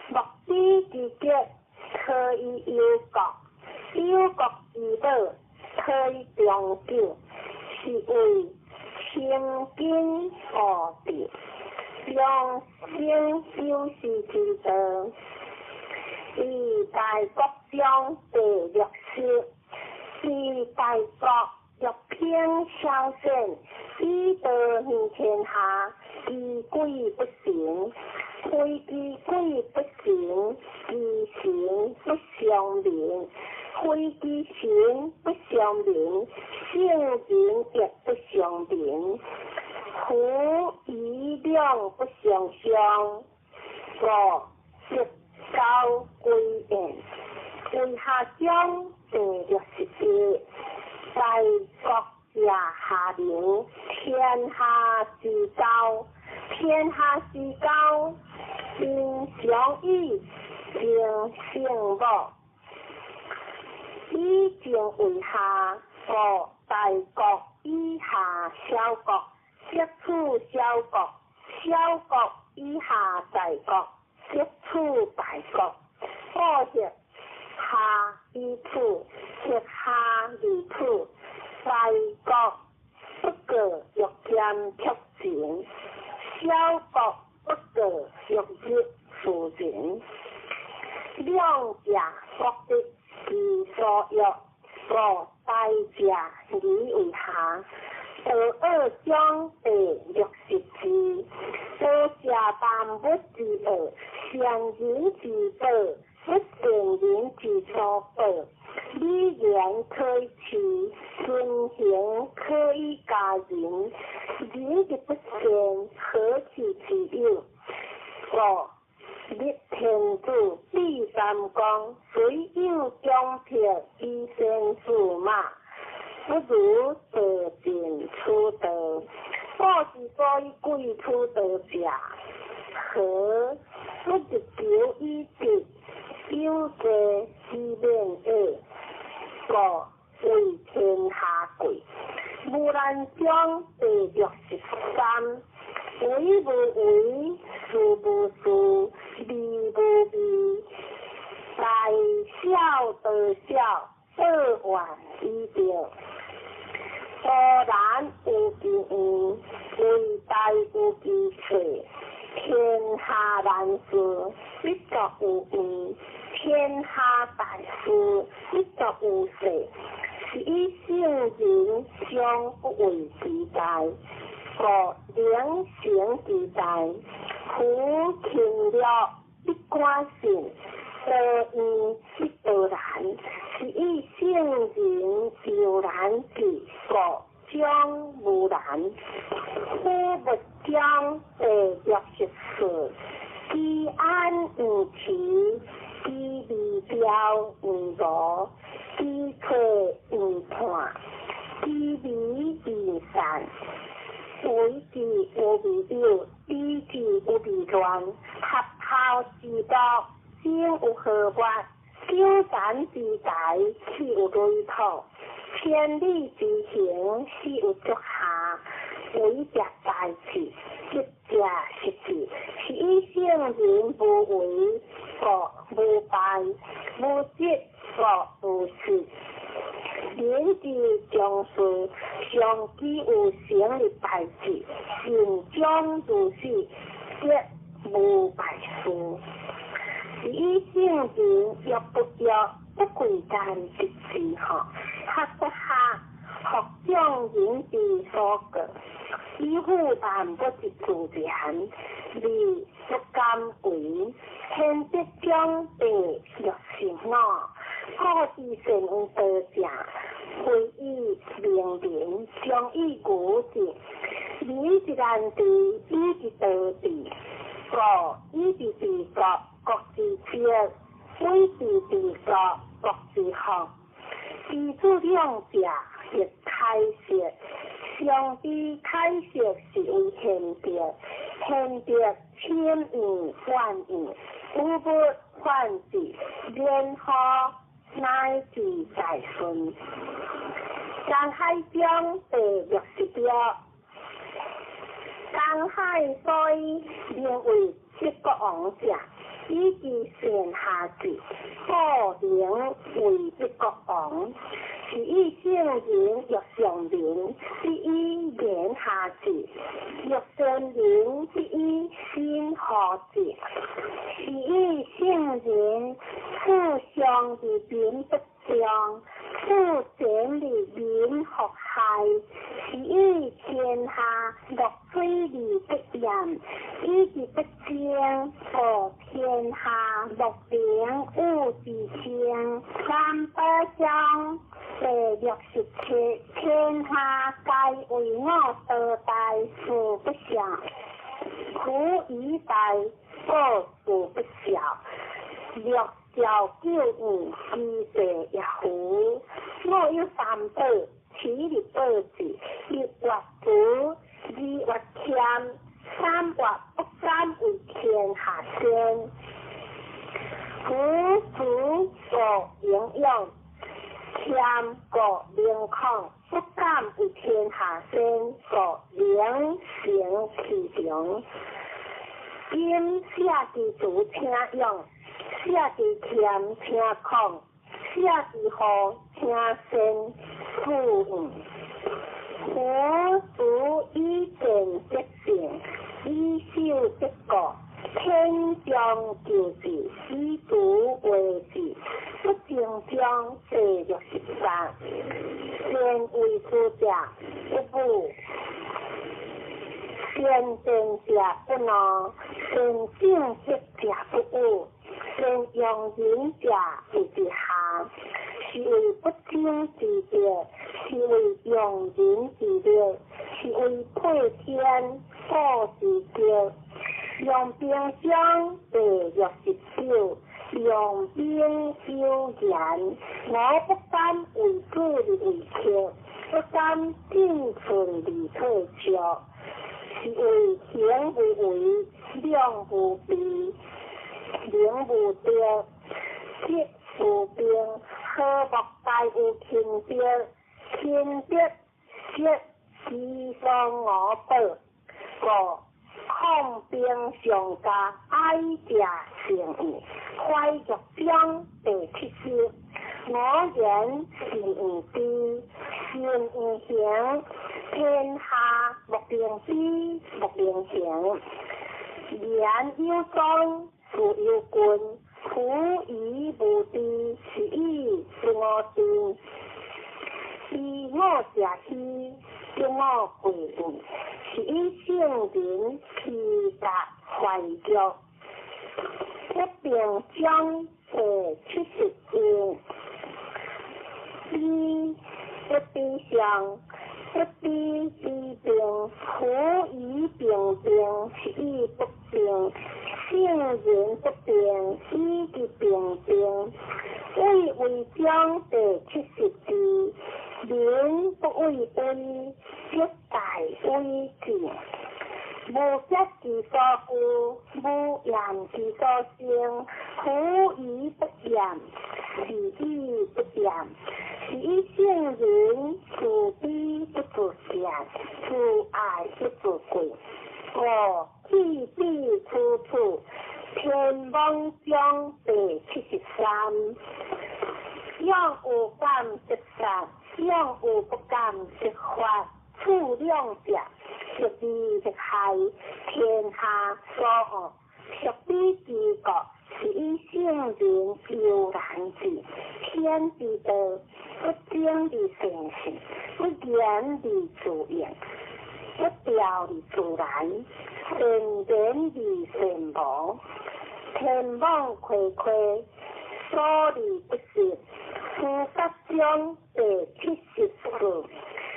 莫比之極可以憂國，憂國之寶可以長久，是謂清謹惡德，養生修士之道。於大國中第60，治大國若烹小鮮，以道行天下，其軌不成。非其鬼不神，其神不相明；非其神不相明，圣人亦不相明。夫疑两不相伤，故得交归焉。为下章第61，大国者下民，天下之交，天下之交，民常以情圣母。以情为下，故大国以下小国，则处小国；小国以下大国，则处大国。故曰：下以处，则下而处。大国不过欲兼却情，小国不过欲入庶人。两者各得其所欲，故大者而为下。道恶章第64，道者万物之恶，善人之宝，不善人之所宝。语言可以辞，尊行可以加人。人之不善，何其之有？故立天子，立三公，虽有强迫以先驷马，不如道尽此道。古之所以贵此道者，何不日求以直，有济之免也？故为天下贵。无难章第63，为无为，事无事，味无味，大小道小，报怨以得。多难有其愿，为大有其错。天下难事，必作有愿；天下大事，必作有势。是以圣人常不为其大，故能成其大。夫勤乐必寡信，多怨必多难。是以圣人犹难至，故将无难。夫物章第64，居安毋迟，居未兆毋无，居退毋叛，居微未散。为之有未有，比之有未乱。合孝之道，生有何物？纠缠之财，岂有累土？千里之行，始有足下。为者大智，执者失智。是以圣人无为，故无败；无执，故无失。人之将事，常期有成的代志，善终如始，则无败事。是以圣人欲不欲，不贵间得志吼，学不学，学众人之所过，以辅万物之自然，而不敢为。天德章第65，古之善有道者，非以明民，将以愚之。民之难治，以之道治。故以之治国，国之治；以之治国，国之福。其子两者，亦开设。上之开设是为贤德，贤德千万万万，无不反之，然后乃至大顺。江海章第66，江海所以名为七国王者，以其善下治，故名为一国王。是以圣人欲上民，必以言下治；欲善人，必以心何治。是以圣人处上而民不争，处前而民复害。是以天下乐水而不厌，以其不争，天天下皆為我道大事不肖，夫以大故事不肖。六兆九五其地也夫，我有三寶，七日寶智，一月慈，二月謙，三月不敢為天下先。夫慈故英勇，謙故明曠，不敢為天下先，故能成其長。今舍之慈請勇，舍之謙請曠，舍之和請先，富裕。夫子以善得勝，以守得國，天將救治，以慈為治，不爭章第63。善為士者不武，善戰者不怒，善正直者不惡，善用人者為之下。是謂不爭之德，是謂用人之力，是謂配天保之德。用兵章第69，用兵有言，我不敢為主而為客，不敢進寸而退卻，是謂行無為，量無備，能無德，則無兵，何莫大有勤德？勤德則其所我保，故抗兵上加愛者成義，懷玉章第70。我言是毋知，信毋行，天下莫能知，莫能行。言有宗，事有君，夫疑無知，是以不我知。知我者希，得我貴矣。是以聖人披甲懷玉。不平章第71。比不比上，不比比平，夫以平平，是以不平。聖人不平，以其平平。畏威章第72。民不畏威，則大威至。無德之所固，無言之所生。夫疑不言，是以不言。是以聖人自卑不自賤，自愛不自貴。五去彼處處，天網章第73。勇有感則殺，勇有不感則罰。處兩者，則利則害，天下所惡。屬彼之國，是以聖人悠然治。天之道，不爭而成事，不言而自應，不調而自然，善言而善無。天網恢恢，疏而不失。司法章第74。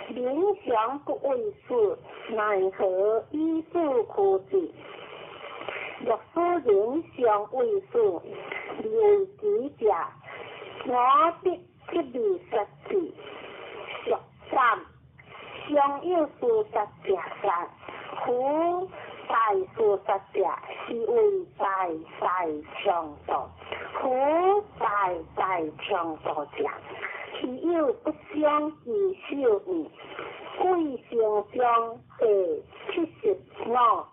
民常不畏死，奈何以死驅之？若使人常畏死，而為己者，我必極力殺之。屬三，常有事殺者殺，夫大事殺者，是謂大大強盜。夫大大強盜者，其有不傷其手矣。貴成章第75。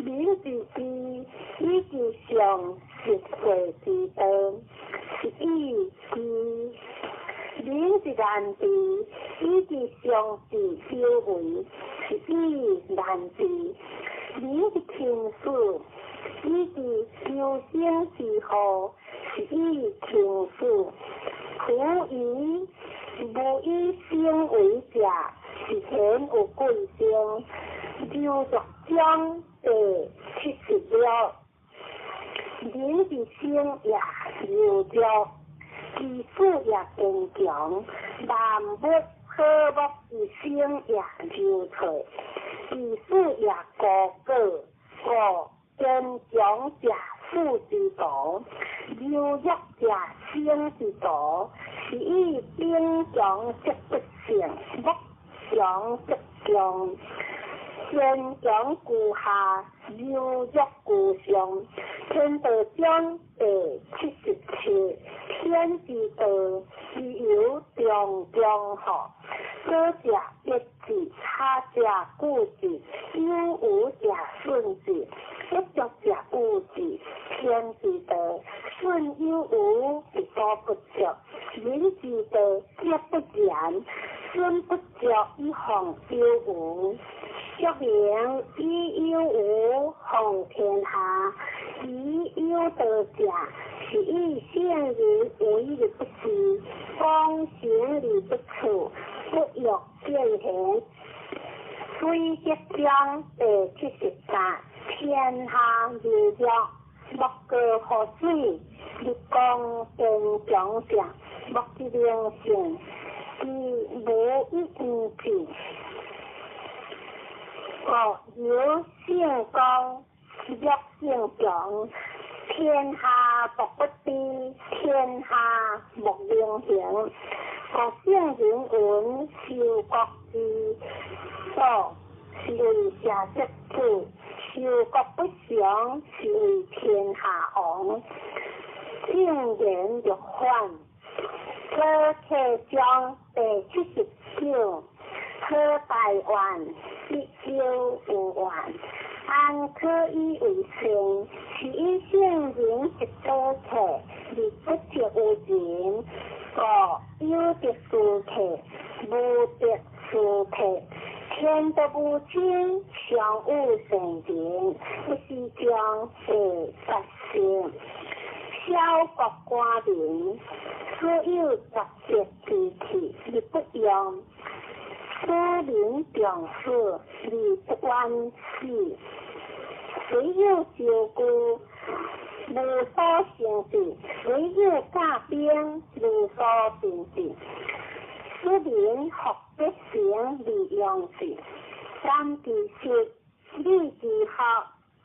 民之知，以其常食歲之道，是以知；民之難治，以其常治有為，是以難治；民之輕死，以其求生之禍，是以輕死。夫以無以生為者，是顯有貴生。劉作章第76。人之生也柔弱，其死也堅強。萬物好可莫之生也柔脆，其死也高果，五坚强者死之徒，柔弱者生之徒，是以兵强则不胜，木强则强。坚强居下，柔弱居上。天道章第77，天之道，自由中中好。左者别之，他者固之，有无者顺之，不足者有之。天之道，顺有无，而所不足；人之道，则不然。顺不足以防有无。说明以有无防天下，以有道者，是以圣人为而不治，光行而不处，不欲见贤。水德章第78，天下柔弱，莫过乎水；日光坚强者，莫之能胜。其无一毋治。国有圣公，弱圣强，天下莫不知，天下莫能行。国圣人云：修国之道，是为社稷主；修国不祥，是为天下王。正言若反，左客章第79，可大愿，必有有愿，安可以为善？是以圣人一道客，而不得有人。故有德殊客，无德殊客。天道无亲，常有善人，不是将第8圣。小国寡民，所有杂色之气而不用，使民重死而不冤死。虽有招具，无所成就；虽有驾兵，无所成就。使民福必成而用之。感之实，理之学，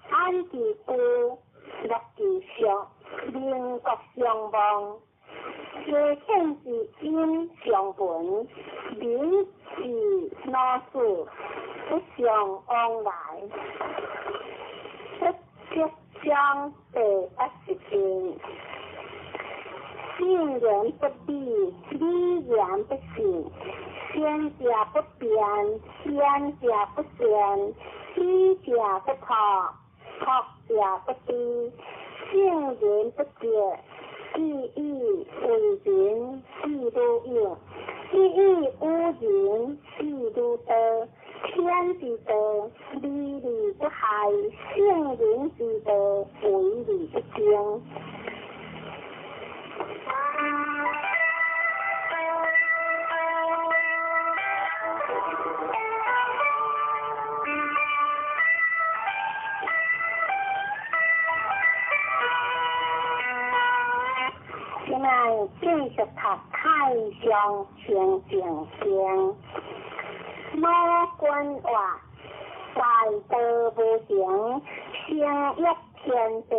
安之居，乐之俗，民国相望。家天之音相闻，民之老死不相往来。不德章第80篇。信言不立，理言不信，先者不辩，先者不辩，知者不破，破者不知，圣人不觉，既以为人，既如有；既以无人，既如道。天之道，利而不害；圣人之道，为而不争。现在继续读《太上清净经》。某君话：大道无形，生育天地；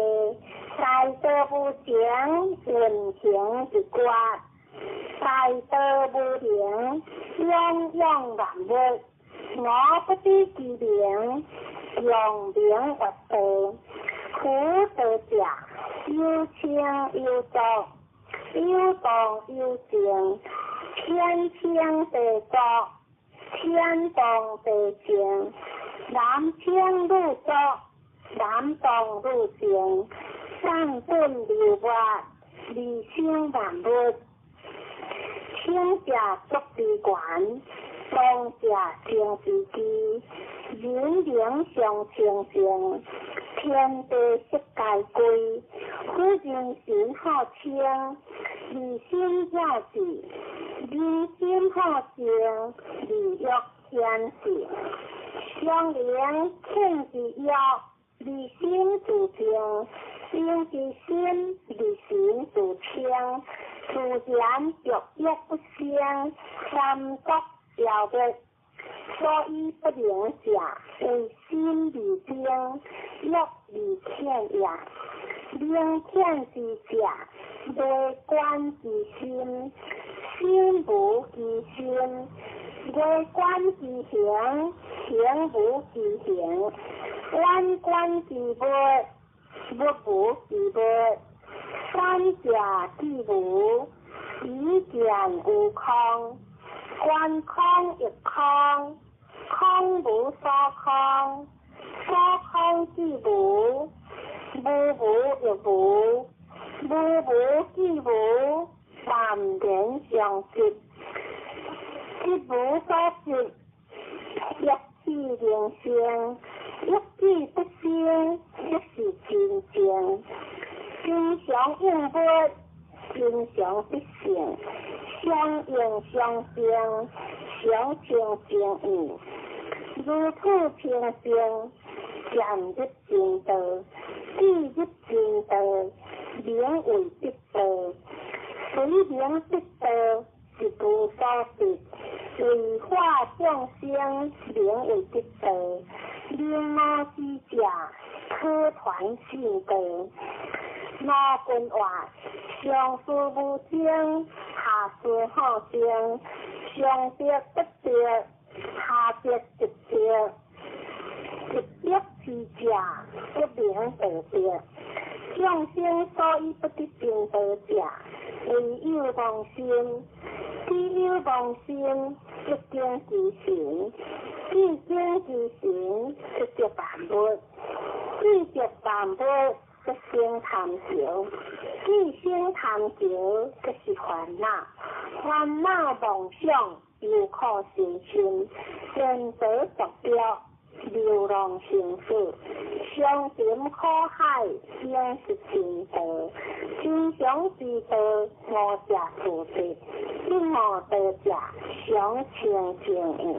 大道无形，运行一决；大道无形，养养万物。我不知其名，用名曰道。夫道者，有清有浊，有动有静，天清地浊，天动地静，男清女浊，男动女静，上本流末，二生万物。清者足之源，动者生之基，人灵相清净，天地色皆归。夫人心好清，二心了智，人心好静，而欲天性。相灵庆之欲，而心自静；静之心，而神自清。自然欲欲不生，三国消滅，所以不能者，為深而精，欲而淺也。明淺之者，內觀其心，心無其心；外觀其形，形無其形；遠觀其物，物無其物。三者既無，彼見有空。觀空亦空，空無所空，所空既無，無無亦無，無無既無，淡然相即，即無所執，欲起能生，欲起不生，即是真正。真常應物，真常必性，相應相生，常清淨義，如土清淨，漸入真道，既入真道，名為得道。隨名得道，是無所得。為化眾生，名為得道。明悟之者，可傳信道。羅君話：上師無生，下師好生，上得不得，下得即得。一得之者，不名道得。眾生所以不得正道者，為有妄心。只有妄心，即見其神；既見其神，即得萬物；既得萬物，即生貪著；既生貪著，即是煩惱。煩惱妄想，憂苦身心，顛倒坐標，流浪生死，相沉苦海，應是真道。真常之道，無者自得；不悟道者，常清淨義。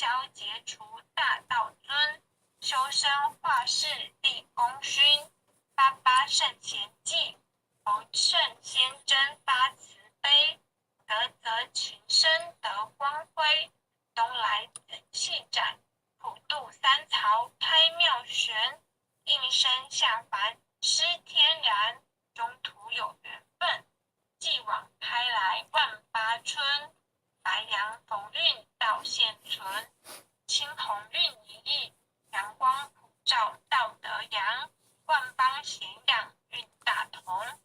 消劫除大道尊，修身化世立功勋，八八圣贤记，佛圣仙真发慈悲，泽泽群生得光辉，东来紫气展，普度三曹开妙玄，应身下凡施天然，中土有缘分，继往开来万八春，白羊逢运道现存，青红运一意，阳光普照道德扬，万邦咸养运大同，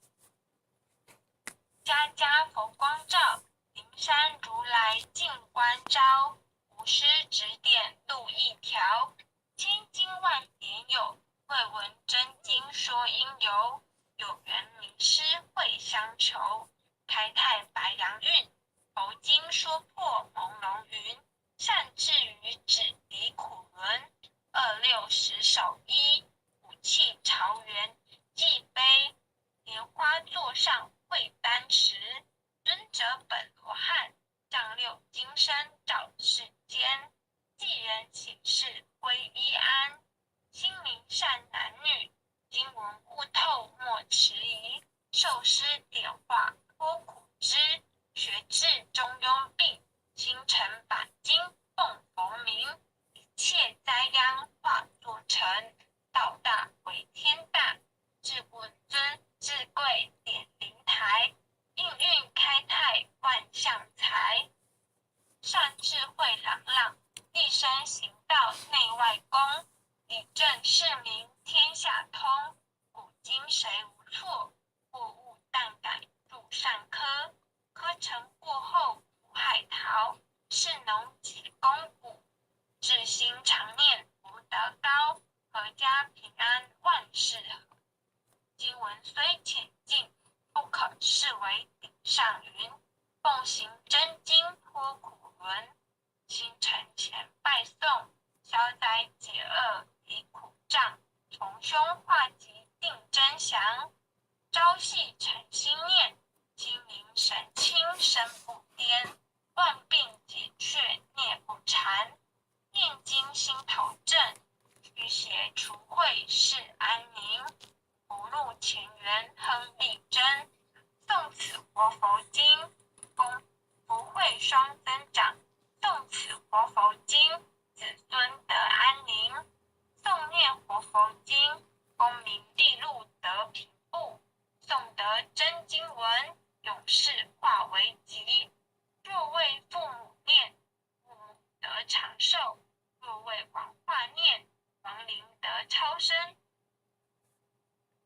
家家佛光照，灵山如来净观照，无师指点路一条，千经万典有，未闻真经说因由，有缘名师会相求，开泰白羊运，佛经说破朦胧云，善智愚止离苦轮，二六十守一，五气朝元记碑，莲花座上会丹池，尊者本罗汉，丈六金身照世间，济人醒世归依安，心明善男女，经文悟透莫迟疑，受施点化脱苦枝，学至中庸病，心诚把经奉佛名，一切灾殃化作尘，道大为天大，至本尊至贵点灵台，应运开泰万象财，善智慧朗朗，立身行道内外功，以正视明天下通，古今谁无错？过误但改入善科，科成过后苦海逃，士农几功古，至心常念福德高，阖家平安万事和。经文虽浅近，不可视为顶上云。奉行真经脱苦轮，心诚前拜诵，消灾解厄离苦障，逢凶化吉定真祥。朝夕诚心念，心明神清身不颠，万病解却孽不缠。念经心头正，驱邪除秽世安宁。福禄前缘亨利贞，诵此活佛经，功福慧双增长。诵此活佛经，子孙得安宁。诵念活佛经，功名利禄得平步。诵得真经文，永世化为吉。若为父母念，父母得长寿；若为王化念，亡灵得超生；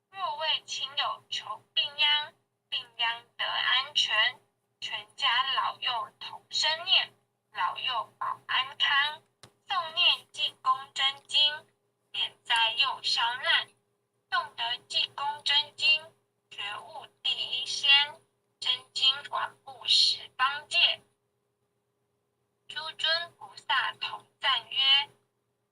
若为亲友求病殃，病殃得安全。全家老幼同声念，老幼保安康。诵念济公真经，免灾又消难。诵得济公真经，觉悟第一仙。真经广布十方界，诸尊菩萨同赞曰：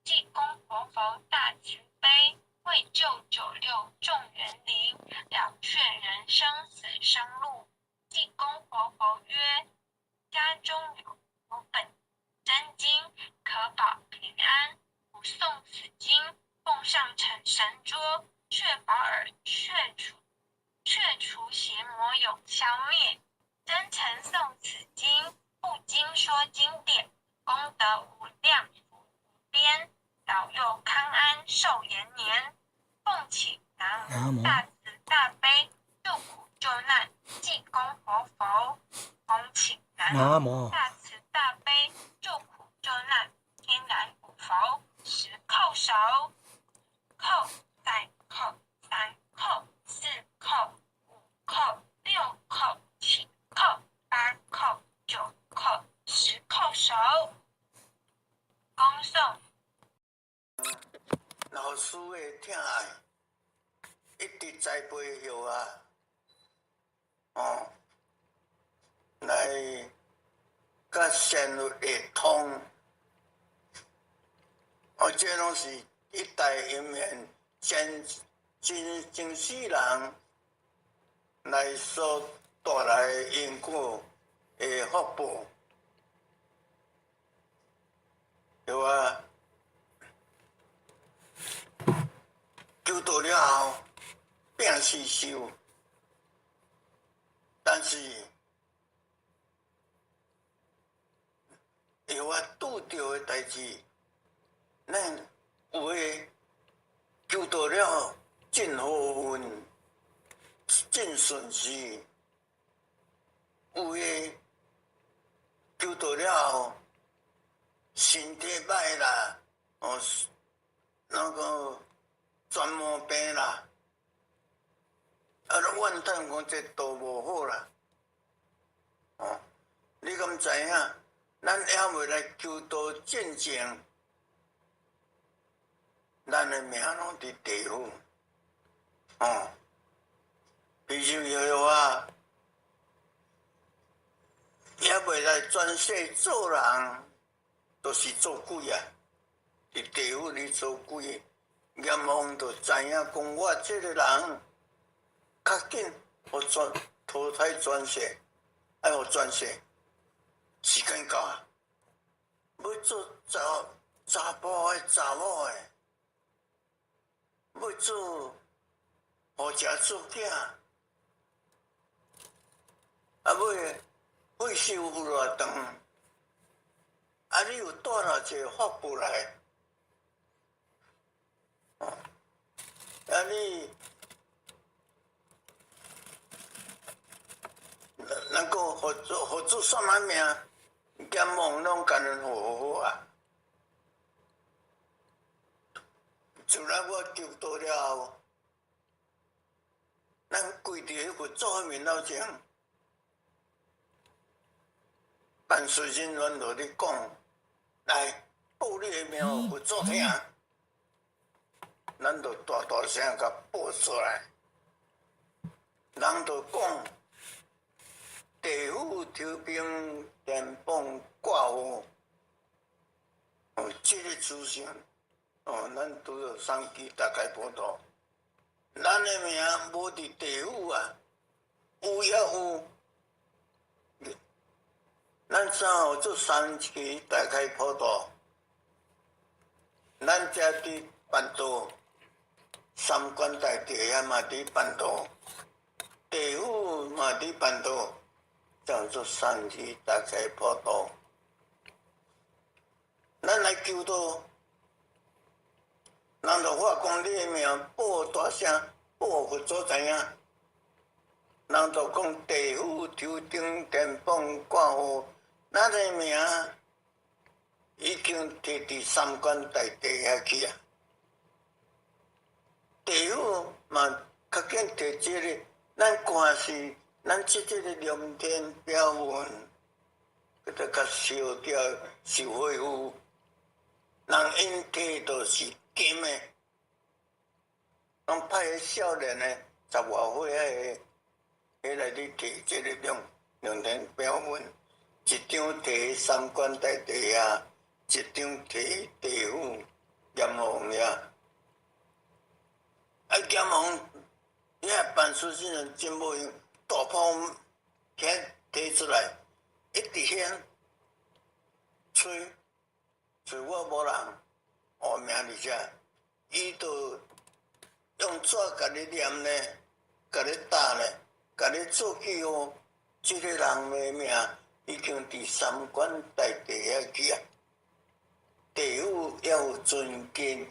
济公活佛大慈悲，为救九六众缘灵，了却人生死生路。济公活佛曰：家中有本真经，可保平安。吾诵此经，奉上成神桌，确保尔却除邪魔永消灭。真诚诵此经，不经说经典，功德无量福无边，老幼康安寿延年。奉请南无大慈大悲救苦救难济公活佛，恭请南无大慈大悲救苦救难天然古佛十叩首，叩再叩三叩四叩五叩六叩七叩八叩九叩十叩首，恭诵。老师的疼爱，一直栽培予啊，哦，來佮善佛會通，哦，這攏是一代因緣，前前前世人來所帶來的因果的福報。始修，但是会我拄著的代誌，咱有的求道了真好運，真順勢；有的求道了後，身體歹啦，哦，那個全毛病啦，啊，都怨嘆講這道無好啦，哦，你敢知影？咱猶未來求道進前，咱的命攏佇地府，哦，比如藥啊，猶未來轉世做人，都是做鬼啊！佇地府裡做鬼，閻王就知影講我這个人較緊，予轉投胎轉世，愛予轉世。時間到啊，欲做查查埔的查某的，欲做予食做囝，啊，欲歲壽有偌長，啊，你有帶偌濟福報來？哦，啊你，咱閣佛祖佛祖啥物名？閻王攏共𪜶好好啊！自來我求道了後，咱跪佇彼佛祖的面頭前，辦事人員就咧講，來報你的名予佛祖聽，咱就大大聲共報出來，人就講。地府頭兵電榜掛號，哦，這个資訊，哦，咱拄著三期大開普度，咱的名無佇地府啊，有也有，咱啥號做三期大開普度？咱遮佇辦道，三官大帝遐嘛佇辦道，地府嘛佇辦道。叫做三期大開普度，咱來求道，人就話講你的名報大聲，報予佛祖知影。人就講地府頭頂電榜掛號，咱的名已經提佇三官大帝遐去啊。地府嘛較緊提這个，咱看是。咱這這个龍天表文，閣閣較燒掉燒火符，人𪜶提都是金的，攏派彼少年的十外歲仔个，彼來咧提這个龍龍天表文，一張提三官大帝遐，一張提地府閻王遐，啊閻王遐辦事人員真無用。大炮遐提出來，一直響，吹，吹我無人，哦名佇遮，伊就用紙共你念呢，共你打呢，共你做記號，這个人的名已經佇三官大帝遐去啊，地府要有尊敬，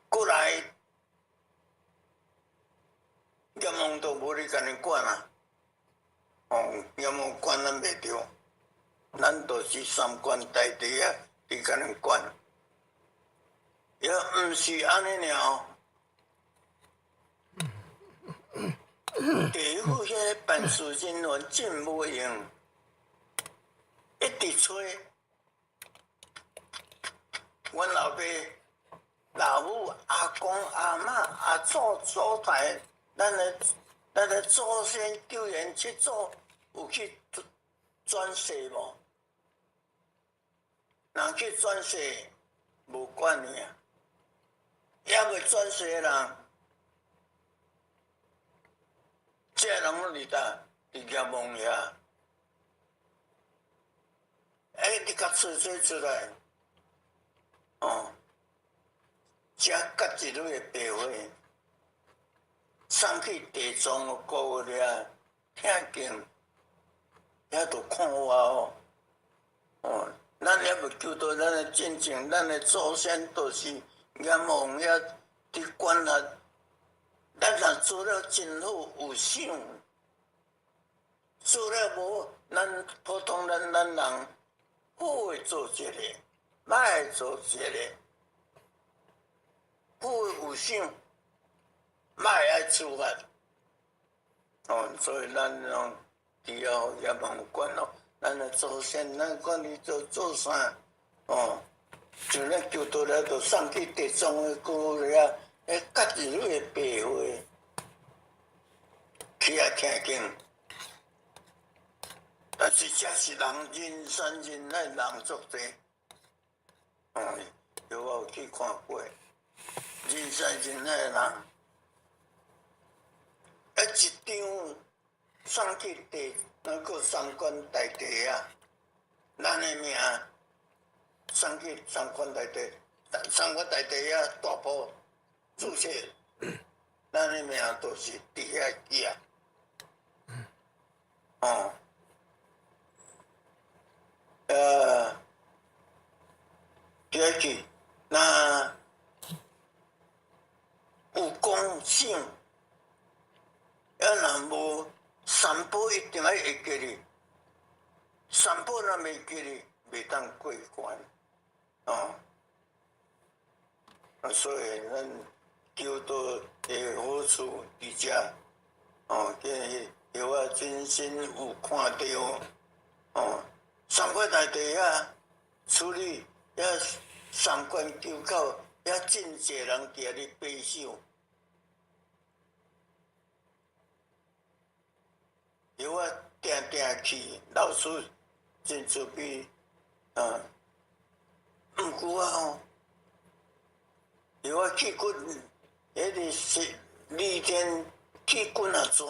過來。閻王都無咧共𪜶管啊，哦，閻王管咱袂著，咱就是三官大帝啊，佇共𪜶管，也毋是按呢爾哦。地府遐个辦事人員真無用，一直催，阮老爸、老母、阿公、阿嬤、阿祖、祖台。咱的祖先九元七祖有去轉世無？人去轉世無管你啊，猶未轉世的人，這个人攏佇佗？佇閻王遐。欸，你共找找出來，哦，遮結一蕊的白花。送去地藏的国遐听经，遐都看我哦。哦，咱犹未求到咱的真正，咱的祖先都是閻王遐伫管辖。咱若做了真好，有想；做了無，咱普通咱人好會做一个，歹會做一个。好有想，歹愛處罰。哦，所以咱攏伫遐閻王管咯。咱的祖先，咱管伊做做啥？哦，像咱求道了，就送去地藏的国遐，彼觉日的白会去遐听经。但是遮是人人山人海，人足濟。哦，有我有去看過，人山人海的人，啊，一張送去地。那個三官大帝啊，咱的名送去三官大帝，三官大帝啊，大埔注册，咱的名都是佇遐記啊。哦，佇遐去，那有講想，啊，若無。三寶一定愛會記哩，三寶若袂記哩，袂當過關，哦。啊，所以咱求道的好處佇遮，哦，今日我真心有看著，哦，三官大帝遐處理遐三關求口，遐真濟人佇遐咧拜首。有我定定去，老師真慈悲，啊，毋過啊吼，有我去骨，彼个是二天去骨啊逝，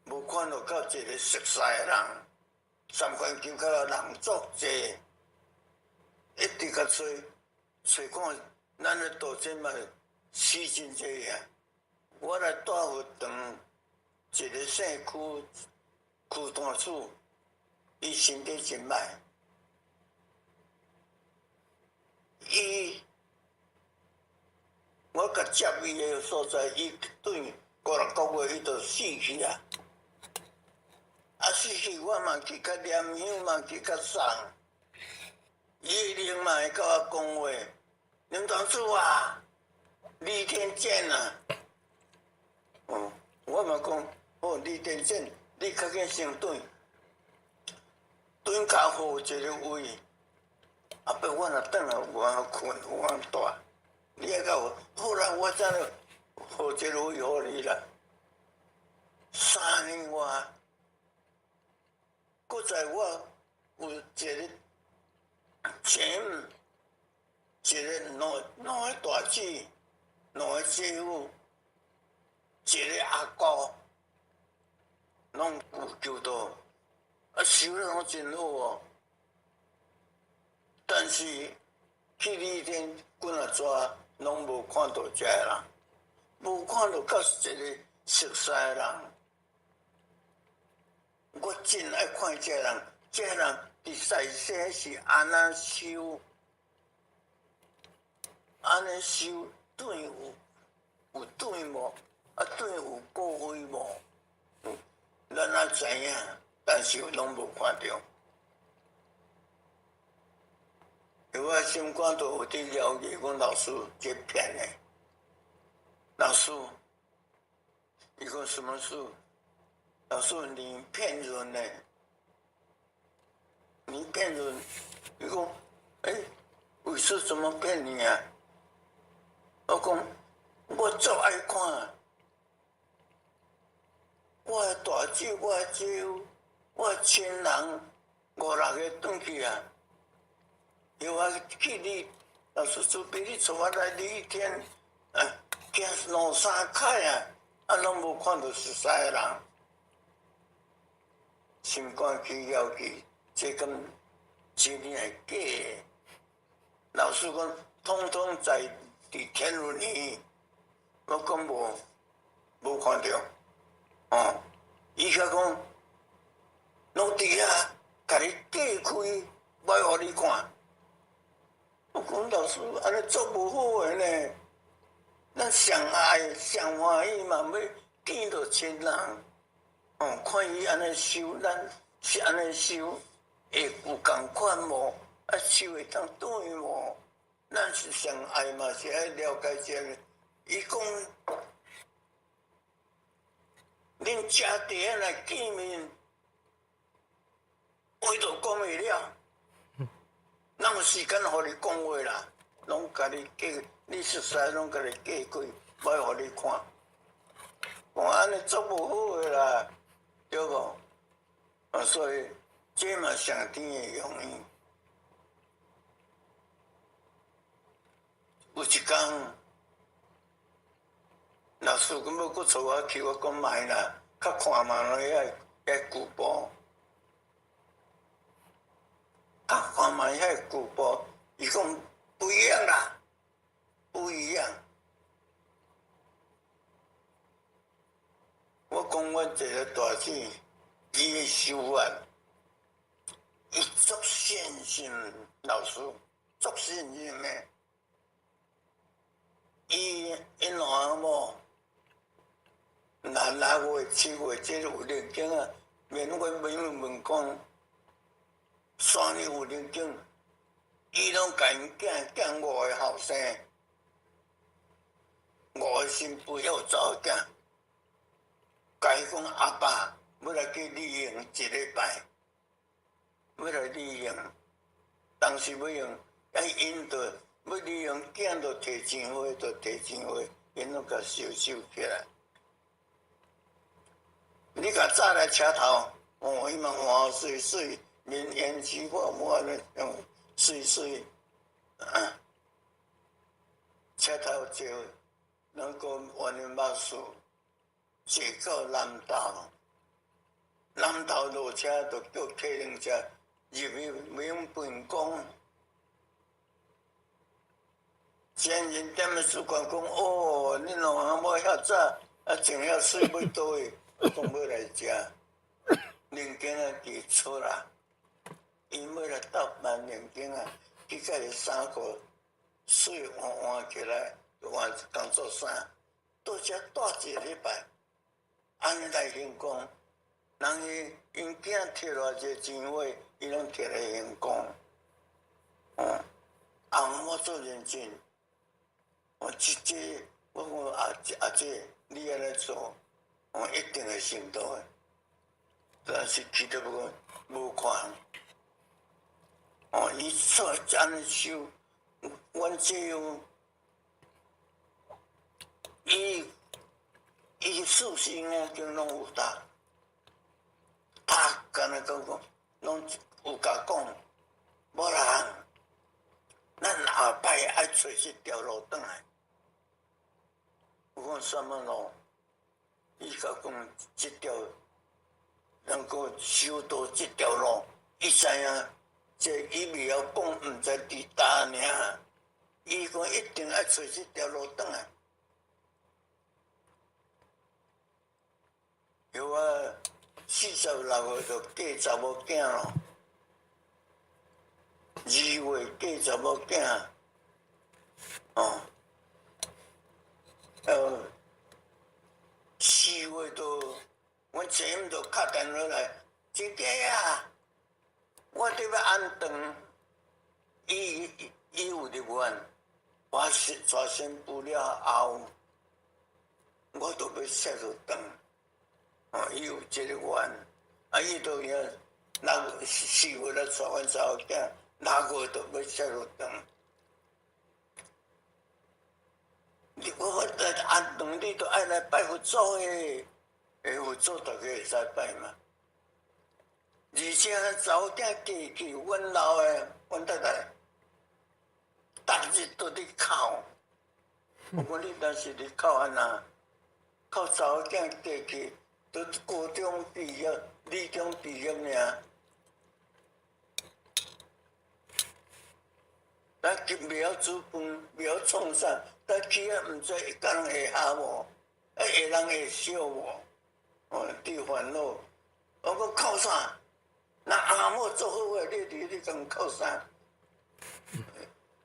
無看著到一个熟似的人，三觀求口的人足濟，一直共揣揣看，咱的道真嘛死真濟啊！我來大佛堂，一个姓區區大主，伊身體真歹，伊我共接伊的所在，伊轉五六個月，伊就死去啊！啊，死去我嘛去共念香，嘛去共送，伊一定嘛會共我講話，林堂主啊，李天見啊！哦，我嘛講，好，李天見，你較緊先轉，轉較好一个位。啊，不我若轉來有法睏，有法蹛，你愛到好啦，我怎了好一个位予你啦？3年外，閣在我有一个前，一个兩個大姊，兩個姐夫。一个阿姑，攏有求道，啊，修得攏真好哦。但是去李天骨仔逝，攏無看著這个人，無看著到一個熟似的人。我真愛看這个人，這个人佇在世是按怎修，按呢修轉有轉無？啊，轉有果位無？咱也知影，但是攏無看著。我心肝都有佇了解，講老師這騙的。老師，伊講什麼事？老師，你騙人呢？你騙人？伊講，欸，為師怎麼騙你啊？我講，我足愛看。我的大姊，我的姐夫，我的親人五六个轉去啊！叫我去你老師，除非你帶我來李天，啊，行兩三擺啊，啊，攏無看著熟似的人，心肝起枵氣，這敢真的還假的？老師講，統統在佇天倫裡。我講無，無看著。哦，伊卻講，攏佇遐，共你隔開，無愛予你看。我講老師，按呢足無好的呢。咱上愛上歡喜嘛，欲見著親人。哦，看伊按呢修，咱是按呢修，會有仝款無？啊，修會當對無？咱是上愛嘛，是愛了解這个。伊講，恁遮佇遐來見面，話都講袂了，哪有時間予你講話啦？攏共你隔，你熟似攏共你隔開，無愛予你看。講按呢足無好的啦，對無？啊，所以這嘛上天的用意。有一工，老師講欲閣帶我去，我講莫啦，較看嘛遐遐舊部，較看嘛遐舊部，伊講不一樣啦，不一樣。我講阮一个大姊，伊的修法，伊足信心老師，足信任的。伊𪜶兩某，若6月、7月，這有靈經啊，免阮免問講，山裡有靈經，伊攏共𪜶囝囝五个後生，五个新婦猶有查某囝，共伊講阿爸欲來去旅行一禮拜，欲來旅行，當時欲用，啊𪜶就欲旅行，囝就提錢花，就提錢花，𪜶攏共收收起來。你共早來車頭，哦，伊嘛換媠媠，面胭脂抹抹按呢，媠媠，啊，車頭坐，兩個萬年馬術，坐到南投，南投落車就叫客人車入去明本宮。前人踮咧主管講：哦，恁兩翁某遐早，啊，穿遐媠欲佗位？講欲來食，靈經啊，佇出啦，𪜶欲來鬥辦靈經啊，去共伊衫褲媠換換起來，換工作衫，倒遮蹛一禮拜，按呢來行宮，人伊𪜶囝摕偌濟錢貨，伊攏摕來行宮。哦，翁某足認真，我這這，我講阿阿姐，你按呢做，我一定會成道的，但是去到無無看，哦，伊做按呢修，阮這樣，伊伊四書五經攏有讀，讀敢若講講，攏有共講，無人，咱後擺愛揣這條路轉來，我講啥物路？伊共講，這條能夠修道這條路，伊知影，這伊袂曉講，毋知佇佗爾。伊講一定愛揣這條路轉來。有啊，46歲就嫁查某囝咯，2月嫁查某囝，哦，4月都，阮姐姆就敲電話來，姐姐啊，我佇欲安頓，伊伊有入院，我是娶新婦了後，我都欲說落轉，哦，伊有這个願，啊，伊都影6月4月來娶阮查某囝，6月就欲說落轉。你我我來安頓，你都愛來拜佛祖的，欸，佛祖大家會使拜嘛。而且查某囝嫁去，阮老的，阮太太，逐日都佇哭。我講你若是佇哭按怎？哭查某囝嫁去，都高中畢業、二中畢業爾。咱袂曉煮飯，袂曉創啥，但去啊，毋知會共人會合無，啊會人會笑無？哦，佇煩惱。我講哭啥？若阿某做好的，你佇你敢哭啥？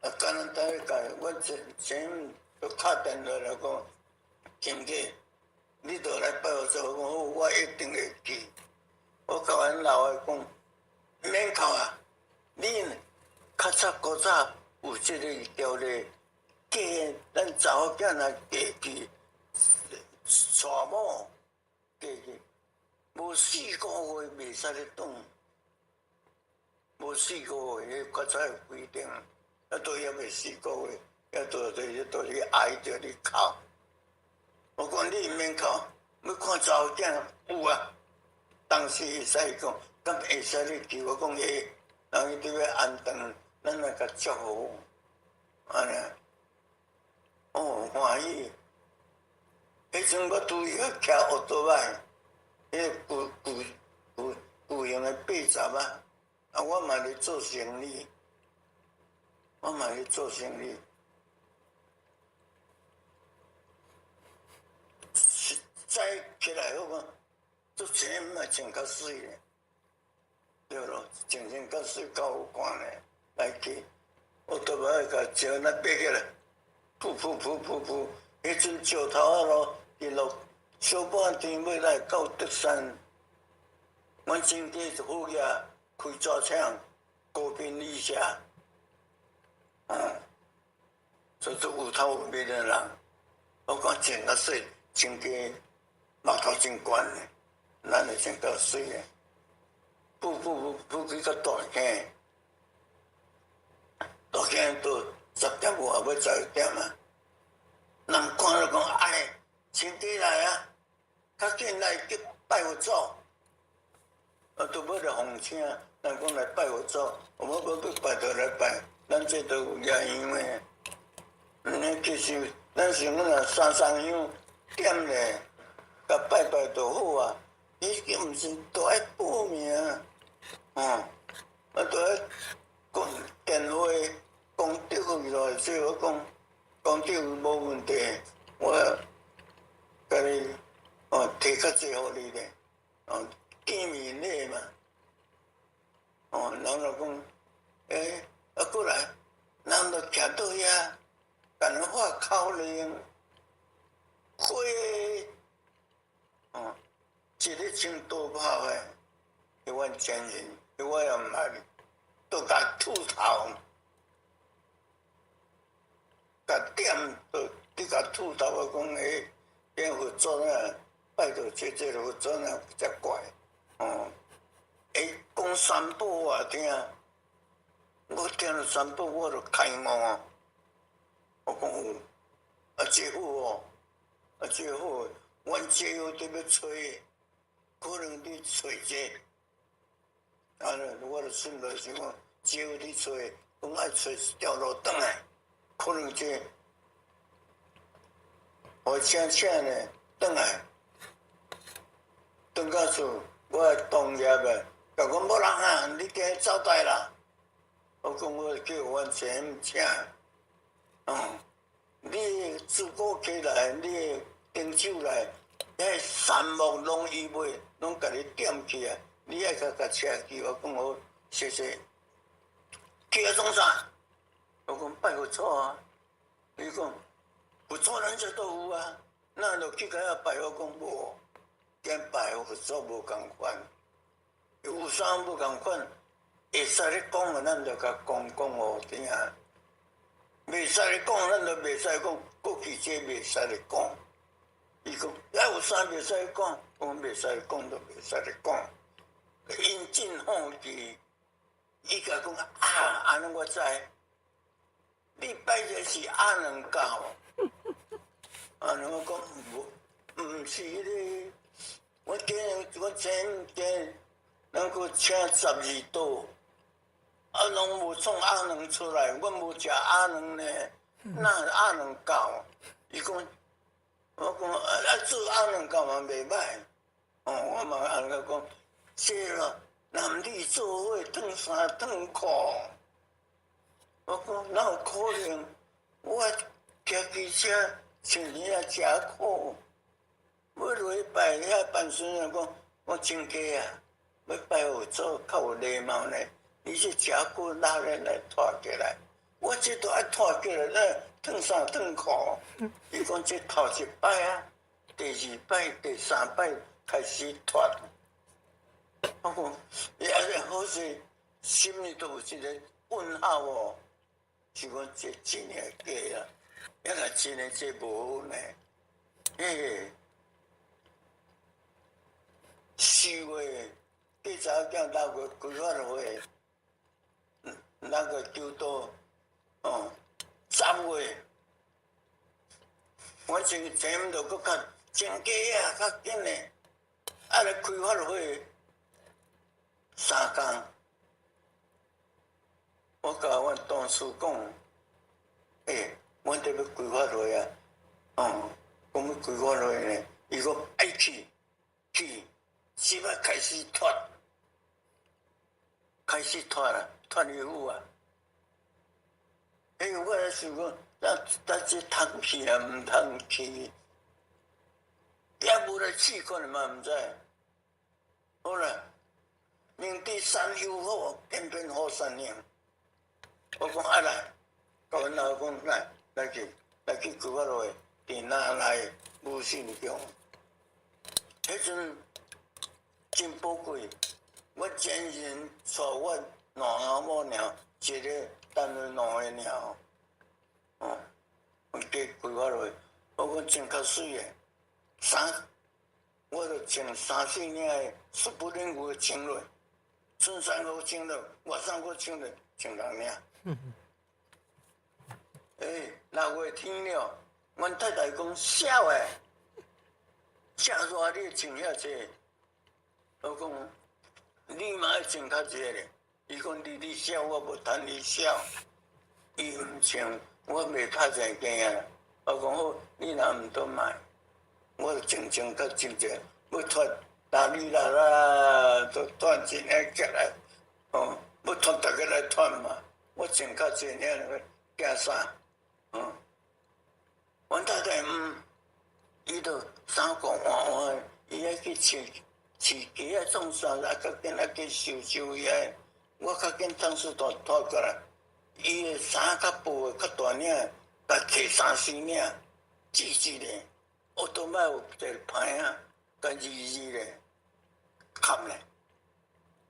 啊，簡單單個，我前前就敲電話來講，親家，你著來拜佛祖，我講好，我一定會去。我共阮老的講，免哭啊！你較早古早有這个條例，嫁咱查某囝若嫁去娶某嫁去，無四個月袂使咧轉，無四個月，彼較早有規定，啊，都猶未四個月，啊，都都都去挨著你哭。我講你毋免哭，欲看查某囝有啊，當時會使講，敢會使你去？我講會，人伊佇欲安頓，咱來共祝福，按呢，哦，歡喜。彼陣我拄伊個騎歐多擺，彼個舊舊舊舊型的80啊，啊，我嘛咧做生意，我嘛咧做生意。早起來好講，做穿嘛穿較媠咧，對囉，穿穿較媠較有看咧，來去，我都愛共石那爬起來，噗噗噗噗噗，彼陣石頭仔路一落小半天欲來到德山，阮親家是好額開紙廠，高品以下，所以有頭有面的人，我講穿較媠，親家。目頭真懸的，咱會穿較媠的，噗噗噗噗去到大坑，大坑都10點外欲12點啊，人看著講哎，親家來啊，較緊來去拜佛祖，啊，都欲來奉請，人講來拜佛祖，我們講欲拜就來拜，咱這都有野香的，嗯，其實咱想講若三雙香點咧。共拜拜就好啊！伊毋是都愛報名，哦，啊都愛講電話講對去來，所以我講講對無問題，我共你哦提較濟予你咧，哦見面禮嘛，哦人就講，欸，啊過來，人就徛倒遐，共人發口令，火。哦，一个穿道袍的，彼阮前人，我也毋捌，都共禿頭，共點都你共禿頭，我講欸，變佛祖啊，拜著這這佛祖啊，才怪，哦，欸，講三寶我聽，我聽著三寶我就開悟啊，我講有，啊這好哦，啊這好。阮姐夫佇欲揣，可能佇揣這，啊，我就心內想講，姐夫佇揣，講愛揣一條路轉來，可能這，予請請呢，轉來，轉到厝，我同業的，共講無人啊，你今日走台啦。我講我叫阮姐夫請，哦，你自古起來，你。頂手來，遐杉木攏伊買，攏共你點起來。你愛共共車去，我講好，謝謝。去啊創啥？我講拜佛祖啊。伊講佛祖咱這都有啊，咱就去共遐拜。我講無，跟拜佛祖無仝款，有啥無仝款？會使咧講的，咱就共講講予聽。袂使咧講，咱就袂使講。過去這袂使咧講。伊講，啊有啥袂使講？我講袂使講就袂使咧講。𪜶真好奇，伊共講啊，按呢我知，你拜的是阿娘教。按呢我講無，毋是咧。我今日我前天咱閣請12桌，啊攏無創鴨卵出來，我無食鴨卵呢，哪會鴨卵教？伊講。我講啊啊做鴨卵教嘛袂歹，哦，我嘛按呢講，這咯男女做伙脫衫脫褲，我講哪有可能？我騎機車穿遐誠苦，欲落去拜遐辦孫仔講，我親家啊，欲拜佛祖較有禮貌呢。你這誠骨力來拖起來，我這都愛拖起來，咧脫衫脫褲。伊講這頭一擺啊，第二擺、第三擺開始脫。我講，伊按呢好勢，心裡都有一個問號哦。是講這真的假啊？抑若真的這無好呢？欸，4月計查某囝6月開發會，那個叫做哦，10月，我前前就閣較真假啊，較緊嘞，啊來開發會3工，我共阮同事講，欸，阮得欲開發會啊，哦，講欲開發會呢，伊講愛去，去，這擺開始脫，開始脫啦，脫衣服啊！欸，我咧想講，咱這通去啊，毋通去，也無來試看嘛，毋知。好啦，明知山有虎，偏偏虎山行。我講啊來，共阮老公來來去來去開發會，佇哪來無信宮。彼陣真寶貴，我前人帶我兩翁某爾，一个等於兩个爾。哦，我去開發會，我講穿較媠的，衫，我就穿三四領的濕布領褲穿落，襯衫閣穿落，外衫閣穿落，穿兩領。欸，6月天了，阮太太講痟的，遮熱你穿遐濟，我講你嘛愛穿較濟咧。伊講你你痟，我無趁你痟。伊毋穿，我袂拍在驚啊。我講好，你若毋倒買，我就穿穿較穿者，欲脫哪裡啦啦，都脫一領起來，哦，欲脫逐个來脫嘛。我穿較濟領，驚啥？嗯，阮太太毋，伊就衫褲換換，伊愛去飼飼雞仔創啥，啊，較緊愛去收收伊個。我較緊當時就脫過來，伊的衫較薄的較大領，共提三四領，折一咧，奧多擺有一个牌仔，共字字咧，砍咧，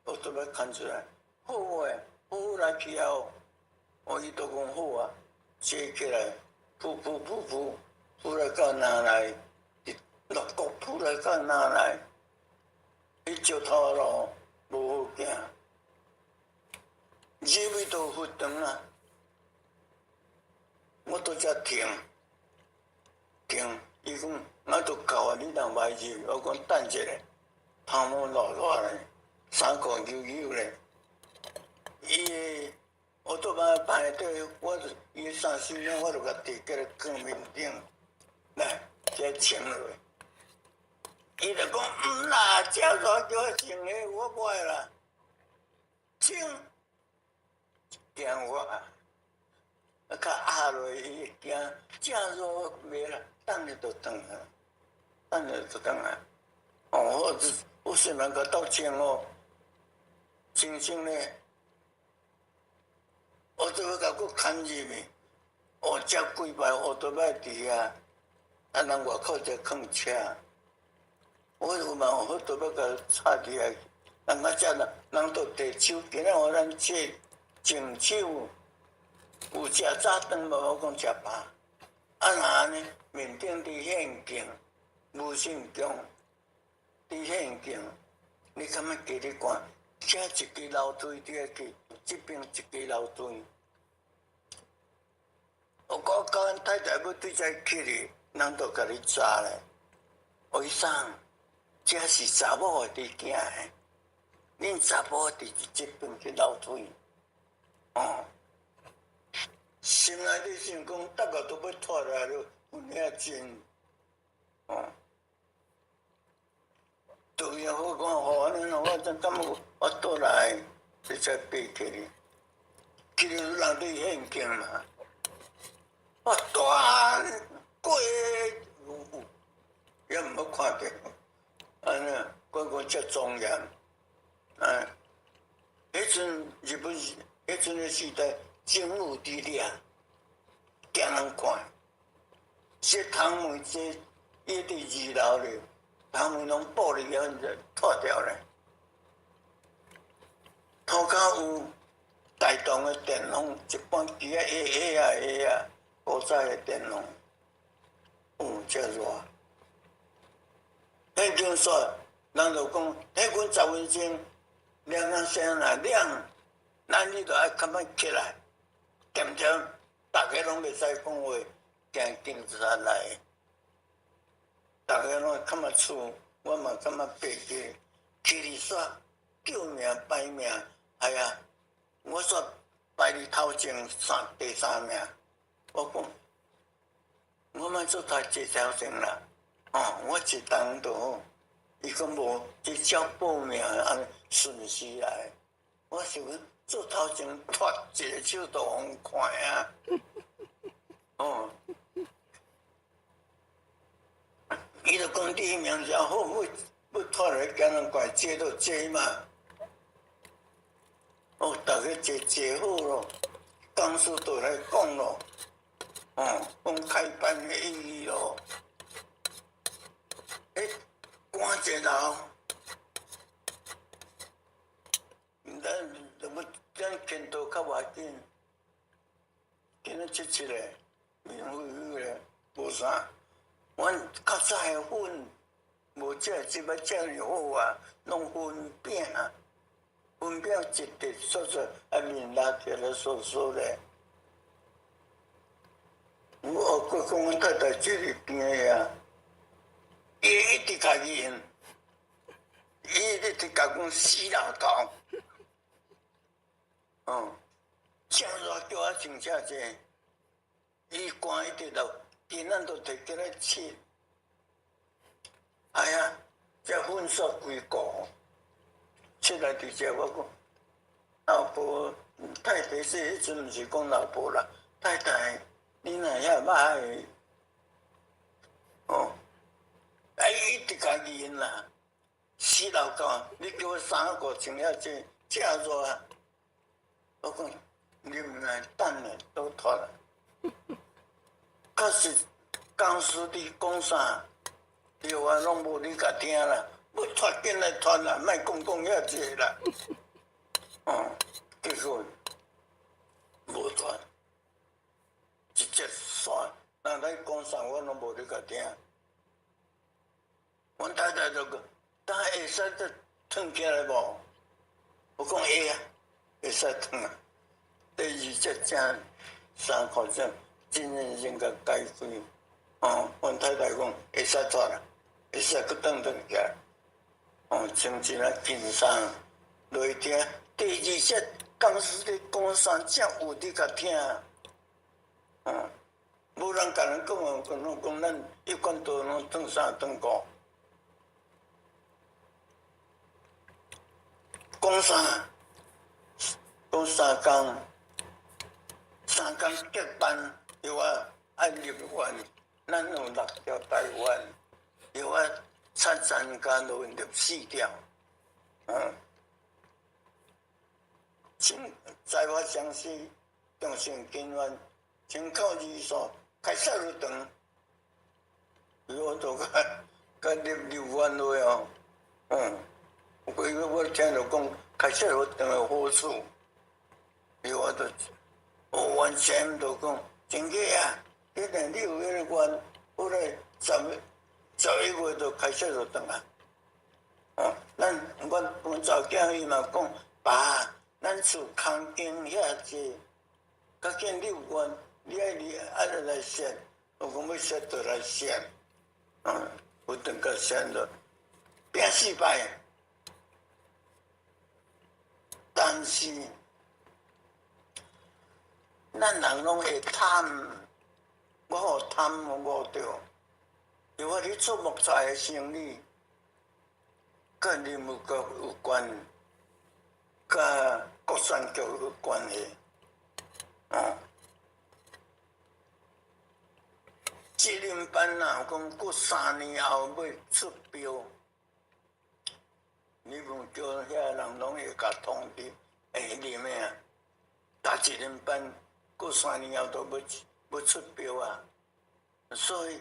奧多擺牽出來，好欸，好好來去啊！哦，伊都講好啊，坐起來，噗噗噗噗，噗來到哪來？六國噗來到哪來？彼石頭路無好行，入去就佛堂啊！我拄才停停，伊講我都到啊，你人歹入，我講等一下，頭毛落落咧，衫褲搝搝咧，伊的我拄擺排隊，我就伊衫四領，我就共提起來囥面頂，來，這穿落。伊就講毋啦，遮熱叫我穿的，我無愛啦，穿，驚我，啊較壓落伊會驚，遮熱袂啦，等下就轉啊，等下就轉啊。哦，我我雖然共鬥穿哦，穿穿咧，我就欲共閣牽入去，哦，這幾排奧多擺佇遐，啊，人外口在囥車。我有嘛有好多欲共插佇遐，人啊遮人人都提手，今仔予咱切淨手，有食早頓無？我講食飽。啊若按呢，面頂佇現境，無信宮佇現境，你感覺記咧看，遮一支樓梯佇遐去，這邊一支樓梯。我講甲阮太太欲對遮去哩，人就共你查咧。為啥？這是查某的佇行的，恁查某佇這邊去樓梯，哦，心內底想講，逐个都欲脫來了，有領真，哦，對啊，我講吼，按呢我真感覺我倒來，這才爬起來，去了人佇現境嘛，我斷過有有，也毋捌看著，按呢，講講遮莊嚴，哎，彼陣日本彼陣的時代，政府佇遐，驚人看，這窗門這伊佇二樓咧，窗門攏玻璃啊，脫掉咧。塗跤有大同的電風，一般機仔會會啊會啊，古早的電風，有遮熱。彼間煞，人就講，彼阮10分鐘，亮啊聲若亮，咱你著愛較慢起來，點點，逐家攏袂使講話，驚警察來。逐家攏較慢厝，我嘛感覺爬過，起佇煞叫名排名。係啊，我煞排佇頭前三第三名。我講，我莫做太濟頭前啦，哦，我一動就好。伊講無，這照報名按呢順序來。我想講做頭前脫一个手就予看啊。哦，伊就講你名字好，要要脫來驚人怪坐就坐嘛。哦，逐家坐坐好咯，講師就來講咯，哦，講開班的意義咯。欸，趕一樓，咱就欲咱見到較偌緊，今仔七七个，面灰灰咧，無啥。阮較早的粉，無這這擺遮爾好啊，攏粉餅。粉餅一直說說，啊面拉起來酥酥咧。我閣講阮太太這個邊的啊，伊一直共伊用，伊一直共講死老頭。哦，正熱叫我穿遮濟，伊寒一直落，今仔都提起來切。哎呀，這粉煞規糊。出來佇遮，我講老婆太太說，彼陣毋是講老婆啦，太太，你若遐歹，哦，哎，一直共伊用啦，死老狗，你叫我衫褲穿遐濟，遮熱啊！我講你毋來等下都脫啦。確實，講師佇講啥，對啊，攏無你共聽啦。欲脫緊來脫啦，莫講講遐濟啦。哦，結果無脫，直接煞。人來講啥，我攏無咧共聽。阮太太就講，等下會使再褪起來無？我講會啊，會使褪啊。第二隻正衫褲正真認真共解開。哦，阮太太講會使脫啦，會使閣轉轉起來。哦，穿一啊輕鬆落去聽。第二節講師咧講啥，才有咧共聽。哦，無人共人講哦，講攏講咱一貫道攏轉衫轉褲。講啥？講三工，三工結班，又啊愛入願，咱有六條大願，又啊。七層間都入四條，嗯，請在我相思，中心根源，請靠二數開始入長，我都較較入入願落哦，嗯，因為我聽著講開始入長的好處，我就我完全就講真假啊，一定你有彼个願，我來11月就開始就轉啊！哦，咱阮阮查某囝伊嘛講，爸，咱厝空間遐濟，較緊你有願，你愛你愛來設，我講欲設就來設，嗯，有轉甲設了，拼四擺，但是咱人攏會貪，我予貪予誤著。因為你做木材的生意，佮林務局有關，佮國稅局有關係，哦。林班若講過3年後欲出標，你無叫遐人攏會共通知，會啉的啊。逐一年班過三年後都欲欲出標啊，所以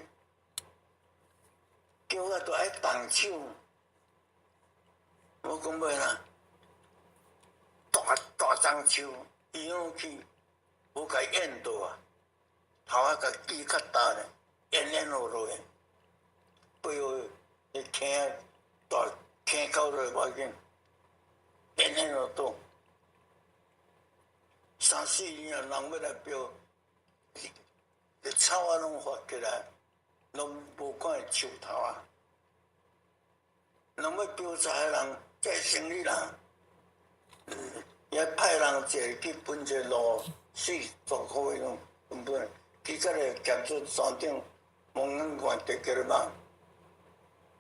叫我都愛動手。我講欲啦，大大樟樹伊攏去無共淹倒啊，頭仔共锯較焦咧，淹淹落落去，背後彼坑大坑溝落無要緊，淹淹落倒。三四年啊，人欲來標，草仔攏發起來，攏無看見樹頭啊。人欲標茶的人，這生理人，也派人一个去分一個路，40箍彼種分分，去到個劍出山頂，望眼看直叫咧望，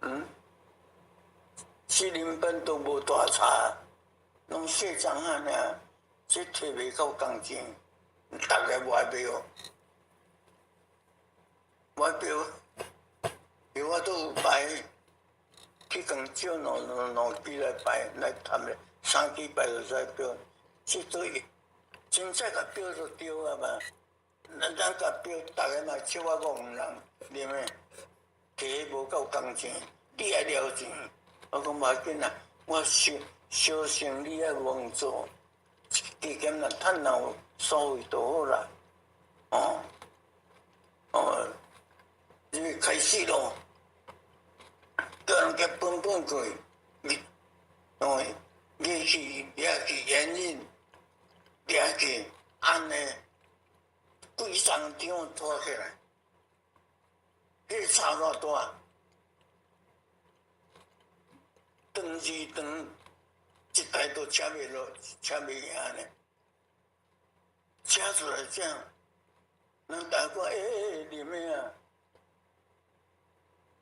嗯，四邻班都無大柴，攏細欉仔爾，這提袂到工錢，逐个無愛標，無愛標，有我都有排去共借兩兩兩支來排來談咧，三支排就使標，這都真正共標就對啊嘛。咱咱共標，逐个嘛笑我戇人，啉的，提無夠工錢，你愛了錢，我講無要緊啦，我小小生意愛戇做，加減若趁若有所謂就好啦。哦，哦，你開始咯，叫人家分分過，你哦，你去掠去煙癮，掠去按呢，規張張拖起來，彼個差偌大？長二長，一台都車袂落，車袂贏呢。車出來這樣，人大家欸欸啉的啊？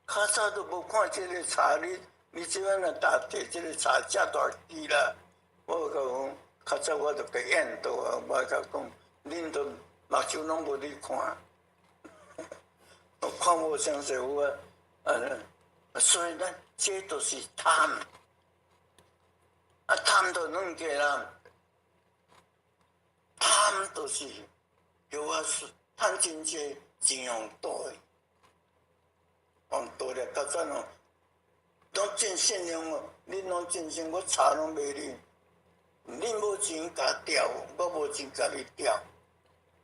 較早都無看這個茶，你你這擺若打提這個茶遮大支啦。我共講，較早我就共淹倒啊，我共講，恁都目睭攏無咧看，看無相似有啊，啊，所以咱這都是貪，啊貪就軟過啦，貪就是叫我趁真濟錢用倒的，用倒了較早哦，攏真信任哦，恁攏真信，我茶攏賣你，恁無錢共調，我無錢共你調，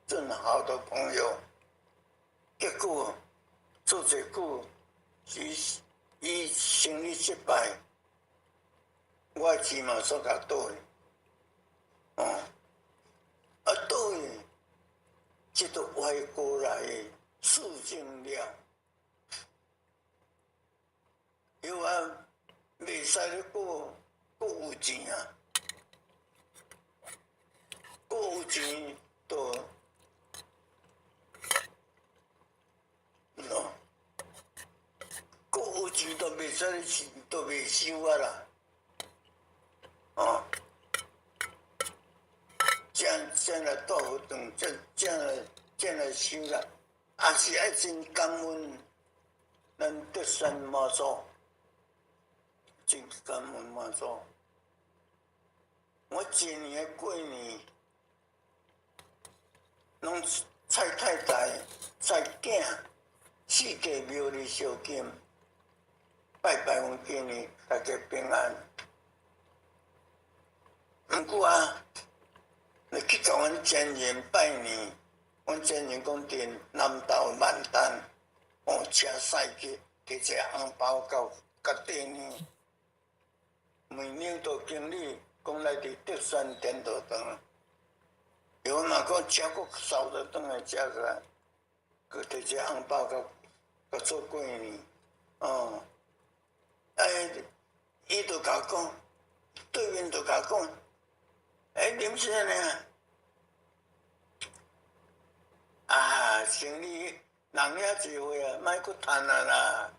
真好的朋友，結果做這久，伊伊生意失敗，我的錢嘛煞共倒去，哦，啊倒去，這都外國來的事情了，因為袂使咧閣閣有錢啊，閣有錢就，喏，閣有錢都袂使咧，都袂收啊啦，哦，這這來倒活動，這這來這來收啦，也是愛真感恩，咱德山媽祖，真感恩媽祖。我今年過年，攏蔡太太、蔡囝，四界廟裡燒金，拜拜，阮今年大家平安。毋過啊，你去共阮先人拜年，阮先人講佇南投萬丹，哦，車駛去，提一个紅包到甲綴呢。問領導經理講來佇德山天道堂，有嘛講車閣掃著轉來車過來，閣提一個紅包到甲做過年，哦，哎，伊就共講，對面就共講，哎，啉啥呢？啊，生意人遐濟歲啊，莫閣趁啊啦，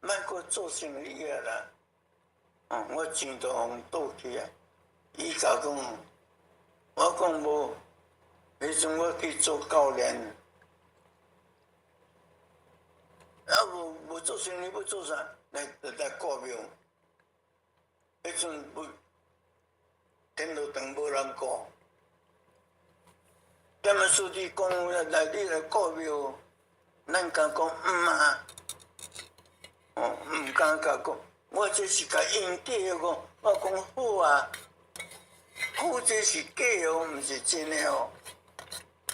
莫閣做生意啊啦。哦，我錢都予倒去啊！伊共講，我講無，彼陣我去做教練，無做生意，欲做啥？來顧廟。彼陣無天道堂無人顧，踮仔師弟講來你來顧廟，咱敢講毋啊？哦，毋敢共講，我這是共應假的講，我講好啊，好這是假哦，毋是真的哦。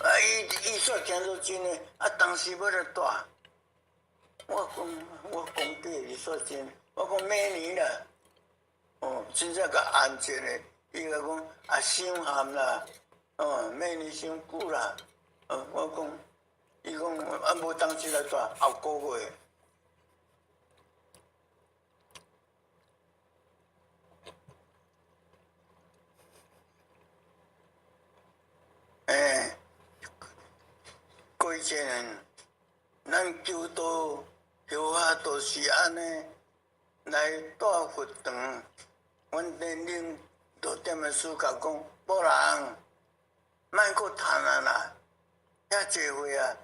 啊，伊煞聽做真的，啊，當時欲來蹛，我講假，伊煞真，我講明年啦，哦，真正共按一下，伊共講啊，傷譀啦，哦，明年傷久啦，哦，我講，伊講啊，無當時來蹛，後個月。欸，過一年，咱求道學法都是按呢來蹛佛堂。阮恁領導踮仔師共講，某人，莫閣趁啊啦，遐濟歲啊！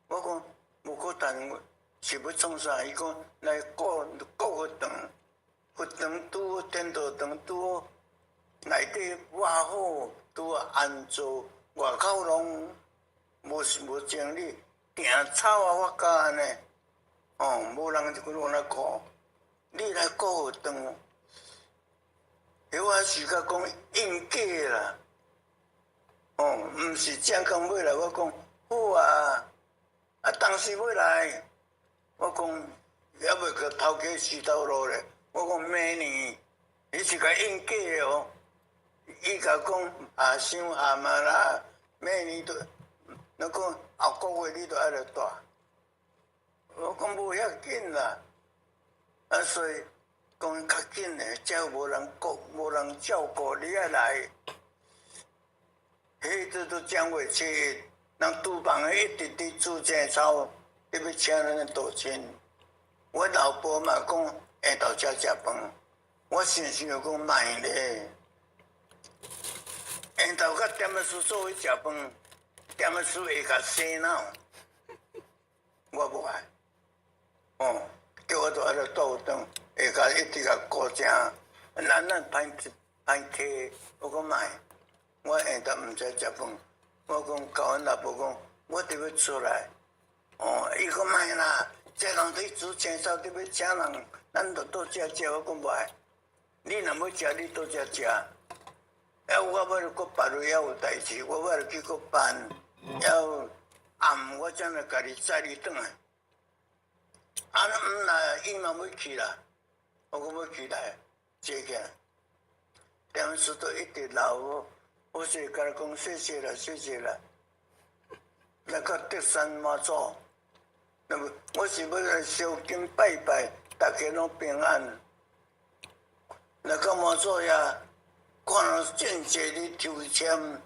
我講無閣趁，是欲創啥？伊講來顧顧佛堂，佛堂拄好天道堂拄好，內底挖好，拄好安坐，外口攏無整理，定草啊發膠按呢，哦，無人就阮來顧，你來顧佛堂，彼我是共講應假啦，哦，毋是正講欲來，我講好啊，啊當時欲來，我講猶未去頭家洗頭路咧，我講明年，彼是共應假的哦，伊共講啊傷譀啊啦，明年都，若講後個月你都愛來蹛，我講無遐緊啦，啊所以講較緊的，遮無人顧，無人照顧，你愛來，彼這都正月初一，人廚房的一直佇煮青草，佇欲請咱的道親。我老婆嘛講下晝才食飯，我想想講莫咧，下晝佮踮仔師做伙食飯，踮仔師會共洗腦，我無愛。哦，叫我佇遐咧倒轉，會共一直共顧正，咱歹歹客，我講莫，我下晝毋使食飯，我講共阮老婆講，我著欲出來。哦，伊講莫啦，這人佇煮青草，佇欲請人，咱就倒遮食。我講無愛，你若欲食，你倒遮食。啊，我欲閣別位猶有代誌，我欲去閣辦，了暗我才來家己載你轉來。啊，毋啦，伊嘛欲去啦，我講欲去來，坐起來，踮師都一直鬧我，我是共伊講謝謝啦，謝謝啦。來到德山媽祖，那麼我是欲來燒金拜拜，大家攏平安。來到媽祖遐，看到真濟咧抽籤，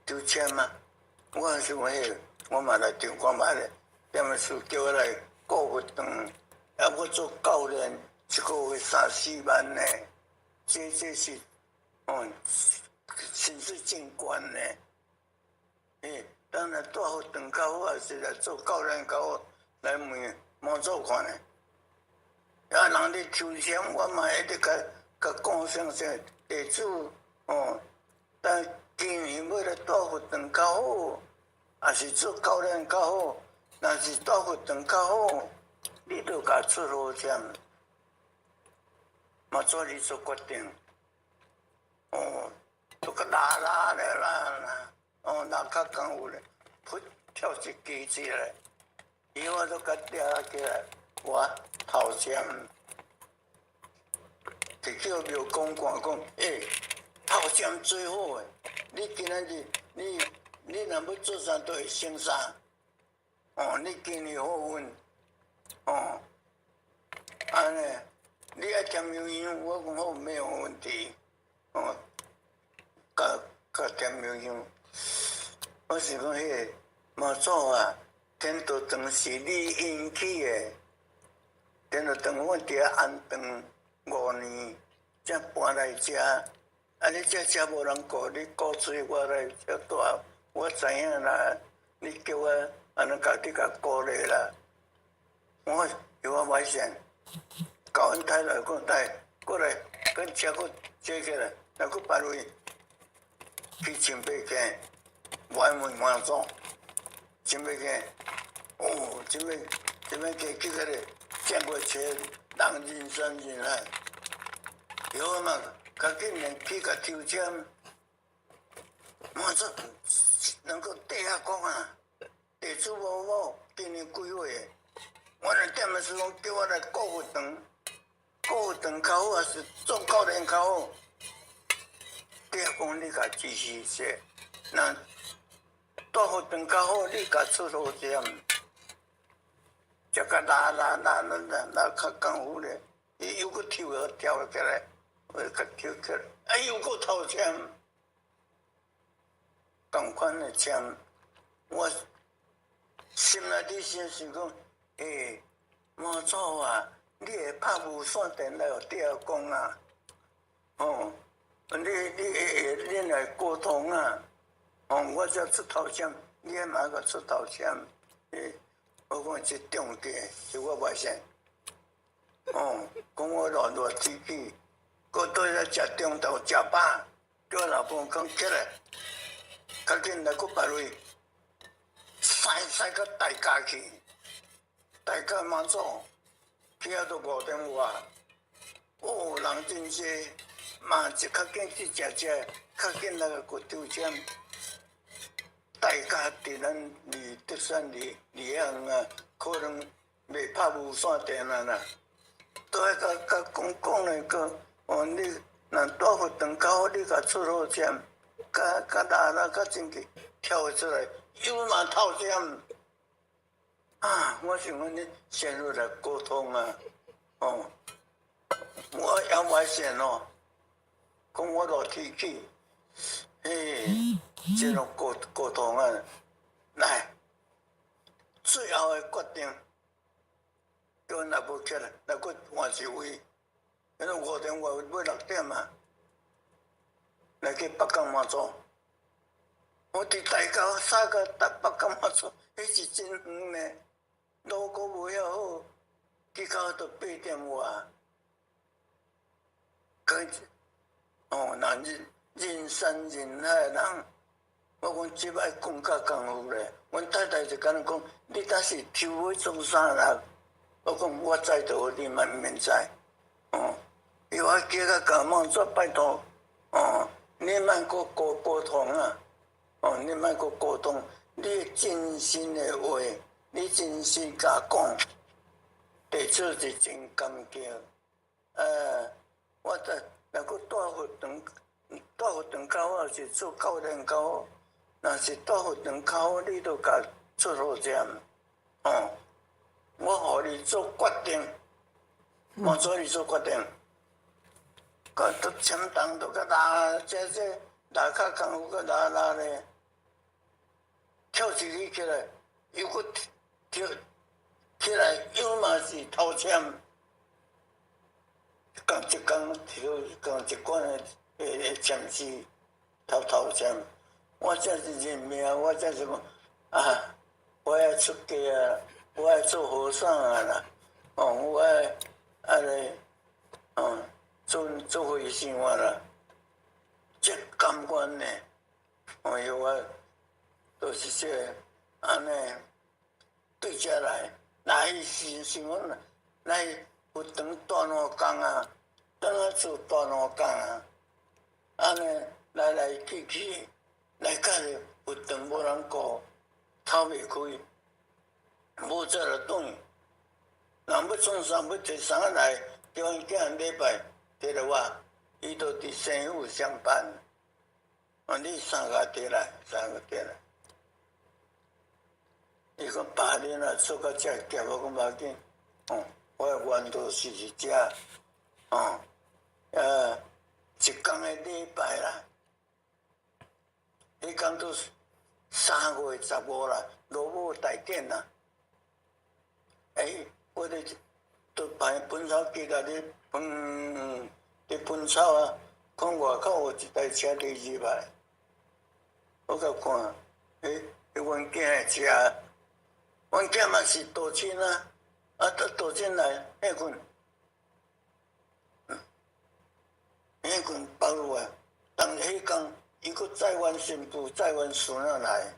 抽籤啊！我想彼個，我嘛來抽看覓咧。踮仔師叫我來顧佛堂，啊，我做教練，一個月三四萬呢。這是哦，薪水真懸呢。欸，當然蹛佛堂較好，還是來做教練較好？來問媽祖看咧。啊，人咧抽籤，我嘛一直共共講聲聲地主哦。但今年欲來蹛佛堂較好，還是做教練較好？若是蹛佛堂較好，你就共出好籤，媽祖你做決定。哦，都閣拉拉咧啦啦，哦，拉較功夫咧，噗跳一支起來，伊我都共掠起來，我頭籤，摕去廟公看講，欸，頭籤最好的，你今仔日你若欲做啥都會成啥。哦，你今年好運，哦，按呢，你愛添油香，我講好沒有問題，哦，共共添油香。我是講彼個媽祖啊，天道堂是你引起的，天道堂阮佇遐安頓5年，才搬來遮。啊，你這遮無人顧，你顧水我來遮蹛，我知影啦。你叫我按呢共你共鼓勵啦。我有我外甥，共阮太太講，太過來，跟車閣坐起來，來閣別位去清白坑，我問媽祖，清白坑，哦，清白坑去個咧，見過車人人山人海，有嘛，較緊連去共抽籤，媽祖能夠地下講啊，地主某某今年幾歲？我兩點的時候叫我來顧佛堂，顧佛堂較好，還是做教練較好？地下講你共支持者，若大佛堂較好，你共出好點，這個拉拉拉拉拉拉較功夫咧，伊又閣跳跳起來，我較跳起來，哎又閣抽籤，仝款的籤，我心內底想想講。欸，媽祖啊，你會拍無線電來予地下講啊？哦，你會恁來溝通啊？哦，我才出頭籤，你嘛閣出頭籤？欸，我講這中計是我外甥。哦，講我熱熱天氣，閣倒來食中晝食飽，叫我老公講起來，較緊來閣別位，駛駛到大甲去。大甲媽祖去遐都5點外，哦，人真濟，嘛一較緊去食食，較緊來閣抽籤。大甲佇咱離竹山離離遐遠啊，可能袂拍無線電啊啦。都愛共共講講咧，講哦，你若大佛堂較好，你共出好籤，較較拉拉較前去跳出來，又嘛抽籤。啊！我想講你先入來溝通啊，哦，我也外線哦，講我落天氣，嘿，這種溝溝通啊，來，最後的決定，叫阮若無起來，若閣換一位，因為5點外欲6點啊，來去北港媽祖，我佇大甲駛到達北港媽祖，彼是真遠呢。路閣無遐好，去到都8點外。佮哦，若人人山人海的人，我講這擺講較功夫咧。阮太太就共阮講，你敢是抽欲創啥啦？我講我知就好，你嘛毋免知。哦，伊話叫我共媽祖拜託，哦，你莫閣溝溝通啊，哦，你莫閣溝通，你真心的話。你真心共講，地主是真感激。我在若閣大佛堂，大佛堂較好，是做教練較好。若是大佛堂較好，你都共出好點。哦，我予你做決定，我做你做決定。閣都簽單都閣拉，這這拉較功夫，閣拉拉咧，跳一個起來，又閣跳起來，又嘛是抽籤，仝一工抽仝一款的的籤詩抽頭籤，我這是認命，我這是講啊，我愛出家啊，我愛做和尚啊啦，哦，我愛按呢，哦，做做和尚啊啦，這甘願呢，哎喲我，就是這按呢。對這來，來想想講來佛堂大挪工啊，轉來做大挪工啊，按呢來來去去，來到佛堂無人顧，透袂開，無做就轉。人欲創啥，欲提啥來，叫𪜶囝禮拜提來我，伊都佇生府上班。哦，你三個提來，三個提來。伊講爸，你若做到遮夾，我講無要緊。哦，我的原則是佇遮。哦，一工的禮拜啦，彼工都是3月15啦，羅母大典啦。欸，我咧都排糞草機共咧噴，咧噴草啊，看外口有一台車佇入來，我共看，欸，彼阮囝的車，阮囝嘛是道親啊，啊，倒進來，彼陣，彼陣包落來，當彼工，伊閣載阮新婦，載阮孫仔來，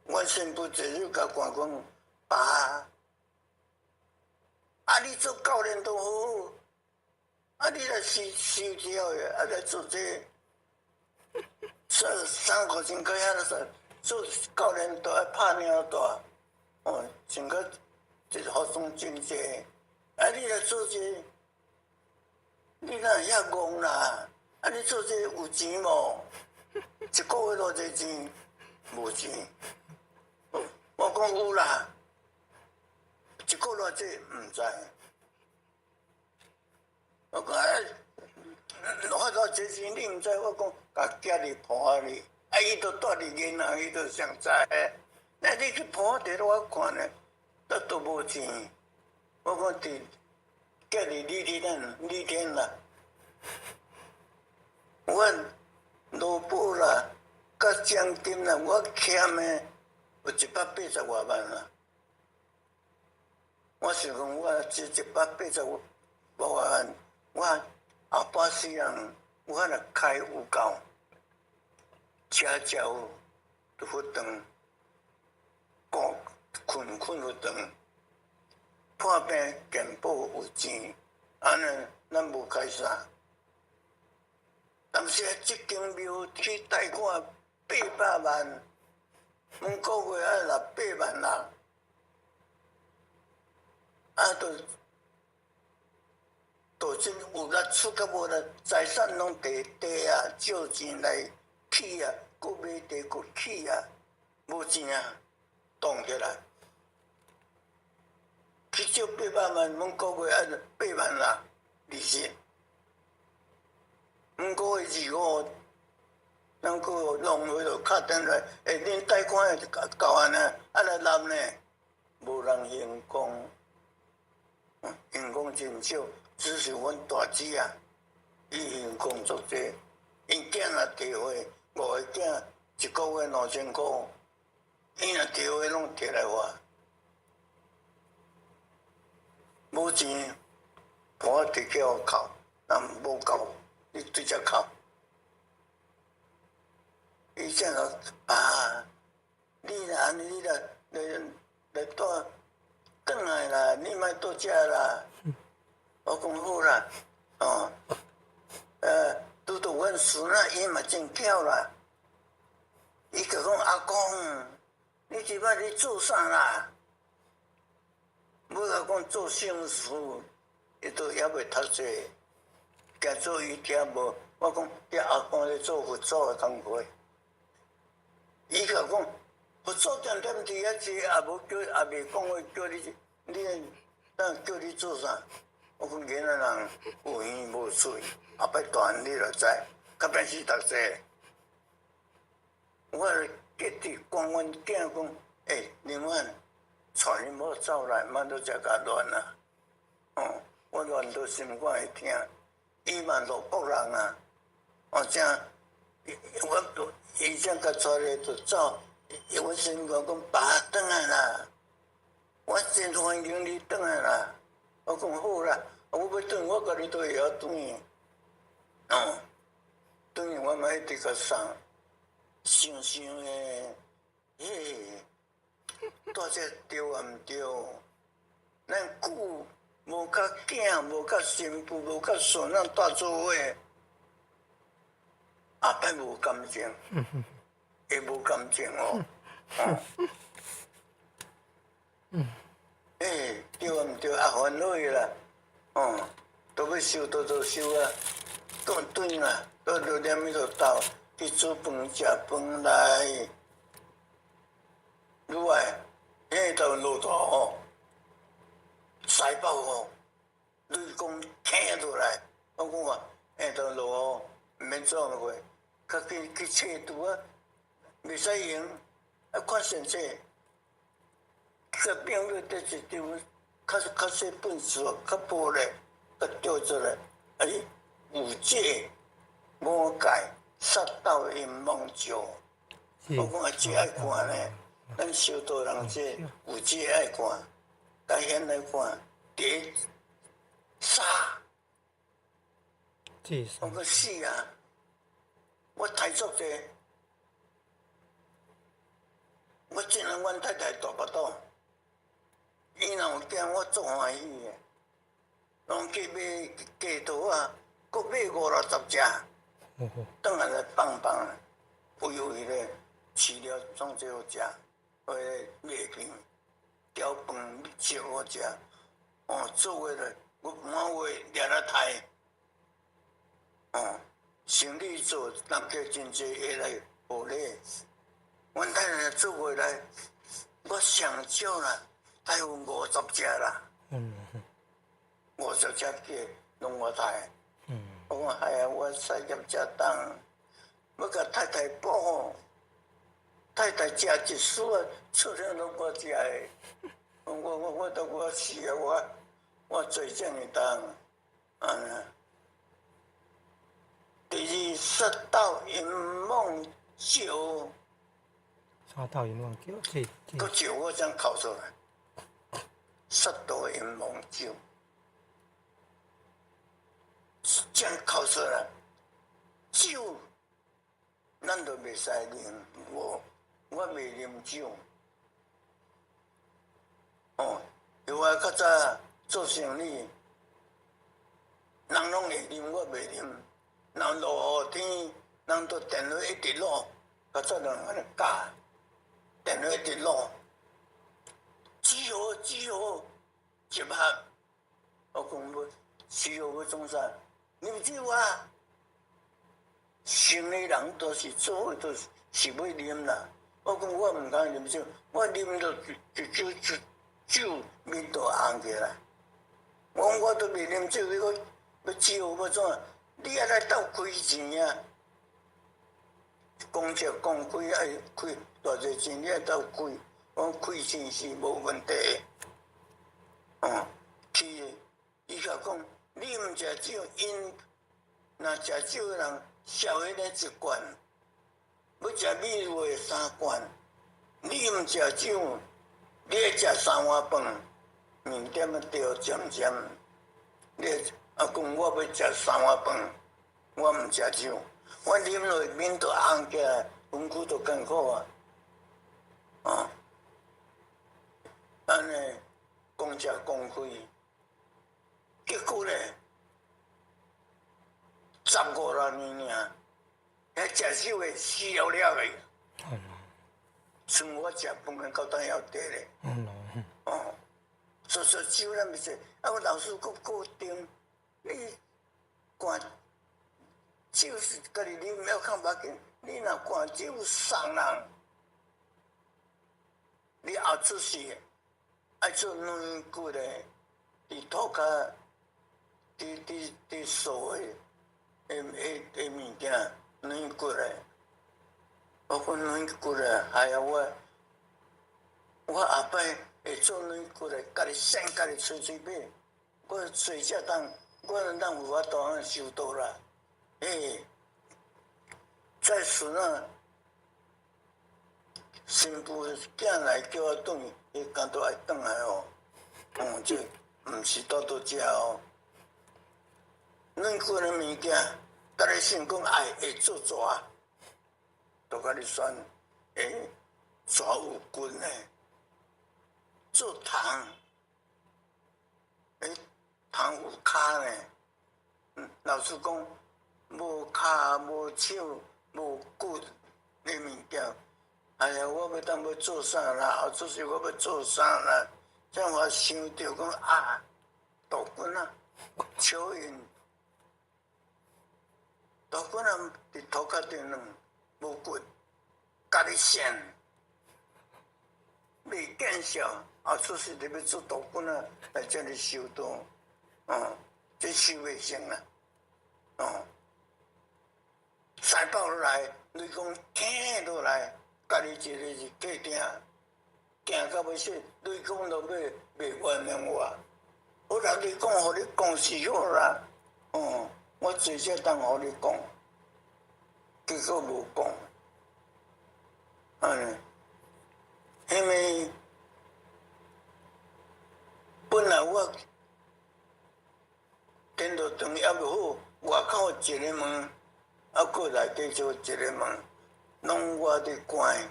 阮新婦一日共看講，爸，啊你做教練都好，啊你來收收掉的，啊來做這個，三三個鐘閣遐咧做教練都愛拍領帶，哦，穿個這服裝真濟，啊你來做這個，你哪會遐戇啦？啊你做這個有錢無？一個月偌濟錢？無錢。我講有啦，一個月偌濟？毋知。我講啊，我偌濟錢你毋知？我講共寄佇埔仔裡，啊伊都蹛佇銀行，伊都上知。那你去埔仔佇我看呢，都無錢。我講佇寄佇李天李天啦，阮勞保啦，佮獎金啦，我欠的有一百八十外萬啦。我想講，我這一百八十外萬，我後半世人，我若開有夠，食食有，就佛堂，顧睏睏佛堂，破病健保有錢，按呢咱無開啥。但是這間廟去貸款八百萬，每個月愛納八萬六，啊，都都真有力出甲無力，財產攏地地啊，借錢來起啊，閣買地閣起啊，無錢啊，凍起來。去借八百萬，每個月愛八萬六利息。每個月二五，咱個農會就敲電話，欸，恁貸款的夠按呢？啊來納呢？無人還工，還工真少，只是阮大姊啊，伊還工足濟，𪜶囝若提貨，五個囝一個月2000箍，伊若提貨攏提來我，無錢，我直叫我扣，人無夠。你直接扣，伊這個啊，你若按呢，你若來來蹛轉來啦，你莫蹛遮啦。我講好啦，哦，拄著阮孫仔伊嘛真巧啦。伊就講阿公，你這擺咧做啥啦？欲共講做聖事，伊都猶未讀冊。行做伊聽無，我講你阿公咧做佛祖的工課，伊就講佛祖恬恬佇遐坐，也無叫，也未講話叫你，你咱叫你做啥？我講囡仔人有耳無喙，後擺大漢你就知，較免去讀冊。我結佇講阮囝講，欸，另外，帶恁某走來，莫閣遮共亂啊！哦，我亂到心肝會疼。伊嘛羅國人啊，哦這，我伊這共帶咧就走，我心肝講爸轉來啦，我真歡迎你轉來啦。我講好啦，我欲轉，我家己都會曉轉去。哦，轉去我嘛一直共送，想想的，嘿，蹛這對抑毋對？咱久。無佮囝，無佮新婦，無佮孫仔蹛做伙，後擺無感情，會無感情哦。欸，對毋對？啊，煩惱啦，哦，都欲收都都收啊，轉轉啦，都6點就到去煮飯食飯來。愈來，彼個落大雨。西北雨，雷公聽落來，我講話，下晝落雨，毋免做過，較緊去揣拄仔，袂使閒，啊看先生，佮變做佇一張較較細本書，較薄咧，佮調出來，哎，有這魔界殺鬥閻王咒，我講啊，這愛看呢，咱修道人這有這愛看。該顯來看，佇殺，我講死啊！我刣足濟，我見了阮太太大腹肚，伊若有囝，我足歡喜的。攏去買雞肚仔，閣買五六十隻，轉來來放放，肥肥咧，飼料創最好食，彼個麥片、調飯燒好食。哦，做的咧，我滿話掠來刣。哦，生理做，人客真濟會來賀禮。阮太太做回來，我上少啦，大約五十隻啦。50隻雞攏我刣。我講哎呀，我事業遮重，欲共太太補。太太食一絲仔，出了攏我食的。我都我死啊！我做這麼重，按呢。第二，殺盜淫妄酒。殺盜淫妄酒，這閣酒我才哭出來。殺盜淫妄酒，才哭出來。酒，咱都袂使啉，我袂啉酒。哦，因為較早做生意，人攏會啉，我袂啉。若落雨天，人都電話一直落，較早人按呢教，電話一直落，只好只好集合。我講欲只好欲創啥？啉酒啊！生意人都是做都是是欲啉啦。我講我毋通啉酒，我啉著一酒一酒面都紅起來。我講我都袂啉酒，你閣欲酒欲創？你愛來鬥開錢啊！講食講開愛開偌濟錢，你愛鬥開。我講開錢是無問題的。哦，去，伊共講，你毋食酒，𪜶若食酒的人，燒彼個一罐，欲食米露三罐。你毋食酒，你愛食三碗飯，麵點仔著尖尖。你啊講我欲食三碗飯，我毋食酒，我啉落面都紅起來，身軀都艱苦啊！哦，按呢講食講開，結果咧，十五六年爾，彼食酒的死了了去。剩我食飯的到當猶佇咧。哦，所以酒咱袂食，啊，我老師閣固定，你灌酒是家己啉猶較無要緊，你若灌酒送人，你後出世愛做軟骨的，佇塗跤，佇佇佇素的的的的物件，軟骨的。我講軟骨的，哎呀我，我後擺會做軟骨的，家己選家己揣揣買，我揣這當，我哪有法度通修道啦？欸，在時啊，新婦囝來叫我轉去，伊敢都愛轉來哦。哦，這毋是拄拄食哦。軟骨的物件，逐个想講愛會做蛇，都共你選，欸，蛇有骨的，做蟲，欸，蟲有跤呢。老師講，無跤無手無骨的物件，哎呀，我欲當欲做啥啦？後出世我欲做啥啦？才我想著講啊，杜君啊，蚯蚓，杜君仔佇塗跤頂軟，無骨，家己選，袂見笑。後出世就欲做杜君仔來遮爾修道，哦，這修袂成啦，哦。財寶來，雷公聽落來，家己一个是客廳，驚到欲死，雷公都欲袂原諒我。好啦，雷公，予你講是好啦，哦，我最少當予你講，結果無講，按呢，因為本來我一个門，啊，閣內底做一個門，攏我佇關。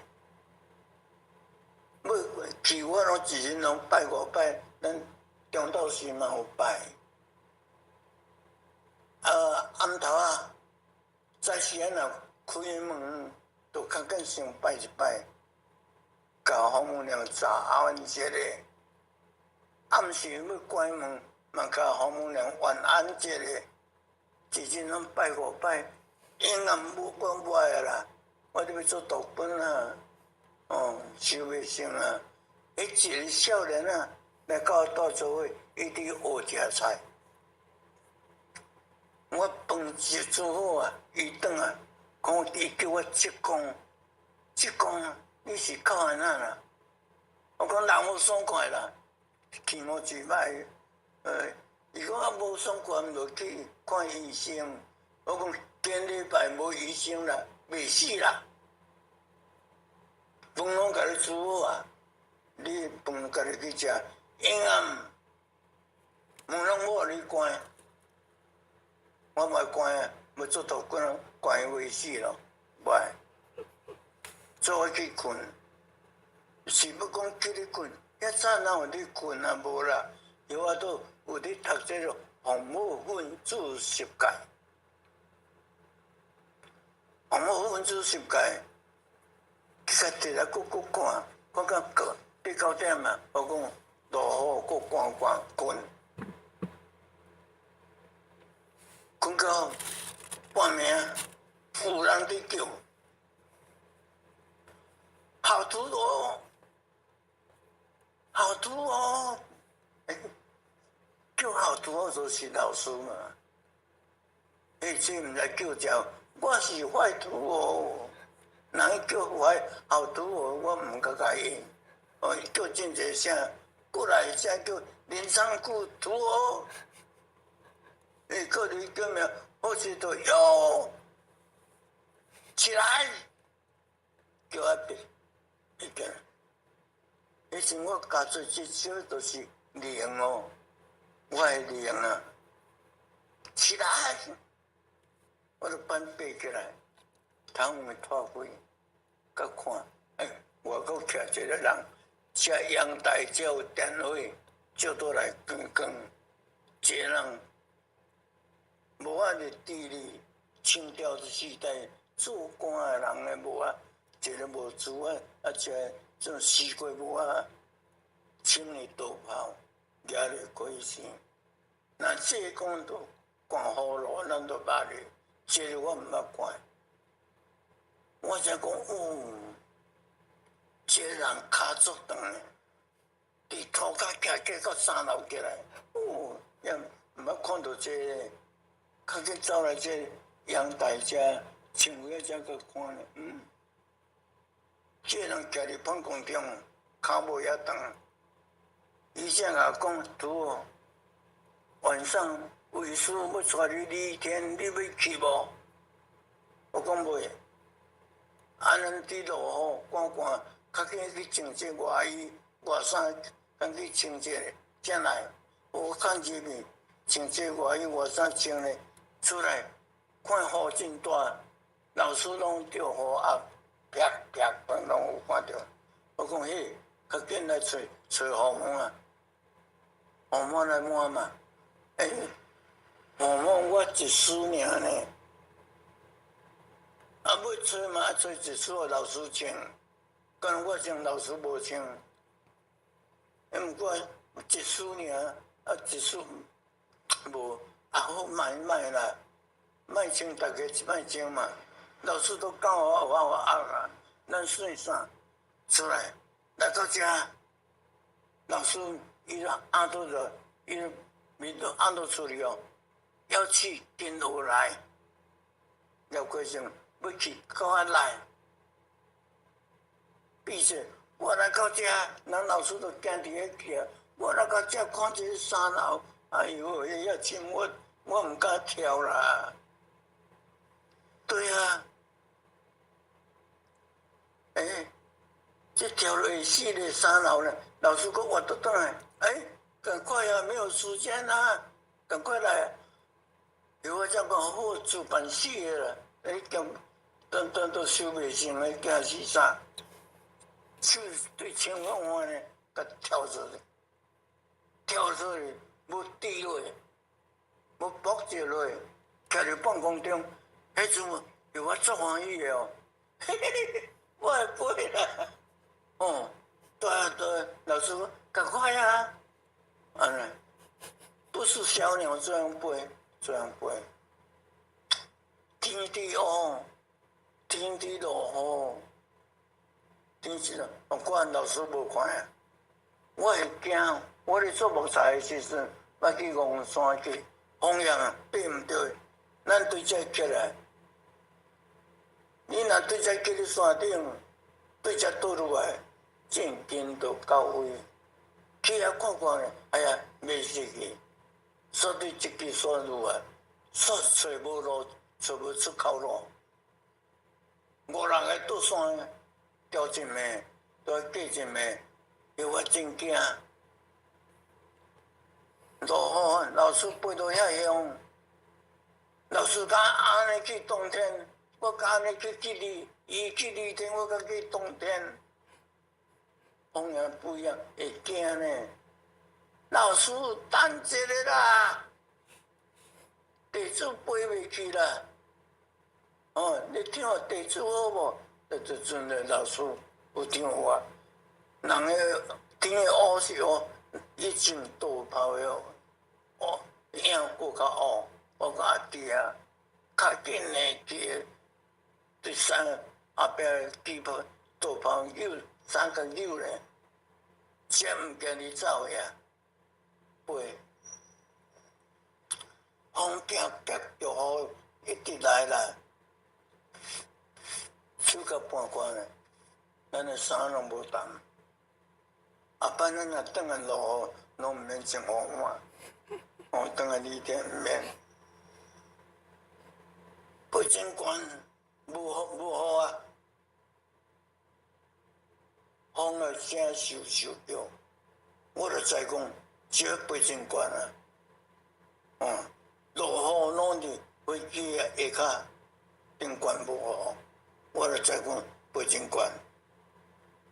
欲去我攏一日攏拜五拜，咱中晝時嘛有拜。啊，暗頭啊，早時仔若開門，就較緊先拜一拜，共父母娘早安一下。暗時欲關門，嘛共父母娘晚安一下。一日攏拜五拜，永遠無講無愛啦。我著欲做道君啊，哦，修袂成啊。彼一個少年啊，來佮我鬥做伙，伊佇學食菜。我飯食煮好啊，伊轉來，講伊叫我職工，職工，你是靠按怎啦？我講人無爽快啦，氣毛一擺，伊講啊無爽快，毋就去看醫生。我講今禮拜無醫生啦，袂死啦。飯攏共你煮好啊，你飯家己去食，永暗門攏我予你關。我嘛關啊，欲做道君，關伊袂死咯，袂。做伙去睏，是欲講叫你睏，遐早哪有咧睏啊？無啦，有法度有咧讀這個洪武分子十誡，洪武分子十誡，去共摕來閣閣看，看到八九點啊，我講落雨閣趕趕睏。睏到半暝，有人佇叫，好徒哦，好徒哦，欸，叫好徒哦就是老師嘛。欸，這毋知叫啥，我是壞徒哦。人叫壞好徒哦，我毋敢共應。哦，叫真濟聲，過來聲叫林三久徒哦。欸，閣你叫名，好似就喲，起來，叫我別，一個。彼時我加做這少就是靈哦，我的靈啊，起來，我就反爬起來，窗門拖開，閣看，欸，外口徛一個人，食陽台才有電火，照倒來光光，一個人。無法的地理，清朝時代做官的人的帽仔，一個帽子啊，啊，一個種西瓜帽仔，穿的道袍，舉咧開生。若這講到看葫蘆，咱都捌咧，這個我毋捌看。我才講哦，這個人跤足長的，佇塗跤徛起到三樓起來，哦，也毋捌看著這個。較緊走來這陽台遮，窗戶遮閣看咧，嗯，這個人徛佇辦公中，跤無遐長。醫生也講，拄好晚上為師欲帶你離天，你欲去無？我講袂。啊，咱佇落雨趕趕，較緊去穿這外衣、外衫，趕去穿這個，才來。我看入去穿這外衣、外衫穿咧。出來看雨真大，老師攏著雨啊，啪啪攏有看著。我講嘿，較緊來揣揣雨帽啊，雨帽來抹嘛。欸，雨帽我一絲爾呢，啊，欲揣嘛，揣一絲予老師穿，敢我穿老師無穿。欸，毋過一絲爾，啊一絲無。啊好，莫莫啦，莫穿，逐家莫穿嘛。老師都教我我我啊，咱算啥出來來到遮，老師伊按倒就伊面都按倒出去哦，要去跟我來，廖桂生欲去跟我來，閉嘴，我來到遮，咱老師都行佇咧徛，我來到遮看這個三樓。哎喲，遐深我我毋敢跳啦。對啊，欸，這跳落會死咧，三樓咧，老師閣活倒轉來，欸，趕快啊，沒有時間啊，趕快來。有我才讲好自办死的啦，你兼等等都收袂成，你惊死啥？手对枪法呢，共跳出来，跳出来，無跌落，無搏折落，徛佇半空中，彼陣有我足歡喜的哦，嘿嘿嘿，我會飛啦，哦，對啊對，老師講趕快啊，按呢，不是小鳥這樣飛，這樣飛，天地哦，天地落雨，天時咯，我管老師無看啊，我會驚，我咧做木材的時陣，我去戇山去，風險爬毋著，咱對這起來，你若對這起咧山頂，對這倒落來，正經就到位。去遐看看咧，哎呀，袂失去，煞對這支山落來，煞揣無路，揣無出口路。五六个倒山，掉一暝，都過一暝，予我真驚。落雨，老師飛到遐遠，老師敢按呢去洞天，我敢按呢去去離，伊去離天，我敢去洞天。風險不一樣，會驚呢。老師等一下啦，地主飛袂去啦。哦，你聽我地主好無？這陣的老師有聽話，人的天的烏是烏，一進倒拋的哦，影閣較烏。我講阿弟啊，較緊的去對山後壁機炮倒拋扭三個扭咧，才毋驚你走呀，飛。風行夾著雨一直來啦，手甲半乾咧，咱的衫攏無澹。後擺咱若轉來落雨，攏毋免穿雨傘。哦，轉來雨天毋免。飛真懸，無雨無雨啊！風的聲咻咻叫，我就知講，這飛真懸啊！哦，落雨攏佇飛機下跤頂懸無雨，我就知講飛真懸。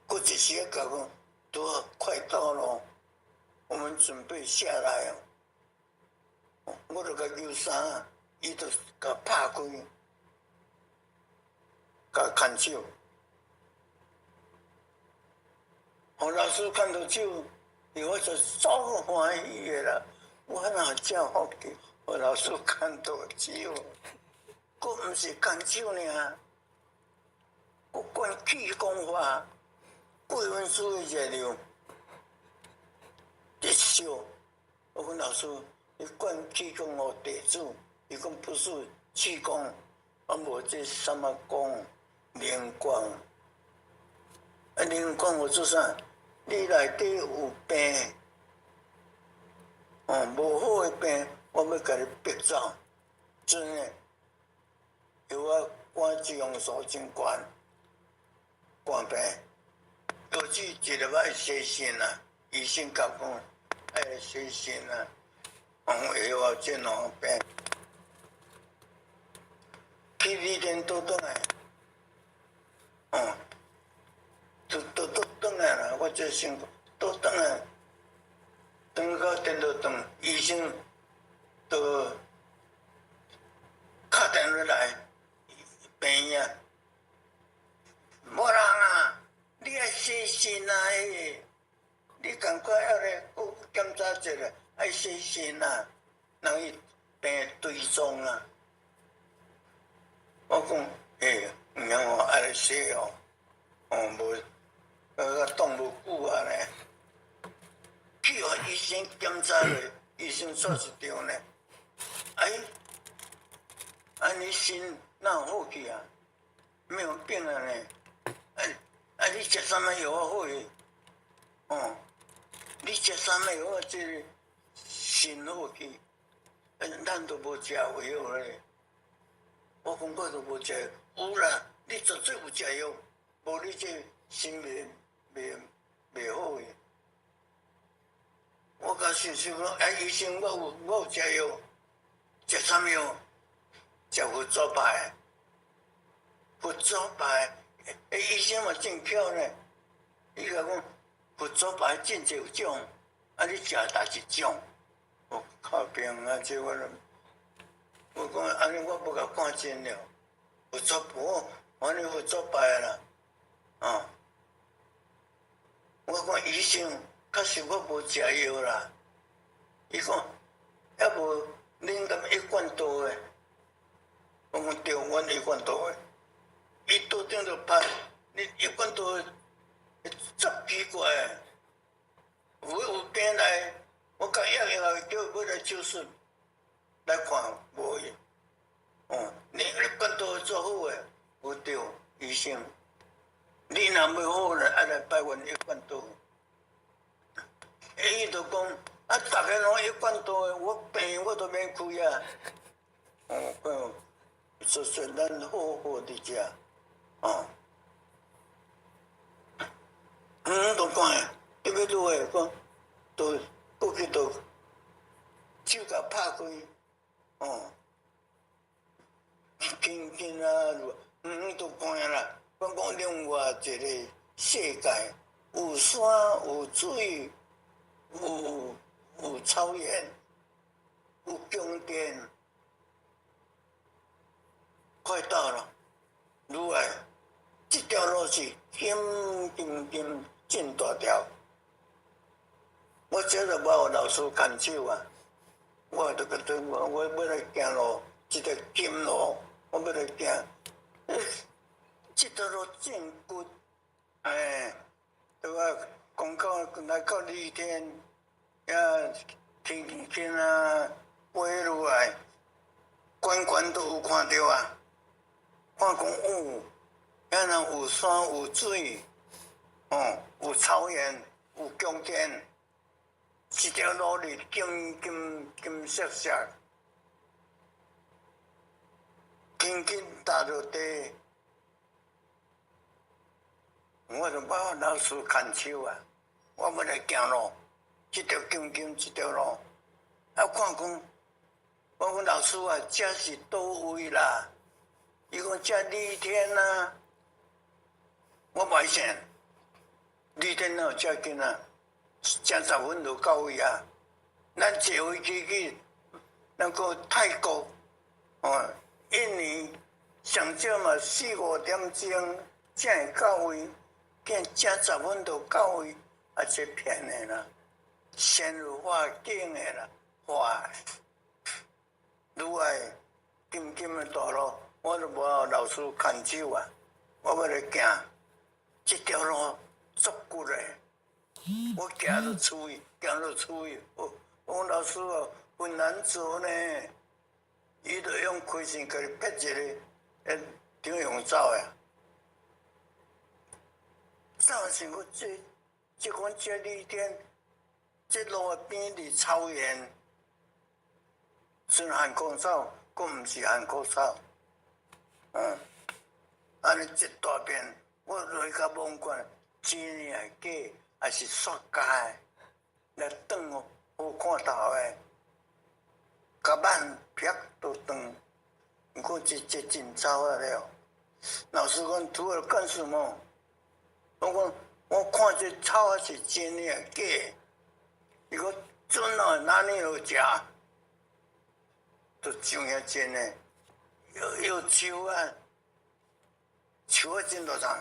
閣一時仔講，都快到了，我們準備下來哦。我就共揪衫，伊就共拍開，共牽手。我老師看到手，我就足歡喜的啦。我哪遮福氣？我老師牽到手，閣毋是牽手爾，閣灌氣功法，貴文書的熱量，一笑。我講老師，你灌氣功予弟子，伊講不是氣功，啊無這啥物功，靈光。啊，靈光有做啥？你內底有病，哦，無好的病，我欲共你逼走，真的。藥我肝脂肪素真懸，肝病，導致一禮拜洗腎啊，醫生教講愛洗腎啊，哦，藥我這兩病，去旅店倒轉來，哦。都都都轉來啦！我這辛苦都轉來，轉到電腦轉，醫生都敲電話來病院，無人啊！你愛洗腎啊！欸，你趕快愛來閣檢查一下，愛洗腎啊！人伊病追蹤啊！我講，欸，毋免哦，愛來洗哦。哦，無，擋無久啊呢，去予醫生檢查咧，醫生說一張呢，哎，啊你腎哪有好去啊？沒有病啊呢？啊啊你食啥物藥好去？哦，你食啥物藥這個腎好去？咱都無食藥咧。我講我都無食，有啦，你絕對有食藥。無你這腎袂袂袂好的，我共想想講，哎，醫生，我有食藥，食啥物藥？食佛祖牌，佛祖牌，欸，醫生嘛真巧呢。伊共講佛祖牌真濟種，啊你食佗一種？我靠邊啊！這我，我講按呢我欲共看真了。佛祖婆，反正佛祖牌啦，啊！我講醫生，確實我無食藥啦。伊講，抑無恁敢一貫道的？我講對，阮一貫道的。伊桌頂就拍，你一貫道的，足奇怪的。有有病來，我共約約叫欲來手術來看，無伊。哦，你一貫道做好的，無對，醫生。你若欲好咧，愛來拜阮一貫道。伊就講，啊，逐家攏一貫道的，我病我都免開啊。哦，講，說說咱好好佇遮，哦。嗯，都講，特別落來講，都過去都手共拍開，哦，輕輕啊，嗯，都看啦。我講另外一個世界，有山有水，有草原，有宮殿，快到了，如來，這條路是金金金真大條。我這就無老師牽手啊，我就覺得我我欲來行路，這條金路，我欲來行。這條路真骨，哎，對吧？講到來到麗天，呀，天天啊，飛落來，懸懸都有看著啊。看講哦，遐若有山有水，哦，有草原，有宮殿，這條路是金金金閃閃，輕輕踏落地。我就把老師牽手啊，我欲來行路，這條金金這條路，啊看講，我講老師啊，這是佗位啦？伊講這麗天啊，我袂信，麗天哪有遮近啊？車10分就到位啊！咱坐飛機去那個泰國，哦，印尼，上少嘛四五點鐘才會到位。見車十分就到位，啊，這騙的啦，先入化境的啦，化。如來金金的大路，我都無老師牽手啊，我欲來行，這條路足骨的，我行落出去，行落出去。我我講老師啊，很難走呢，伊就用開線共你撇一个，欸，點用走的？走是我這這款這麗天，這路邊佇草原，算韓國草，閣毋是韓國草，嗯，按呢一大片，我落去較罔管，真的假，抑是塑膠的，來斷好看頭的，甲挽撇都斷，毋過這這真糟啊了。老師講，徒兒幹什麼？我講，我看這草是真的假的？伊講真啊，哪裡有假？都上遐真的，有有樹啊，樹啊真大叢，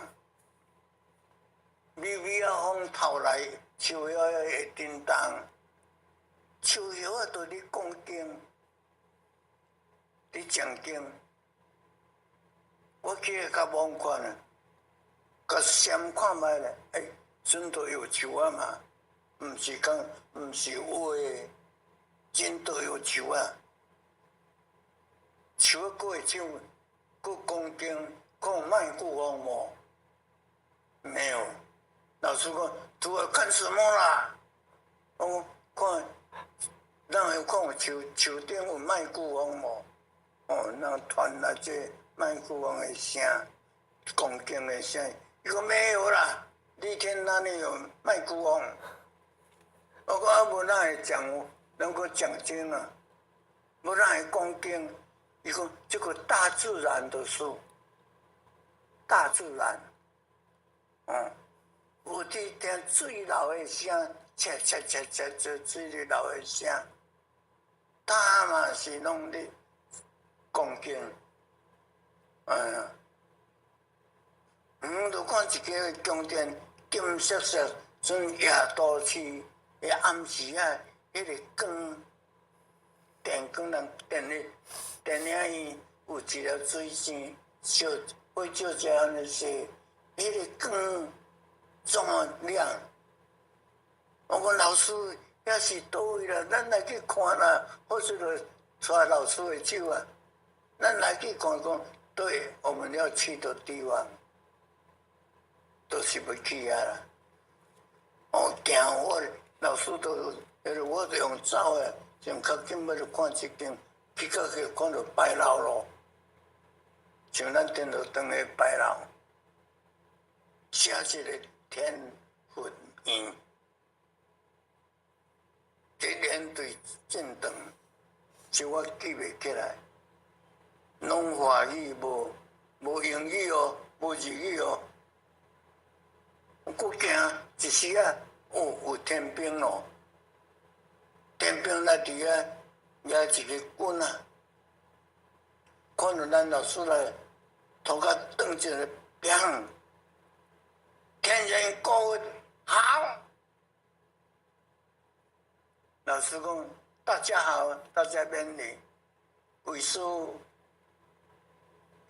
微微仔風透來，樹葉會振動，樹葉仔都咧講經，咧講經。我去較罔看啊，共閃看覓咧，欸，真都有樹仔嘛，毋是講毋是畫的，真都有樹仔。樹仔閣會唱，閣講經，閣有麥克風無？沒有。老師講，徒兒看什麼啦？我講看，咱有看有樹樹頂有麥克風無？哦，那傳來這麥克風的聲，講經的聲。伊講沒有啦，麗天哪裡有麥克風？我講啊，無哪會講，能夠講經啊？無人會講經，伊講這個大自然的事，大自然，有佇聽水流的聲，切切切切切水流的聲，他嘛是攏咧講經，就看一個宮殿金色色，像夜都市的暗時啊，彼個光，電光人電的電影院有一條水線，照火照這按呢踅，彼個光這麼亮。我講老師，遐是佗位啦？咱來去看啦，或者就拖老師的手啊，咱來去看講，對，我們要去的地方，都是欲去遐啦。哦，行我老師都，我就用走的，上較緊欲去看這間，去到去看著牌樓咯，像咱電腦堂的牌樓，寫一個天佛院，這連隊真長，這我記袂起來，攏華語無無英語哦，無日語哦。我閣行一時仔，哦，有天兵咯，天兵來佇遐舉一個棍仔，看著咱老師來，頭殼轉一个，砰！天人高好，老師講大家好，大家勉勵，為師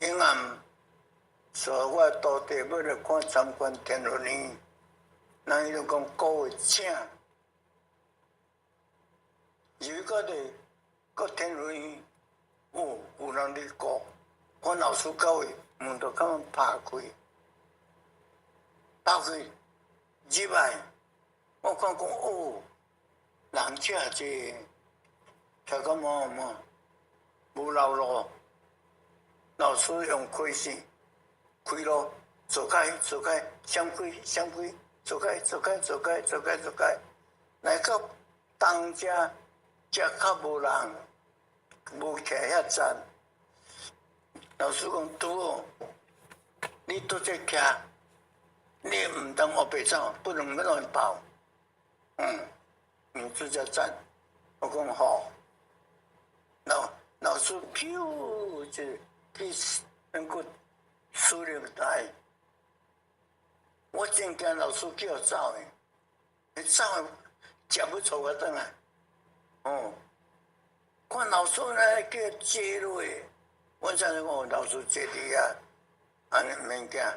永暗。所以我徒弟欲來看參觀天佛院，人伊就講各位請，入去到個天佛院，哦，有人佇顧，阮老師到位，門就共阮拍開，拍開入來，我看講哦，人遮濟，聽講無無，無留路，老師用開線。開路，走開，走開，閃開，閃開，走開，走開，走開，走開，走開，來到東遮，遮較無人，無徛遐站。老師講拄好，你拄則徛，你毋通烏白走，不能亂跑。你佇遮站。我講好。老老師飄就去那個。司令台，我真驚老師叫走的，伊走食欲帶我轉來，哦，看老師呢叫坐落，我才講老師坐佇遐，按呢毋免驚，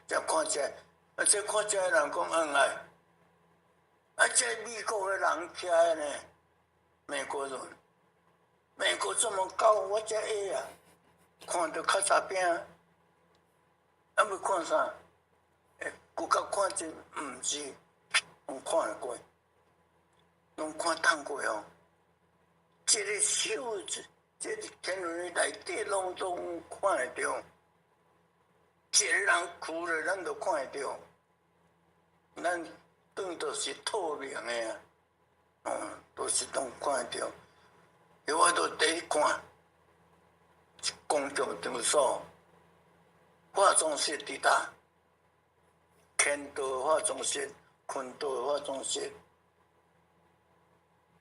才看這，啊這看這人講恩愛，啊這美國的人徛的呢，美國人，美國這麼高，我這矮啊，看著較早邊。啊，欲看啥？欸，閣較看真毋是，攏看會過，攏看通過哦。這个手，這個天佛院內底攏總看會著，一个人跍咧，咱都看會著。咱當作是透明的啊，哦，都是攏看會著。我都佇咧看，公共場所。化妝室佇佗？天道化妝室，坤道化妝室。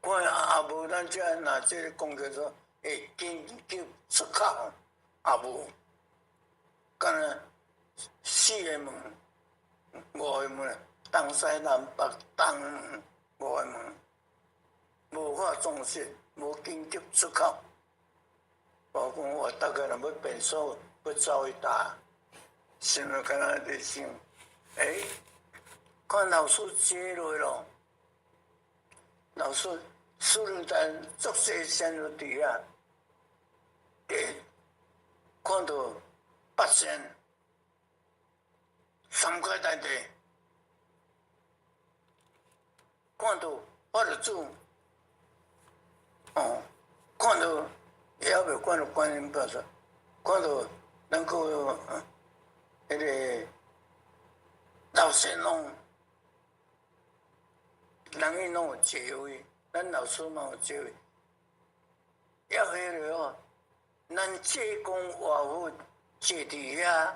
看也無咱遮若這個公共所會緊急出口，也無。敢若四个門、五个門，東西南北東門五个門，無化妝室，無緊急出口。我講我逐个人欲便所，欲走去佗？心內敢若佇想，欸，看老師坐落咯，老師司令台足細聲就佇遐，欸，看著八仙，三塊大地，看著法律主，哦，看著也猶未看著觀音菩薩，看著咱個。彼个老仙翁，人伊攏有座位，咱老師嘛有座位。要彼个哦，咱济公活佛坐佇遐，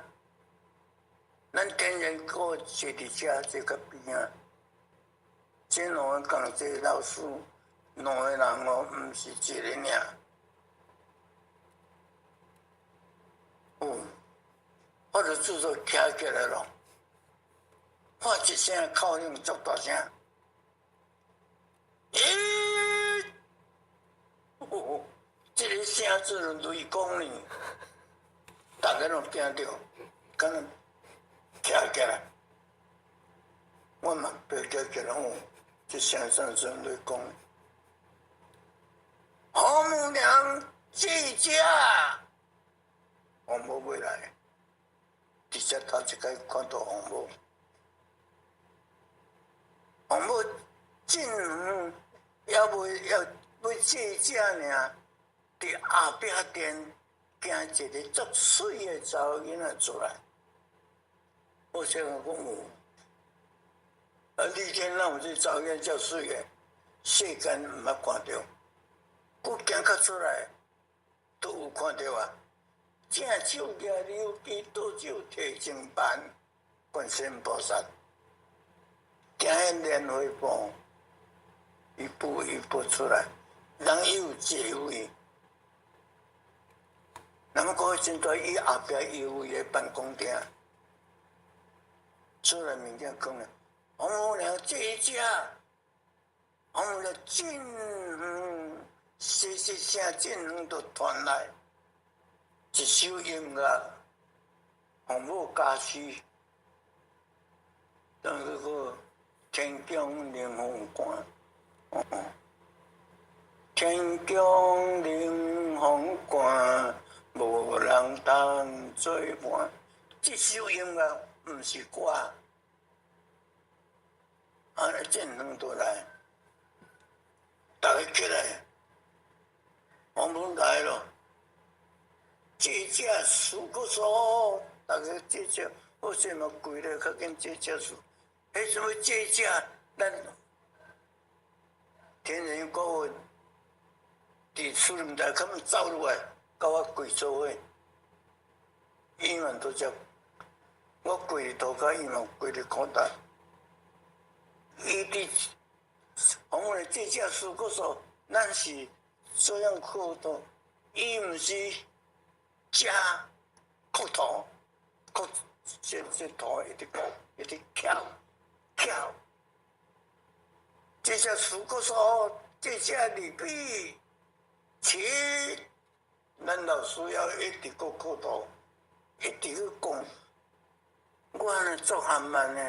咱天人閣坐佇遮這個邊仔。這兩个仝一個老師，兩個人哦，毋是一個爾。哦，我就制作徛起來咯，發一聲口令足大聲，欸！哦，這个聲做雷公呢，逐家攏驚著，敢若徛起來，我嘛白徛起來哦，這聲算算雷公。王母娘這遮，王母欲來，直接頭一擺看著王母，王母進遠猶未要欲這遮爾，佇後壁殿行一个足媠的查某囡仔出來。我想講有，啊，你見哪有這查某囡仔遮媠的？世間毋捌看著，閣行較出來，都有看著啊。正手舉琉璃，倒手提淨幡，觀世音菩薩，行彼蓮花步，一步一步出來，人伊有座位，人講彼陣在伊後壁伊有伊的辦公廳，出來物件講咧，王母娘這遮，王母娘真遠，細細聲真遠就傳來。一首音樂，王母加持，當彼個天宮凌風關，哦，天宮凌風關，無人通做伴。這首音樂毋是歌，啊，真遠就來，逐家起來，王母來囉。這隻輸閣輸，逐家這隻，好勢嘛跪咧較緊這隻輸。彼什麼這隻，咱天人閣佇樹林內，他們走入來，共我跪做伙，伊嘛都遮，我跪佇塗跤，伊嘛跪佇苦台。伊佇，講咧這隻輸閣輸，咱是這樣磕頭，伊毋是。遮磕頭，磕這這頭一直磕，一直翹翹。這隻輸閣輸，這隻禮畢，起，咱老師要一直閣磕頭，一直去講。我按呢做緩慢呢，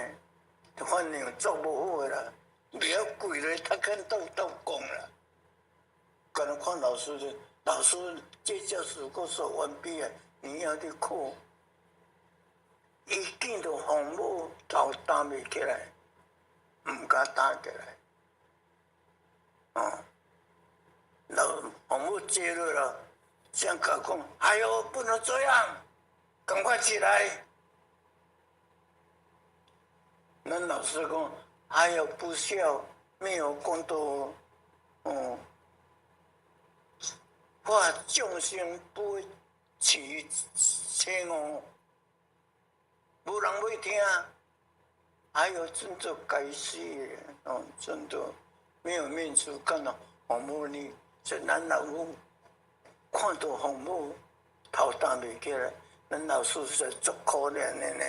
反正做無好的啦，袂曉跪咧，較緊鬥鬥講啦。敢若看老師就。老師，這隻輸閣說完畢啊！你要去哭，伊見著王母頭擔袂起來，毋敢擔起來。哦，老王母接落了，這樣講，哎喲，不能這樣，趕快起來。咱老師講，哎喲，不孝，沒有功德，哦。化眾生不起邪惡，無人欲聽。還有真做該死的哦，真的沒有面子看到父母呢。這咱老母看到父母頭擔袂起來，咱老師實在足可憐的呢。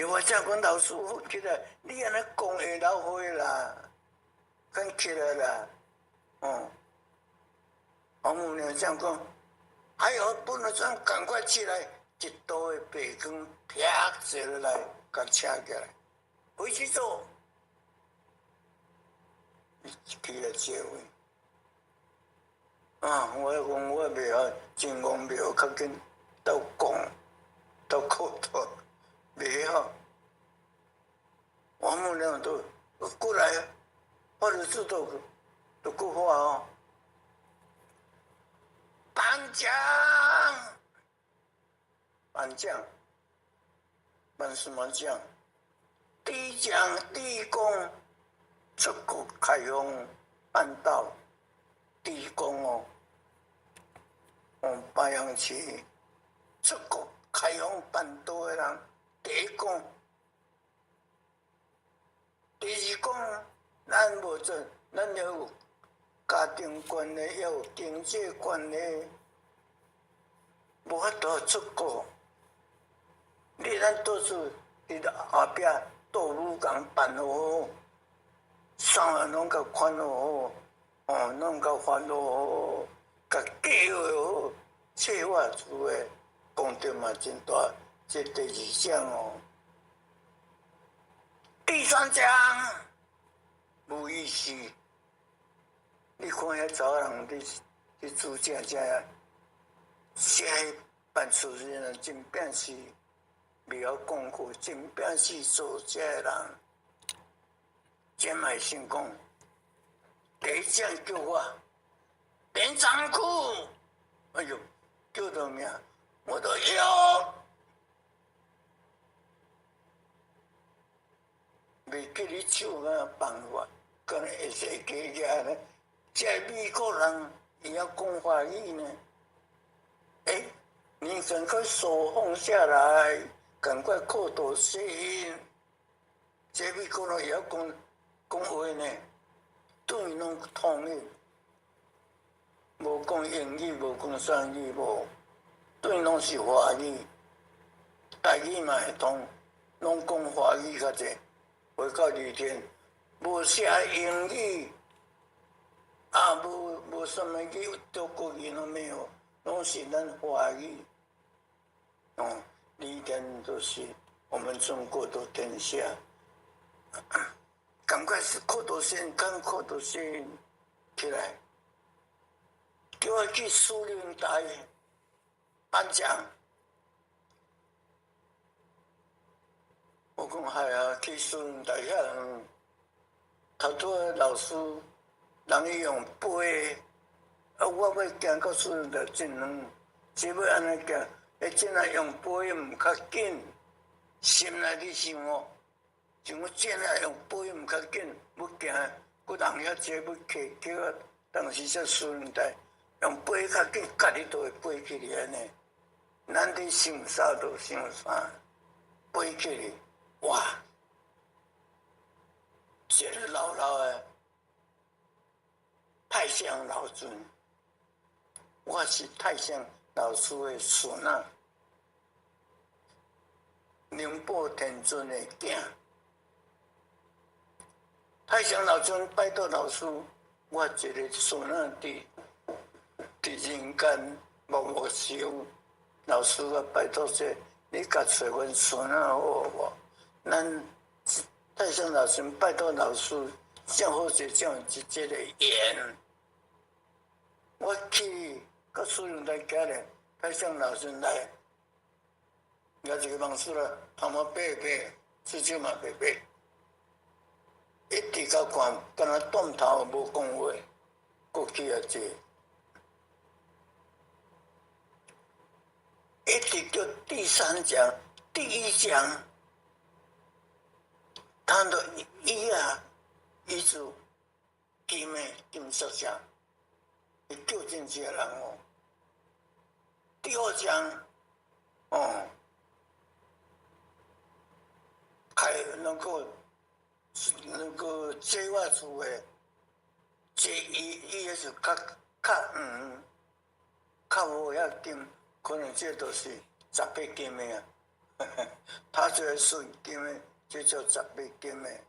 我正講老師起來，你按呢講會老歲啦，緊起來啦。哦，王母娘這樣講，還有不能這樣，趕快起來！一道的白光啪射落來，共請起來，回去做。起來接位。啊，我講我袂曉真戇袂曉較緊鬥講鬥磕頭，袂曉。王母娘都過來，或者是都。都閣發哦，頒獎，頒獎，頒什麼獎？地獎地公出國開封，办到。第一讲哦，哦，白杨市出国开放办道的人，第一讲。第二讲，咱無做，咱要有家庭關係，要有經濟關係，無法度出國。你咱倒數佇後壁倒武工辦好，衫仔攏共款好好，哦，攏共發好好，共計劃好，策劃出的功德嘛真大。這第二項哦，第三項無意思。你看遐查某人佇佇煮食食，這辦事人真正是袂曉講話，真正是做這的人，這嘛會成功。第一項叫我連長褲，哎喲，叫到名，我都喲，袂記你手啊辦法，敢若會使加起呢？這美國人會曉講華語呢？欸，你趕快手放下來，趕快叩頭謝恩。這美國人會曉講講話呢？對攏通的，無講英語，無講啥語，無，對攏是華語，台語嘛會通，攏講華語較濟。回到二天，無寫英語，啊，無無啥物語，中國語攏沒有，攏是咱華語。哦，二天就是我們中國的天下。趕快是叩頭先，趕叩頭先起來，叫我去樹林台頒獎。我講係啊，去樹林台遐遠，頭拄仔老師人伊用飛，啊，我欲行到樹林台真遠，只欲按呢行，彼陣仔用飛毋較緊，心內佇想哦。像我這仔用飛毋較緊，欲行，閣人遐濟欲客，叫我當時才樹林台用飛較緊，家己都會飛起來按呢。咱佇想啥就想啥，飛起來，哇！一個老老的太上老君，我是太上老師的孫仔，靈寶天尊的囝。太上老君拜託老師，我一個孫仔佇佇人間默默修，老師啊拜託說，你共揣阮孫仔好無？咱太上老君拜託老師，正好是這樣一這個緣。我去到樹林台行咧，太上老君來，舉一個網書啦，頭毛白白，喙舌嘛白白。一直共看，敢若斷頭無講話，閣去遐坐，一直叫第三講、第一講，他的椅啊，椅子金的金色色，伊叫真濟人哦。第二講，哦，開那個。那個這我厝的，這伊伊彼是較較黃，較無遐金，可能這都是十八金的啊。他這個純金的，這叫十八金的。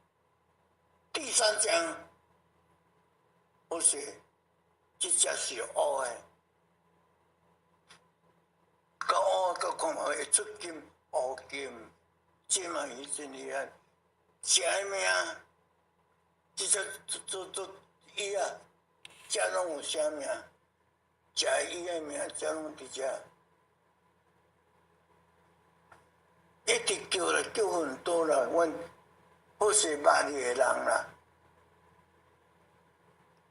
第三張，我說這隻是烏的，較烏較看會出金烏金，這嘛伊真厲害。啥物名？這隻做做伊啊，這攏有寫名，食伊的名，這攏佇遮。一直叫啦，叫很多啦，阮好勢捌伊的人啦，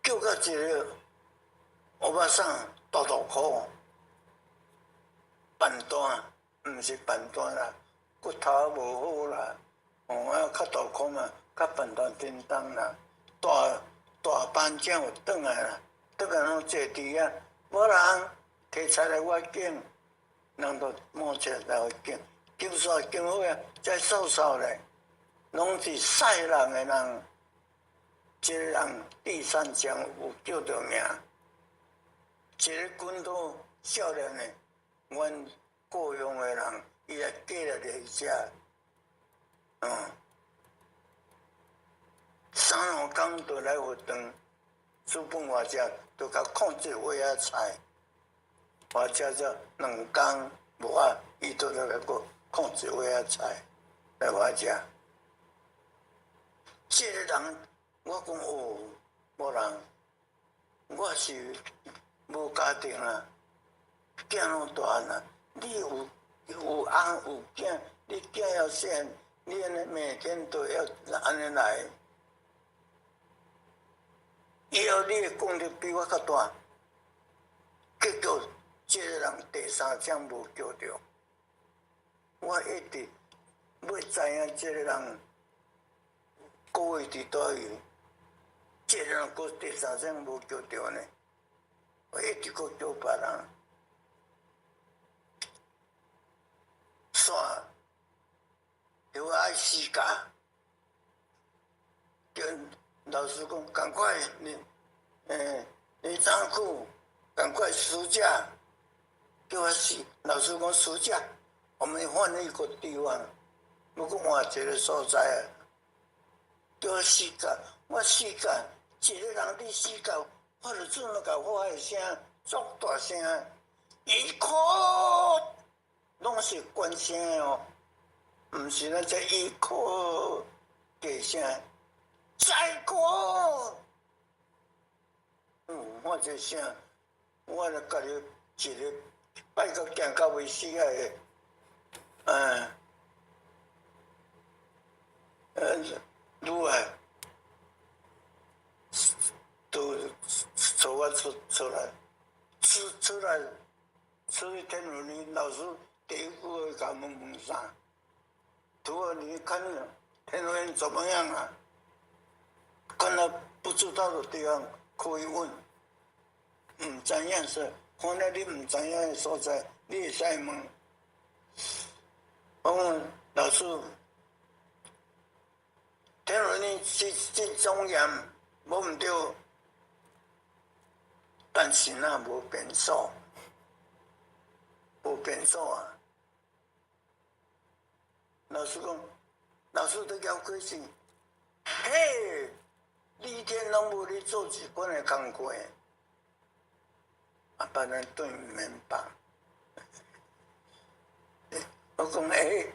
叫到一個歐巴桑大大箍，笨蛋，毋是笨蛋啦，骨頭無好啦。哦，啊，較大箍嘛，較笨蛋叮當啦，大大班長有轉來啦，轉來攏坐佇遐，無人提菜來我揀，人就摸出來我揀，揀煞揀好啊，再掃掃咧，攏是賽人的人，這個人第三獎有叫著名，一個軍刀少年的，阮故鄉的人，伊也過來來遮，三兩工就來佛堂，煮飯我食，就共控一碗仔菜，我食咗2工無啊，伊都來閣控一碗仔菜來我食。這個人，我講哦，無人，我是無家庭啊，囝攏大漢啊，你有有翁有囝，你囝猶細漢，你按呢每天都要按呢來。以後你的功力比我較大，結果這個人第三獎無叫著，我一直欲知影這個人孤位佇佗位，這個人閣第三獎無叫著呢，我一直閣叫別人，煞叫我愛死假，跟老師講趕快你。你張庫，趕快暑假，叫我死。老師講暑假，我們換一個地方，欲閣換一個所在啊。叫我死教，我死教，一個人佇死教，我就怎麼共發的聲，足大聲，一哭，攏是懸聲的哦，毋是咱這一哭低聲，再哭。我這聲，我就家己一个拜到行到尾死啊！愈來都找我出來，出來，出去天文你老師第一句話共問問啥？徒兒，你看天文怎麼樣啊？看到不知道的地方可以問。毋知影說，看來你毋知影的所在，你會使問。我講老師，天文你這種驗無毋對，但是若無變數，無變數啊！老師講，老師都交開始，嘿，你天攏無咧做這款的工課。啊，別人對毋明白。我講欸，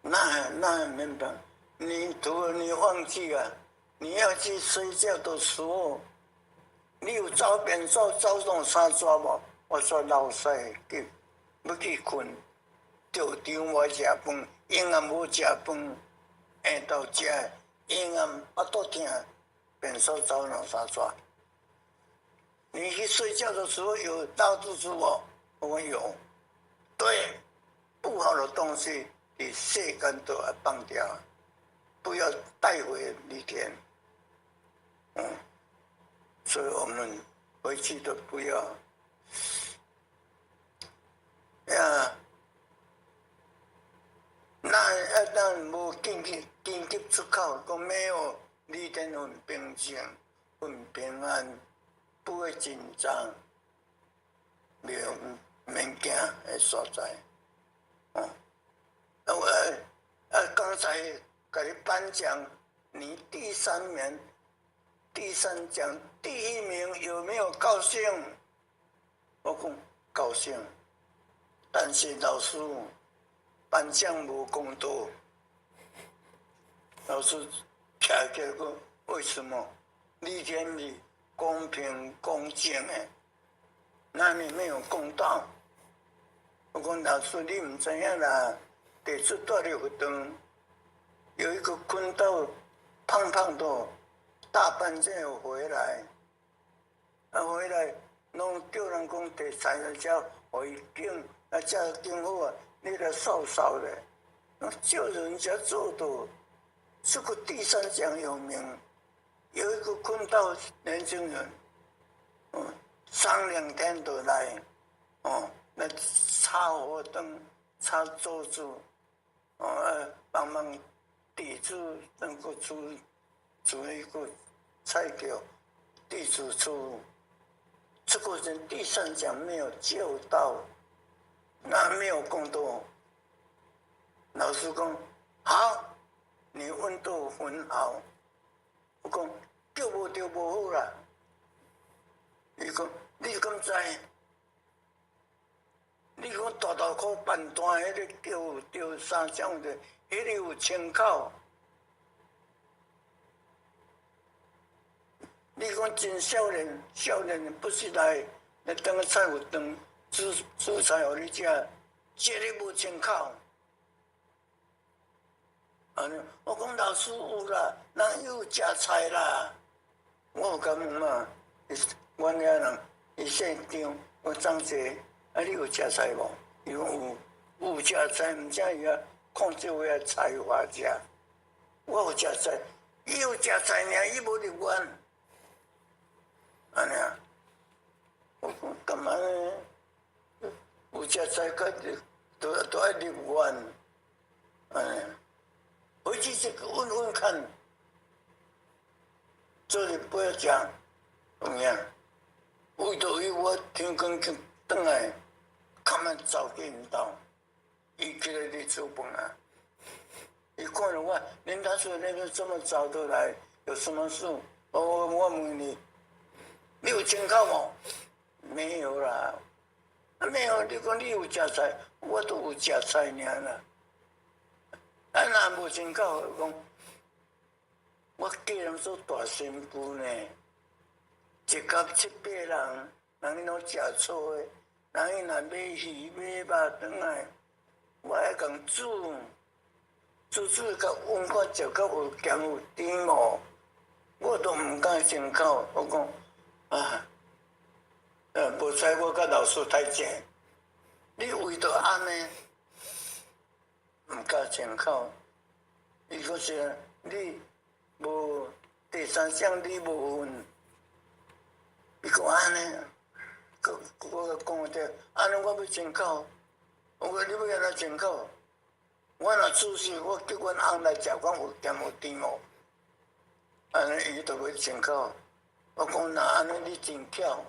那明白？你徒兒你忘記啊？你要去睡覺的時候，你有走便所走兩三逝無？我說老師，去欲去睏，著中午食飯，永遠無食飯，下晝食，永遠腹肚疼。便所走兩三逝。你去睡覺的時候有拉肚子無？我講有。對，不好的東西你世間都要放掉，不要帶回離天。所以我們回去都不要。呀，那無緊急出口，講沒有。離天很平靜，很平安，不會緊張，沒免驚的所在。哦，我剛才給你頒獎，你第三名，第三獎第一名有沒有高興？我講高興，但是老師頒獎無公道，老師。徛起來講，為什麼？你天是公平公正的，那你沒有公道？我講老師，你毋知影啦。第次蹛佇佛堂，有一個坤道胖胖的，大半夜回來，啊回來攏叫人講提菜來食，予伊揀，啊食真好啊，你來掃掃咧，叫人家做的。這個第三講有名，有一個坤道年輕人，上兩天都來，來插火燈、插桌子，幫忙地主能夠煮煮一個菜給地主吃。這個人第三講沒有救到，那沒有功德。老師講好，你問得很好。我講救無著無好啦。伊講你敢知？你講大道口辦單彼个叫叫啥種的，彼個有槍口。你講真少年，少年不是來來當個菜有當煮煮菜予你食，這个無槍口。按呢，我講老師有啦，人有食菜啦。我有共問嘛，阮遐人伊姓張，我張姐，啊你有食菜無？伊講有，有食菜，毋知伊啊控制我菜有偌食。我有食菜，伊有食菜爾，伊無入願。按呢啊，我講幹嘛呢？有食菜，佮都都愛入願，按呢。回去這個問問看，這裡不要講，有影？為著伊我天光去轉來，較慢走去𪜶兜，伊起來咧煮飯啊。伊看著我，林大叔那個這麼早都來，有什麼事？我問你，你有槍口無？沒有啦，沒有。你講你有食菜，我都有食菜爾啦。啊，若無槍口，講我叫人做大新婦呢，一家七八人，人𪜶攏食素的，人𪜶若買魚買肉轉來，我愛共煮，煮煮甲溫看食甲有鹹有甜無，我都毋敢清口。我講啊，無彩我佮老師太正，你為著按呢，毋敢清口。伊講是你無第三項，你無問。伊講按呢，我講對，按呢我欲清口，我講你欲按怎清口？我若煮死，我叫阮翁來食，講有鹹有甜無？按呢伊就欲清口。我講若按呢你真巧，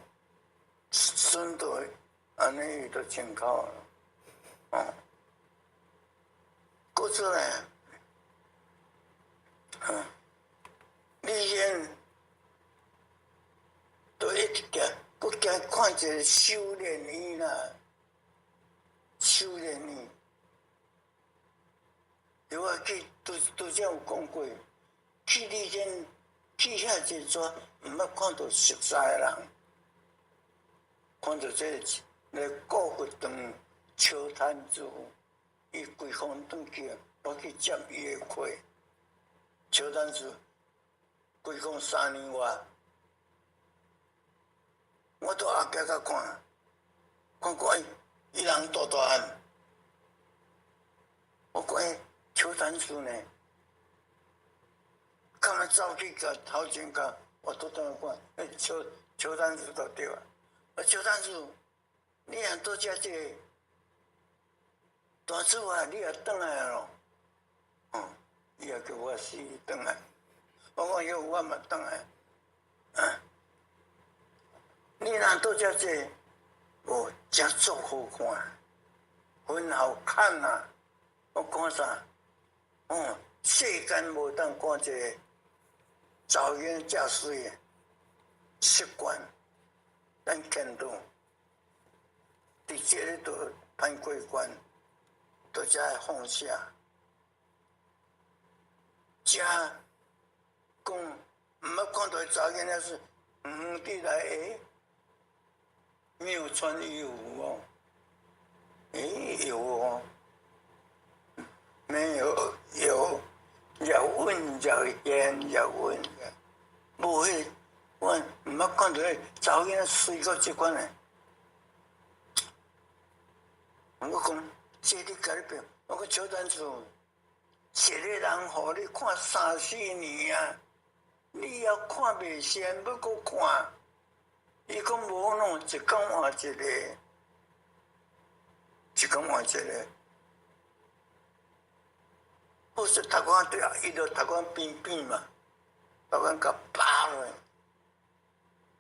順道按呢伊就清口。哦，閣出來，你先都一直行，閣行看一个修煉院啦，修煉院。我去拄拄才有講過，去你先去遐一逝，毋捌看著熟似的人，看著這個來古佛堂笑談子，伊規風轉去，我去接伊的課。笑談子規風3年外，我佇後壁佮看，看看伊人大大漢，我講欸，笑談子呢？敢若走去共頭前共，我拄轉看，欸，笑笑談子就對啊。我笑談子，你若佇遮這個大姊啊，你也轉來咯。哦，伊也叫我死轉來。我講有我嘛轉來。啊，你若佇遮這，哦，真足好看，很好看啊！我看啥？哦，世間無當看這個查某囡仔遮媠的，習慣，咱見到，佇這个都攀過關，都遮放下，遮講毋捌看著查某囡仔是遠遠地來，欸，沒有穿衣服哦，欸，有哦。沒有，有，又溫又現又溫的，無彼，我毋捌看著彼查某囡仔媠到這款的。我講，這你共你變，我講笑談子，一个人予你看三四年啊，你也看袂厌，欲閣看。伊講無喏，一工換一個，一工換一個。好勢讀完對啊，伊就讀完邊邊嘛，讀完共扒落。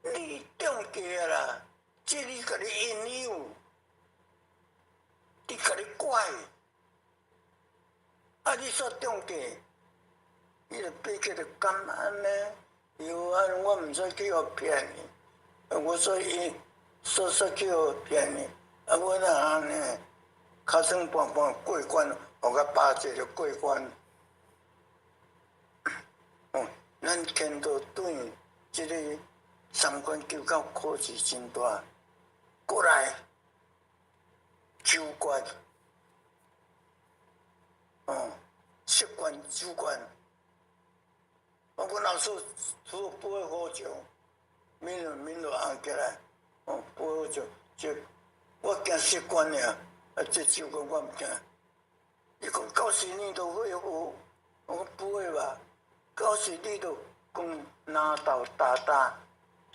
你中計啦，這你共你引誘，你共你拐，啊！你煞中計，伊就變叫做感恩呢。有啊，我毋使去予騙去，我說伊說說去予騙去，啊！我哪按呢？尻川半半過關，予共扒一就過關。哦，咱天道對這个三關九九考試真大，過來九關，哦，十關九關。我阮老師說不會喝酒，面就面就紅起來，哦，不會喝酒，就我驚十關爾，啊，這九關我毋驚。伊講到時你都會喝，我講不會吧？到時你都講拿刀打打，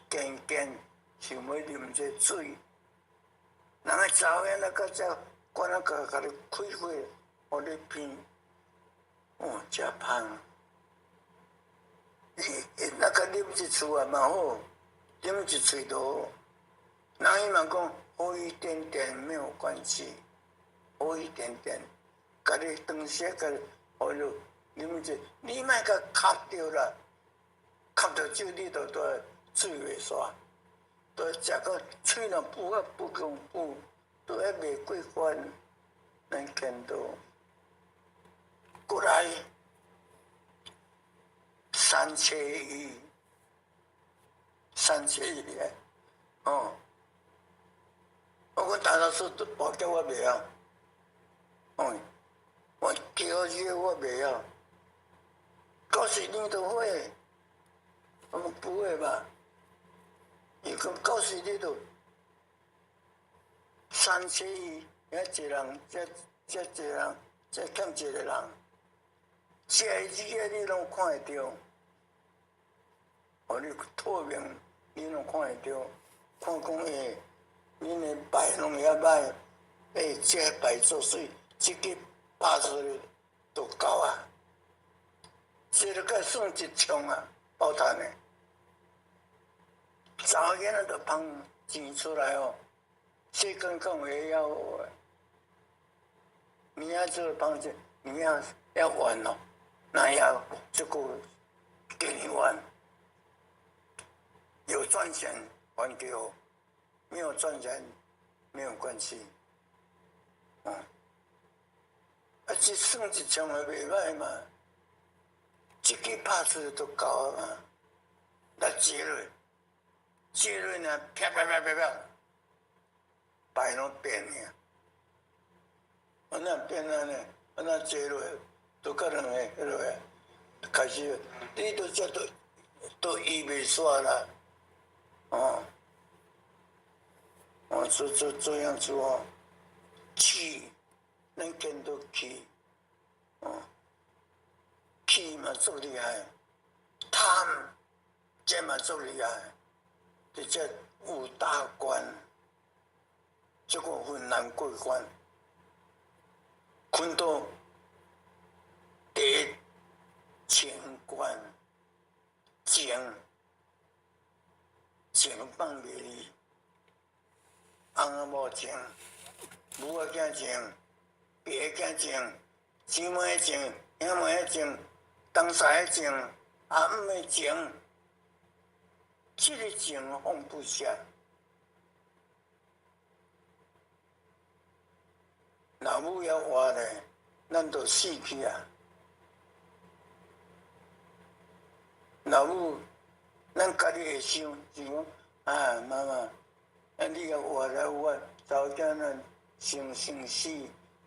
堅堅想欲啉這水，人個查某囡仔到這關仔共共你開開，予你鼻，哦，誠芳。那個啉一喙也嘛好，啉一喙就好。人伊嘛講喝一點點沒有關係，喝一點點，共你當時共你，予你啉一，你莫共吸著啦，吸著酒你就都醉袂煞，都食到喙若補啊不共補，都還袂過關，咱見到過來。三缺一，三缺一哦。我講大老師都跋筊我袂曉，哦，我叫你我袂曉，到時你都會，我講不會吧？伊講到時你都三缺一，遐濟人，這這濟人，這欠一個人，這個你攏看會著。哦，你透明，你攏看會著，看講欸，恁的牌攏遐歹，欸，這個牌做媠，這个拍出來就夠啊，這个該算一槍啊，包趁的。查某囡仔就捧錢出來哦，世間講會曉的，你要做捧錢，你要要玩哦，那要這個給你玩。有賺錢還給我，沒有賺錢沒有關係。啊，啊，這算一槍也袂歹嘛，這个拍出來就夠啊嘛。來接落，接落呢，啪啪啪啪啪，牌攏變了。啊，那變了呢？啊，那接落，都較兩個彼落，開始，你都這都都醫袂煞啦。哦，哦，這這這樣子哦，氣，咱見到氣，哦，氣嘛足厲害，貪，這嘛足厲害，這這五大關，這個很難過關，困到第一情關，情。情放袂離，翁仔某情，母仔囝情，爸仔囝情，姊妹情，兄妹情，同事情，阿姆的情，這个情放不下。老母猶活咧，咱就死去啊！老母。咱家己會想，是講啊，媽媽，啊，你猶活來我查某囝咱先先死，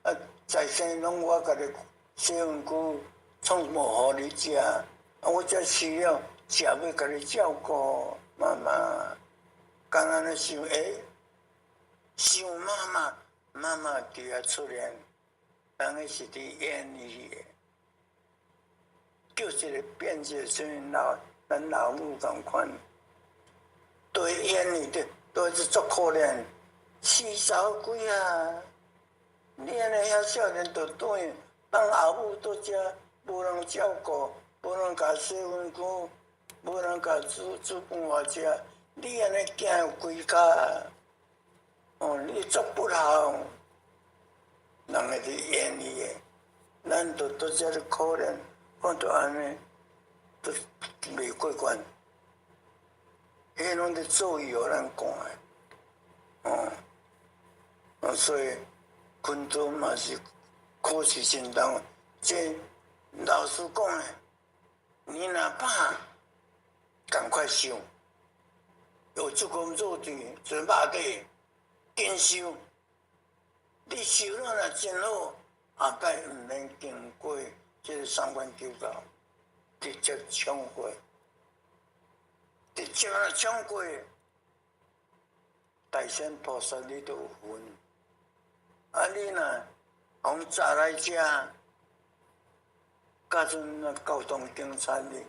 啊，財產攏我家己洗身軀，創無予你食，啊，我才死了，食欲共你照顧，媽媽，敢按呢想，欸，想媽媽，媽媽佇遐出現，人彼是佇演戲的，叫一个變一個啥物老，咱老母仝款，對怨你的，都是足可憐，40幾啊！你按呢遐少年就轉去，放後母佇遮，無人照顧，無人共洗身軀，無人共煮煮飯予食，你按呢行規跤，哦，你足不孝，人會佇怨你的，咱就佇遮咧可憐，看著按呢，都袂過關，彼攏佇做伊予咱看的，哦，啊，所以昆州嘛是考試真重，這老師講的，你若怕，趕快修，有這個做的做肉體，緊修，你修了若真好，後擺毋免經過這個三關九道，直接衝過，直接若衝過，大乘菩薩你都有份。啊，你若予查來遮，佮陣那交通警察你，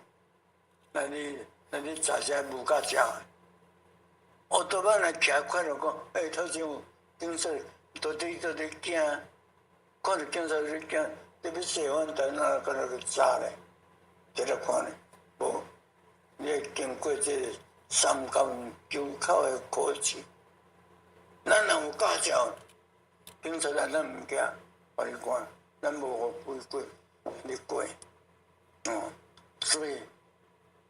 那你查遮無駕照，我倒擺來徛看著講，欸，頭前有警察，到底驚，看著警察就驚，你欲說反台哪敢若去查咧？佇咧看咧，無，你會經過這個三關九口的考試。咱若有駕照，警察來咱毋驚，予你看，咱無違規，你過，哦，所以，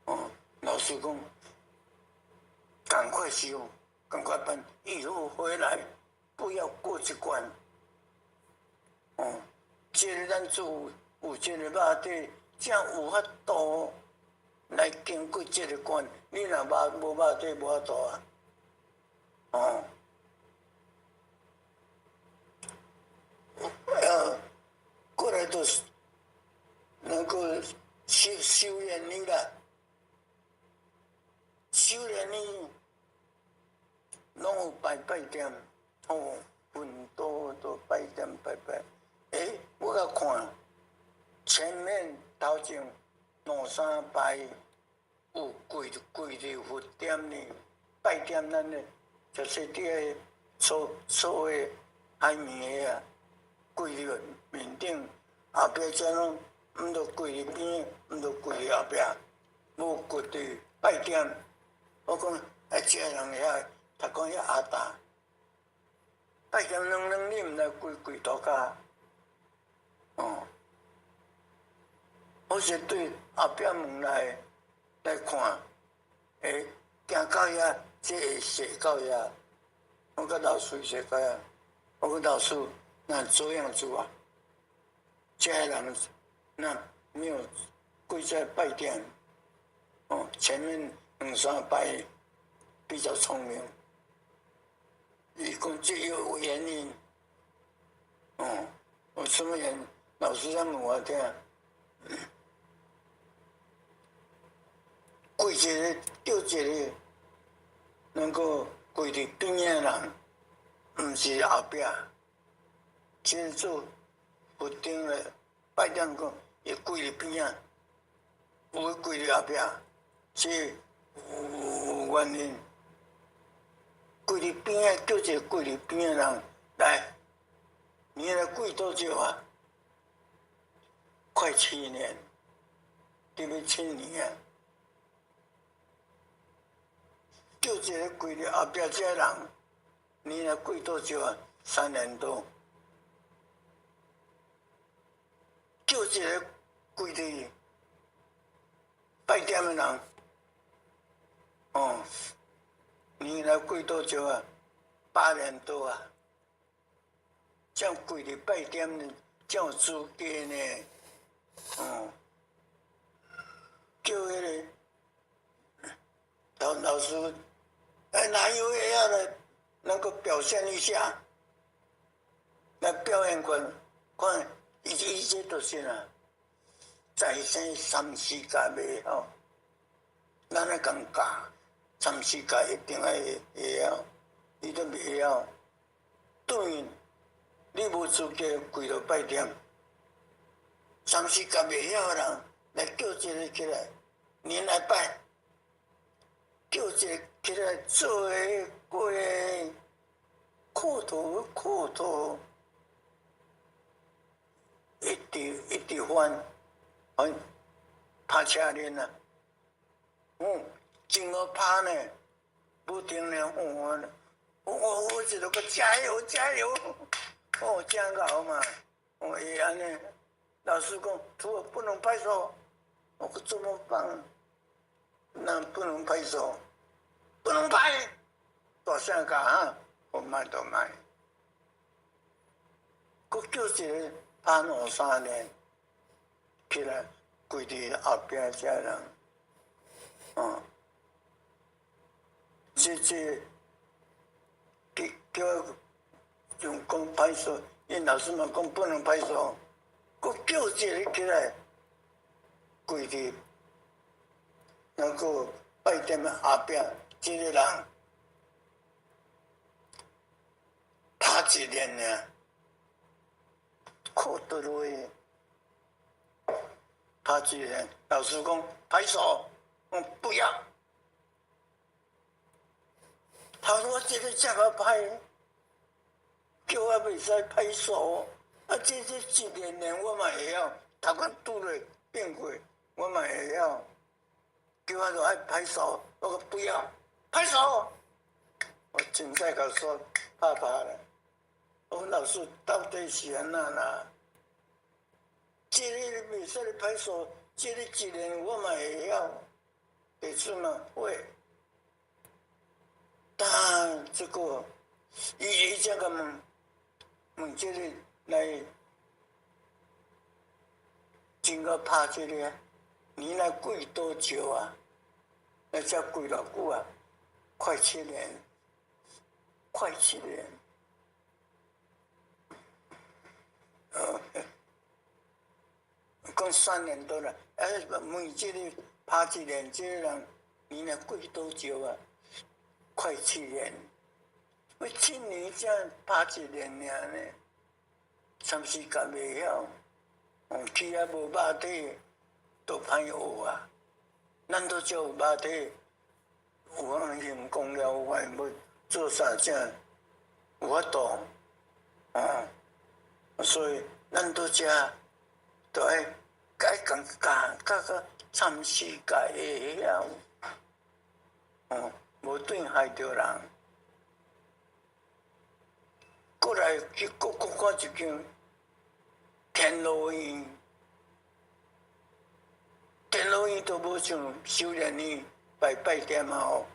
哦，老師講，趕快修，趕快辦，以後回來不要過這關。哦，這個咱做有這個肉體，才有法度來經過這個關。你若無肉體，無法度啊。哦。過來就是能夠修修煉你啦，修煉你攏有拜拜點，哦，很多都拜點拜拜。欸，我共看前面頭前兩三排有跪跪佇佛點呢，拜點咱的，就是佇個所所謂海綿的啊，跪佇面頂，後壁遮攏毋著跪佇邊，毋著跪佇後壁，無跪佇拜點。我講啊，這人遐，讀講遐阿達，拜點兩兩，你毋知跪跪塗跤，哦。我是對後壁門來來看，欸，行到遐，這會踅到遐，我佮老師踅到遐，我講老師，那這樣子啊？這個人那沒有跪在拜殿，哦，前面兩三排比較聰明，伊講這有原因，哦，有什麼原因？老師才問我聽。跪一个叫一个能夠跪佇邊仔的人，毋是後壁。這個做佛頂的拜殿講，伊跪佇邊仔，有的跪佇後壁，這有原因。跪佇邊仔叫一個跪佇邊仔的人來，你來跪多久啊？快七年，對欲七年啊！叫一个跪佇後壁這人，你來跪多久啊？3年多。叫一个跪佇拜殿的人，哦，你來跪多久啊？8年多啊！這樣跪佇拜殿，才有資格呢。哦，叫彼个老老師，哎，哪一位要來能夠表現一下？來表演看，看伊伊這就是啊，在生三世界袂曉，咱愛共教，三世界一定愛會曉，伊都袂曉。等於你無資格跪落拜殿，三世界袂曉的人，來叫一个起來，你來拜，叫一个起來做个過磕頭磕頭，一直一直翻，翻拍車輪啊，嗯，真好拍呢，無停呢，哦，我一路閣加油加油，哦，真𠢕嘛，哦，會按呢，老師講，徒兒不能拍手，我講怎麼辦？那不能拍手，不能拍，大聲講哈，我賣都賣。閣叫一个拍兩三年，起來跪佇後壁遮人，哦，這叫叫我用講拍手，𪜶老師嘛講不能拍手，閣叫一个起來跪佇那個拜殿後壁，這个人拍一年爾，磕倒落去，拍一年，老師講拍手，我不要。他說我這个這麼拍，叫我袂使拍手，啊，這一年年我嘛會曉，頭殼拄落變過，我嘛會曉。叫我就愛拍手，我講不要拍手。我凊彩共說拍拍咧。我講老師到底是按怎啦？這个袂使你拍手，這个一年我嘛會曉，弟子嘛會。但這個伊才共問問這個來，真𠢕拍這个，你來跪多久啊？那才跪偌久啊？快七年，快七年。哦，講3年多了，哎，問這個拍一年，這個人你來跪多久啊？快七年，我七年才拍一年爾呢，暫時較袂曉，哦，去遐無肉體，都歹學啊。咱都只有肉體，有法行功了，有法欲做啥才有法度，啊，所以咱都遮都愛愛共教教到暫時共會曉，哦。無對害著人，過來去閣閣看一間天羅院，天羅院都無像修煉院拜拜殿嘛吼，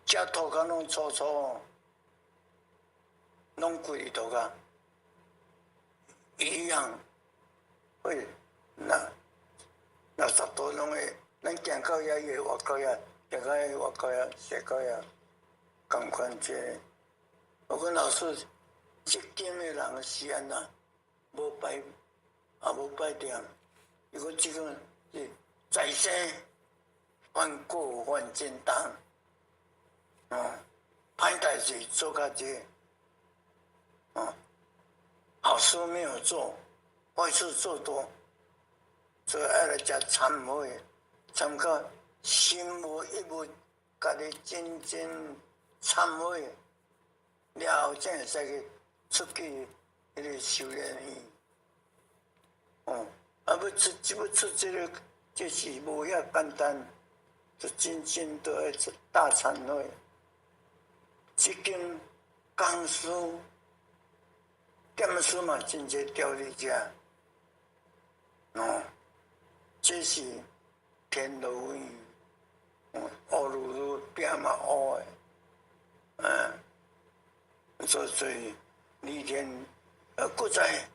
遮塗跤攏粗粗，攏跪佇塗跤，一樣會那60度攏會，咱行到遐伊會活到遐。行到遐活到遐，踅到遐，仝款這个。我講老師，這間的人是按怎？無拜，也無拜殿。伊講這個是在生犯過犯真重，哦，歹代誌做較濟，哦，好事沒有做，壞事做多，所以愛來食懺悔，懺到心無一物，家己真正懺悔了後，才會使去出去彼个修煉院。哦，啊，欲出這个，這是無遐簡單，就真正都愛出大懺悔。這間講師、劍師嘛，真濟調佇遮。哦，這是天羅院。烏嚕嚕壁嘛烏的，嗯，所以李天，啊，閣再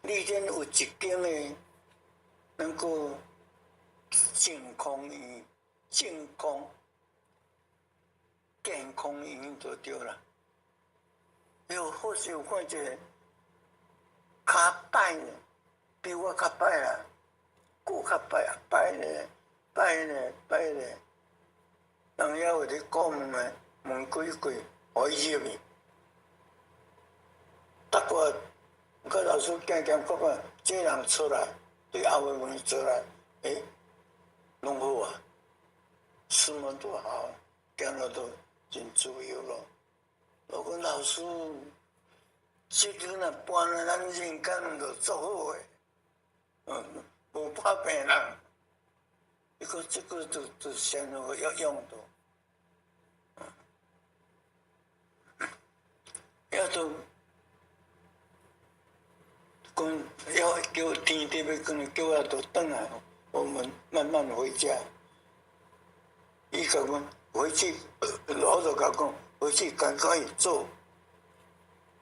李天有一間的，那個淨空院，淨空健康院就對啦。又好勢有看一个較歹，比我較歹啦，閣較歹啊，歹咧，歹咧，歹咧。人遐有咧講問的，問幾句，予伊入去。逐個，佮老師行行看看，這人出來，對後尾阮出來，欸，攏好啊，什麼都好，行路都真自由咯。我講老師，這個若搬來咱人間就足好的，無怕病人。伊講這個就先要用的，要都講要叫天地欲講，叫我都轉來，我們慢慢回家。伊共阮回去，老早共講，回去趕快做，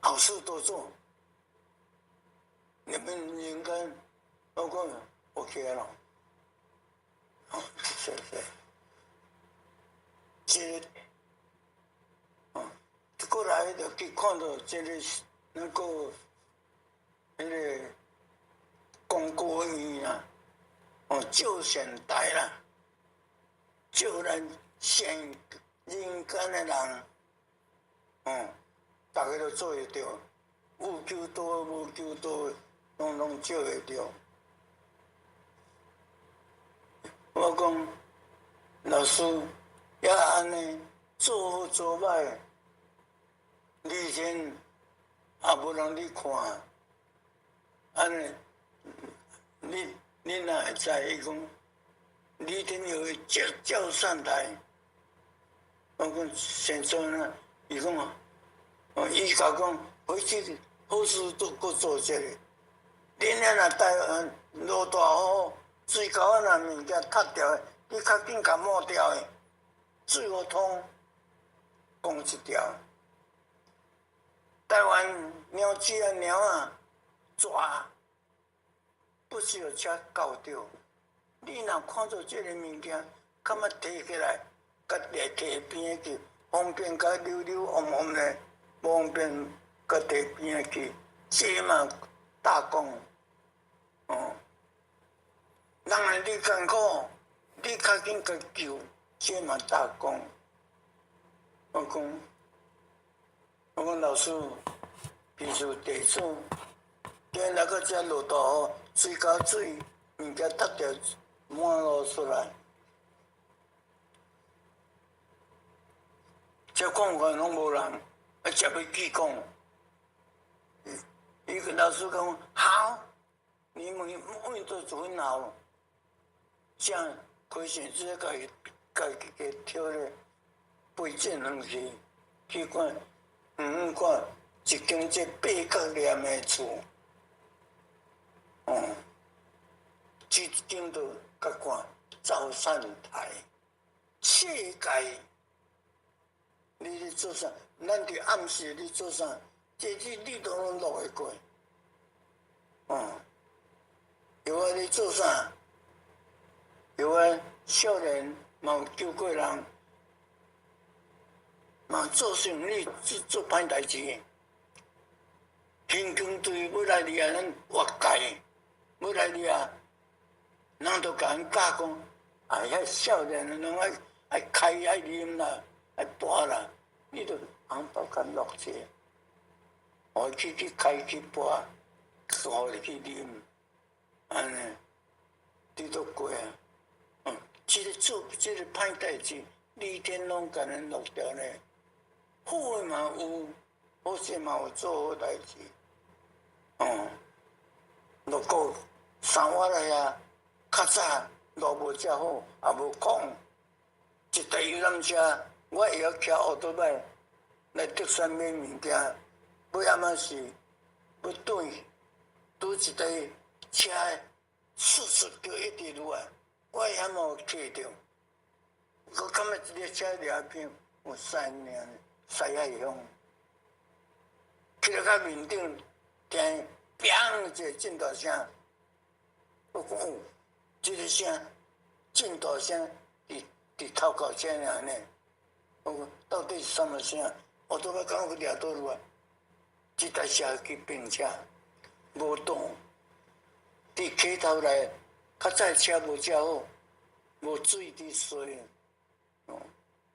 好事多做。你們應該，我講 OK 了。好，謝謝。這個，哦，過來就去看到這個那個，彼個廣告院啦，哦，照善台啦，照咱善人間的人，哦，逐家都做會著，有求道無求道，攏攏照會著。我講老師，也按呢做好做歹，以前也無人咧看，按呢，你哪會知？伊講李天佑照照善台，我講先做哪？伊講哦，伊共講回去好事都閣做這個，恁遐若台灣落大雨，水溝仔若物件塌掉，你較緊共抹掉的，水予通，講一條。台灣鳥鼠仔貓仔蛇，不是有車搞著。你若看著這個物件，感覺提起來，共提提邊去，方便共溜溜嗡嗡的，無方便共提邊去，這嘛大功，哦。人若你艱苦，你較緊共救，這嘛大功。我講，我講老師，平時地主，今日來到遮落大雨，水溝水物件塞掉滿路出來，這講法攏無人，啊，食欲去講。伊個老師講好，你們問得很好。這樣開始這個家己家跳咧，飛進遠去去看，遠遠看一間這八角簾的厝，哦，這間就共看照善台，世界，你咧做啥？咱佇暗時咧做啥？這你都攏錄會過，哦，有啊，你做啥？有啊，少年嘛有救過人，嘛做生意做做歹代誌。刑警隊欲來掠咱活該，欲來掠，人就共𪜶教講，啊，遐少年攏愛愛開愛啉啦，愛跋啦，你著紅包共落者，予伊去去開去跋，予伊去啉，按呢，你都過啊。嗯，這個做這個歹代誌，李天攏共咱錄著呢。好的嘛有，好勢嘛有做好代誌。哦，落過三我來啊，較早路無遮好，也無空。一台遊覽車，我會曉騎烏托擺來竹山買物件，尾暗仔時欲轉，拄一台車速速就一直落來。我遐無揢著，我感覺一個車掠邊有三爾，西海鄉，去到較面頂，聽砰一個真大聲，我講哦，這個聲真大聲，佇佇頭殼車爾呢。我講到底是啥物聲？我都欲講去掠佗落來，這台車去並車，無動，佇溪頭來。較早車無遮好，無水佇水，哦，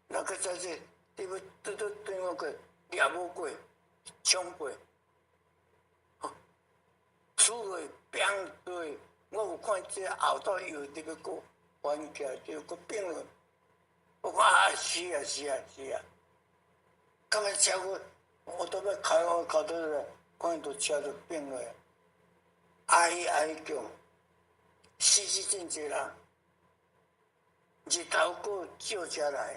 那較早這，你欲拄拄對我過，掠無過，衝過，哦，出去砰對，我有看這後頭又入去閣翻起來，就閣變了。我講啊，是啊，是啊，是啊。感覺車過，我都欲開我開倒來，看到車就變落。哀哀叫，死死真濟人，日頭閣照遮來，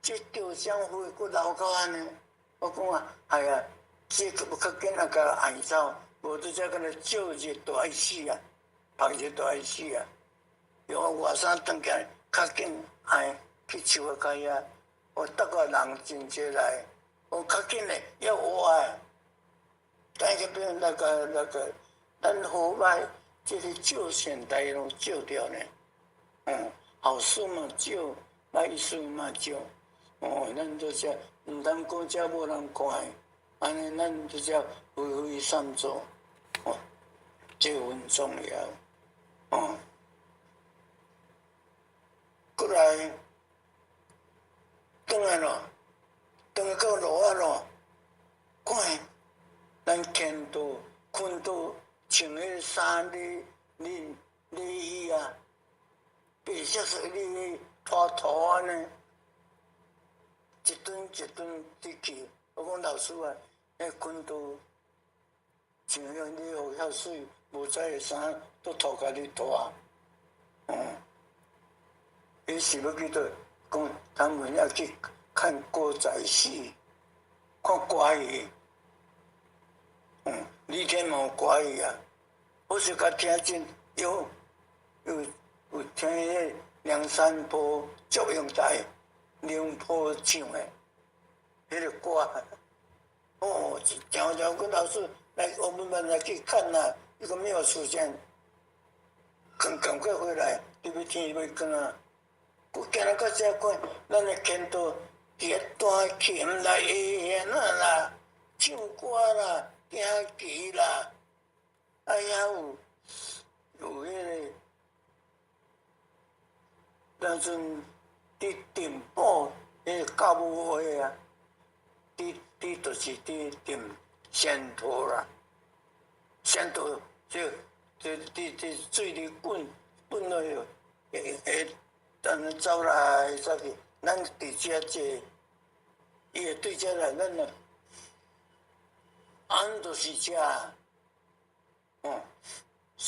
這吊香灰閣流到按呢。我講啊，係啊，這個較緊啊，共按走，無拄才敢若照日都愛死啊，曝日都愛死啊。用我外衫轉起來，較緊按去樹仔跤遐，我逐個人真濟來，我較緊嘞，要活啊！等下變那個那個，咱好歹這個照善代攏照著呢，好事嘛照，歹事嘛照，哦，咱都這毋通講這無人看的，按呢咱就這揮揮散做，哦，這很重要，哦。過來，轉來咯，轉來到路仔咯，看。咱見到、看到穿彼个衫咧、恁內衣啊，白色色咧拖塗按呢，一頓一頓佇去。我講老師啊，彼困到穿彼個禮服遐媠，無彩的衫都塗共你拖。伊是欲去佗？講他們要去看歌仔戲，看歌戲。李天嘛有歌戲啊，我是較聽真有有有聽彼個梁山泊祝英台梁坡唱的彼個歌，哦，講講跟老師來，我們來去看啦，伊講沒有時間，趕趕快回來，你欲天欲光啊，閣行來到遮看，咱的見到佇遐彈琴啦、弦仔啦、唱歌啦。行棋啦，啊遐有有彼個，當陣佇碇堡彼個教母會啊，佇佇就是佇碇仙桃啦，仙桃這這佇佇水裡滾滾落去，會會按呢走來走去，咱佇遮坐，伊會對遮來，咱若。按就是遮，哦，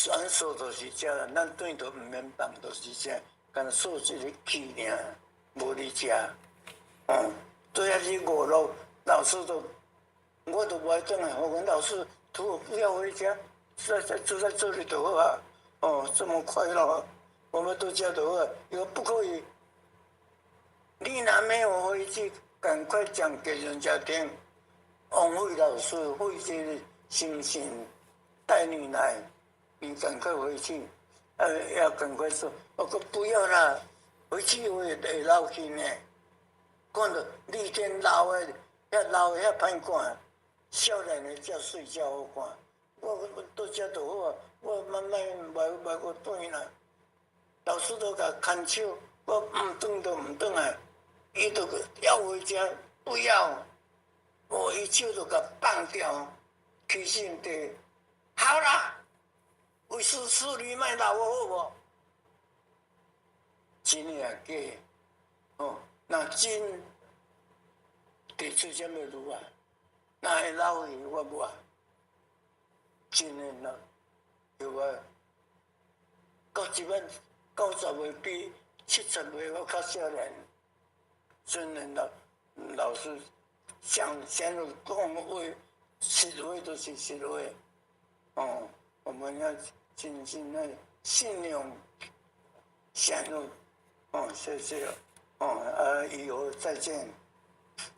按數就是遮，咱轉都毋免放，就是遮，干焦掃一个氣爾，無佇遮，哦，對遐去五路，老師都，我都無愛轉來，我講老師，托我不要回家，住在住在這裡就好啊，哦，這麼快樂，我們都遮就好啊，伊講不可以，你若沒有回去，趕快講給人家聽。王慧老師慧姐的心情帶你來，你趕快回去，要趕快說，我講不要啦，回去會會老去呢。講到你天老的，遐老的遐歹看，少年的才媠才好看。我我到遮就好啊，我慢慢袂袂閣轉啦。老師都共牽手，我毋轉就毋轉來，伊就要回家，不要。我一手就共放掉，起身地，好啦，為師師你莫鬧我好無？真的抑假？哦，若真提出啥物路啊？若會老去我無愛，真的若有啊，到這擺90歲比70歲我較少年，真的老老師。講先講話，實話就是實話。哦，我們要真正的信仰，相信。哦，謝謝。哦，啊，以後再見。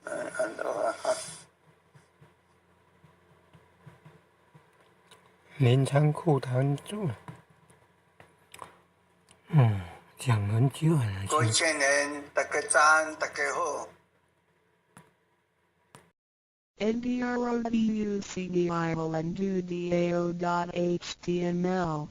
嗯，很多啊。鎌倉庫壇主，講很久了。各位青年，大家早安，大家好。 ndroducdilendudao.html.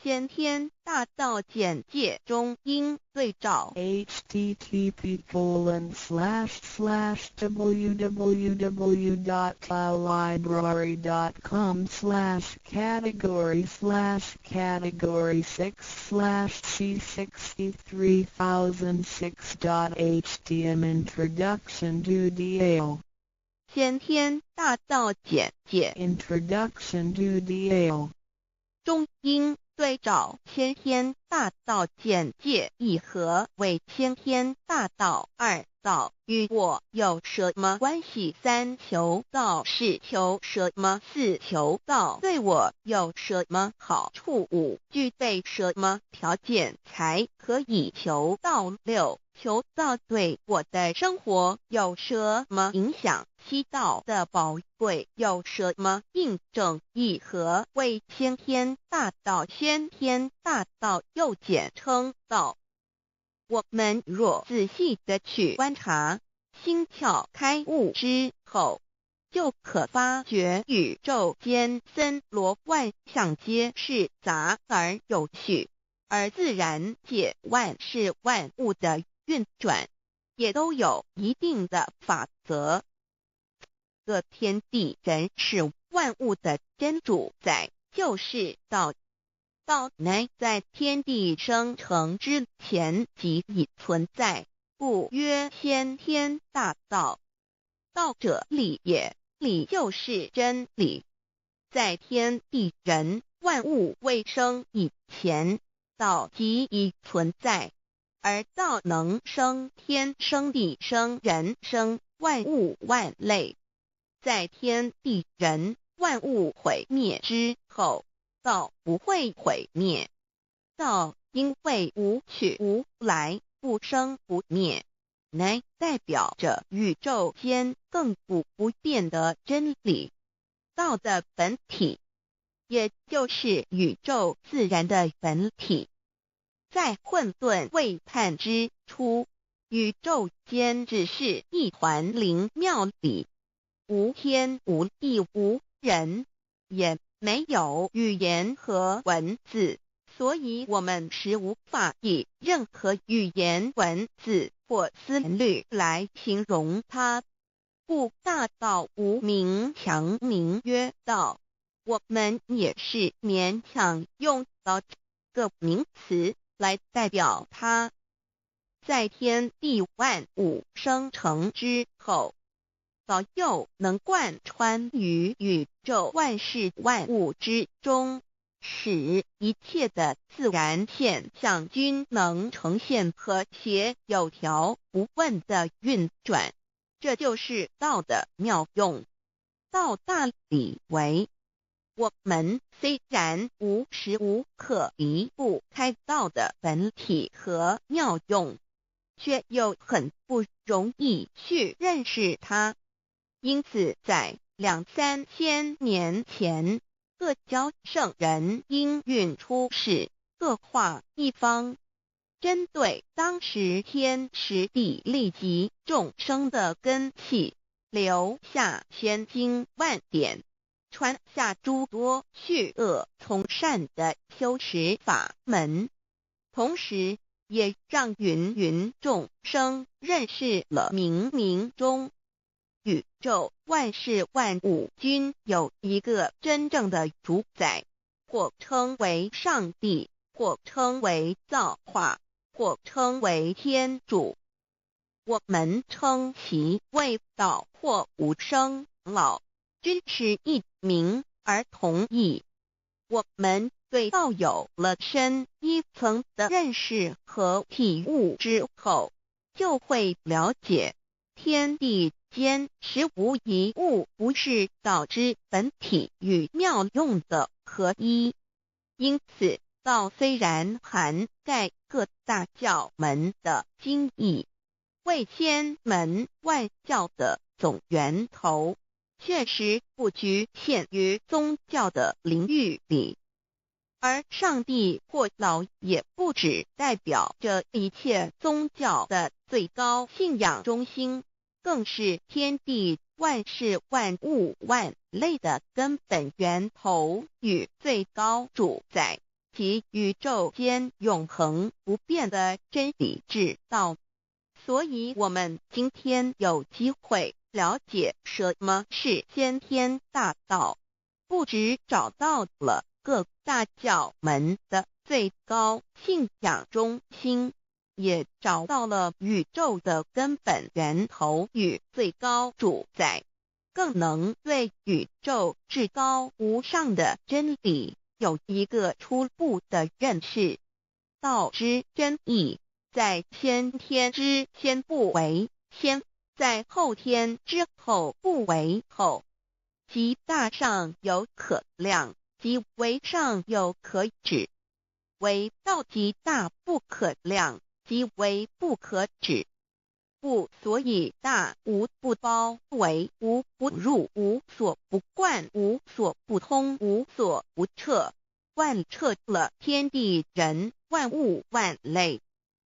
先天大道簡介中英對照。 http://www.taolibrary.com/category/category6/c63006.htm Introduction to Dao. 先天大道簡介。 Introduction to Dao. 中英對照先天大道簡介一何為先天大道？二道與我有什麼關係？三求道是求什麼？四求道對我有什麼好處？五具備什麼條件才可以求道？六求道對我的生活有什麼影響？七道的寶貴有什麼印證？一何為先天大道？先天大道又簡稱道。我們若仔細的去觀察，心竅開悟之後，就可發覺宇宙間森羅萬象皆是雜而有序，而自然界萬事萬物的運轉，也都有一定的法則。這天地人事萬物的真主宰就是道。道乃在天地生成之前即已存在，故曰先天大道。道者理也，理就是真理。在天地人萬物未生以前，道即已存在，而道能生天、生地、生人、生萬物萬類。在天地人萬物毀滅之後，道不會毀滅。道因為無去無來，不生不滅，乃代表着宇宙間亙古不變的真理。道的本體，也就是宇宙自然的本體。在混沌未判之初，宇宙間只是一團靈妙理，無天無地無人，也沒有語言和文字，所以我們是無法以任何語言文字或思慮來形容它。故大道無名，強名曰道。我們也是勉強用道這個名詞來代表它。在天地萬物生成之後，道又能貫穿於宇宙萬事萬物之中，使一切的自然現象均能呈現和諧有條不紊的運轉。這就是道的妙用。道大理為，我們雖然無時無刻離不開道的本體和妙用，卻又很不容易去認識它。因此，在兩三千年前，各教聖人應運出世，各化一方，針對當時天時地利及眾生的根器，留下千經萬典，傳下諸多去惡從善的修持法門，同時也讓芸芸眾生認識了冥冥中宇宙萬事萬物均有一個真正的主宰，或稱為上帝，或稱為造化，或稱為天主。我們稱其為道或無生老，均是異名而同義。我們對道有了深一層的認識和體悟之後，就會了解天地間實無一物不是道之本體與妙用的合一。因此，道雖然涵蓋各大教門的精義，為千門萬教的總源頭，確實不局限於宗教的領域裡。而上帝或老也不只代表着一切宗教的最高信仰中心，更是天地萬事萬物萬類的根本源頭與最高主宰。即宇宙間永恆不變的真理之道。所以，我們今天有機會了解什麼是先天大道，不只找到了各大教門的最高信仰中心，也找到了宇宙的根本源頭與最高主宰，更能對宇宙至高無上的真理有一個初步的認識。道之真義，在先天之先不為先，在後天之後不為後。極大上有可量，極微上有可指。惟道極大不可量，極微不可指。故所以大無不包圍，無不入，無所不貫，無所不通，無所不徹，貫徹了天地人萬物萬類，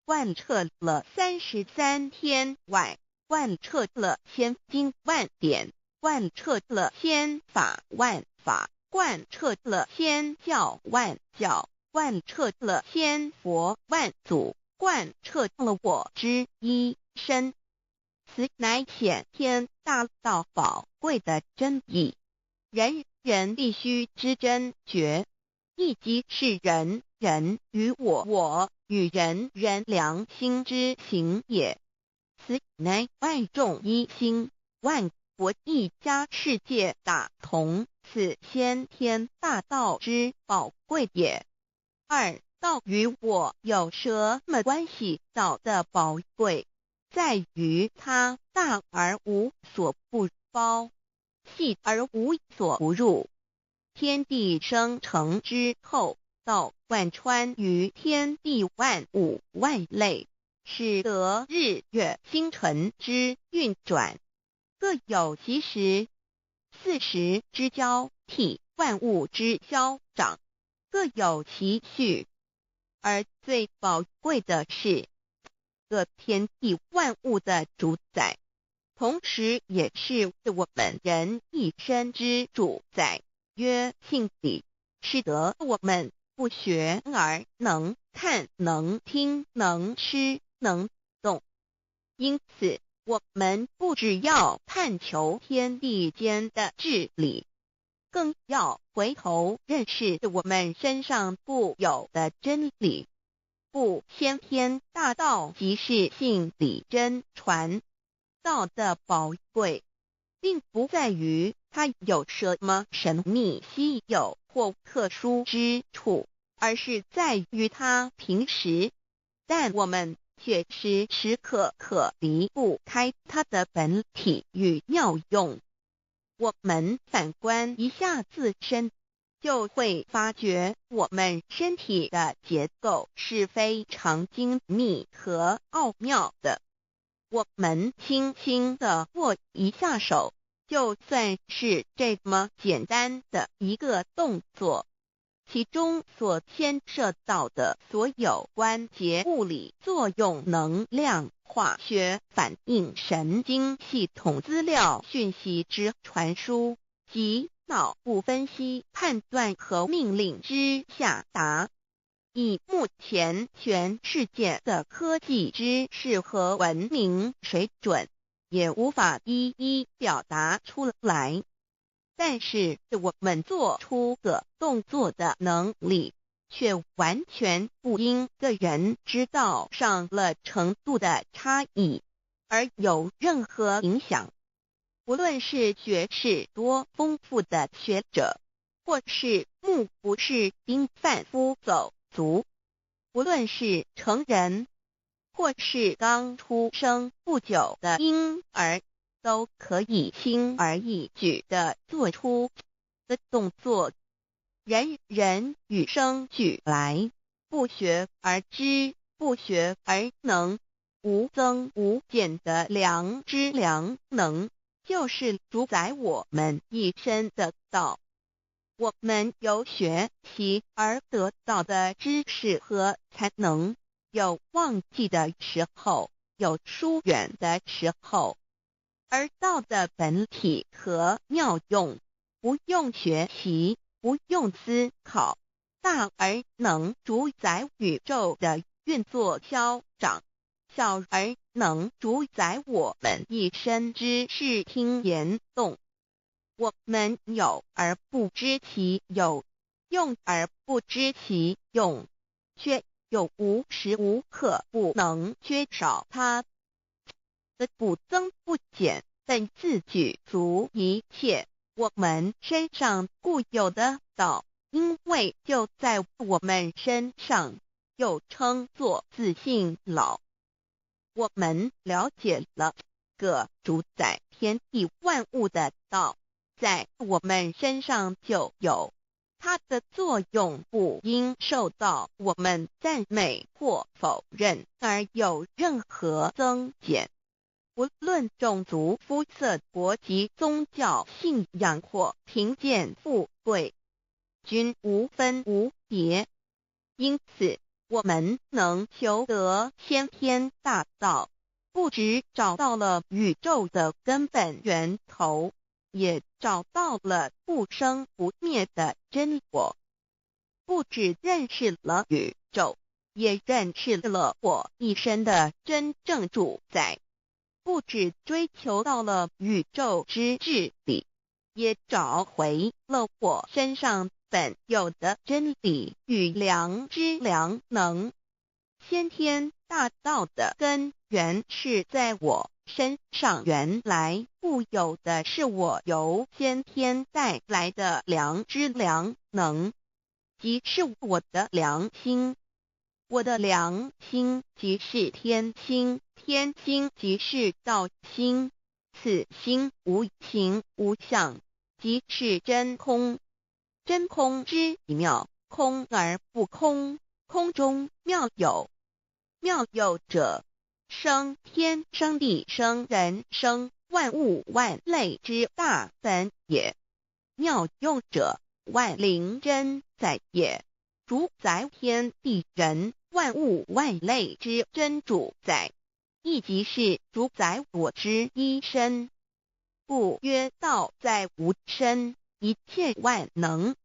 貫徹了33天外，貫徹了千經萬典，貫徹了千法萬法，貫徹了千教萬教，貫徹了千佛萬祖，貫徹了我之一身。此乃先天大道寶貴的真義，人人必須知真覺，亦即是人人與我我與人人良心之行也。此乃萬眾一心，萬國一家，世界大同，此先天大道之寶貴也。二，道與我有什麼關係？道的寶貴在於它大而無所不包，細而無所不入。天地生成之後，道貫穿於天地萬物萬類，使得日月星辰之運轉各有其時，四時之交替，萬物之消長，各有其序。而最寶貴的是，個天地萬物的主宰，同時也是我們人一身之主宰，曰性理，使得我們不學而能看、能聽、能吃、能動。因此，我們不只要探求天地間的治理，更要回頭認識我們身上固有的真理。故先天大道即是性理真傳。道的寶貴，並不在於它有什麼神秘稀有或特殊之處，而是在於它平實，但我們卻時時刻刻離不開它的本體與妙用。我們反觀一下自身，就會發覺我們身體的結構是非常精密和奧妙的。我們輕輕地握一下手，就算是這麼簡單的一個動作，其中所牽涉到的所有關節物理作用、能量、化學反應、神經系統資料訊息之傳輸及腦部分析判斷和命令之下達，以目前全世界的科技知識和文明水準，也無法一一表達出來。但是我們做出個動作的能力，卻完全不因個人知道上了程度的差異而有任何影響。無論是學識多豐富的學者，或是目不識丁販夫走卒，無論是成人，或是剛出生不久的嬰兒，都可以輕而易舉地做出的動作。人人與生俱來，不學而知，不學而能，無增無減的良知良能，就是主宰我們一身的道。我們由學習而得到的知識和才能，有忘記的時候，有疏遠的時候，而道的本體和妙用，不用學習，不用思考，大而能主宰宇宙的运作消长，小而能主宰我們一身之視聽言動。我們有而不知其有，用而不知其用，卻又無時無刻不能缺少它。的不增不減，本自具足一切。我們身上固有的道，因為就在我們身上，又稱作自性老。我們了解了個主宰天地萬物的道，在我們身上就有它的作用，不應受到我們讚美或否認而有任何增減。不論種族、膚色、國籍、宗教信仰或貧賤富貴，均無分無別。因此，我們能求得先天大道，不只找到了宇宙的根本源頭，也找到了不生不滅的真我。不只認識了宇宙，也認識了我一身的真正主宰。不只追求到了宇宙之至理，也找回了我身上本有的真理與良知良能。先天大道的根源是在我身上原來固有的，是我由先天帶來的良知良能，即是我的良心。我的良心即是天心，天心即是道心，此心無形無相，即是真空。真空之妙，空而不空，空中妙有。妙有者，生天生地生人生萬物萬類之大本也。妙用者，萬靈真在也，主宰天地人萬物萬類之真主宰，亦即是主宰我之一身。故曰道在吾身，一切萬能。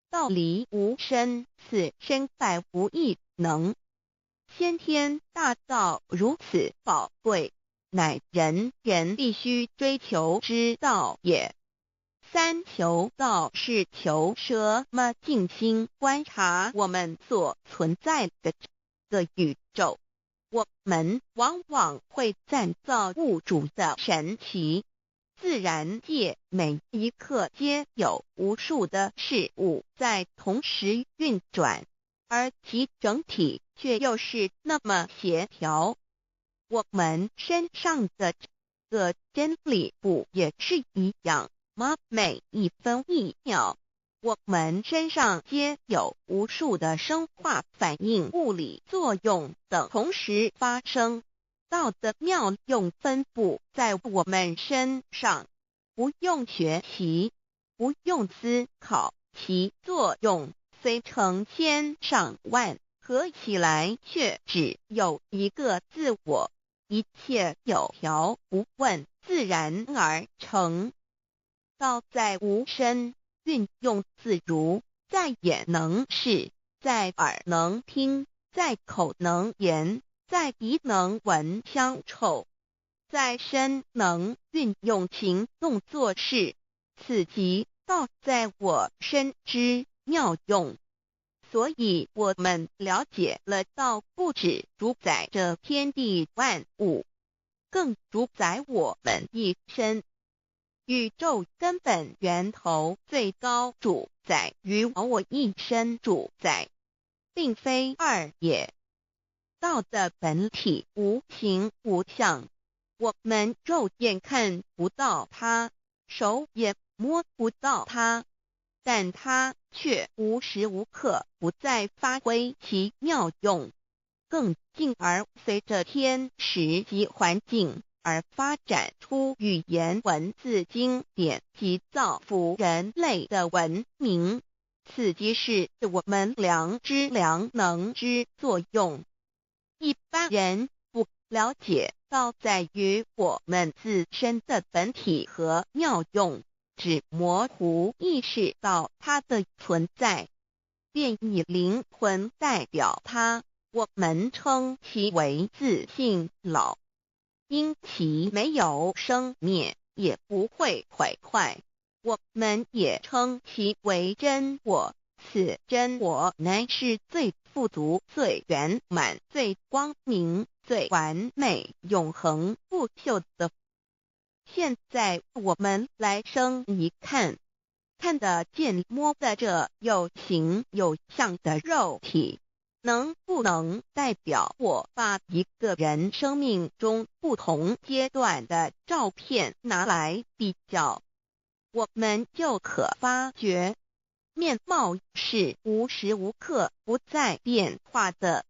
道離吾身，此身百無一能。先天大道如此寶貴，乃人人必須追求之道也。三求道是求什麼？靜心觀察我們所存在的這個宇宙，我們往往會讚造物主的神奇。自然界每一刻皆有無數的事物在同時運轉，而其整體卻又是那麼協調。我們身上的這個真理不也是一樣嗎？每一分一秒，我們身上皆有無數的生化反應、物理作用等同時發生。道的妙用分布在我們身上，不用學習，不用思考，其作用雖成千上萬，合起來卻只有一個自我，一切有條不紊，自然而成。道在吾身，運用自如，在眼能視，在耳能聽，在口能言，在鼻能聞香臭，在身能運用行動做事，此即道在我身之妙用。所以我們了解了道不止主宰着天地萬物，更主宰我們一身。宇宙根本源頭最高主宰與我一身主宰，並非二也。道的本體無形無相，我們肉眼看不到它，手也摸不到它，但它卻無時無刻不在發揮其妙用，更進而隨着天時及環境而發展出語言文字經典及造福人類的文明。此即是我們良知良能之作用。一般人不了解道在於我們自身的本體和妙用，只模糊意識到它的存在。便以靈魂代表它，我們稱其為自性老。因其沒有生滅，也不會毀壞，我們也稱其為真我。此真我乃是最富足、最圓滿、最光明、最完美、永恆不朽的。現在我們來生一看，看得見、摸得著有形有相的肉體，能不能代表我？把一個人生命中不同階段的照片拿來比較，我們就可發覺，面貌是無時無刻不在變化的。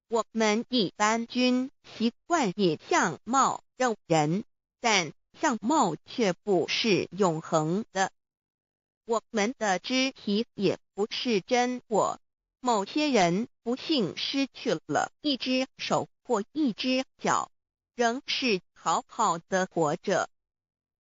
我們一般均習慣以相貌認人，但相貌卻不是永恆的。我們的肢體也不是真我。某些人不幸失去了一隻手或一隻腳，仍是好好的活着。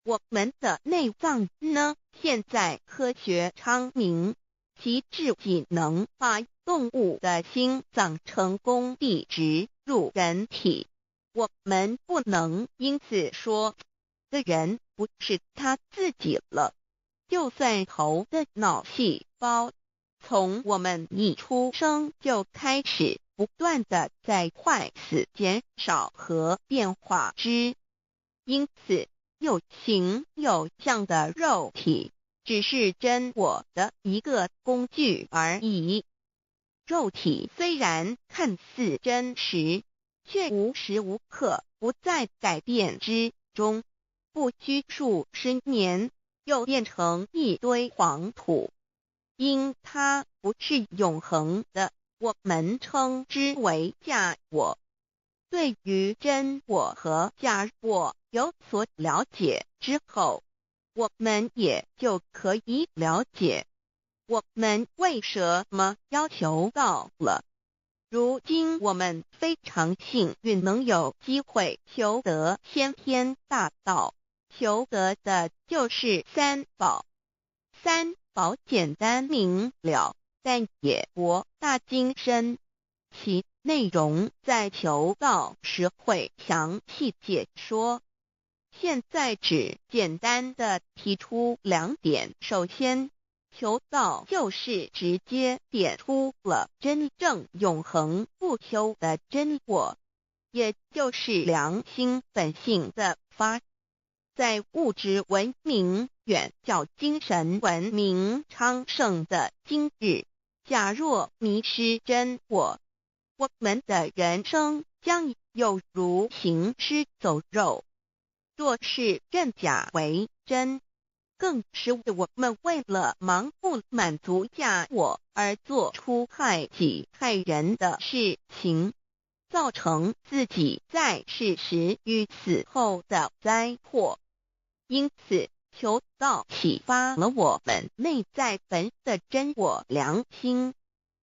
我們的內臟呢？現在科學昌明，其至僅能把動物的心臟成功地植入人體。我們不能因此說，這人不是他自己了。就算頭的腦細胞，從我們一出生就開始不斷地在壞死、減少和變化之。因此，有形有相的肉體只是真我的一個工具而已。肉體雖然看似真實，卻無時無刻不在改變之中，不拘數十年，又變成一堆黃土。因它不是永恆的，我們稱之為假我。對於真我和假我有所了解之後，我們也就可以了解我們為什麼要求道了。如今我們非常幸運能有機會求得先天大道，求得的就是三寶。三寶簡單明了，但也博大精深，其內容在求道時會詳細解說。現在只簡單的提出兩點。首先，求道就是直接點出了真正永恆不朽的真我，也就是良心本性的發。在物質文明遠較精神文明昌盛的今日，假若迷失真我，我們的人生將猶如行屍走肉。若是認假為真，更是我們為了盲目滿足假我而做出害己害人的事情，造成自己在世時與死後的災禍。因此，求道啟發了我們內在本的真我良心，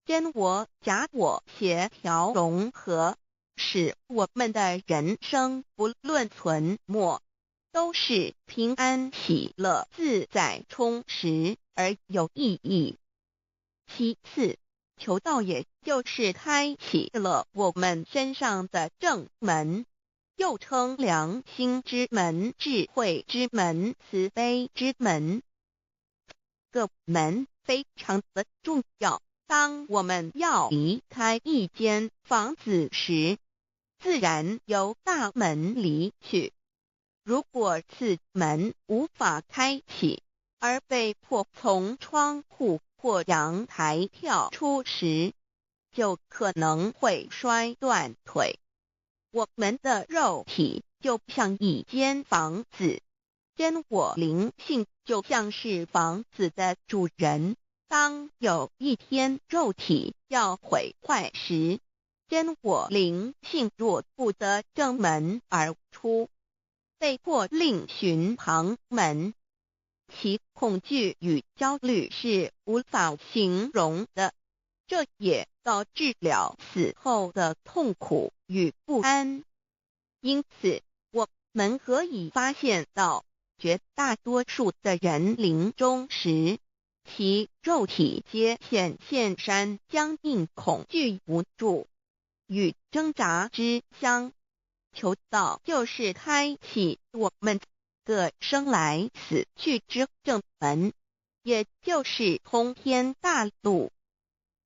真我假我協調融合，使我們的人生不論存沒，都是平安喜樂、自在充實而有意義。其次，求道也就是開啟了我們身上的正門，又稱良心之門、智慧之門、慈悲之門。這個門非常的重要。當我們要離開一間房子時，自然由大門離去。如果此門無法開啟，而被迫從窗戶或陽台跳出時，就可能會摔斷腿。我們的肉體就像一間房子，真我靈性就像是房子的主人。當有一天肉體要毀壞時，真我靈性若不得正門而出，被迫另尋旁門，其恐懼與焦慮是無法形容的。這也導致了死後的痛苦與不安。因此，我們可以發現到，絕大多數的人臨終時，其肉體皆顯現山僵硬恐懼無助與掙扎之相。求道就是開啟我們個生來死去之正門，也就是通天大路。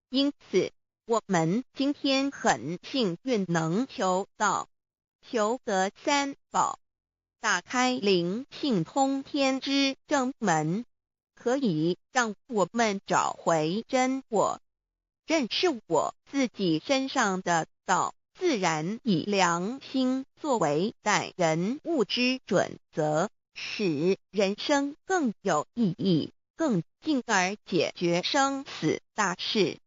因此，我們今天很幸運能求道，求得三寶，打開靈性通天之正門，可以讓我們找回真我，認識我自己身上的道，自然以良心作為待人物之準則，使人生更有意義，更進而解決生死大事，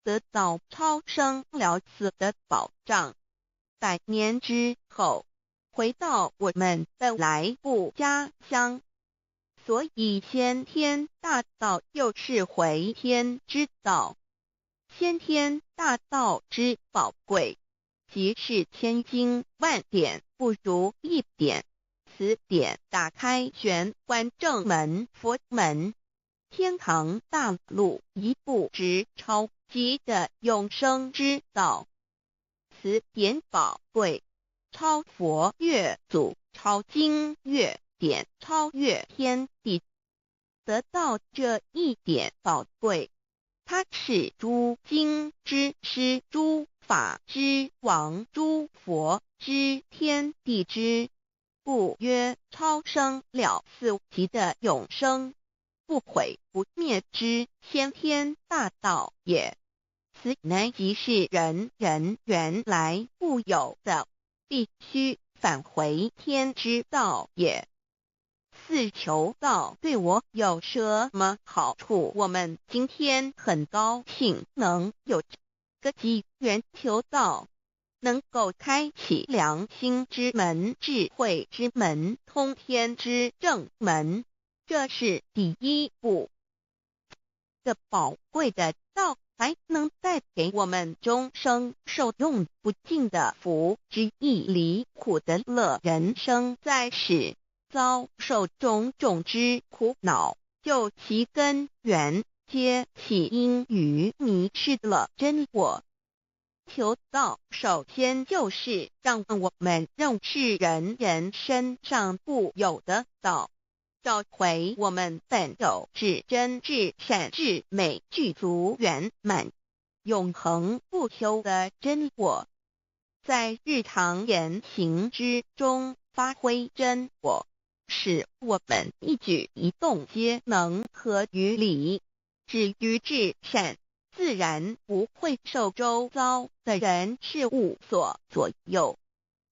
得到超生了死的保障。百年之後，回到我們本來故家鄉。所以先天大道又是回天之道。先天大道之寶貴，即是千經萬典不如一點。此點打開玄關正門佛門，天堂大路一步直超級的永生之道。此點寶貴，超佛越祖，超經越典，超越天地。得到這一點寶貴，它是諸經之師，諸法之王，諸佛之天地之，故曰超生了死級的永生，不毀不滅之先天大道也。此乃即是人人原來固有的，必須返回天之道也。四求道對我有什麼好處？我們今天很高興能有這個機緣求道，能夠開啟良心之門、智慧之門、通天之正門，這是第一步。這寶貴的道還能帶給我們終生受用不盡的福之意離苦得樂。人生在世，遭受種種之苦惱，究其根源，皆起因於迷失了真我。求道首先就是讓我們認識人人身上固有的道，找回我們本有至真至善至美具足圓滿、永恆不休的真我，在日常言行之中發揮真我，使我們一舉一動皆能合於理，止於至善，自然不會受周遭的人事物所左右，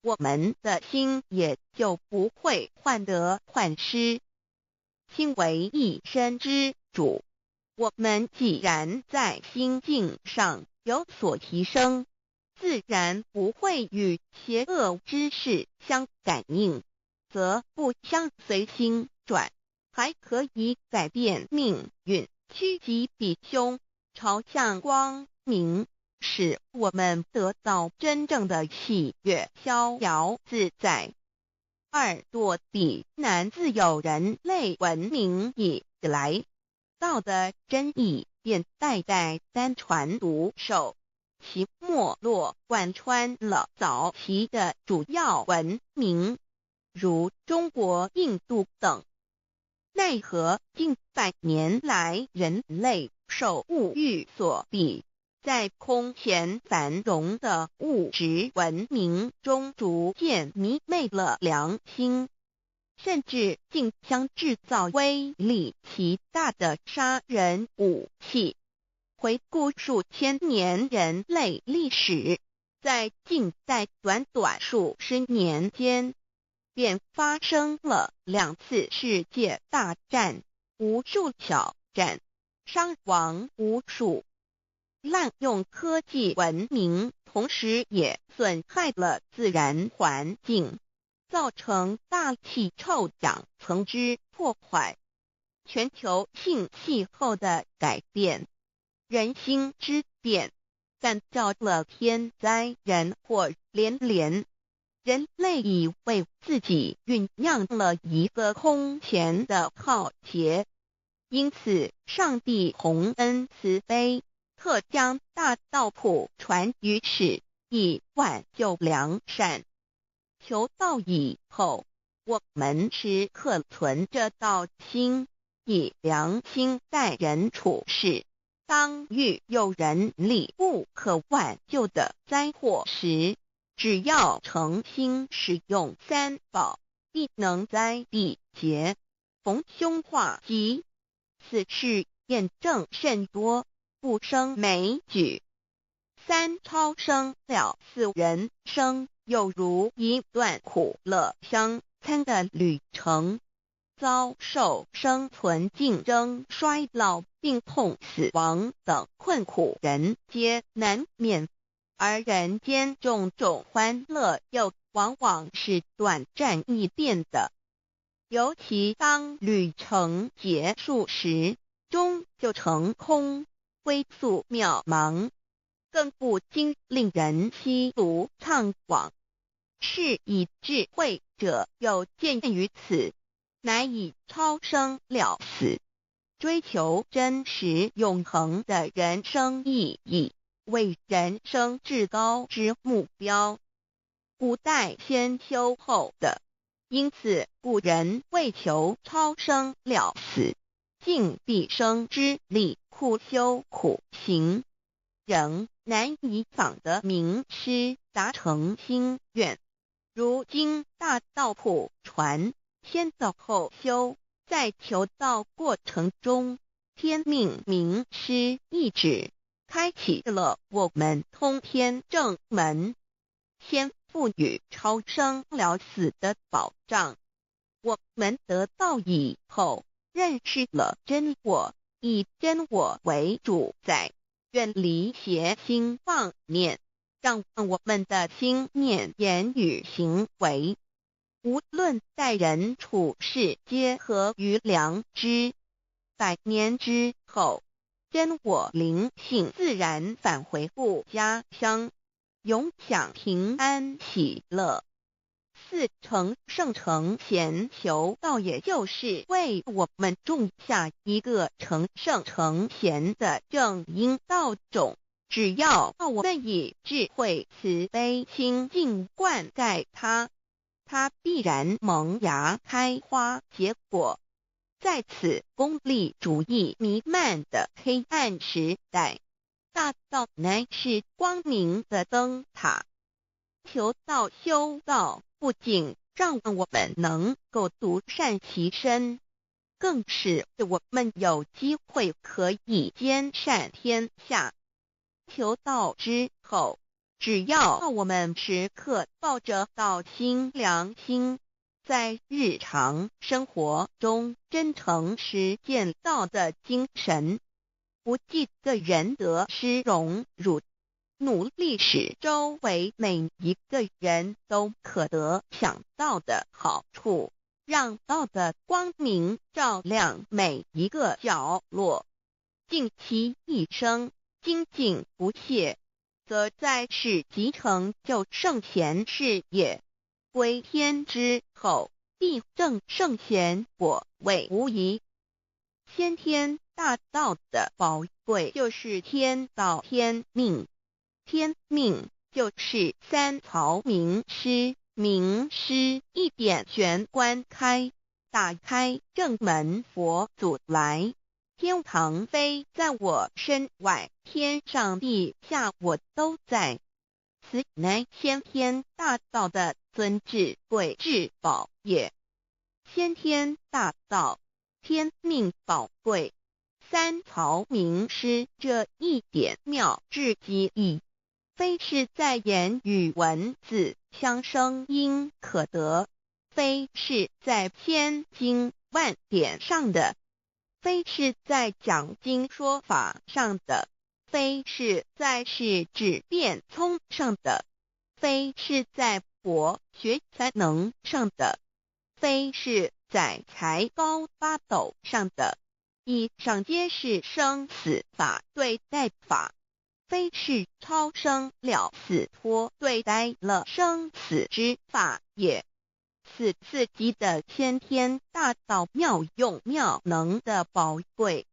我們的心也就不會患得患失。心為一身之主，我們既然在心境上有所提升，自然不會與邪惡之事相感應，則不相隨心轉，還可以改變命運，趨吉避凶，朝向光明，使我們得到真正的喜悅、逍遙自在。二躲避難自有人類文明以來，道的真義便代代單傳獨授，其沒落貫穿了早期的主要文明，如中國、印度等。奈何近百年來，人類受物欲所逼，在空前繁榮的物質文明中，逐漸迷昧了良心，甚至競相製造威力極大的殺人武器。回顧數千年人類歷史，在近代短短數十年間，便發生了兩次世界大戰，無數小戰，傷亡無數。濫用科技文明，同時也損害了自然環境，造成大氣臭氧層之破壞，全球性氣候的改變，人心之變，感召了天災人禍連連。人類已為自己醞釀了一個空前的浩劫。因此，上帝宏恩慈悲，特將大道普傳於世，以挽救良善。求道以後，我們時刻存着道心，以良心待人處事。當遇有人力不可挽救的災禍時，只要誠心使用三寶，必能災避劫，逢凶化吉。此事驗證甚多，不勝枚舉。三超生了死人生，猶如一段苦樂相參的旅程，遭受生存競爭、衰老、病痛、死亡等困苦，人皆難免。而人間種種歡樂又往往是短暫易變的。尤其當旅程結束時，終究成空，歸宿渺茫，更不禁令人唏噓悵惘。是以智慧者有見於此，乃以超生了死，追求真實永恆的人生意義，為人生至高之目標。古代先修後得。因此，古人為求超生了死，盡畢生之力苦修苦行，仍難以訪得明師，達成心願。如今大道普傳，先道後修，在求道過程中，天命明師一指，開啟了我們通天正門，先賦予超生了死的保障。我們得道以後，認識了真我，以真我為主宰，遠離邪心妄念，讓我們的心念、言語、行為，無論待人處事，皆合於良知。百年之後，真我靈性自然返回故家鄉，永享平安喜樂。四成聖成賢求道，也就是為我們種下一個成聖成賢的正因道種。只要我們以智慧慈悲清淨灌溉它，它必然萌芽開花結果。在此功利主義彌漫的黑暗時代，大道乃是光明的燈塔。求道修道，不僅讓我們能夠獨善其身，更使我們有機會可以兼善天下。求道之後，只要我們時刻抱着道心良心，在日常生活中真誠實踐道的精神，不計個人得失榮辱，努力使周圍每一個人都可得享道的好處，讓道的光明照亮每一個角落，盡其一生精進不懈，則在世即成就聖賢事業。歸天之後，必證聖賢果位無疑。先天大道的寶貴就是天道天命，天命就是三曹明師，明師一點玄關開，打開正門佛祖來。天堂非在我身外，天上地下我都在。此乃先天大道的尊至貴至寶也。先天大道，天命寶貴，三曹明師這一點妙至極矣，非是在言語文字相聲音可得，非是在千經萬典上的，非是在講經說法上的，非是在世智辯聰上的，非是在博學才能上的，非是在才高八斗上的。以上皆是生死法對待法，非是超生了死脫對待了生死之法也。此自己的先天大道妙用妙能的宝贵，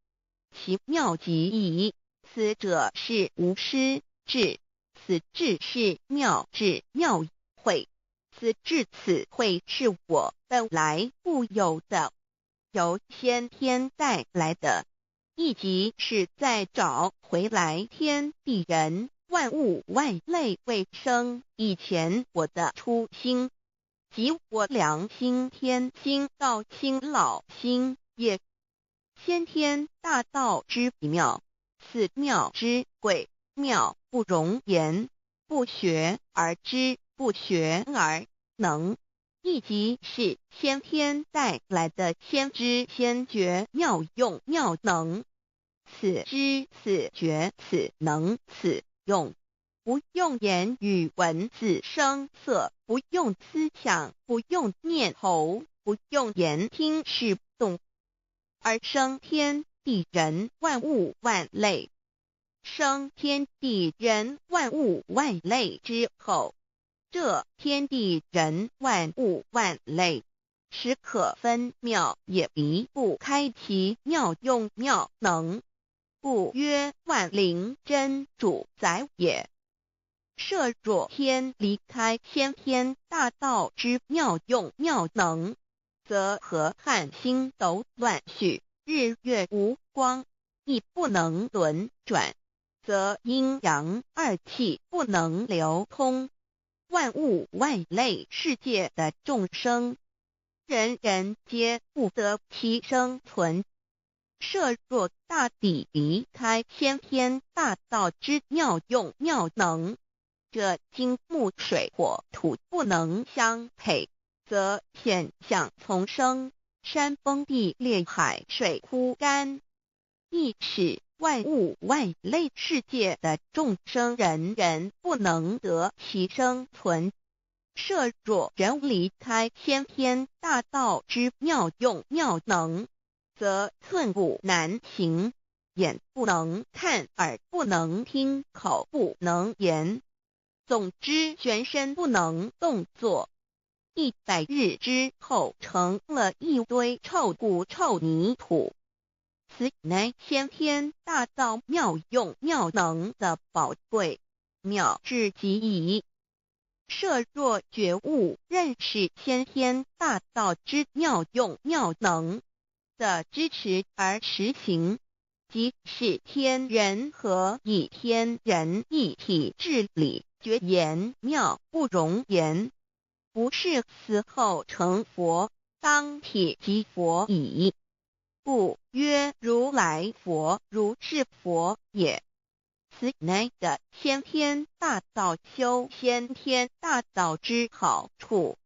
其妙极矣。此者是无师智，此智是妙智妙慧，此智此慧是我本来固有的，由先天带来的，亦即是在找回来天地人万物万类未生以前我的初心，即我良心天心道心老心也。先天大道之妙，此妙之贵，妙不容言，不学而知，不学而能，亦即是先天带来的先知先觉妙用妙能。此知此觉此能此用，不用言语文字声色，不用思想，不用念头，不用言听视动，而生天地人万物万类。生天地人万物万类之后，这天地人万物万类，时可分妙也离不开其妙用妙能，故曰万灵真主宰也。设若天离开先天大道之妙用妙能，则河汉星斗乱序，日月无光，亦不能轮转，则阴阳二气不能流通，万物万类世界的众生，人人皆不得其生存。设若大地离开先天大道之妙用妙能，这金木水火土不能相配，则现象丛生，山崩地裂，海水枯干，亦使万物万类世界的众生人人不能得其生存。设若人离开先天大道之妙用妙能，则寸步难行，眼不能看，耳不能听，口不能言，总之全身不能动作。100日之后，成了一堆臭骨臭泥土。此乃先天大道妙用妙能的宝贵，妙至极矣。设若觉悟认识先天大道之妙用妙能的支持而实行，即是天人合一，天人一体至理，绝言妙不容言。不是死后成佛，当体即佛矣。故曰如来佛，如是佛也。此乃的先天大道修先天大道之好处。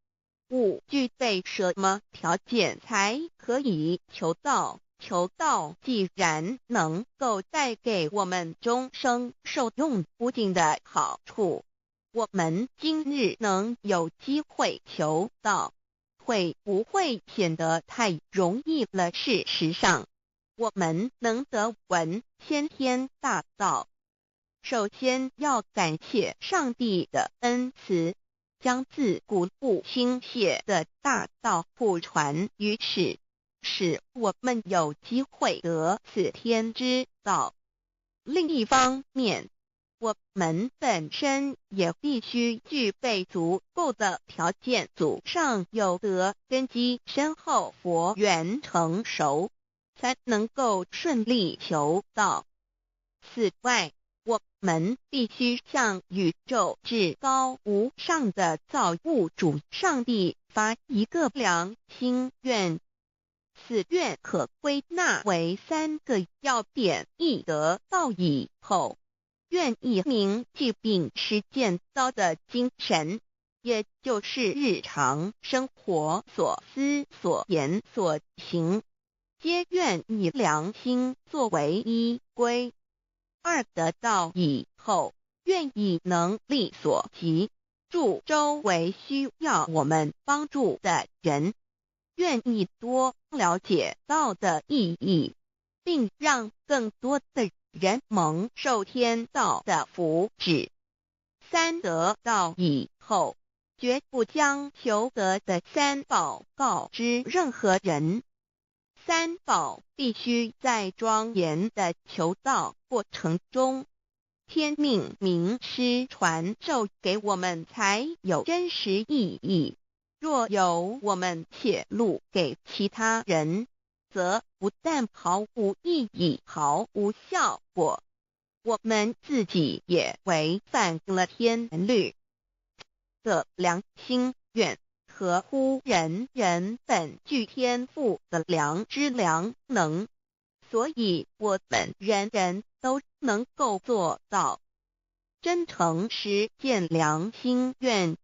吾具备什么条件才可以求道？求道既然能够带给我们终生受用不尽的好处，我们今日能有机会求道，会不会显得太容易了？事实上，我们能得闻先天大道，首先要感谢上帝的恩慈，将自古不倾泻的大道普传于世，使我们有机会得此天之道。另一方面，我们本身也必须具备足够的条件，祖上有德，根基深厚，佛缘成熟，才能够顺利求道。此外，我们必须向宇宙至高无上的造物主上帝发一个良心愿。此愿可归纳为三个要点：一得道以后，愿以铭记并实践道的精神，也就是日常生活所思所言所行，皆愿以良心作为依归。二得道以后，愿以能力所及，助周围需要我们帮助的人，愿意多了解道的意义，并让更多的人蒙受天道的福祉。三得道以后，絕不將求得的三寶告知任何人。三寶必須在莊嚴的求道過程中，天命明師傳授給我們才有真實意義。若由我們洩露給其他人，則不但毫無意義、毫無效果，我們自己也違反了天律。這良心願合乎人人本具天賦的良知良能，所以我們人人都能夠做到真誠實踐良心願，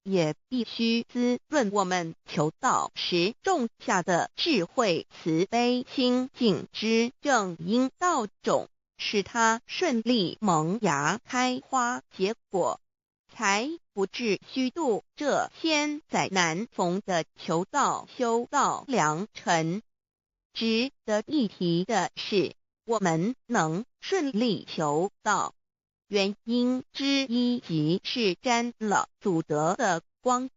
也必須滋潤我們求道時種下的智慧、慈悲、清淨之正因道種，使它順利萌芽、開花、結果，才不致虛度這千載難逢的求道修道良辰。值得一提的是，我們能順利求道，原因之一即是沾了祖德的光。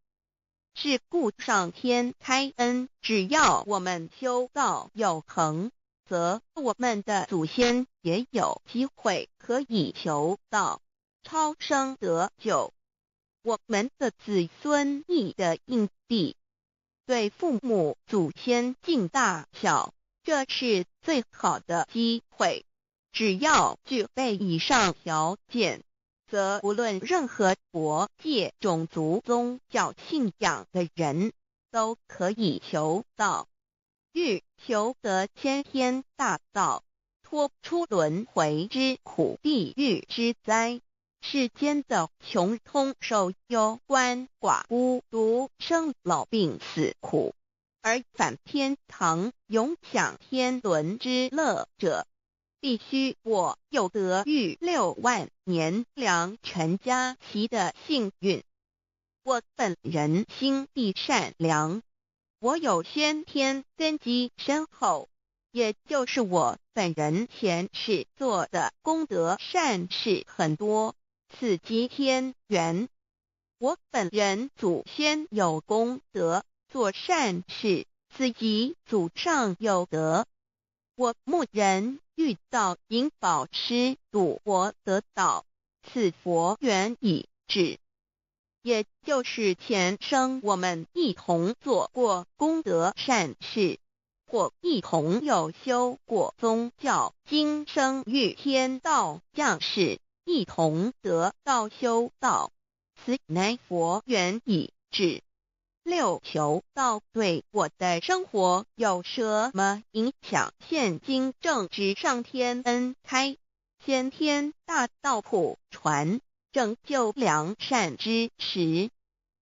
是故上天開恩，只要我們修道有恆，則我們的祖先也有機會可以求道，超生得救。我們的子孫亦得應地，對父母祖先盡大孝，這是最好的機會。只要具備以上條件，則無論任何國界、種族、宗教信仰的人，都可以求道，欲求得先天大道，脫出輪迴之苦、地獄之災。世間的窮通受憂鰥寡孤獨生老病死苦，而返天堂永享天倫之樂者，必須我有得遇6萬年良辰佳期的幸運。我本人心地善良，我有先天根基深厚，也就是我本人前世做的功德善事很多，此即天緣。我本人祖先有功德，做善事，此即祖上有德。我牧人遇到引寶師度我得道，此佛緣已至。也就是前生我們一同做過功德善事，或一同有修過宗教，今生遇天道降世，一同得道修道，此乃佛緣已至。六求道對我的生活有什麼影響？現今正值上天恩開，先天大道普傳，拯救良善之時，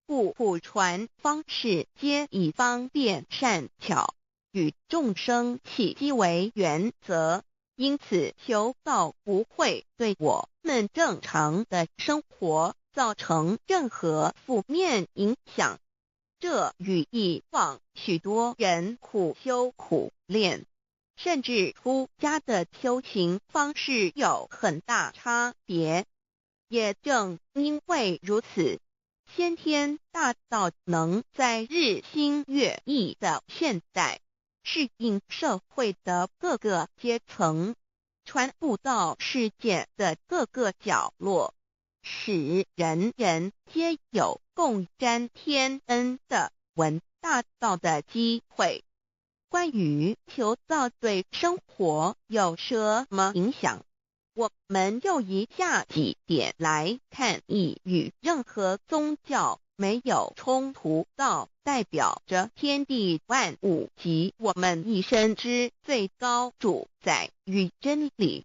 故普傳方式皆以方便善巧與眾生契機為原則，因此求道不會對我們正常的生活造成任何負面影響。這與以往許多人苦修苦練，甚至出家的修行方式有很大差別。也正因為如此，先天大道能在日新月異的現代，適應社會的各個階層，傳布到世界的各個角落，使人人皆有共沾天恩的聞大道的機會。關於求道對生活有什麼影響，我們就以下幾點來看：一與任何宗教沒有衝突，道代表着天地萬物及我們一生之最高主宰與真理。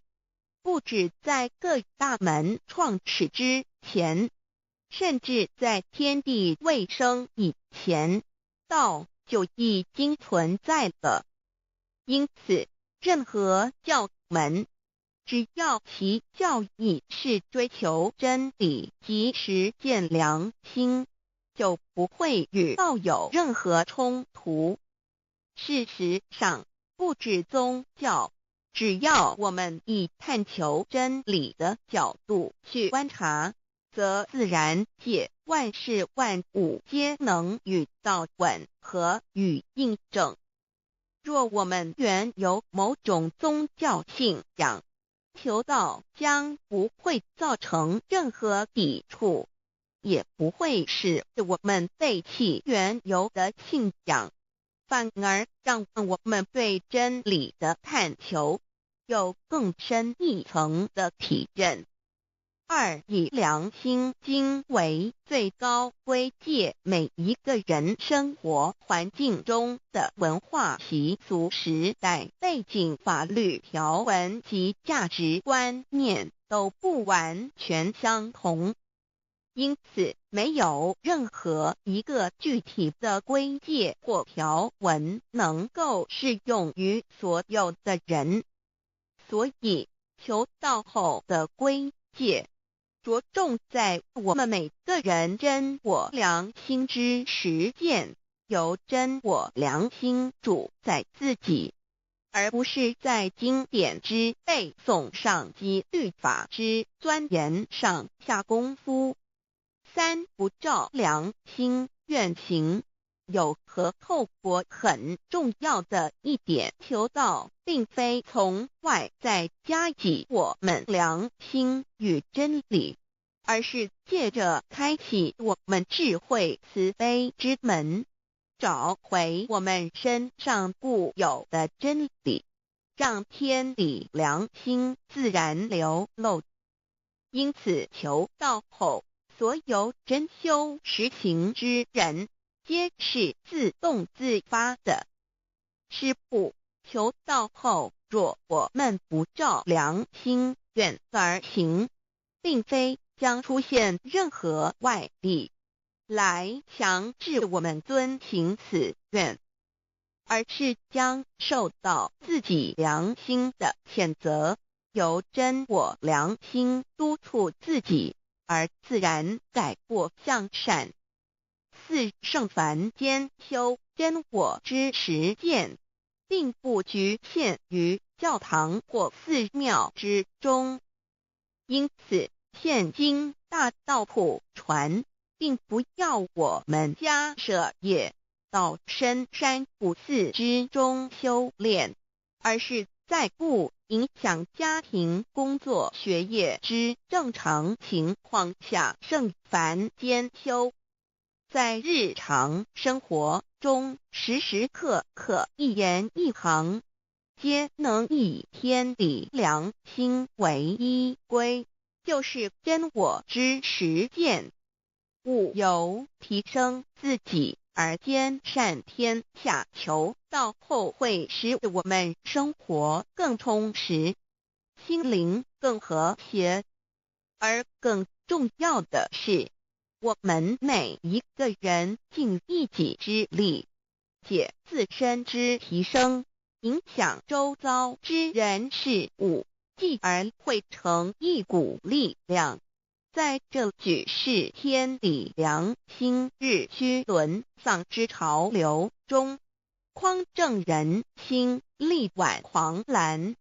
不止在各大門創始之前，甚至在天地未生以前，道就已經存在了。因此，任何教門，只要其教義是追求真理及實踐良心，就不會與道有任何衝突。事實上，不止宗教，只要我們以探求真理的角度去觀察，則自然界萬事萬物皆能與道吻合與印證。若我們原有某種宗教信仰，求道將不會造成任何抵觸，也不會使我們背棄原有的信仰，反而讓我們對真理的探求有更深一層的體認。二、以良心經為最高規誡，每一個人生活環境中的文化習俗、時代背景、法律條文及價值觀念都不完全相同，因此沒有任何一個具體的規誡或條文能夠適用於所有的人。所以，求道後的規誡著重在我們每個人真我良心之實踐，由真我良心主宰自己，而不是在經典之背誦上及律法之鑽研上下功夫。三、不照良心願行，有何後果？很重要的一點，求道並非從外在加給我們良心與真理，而是借著開啟我們智慧慈悲之門，找回我們身上固有的真理，讓天理良心自然流露。因此，求道後，所有真修實行之人，皆是自動自發的。是故，求道後，若我們不照良心願而行，並非將出現任何外力來強制我們遵行此願，而是將受到自己良心的譴責，由真我良心督促自己，而自然改過向善。四、聖凡間修真我之實踐，並不局限於教堂或寺廟之中，因此現今大道普傳，並不要我們家捨業到深山古寺之中修煉，而是在不影響家庭、工作、學業之正常情況下，聖凡間修。在日常生活中，時時刻刻一言一行，皆能以天理良心為依歸，就是真我之實踐。務由提升自己而兼善天下。求道後會使我們生活更充實，心靈更和諧，而更重要的是，我們每一個人盡一己之力，借自身之提升，影響周遭之人事物，繼而匯成一股力量，在這舉世天理良心日趨淪喪之潮流中，匡正人心，力挽狂瀾。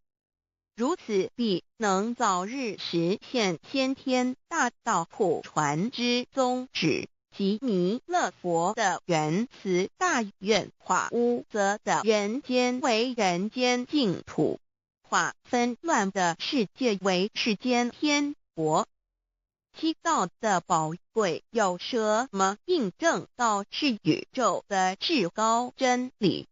如此必能早日實現先天大道普傳之宗旨及彌勒佛的仁慈大願，化污濁的人間為人間淨土，化紛亂的世界為世間天國。七、道的寶貴有什麼印證？道是宇宙的至高真理。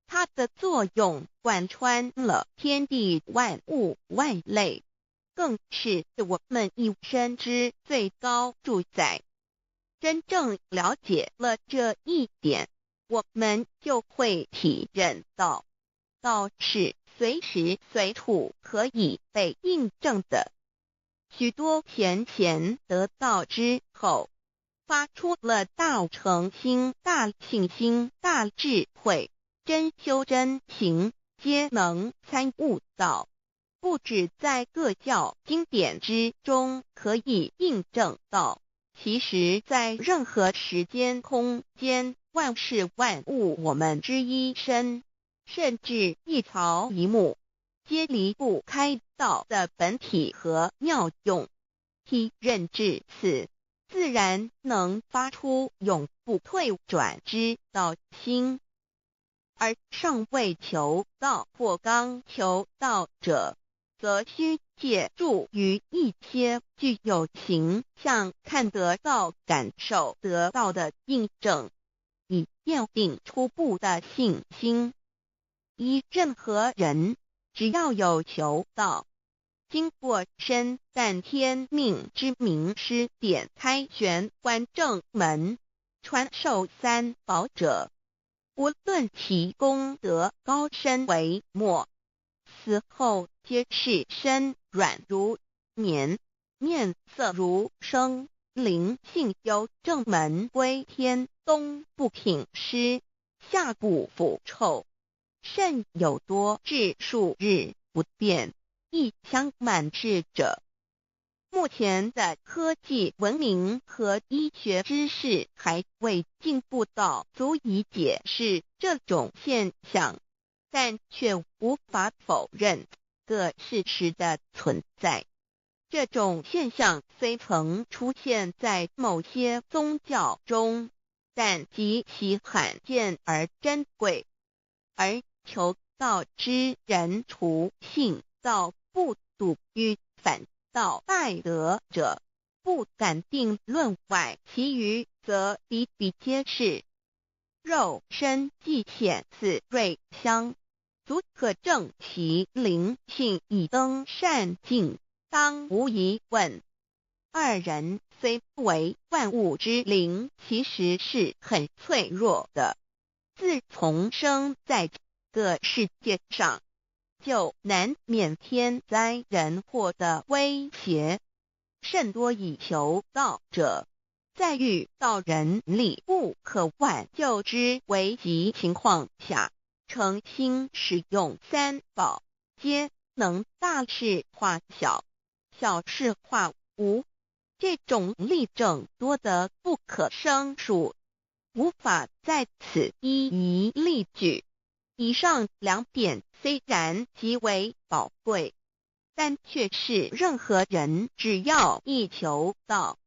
它的作用貫穿了天地萬物萬類，更是我們一生之最高主宰。真正了解了這一點，我們就會體認到，道是隨時隨處可以被印證的。許多前賢得道之後，發出了大誠心、大信心、大智慧。真修真行，皆能參悟道。不止在各教經典之中可以印證道，其實在任何時間空間，萬事萬物，我們之一身，甚至一草一木，皆離不開道的本體和妙用。體認至此，自然能發出永不退轉之道心。而尚未求道或剛求道者，則須借助於一些具有形象看得到、感受得到的印證，以奠定初步的信心。依任何人，只要有求道，經過深贊天命之明師點開玄關正門，傳授三寶者，無論其功德高深微末，死後皆是身軟如棉，面色如生，靈性由正門歸天，冬不挺屍，夏不腐臭，甚有多至數日不變，一相滿世者。目前的科技文明和醫學知識還未進步到足以解釋這種現象，但卻無法否認個事實的存在。這種現象雖曾出現在某些宗教中，但極其罕見而珍貴。而求道之人，除信道不篤與反道敗德者，不敢定論外，其餘則比比皆是。肉身既顯似瑞相，足可證其靈性已登善境，當無疑問。二人雖為萬物之靈，其實是很脆弱的。自從生在這個世界上，就難免天災人禍的威脅。甚多已求道者，在遇到人力不可挽救之危急情況下，誠心使用三寶，皆能大事化小，小事化無。這種例證多得不可勝數，無法在此一一例舉。以上兩點雖然極為寶貴，但卻是任何人只要一求道，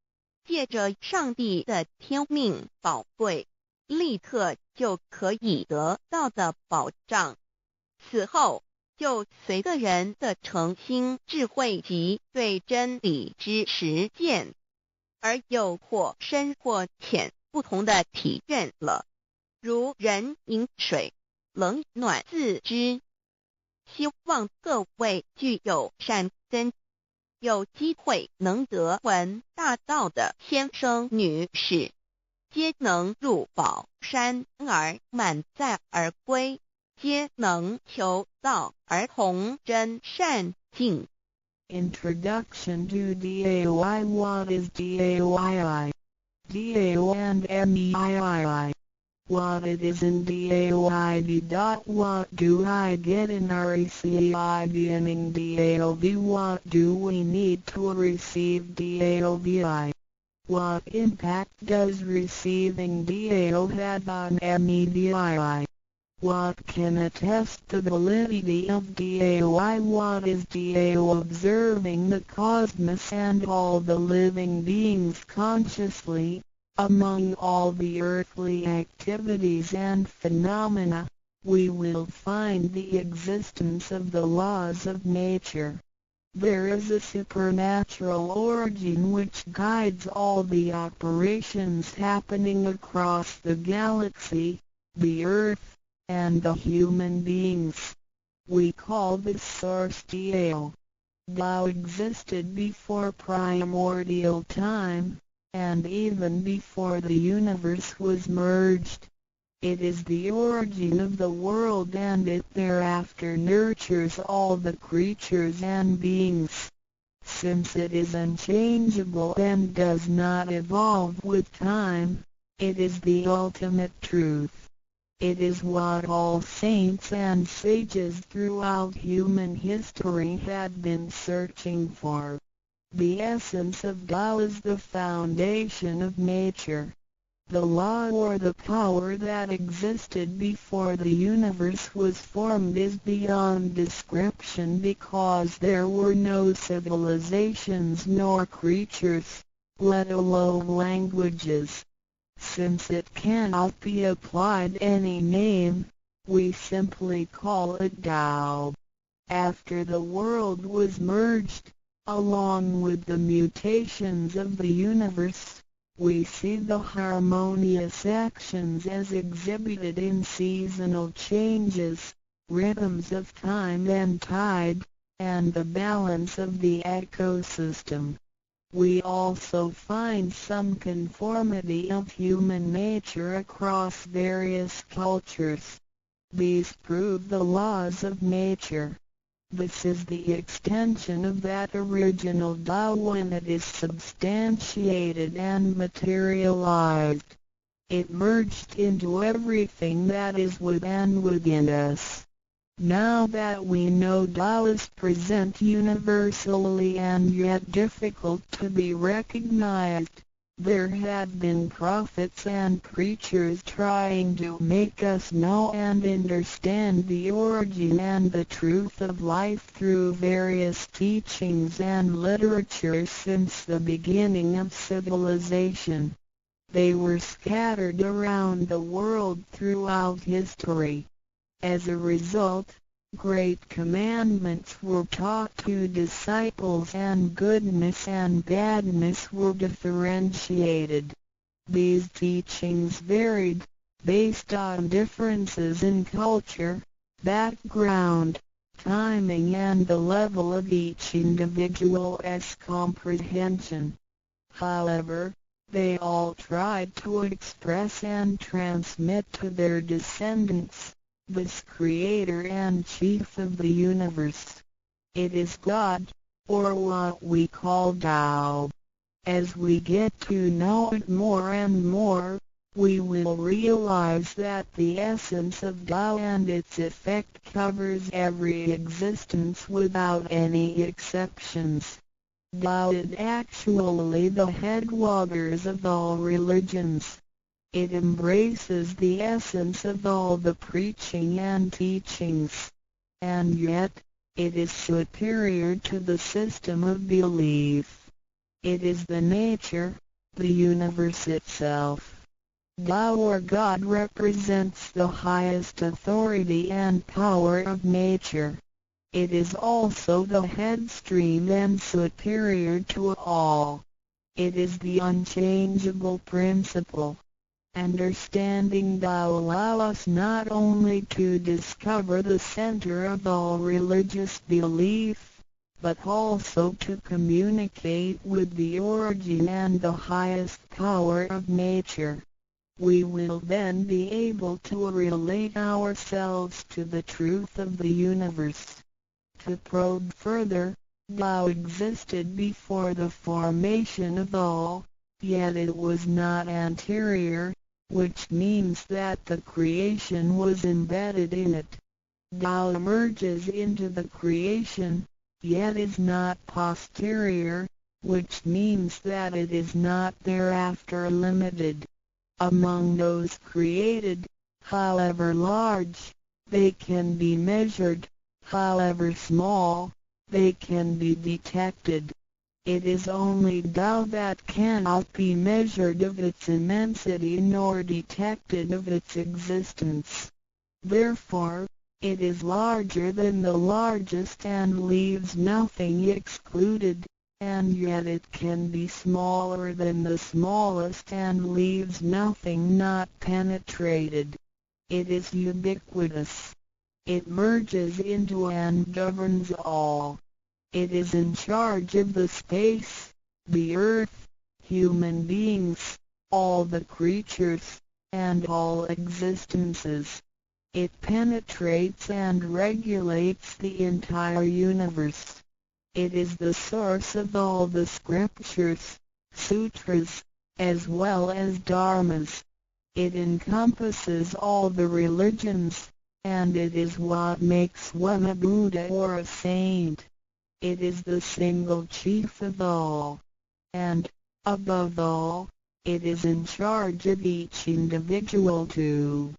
借着上帝的天命寶貴，立刻就可以得到的保障。此後就隨個人的誠心、智慧及對真理之實踐，而有或深或淺不同的體認了。如人飲水，冷暖自知。希望各位具有善根，有機會能得聞大道的先生女士，皆能入寶山而滿載而歸，皆能求道而同真善境。 Introduction to DAOI. What is DAOII? DAO and MEIII. What it is in DAOID. Dot. What do I get in RECEIVing DAOV? What do we need to receive DAOVI? What impact does receiving DAO have on MEDII? What can attest the validity of DAOI? What is DAO? Observing the cosmos and all the living beings consciously, among all the earthly activities and phenomena, we will find the existence of the laws of nature. There is a supernatural origin which guides all the operations happening across the galaxy, the earth, and the human beings. We call this source Tao. Tao existed before primordial time, and even before the universe was merged. It is the origin of the world, and it thereafter nurtures all the creatures and beings. Since it is unchangeable and does not evolve with time, it is the ultimate truth. It is what all saints and sages throughout human history had been searching for. The essence of Tao is the foundation of nature. The law or the power that existed before the universe was formed is beyond description because there were no civilizations nor creatures, let alone languages. Since it cannot be applied any name, we simply call it Tao. After the world was merged, along with the mutations of the universe, we see the harmonious actions as exhibited in seasonal changes, rhythms of time and tide, and the balance of the ecosystem. We also find some conformity of human nature across various cultures. These prove the laws of nature. This is the extension of that original Tao when it is substantiated and materialized. It merged into everything that is with and within us. Now that we know Tao is present universally and yet difficult to be recognized, there have been prophets and preachers trying to make us know and understand the origin and the truth of life through various teachings and literature since the beginning of civilization. They were scattered around the world throughout history. As a result, great commandments were taught to disciples and goodness and badness were differentiated. These teachings varied, based on differences in culture, background, timing and the level of each individual's comprehension. However, they all tried to express and transmit to their descendants this creator and chief of the universe. It is God, or what we call Tao. As we get to know it more and more, we will realize that the essence of Tao and its effect covers every existence without any exceptions. Tao is actually the headwaters of all religions. It embraces the essence of all the preaching and teachings. And yet, it is superior to the system of belief. It is the nature, the universe itself. Tao or God represents the highest authority and power of nature. It is also the headstream and superior to all. It is the unchangeable principle. Understanding Tao allow us not only to discover the center of all religious belief, but also to communicate with the origin and the highest power of nature. We will then be able to relate ourselves to the truth of the universe. To probe further, Tao existed before the formation of all, yet it was not anterior, which means that the creation was embedded in it. Tao emerges into the creation, yet is not posterior, which means that it is not thereafter limited. Among those created, however large, they can be measured, however small, they can be detected. It is only Tao that cannot be measured of its immensity nor detected of its existence. Therefore, it is larger than the largest and leaves nothing excluded, and yet it can be smaller than the smallest and leaves nothing not penetrated. It is ubiquitous. It merges into and governs all. It is in charge of the space, the earth, human beings, all the creatures, and all existences. It penetrates and regulates the entire universe. It is the source of all the scriptures, sutras, as well as dharmas. It encompasses all the religions, and it is what makes one a Buddha or a saint. It is the single chief of all. And, above all, It is in charge of each individual too.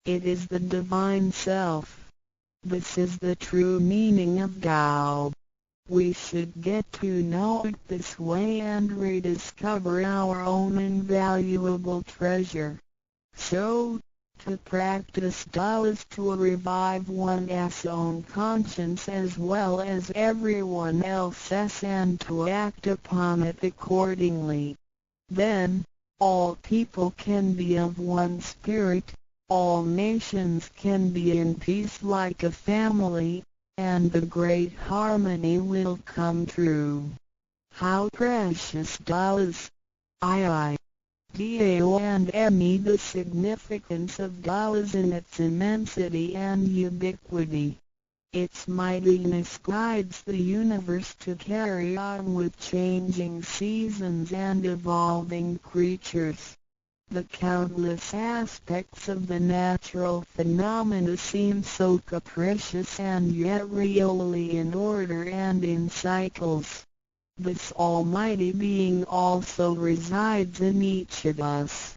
It is the divine self. This is the true meaning of Tao. We should get to know it this way and rediscover our own invaluable treasure. So, to practice Tao is to revive one's own conscience as well as everyone else's and to act upon it accordingly. Then, all people can be of one spirit, all nations can be in peace like a family, and the great harmony will come true. How precious Tao is! I. Dao and Me. The significance of Tao is in its immensity and ubiquity. Its mightiness guides the universe to carry on with changing seasons and evolving creatures. The countless aspects of the natural phenomena seem so capricious and yet really in order and in cycles. This Almighty Being also resides in each of us.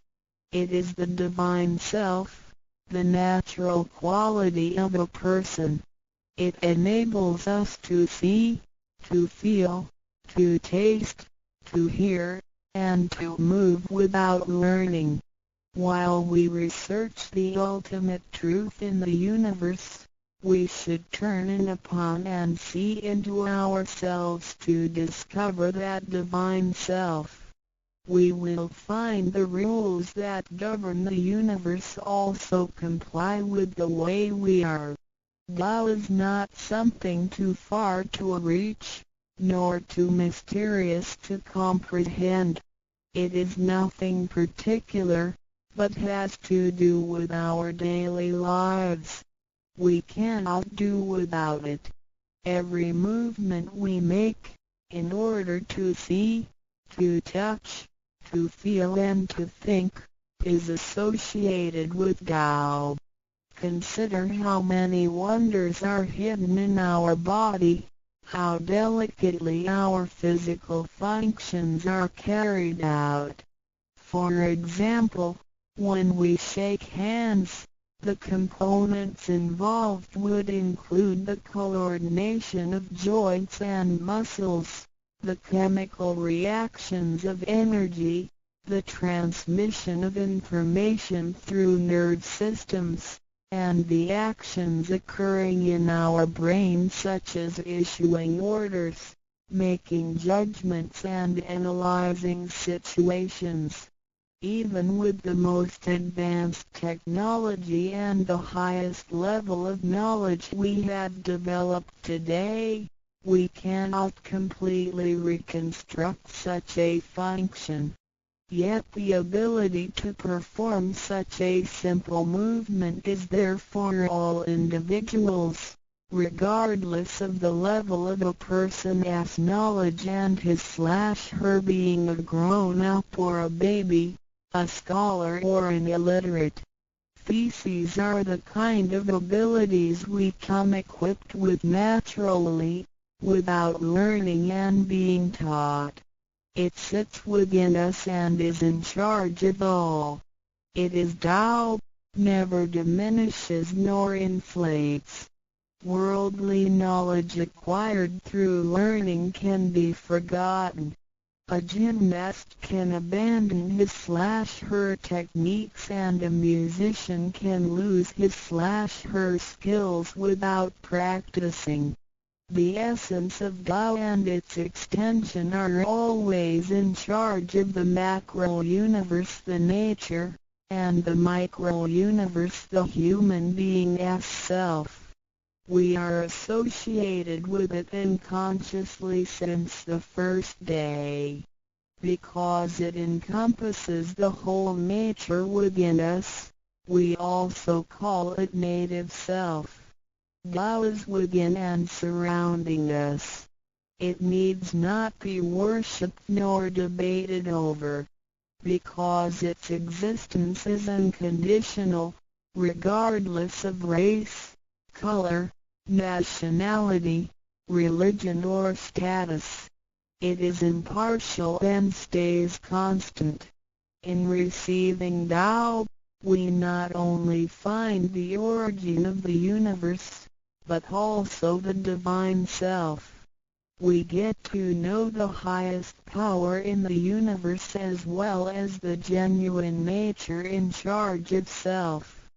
It is the Divine Self, the natural quality of a person. It enables us to see, to feel, to taste, to hear, and to move without learning. While we research the ultimate truth in the universe, we should turn in upon and see into ourselves to discover that divine self. We will find the rules that govern the universe also comply with the way we are. Tao is not something too far to reach, nor too mysterious to comprehend. It is nothing particular, but has to do with our daily lives. We cannot do without it. Every movement we make, in order to see, to touch, to feel and to think, is associated with Tao. Consider how many wonders are hidden in our body, how delicately our physical functions are carried out. For example, when we shake hands, the components involved would include the coordination of joints and muscles, the chemical reactions of energy, the transmission of information through nerve systems, and the actions occurring in our brain such as issuing orders, making judgments and analyzing situations. Even with the most advanced technology and the highest level of knowledge we have developed today, we cannot completely reconstruct such a function. Yet the ability to perform such a simple movement is there for all individuals, regardless of the level of a person's knowledge and his/her being a grown-up or a baby, a scholar or an illiterate. Theses are the kind of abilities we come equipped with naturally, without learning and being taught. It sits within us and is in charge of all. It is Tao, never diminishes nor inflates. Worldly knowledge acquired through learning can be forgotten. A gymnast can abandon his/her techniques and a musician can lose his/her skills without practicing. The essence of Tao and its extension are always in charge of the macro-universe, the nature, and the micro-universe, the human being's self. We are associated with it unconsciously since the first day. Because it encompasses the whole nature within us, we also call it native self. Tao is within and surrounding us. It needs not be worshipped nor debated over, because its existence is unconditional, regardless of race, color, nationality, religion or status. It is impartial and stays constant. In receiving Tao, we not only find the origin of the universe, but also the divine self. We get to know the highest power in the universe as well as the genuine nature in charge of self.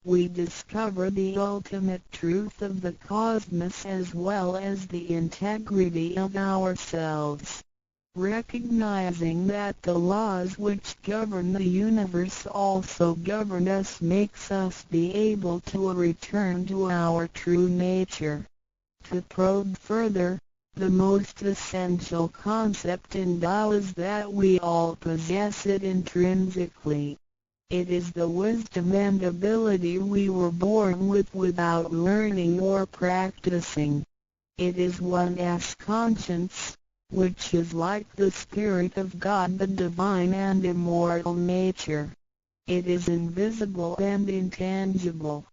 We discover the ultimate truth of the cosmos as well as the integrity of ourselves. Recognizing that the laws which govern the universe also govern us makes us be able to return to our true nature. To probe further, the most essential concept in Tao is that we all possess it intrinsically. It is the wisdom and ability we were born with without learning or practicing. It is one's conscience, which is like the Spirit of God, the divine and immortal nature. It is invisible and intangible.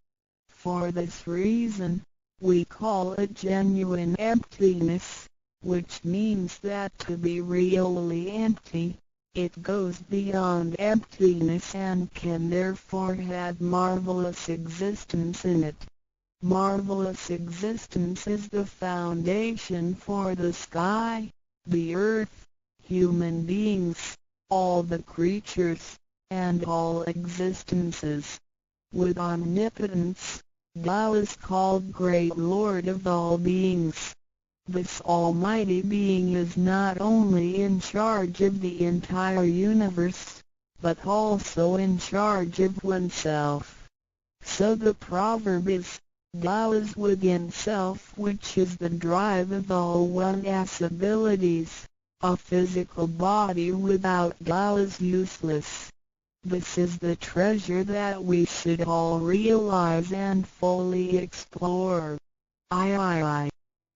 For this reason, we call it genuine emptiness, which means that to be really empty, it goes beyond emptiness and can therefore have marvelous existence in it. Marvelous existence is the foundation for the sky, the earth, human beings, all the creatures, and all existences. With omnipotence, Tao is called Great Lord of all beings. This almighty being is not only in charge of the entire universe, but also in charge of oneself. So the proverb is, Tao is within self, which is the drive of all one's abilities. A physical body without Tao is useless. This is the treasure that we should all realize and fully explore. I.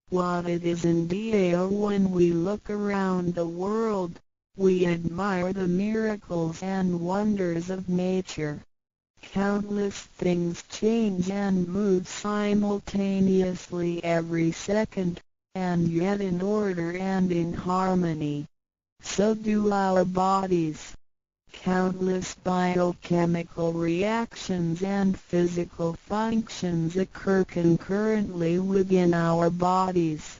What it is in Dao. When we look around the world, we admire the miracles and wonders of nature. Countless things change and move simultaneously every second, and yet in order and in harmony. So do our bodies. Countless biochemical reactions and physical functions occur concurrently within our bodies.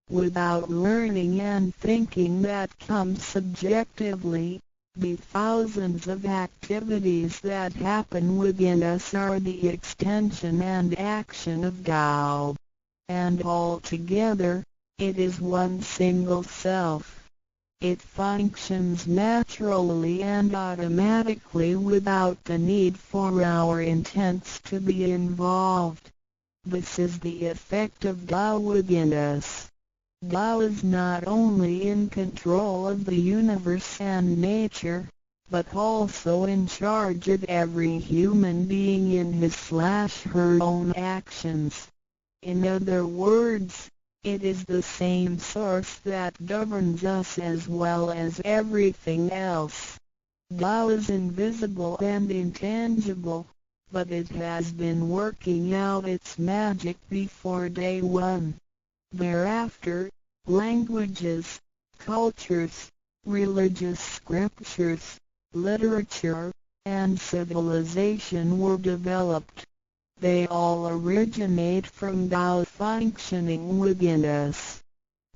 Without learning and thinking that come subjectively, the thousands of activities that happen within us are the extension and action of Tao. And all together, it is one single self. It functions naturally and automatically without the need for our intents to be involved. This is the effect of Tao within us. Tao is not only in control of the universe and nature, but also in charge of every human being in his/her own actions. In other words, it is the same source that governs us as well as everything else. Tao is invisible and intangible, but it has been working out its magic before day one. Thereafter, languages, cultures, religious scriptures, literature, and civilization were developed. They all originate from Tao functioning within us.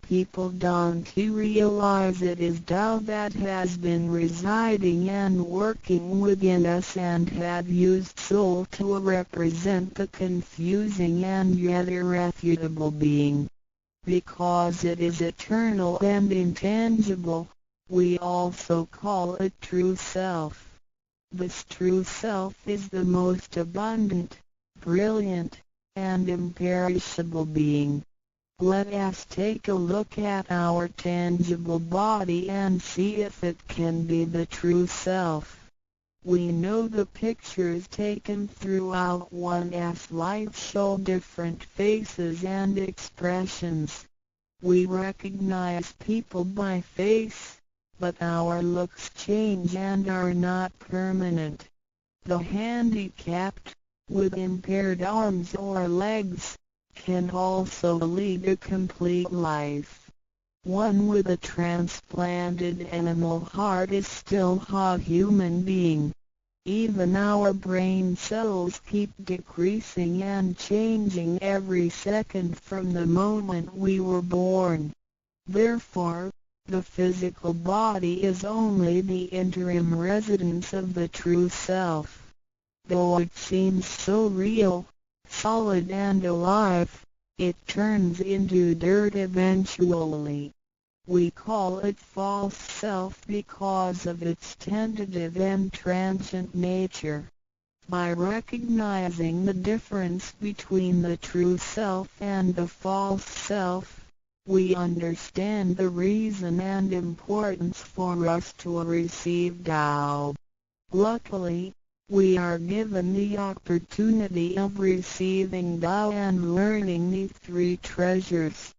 People don't realize it is Tao that has been residing and working within us and have used soul to represent the confusing and yet irrefutable being. Because it is eternal and intangible, we also call it true self. This true self is the most abundant, brilliant, and imperishable being. Let us take a look at our tangible body and see if it can be the true self. We know the pictures taken throughout one's life show different faces and expressions. We recognize people by face, but our looks change and are not permanent. The handicapped, with impaired arms or legs, can also lead a complete life. One with a transplanted animal heart is still a human being. Even our brain cells keep decreasing and changing every second from the moment we were born. Therefore, the physical body is only the interim residence of the true self. Though it seems so real, solid and alive, it turns into dirt eventually. We call it false self because of its tentative and transient nature. By recognizing the difference between the true self and the false self, we understand the reason and importance for us to receive Tao. Luckily, we are given the opportunity of receiving Tao and learning the three treasures.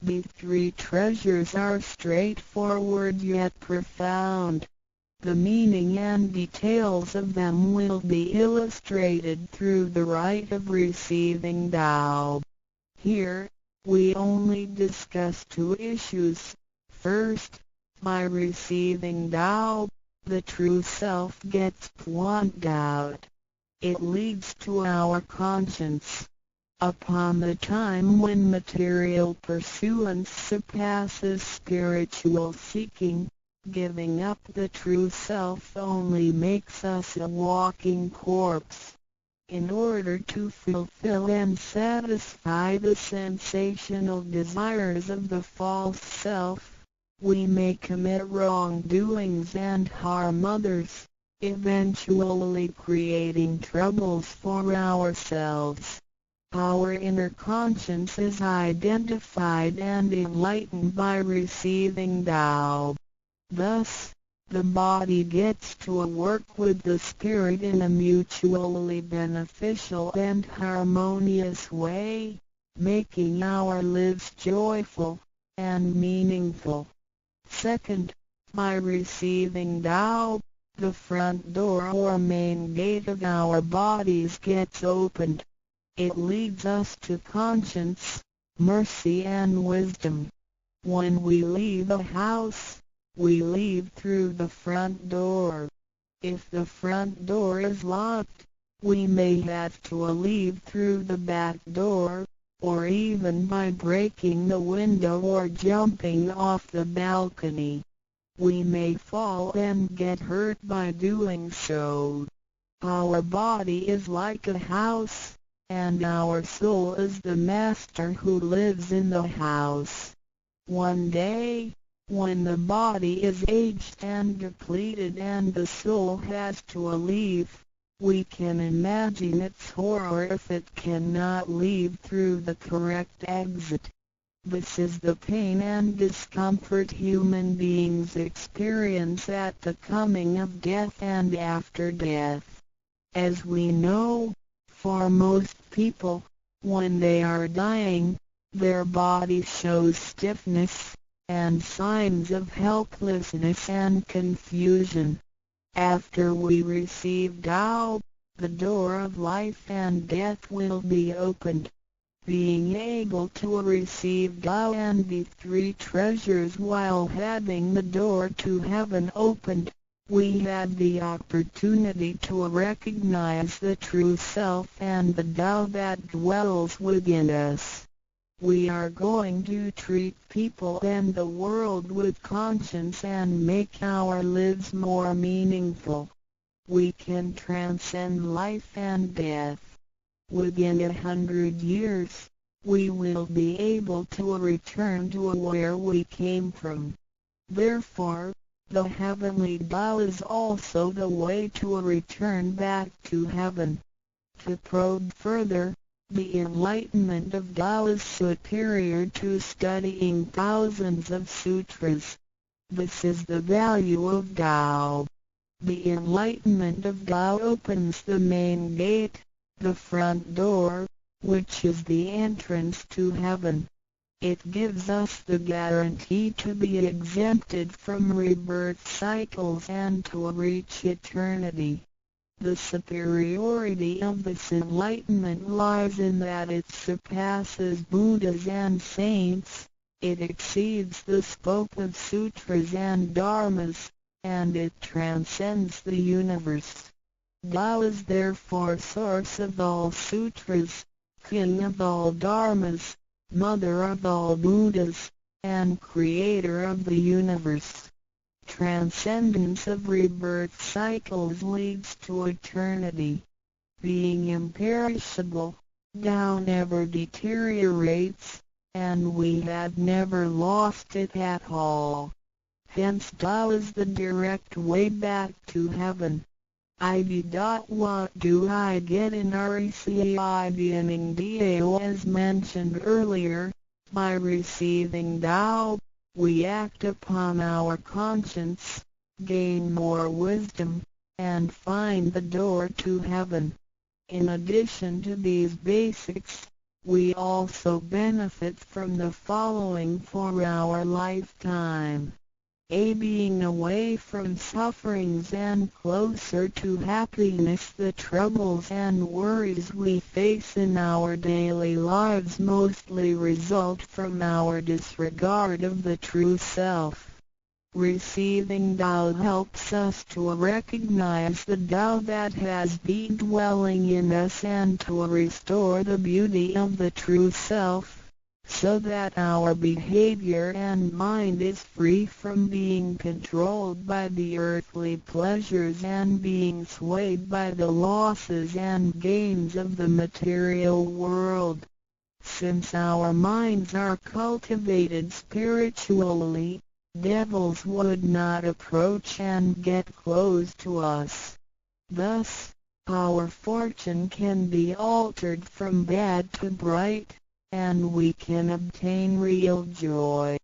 The three treasures are straightforward yet profound. The meaning and details of them will be illustrated through the rite of receiving Tao. Here, we only discuss two issues. First, by receiving Tao, the true self gets pointed out. It leads to our conscience. Upon the time when material pursuance surpasses spiritual seeking, giving up the true self only makes us a walking corpse. In order to fulfill and satisfy the sensational desires of the false self, we may commit wrongdoings and harm others, eventually creating troubles for ourselves. Our inner conscience is identified and enlightened by receiving Tao. Thus, the body gets to work with the spirit in a mutually beneficial and harmonious way, making our lives joyful and meaningful. Second, by receiving Tao, the front door or main gate of our bodies gets opened. It leads us to conscience, mercy and wisdom. When we leave a house, we leave through the front door. If the front door is locked, we may have to leave through the back door, or even by breaking the window or jumping off the balcony. We may fall and get hurt by doing so. Our body is like a house, and our soul is the master who lives in the house. One day, when the body is aged and depleted and the soul has to leave, we can imagine its horror if it cannot leave through the correct exit. This is the pain and discomfort human beings experience at the coming of death and after death. As we know, for most people, when they are dying, their body shows stiffness and signs of helplessness and confusion. After we receive Tao, the door of life and death will be opened. Being able to receive Tao and the three treasures while having the door to heaven opened, we have the opportunity to recognize the true self and the Tao that dwells within us. We are going to treat people and the world with conscience and make our lives more meaningful. We can transcend life and death. Within 100 years, we will be able to return to where we came from. Therefore, the heavenly Tao is also the way to return back to heaven. To probe further, the enlightenment of Tao is superior to studying thousands of sutras. This is the value of Tao. The enlightenment of Tao opens the main gate, the front door, which is the entrance to heaven. It gives us the guarantee to be exempted from rebirth cycles and to reach eternity. The superiority of this enlightenment lies in that it surpasses Buddhas and saints. It exceeds the scope of sutras and dharmas, and it transcends the universe. Tao is therefore source of all sutras, king of all dharmas, mother of all Buddhas, and creator of the universe. Transcendence of rebirth cycles leads to eternity. Being imperishable, Tao never deteriorates, and we have never lost it at all. Hence Tao is the direct way back to heaven. ID. What do I get in receiving Dao? As mentioned earlier, by receiving Tao, we act upon our conscience, gain more wisdom, and find the door to heaven. In addition to these basics, we also benefit from the following for our lifetime. A. Being away from sufferings and closer to happiness. The troubles and worries we face in our daily lives mostly result from our disregard of the true self. Receiving Tao helps us to recognize the Tao that has been dwelling in us and to restore the beauty of the true self, so that our behavior and mind is free from being controlled by the earthly pleasures and being swayed by the losses and gains of the material world. Since our minds are cultivated spiritually, devils would not approach and get close to us. Thus, our fortune can be altered from bad to bright, and we can obtain real joy.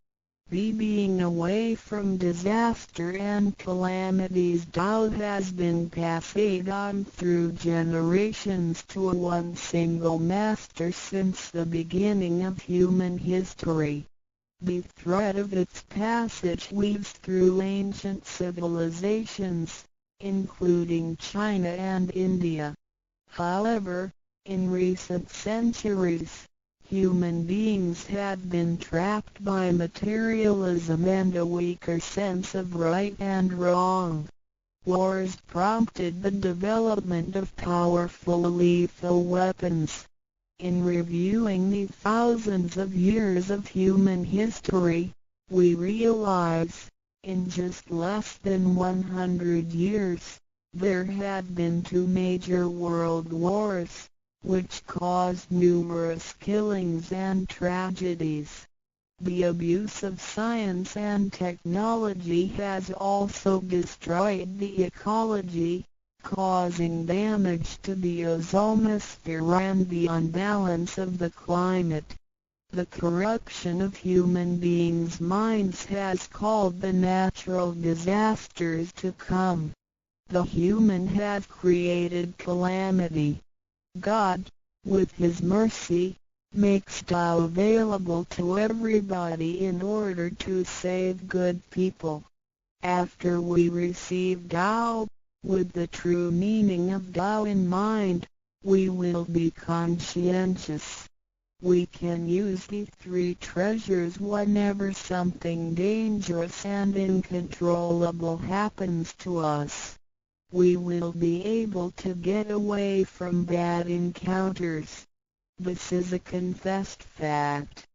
B. Being away from disaster and calamities. Tao has been passed on through generations to one single master since the beginning of human history. The thread of its passage weaves through ancient civilizations, including China and India. However, in recent centuries, human beings have been trapped by materialism and a weaker sense of right and wrong. Wars prompted the development of powerful lethal weapons. In reviewing the thousands of years of human history, we realize, in just less than 100 years, there have been two major world wars, which caused numerous killings and tragedies. The abuse of science and technology has also destroyed the ecology, causing damage to the ozonosphere and the unbalance of the climate. The corruption of human beings' minds has called the natural disasters to come. The human has created calamity. God, with His mercy, makes Tao available to everybody in order to save good people. After we receive Tao, with the true meaning of Tao in mind, we will be conscientious. We can use the three treasures whenever something dangerous and uncontrollable happens to us. We will be able to get away from bad encounters. This is a confessed fact.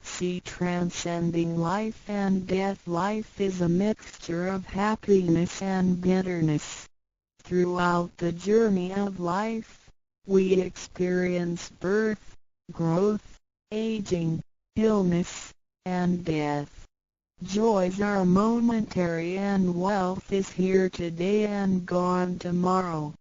See Transcending Life and Death. Life is a mixture of happiness and bitterness. Throughout the journey of life, we experience birth, growth, aging, illness, and death. Joys are momentary and wealth is here today and gone tomorrow.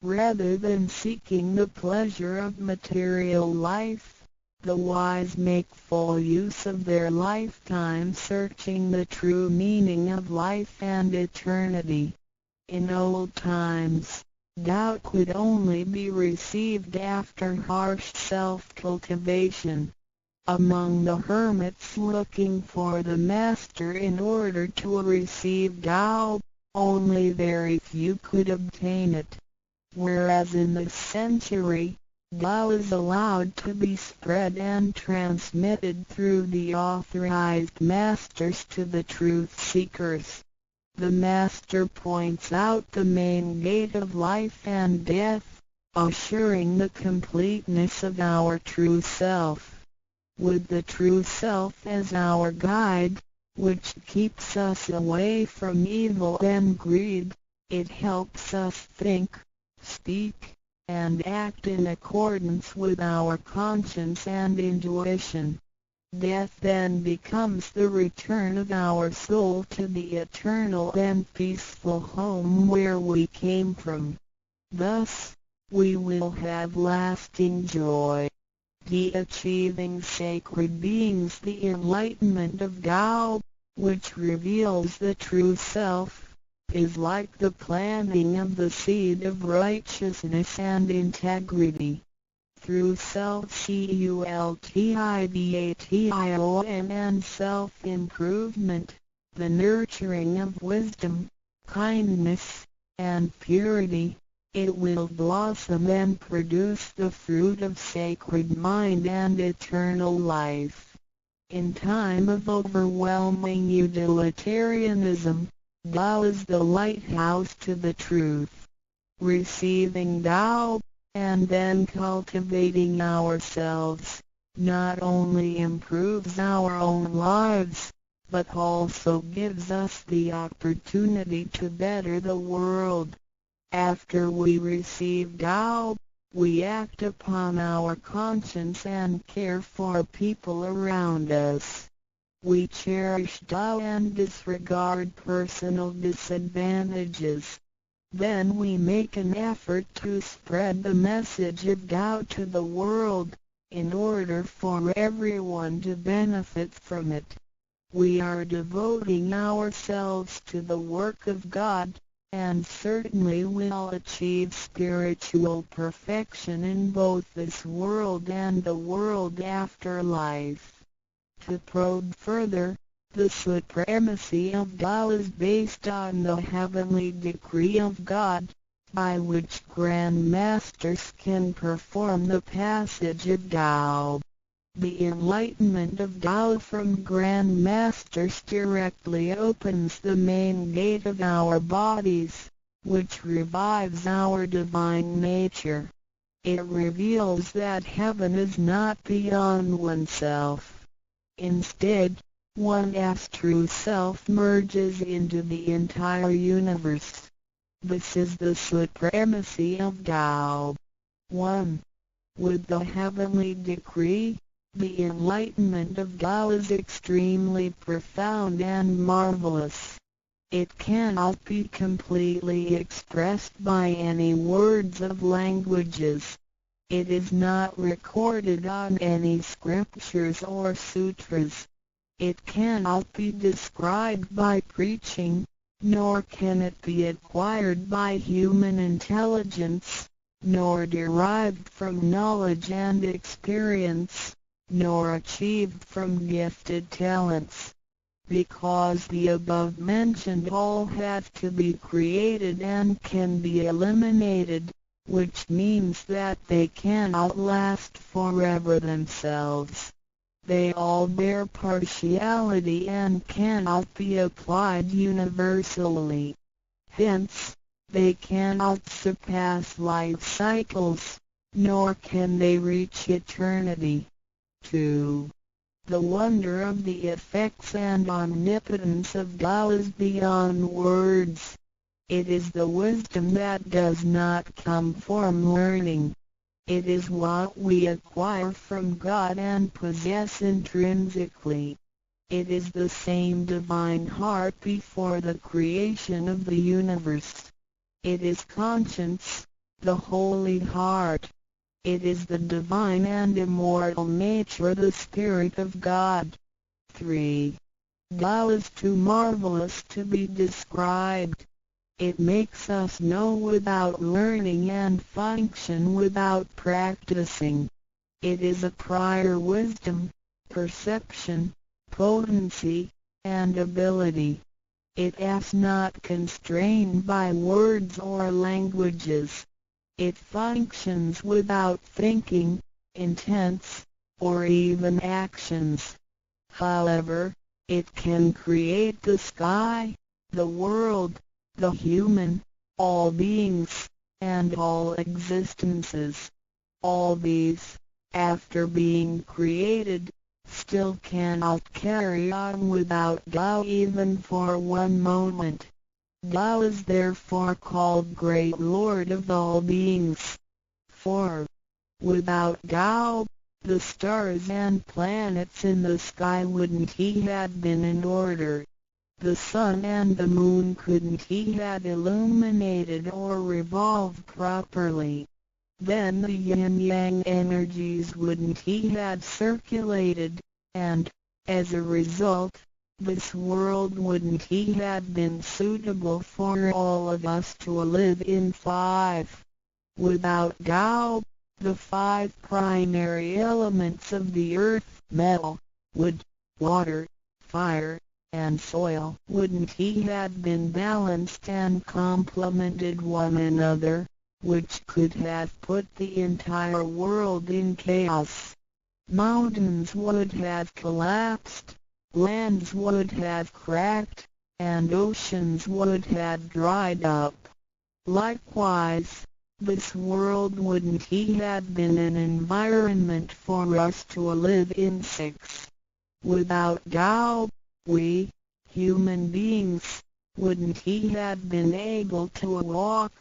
Rather than seeking the pleasure of material life, the wise make full use of their lifetime searching the true meaning of life and eternity. In old times, Tao could only be received after harsh self-cultivation. Among the hermits looking for the master in order to receive Tao, only very few could obtain it. Whereas in this century, Tao is allowed to be spread and transmitted through the authorized masters to the truth seekers. The master points out the main gate of life and death, assuring the completeness of our true self. With the true self as our guide, which keeps us away from evil and greed, it helps us think, speak, and act in accordance with our conscience and intuition. Death then becomes the return of our soul to the eternal and peaceful home where we came from. Thus, we will have lasting joy. The achieving sacred beings, the enlightenment of Tao, which reveals the true self, is like the planting of the seed of righteousness and integrity. Through self-cultivation and self-improvement, the nurturing of wisdom, kindness, and purity, it will blossom and produce the fruit of sacred mind and eternal life. In time of overwhelming utilitarianism, Tao is the lighthouse to the truth. Receiving Tao, and then cultivating ourselves, not only improves our own lives, but also gives us the opportunity to better the world. After we receive Tao, we act upon our conscience and care for people around us. We cherish Tao and disregard personal disadvantages. Then we make an effort to spread the message of Tao to the world, in order for everyone to benefit from it. We are devoting ourselves to the work of God, and certainly will achieve spiritual perfection in both this world and the world after life. To probe further, the supremacy of Tao is based on the heavenly decree of God, by which Grand Masters can perform the passage of Tao. The enlightenment of Tao from Grand Masters directly opens the main gate of our bodies, which revives our divine nature. It reveals that heaven is not beyond oneself. Instead, one's true self merges into the entire universe. This is the supremacy of Tao. 1. With the heavenly decree, the enlightenment of Tao is extremely profound and marvelous. It cannot be completely expressed by any words of languages. It is not recorded on any scriptures or sutras. It cannot be described by preaching, nor can it be acquired by human intelligence, nor derived from knowledge and experience, nor achieved from gifted talents. Because the above mentioned all have to be created and can be eliminated, which means that they cannot last forever themselves. They all bear partiality and cannot be applied universally. Hence, they cannot surpass life cycles, nor can they reach eternity. 2. The wonder of the effects and omnipotence of Tao is beyond words. It is the wisdom that does not come from learning. It is what we acquire from God and possess intrinsically. It is the same divine heart before the creation of the universe. It is conscience, the holy heart. It is the divine and immortal nature, the Spirit of God. 3. Tao is too marvelous to be described. It makes us know without learning and function without practicing. It is a prior wisdom, perception, potency, and ability. It is not constrained by words or languages. It functions without thinking, intents, or even actions. However, it can create the sky, the world, the human, all beings, and all existences. All these, after being created, still cannot carry on without Tao even for one moment. Tao is therefore called Great Lord of all beings. 4. Without Tao, the stars and planets in the sky wouldn't have been in order. The sun and the moon couldn't have illuminated or revolved properly. Then the yin-yang energies wouldn't have circulated, and, as a result, this world wouldn't have been suitable for all of us to live in. 5. Without Tao, the five primary elements of the earth, metal, wood, water, fire, and soil, wouldn't have been balanced and complemented one another, which could have put the entire world in chaos. Mountains would have collapsed, lands would have cracked, and oceans would have dried up. Likewise, this world wouldn't have been an environment for us to live in. 6. Without Tao, we, human beings, wouldn't have been able to walk,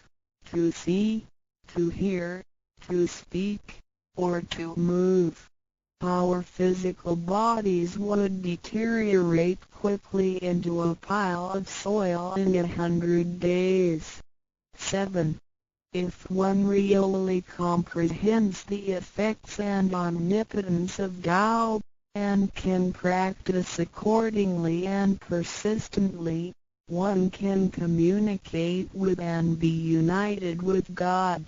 to see, to hear, to speak, or to move. Our physical bodies would deteriorate quickly into a pile of soil in 100 days. 7. If one really comprehends the effects and omnipotence of Tao, and can practice accordingly and persistently, one can communicate with and be united with God.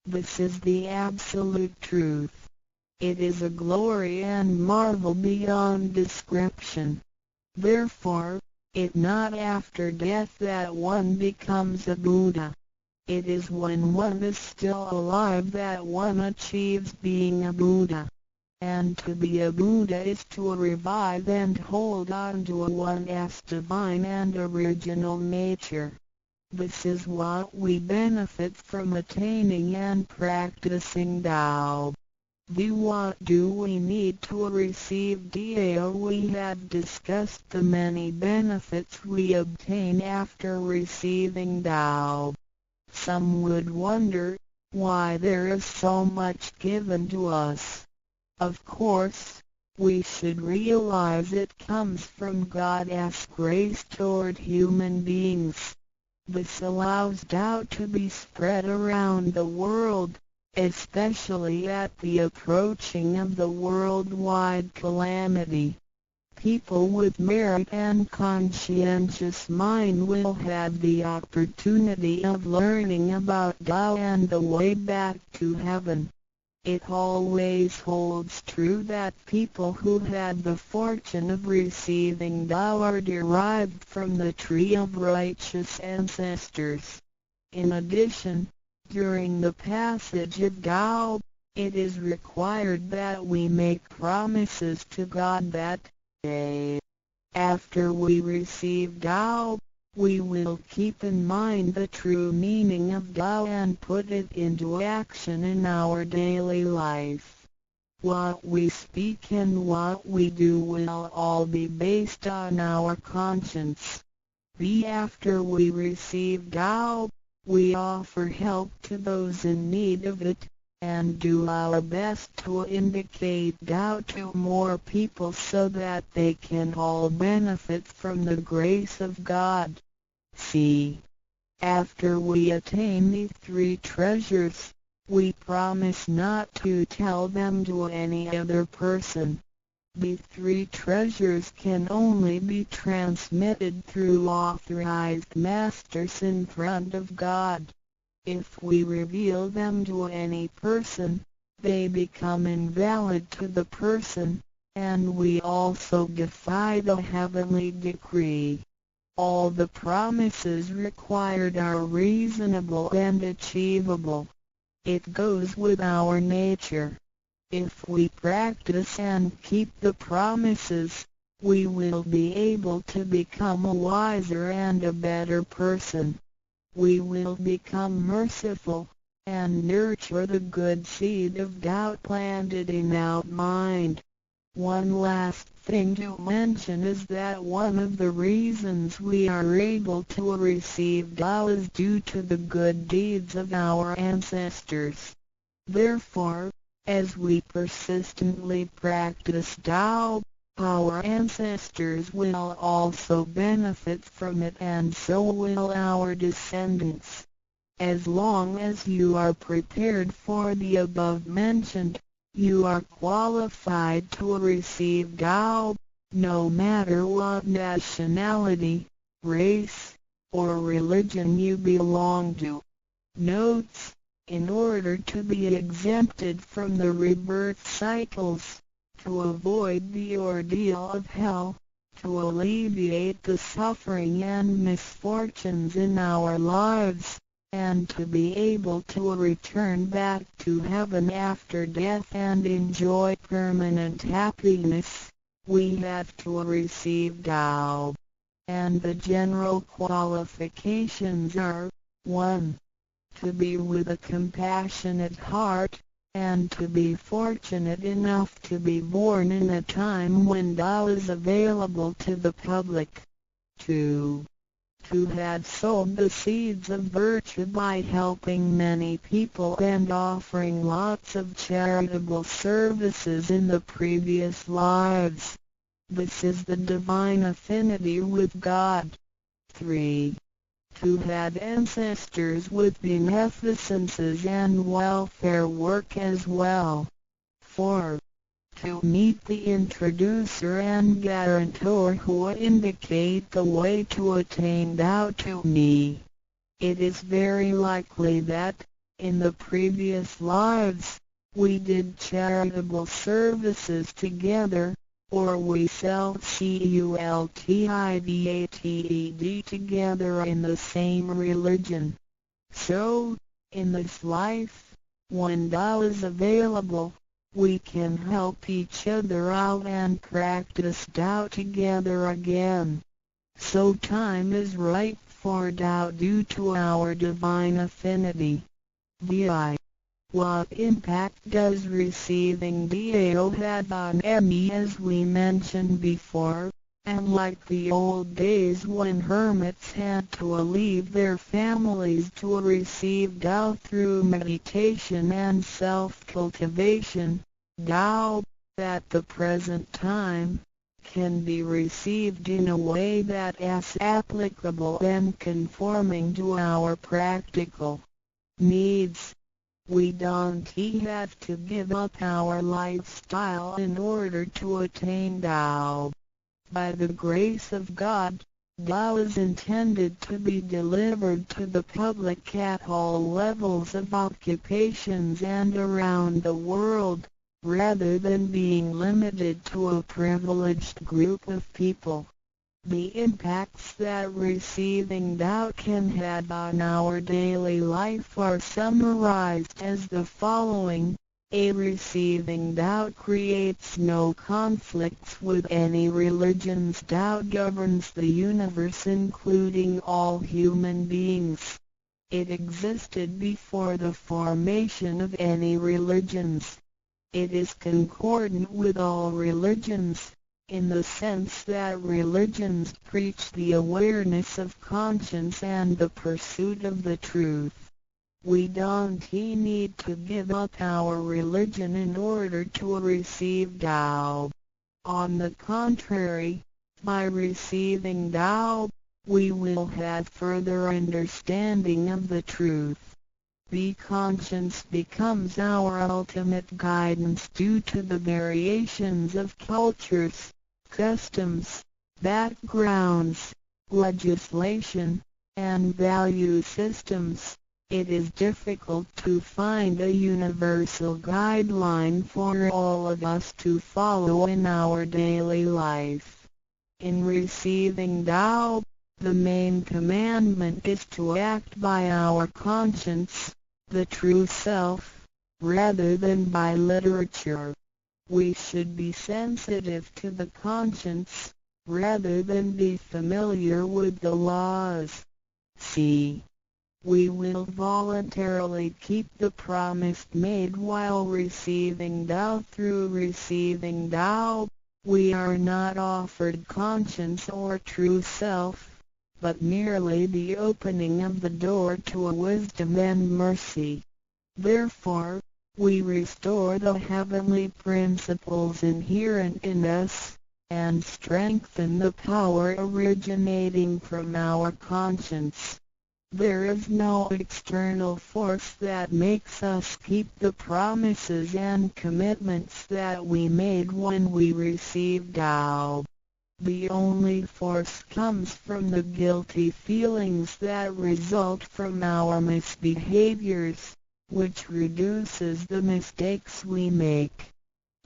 This is the absolute truth. It is a glory and marvel beyond description. Therefore, it not after death that one becomes a Buddha. It is when one is still alive that one achieves being a Buddha. And to be a Buddha is to revive and hold on to one's divine and original nature. This is what we benefit from attaining and practicing Tao. The what do we need to receive Tao? We have discussed the many benefits we obtain after receiving Tao. Some would wonder why there is so much given to us. Of course, we should realize it comes from God's grace toward human beings. This allows Tao to be spread around the world, especially at the approaching of the worldwide calamity. People with merit and conscientious mind will have the opportunity of learning about Tao and the way back to heaven. It always holds true that people who had the fortune of receiving Tao are derived from the tree of righteous ancestors. In addition, during the passage of Tao, it is required that we make promises to God that, a. After we receive Tao, we will keep in mind the true meaning of Tao and put it into action in our daily life. What we speak and what we do will all be based on our conscience. B. After we receive Tao, we offer help to those in need of it, and do our best to indicate Tao to more people so that they can all benefit from the grace of God. C. After we attain the three treasures, we promise not to tell them to any other person. The three treasures can only be transmitted through authorized masters in front of God. If we reveal them to any person, they become invalid to the person, and we also defy the heavenly decree. All the promises required are reasonable and achievable. It goes with our nature. If we practice and keep the promises, we will be able to become a wiser and a better person. We will become merciful, and nurture the good seed of Tao planted in our mind. One last thing to mention is that one of the reasons we are able to receive Tao is due to the good deeds of our ancestors. Therefore, as we persistently practice Tao, our ancestors will also benefit from it, and so will our descendants. As long as you are prepared for the above mentioned, you are qualified to receive Tao, no matter what nationality, race, or religion you belong to. Notes: in order to be exempted from the rebirth cycles, to avoid the ordeal of hell, to alleviate the suffering and misfortunes in our lives, and to be able to return back to heaven after death and enjoy permanent happiness, we have to receive Tao. And the general qualifications are: 1. To be with a compassionate heart, and to be fortunate enough to be born in a time when Tao is available to the public. 2. To have sowed the seeds of virtue by helping many people and offering lots of charitable services in the previous lives. This is the divine affinity with God. 3. To have ancestors with beneficences and welfare work as well. 4. To meet the introducer and guarantor who indicate the way to attain Tao to me. It is very likely that, in the previous lives, we did charitable services together, or we self-cultivated together in the same religion. So, in this life, when Tao is available, we can help each other out and practice Tao together again. So time is ripe for Tao due to our divine affinity. VI. What impact does receiving Tao have on me? As we mentioned before, unlike the old days when hermits had to leave their families to receive Tao through meditation and self-cultivation, Tao, at the present time, can be received in a way that is applicable and conforming to our practical needs. We don't have to give up our lifestyle in order to attain Tao. By the grace of God, Tao is intended to be delivered to the public at all levels of occupations and around the world, rather than being limited to a privileged group of people. The impacts that receiving Tao can have on our daily life are summarized as the following. A. Receiving Tao creates no conflicts with any religions. Tao governs the universe, including all human beings. It existed before the formation of any religions. It is concordant with all religions, in the sense that religions preach the awareness of conscience and the pursuit of the truth. We don't need to give up our religion in order to receive Tao. On the contrary, by receiving Tao, we will have further understanding of the truth. The conscience becomes our ultimate guidance due to the variations of cultures, customs, backgrounds, legislation, and value systems. It is difficult to find a universal guideline for all of us to follow in our daily life. In receiving Tao, the main commandment is to act by our conscience, the true self, rather than by literature. We should be sensitive to the conscience, rather than be familiar with the laws. C. We will voluntarily keep the promise made while receiving Tao. Through receiving Tao, we are not offered conscience or true self, but merely the opening of the door to a wisdom and mercy. Therefore, we restore the heavenly principles inherent in us, and strengthen the power originating from our conscience. There is no external force that makes us keep the promises and commitments that we made when we received Tao. The only force comes from the guilty feelings that result from our misbehaviors, which reduces the mistakes we make.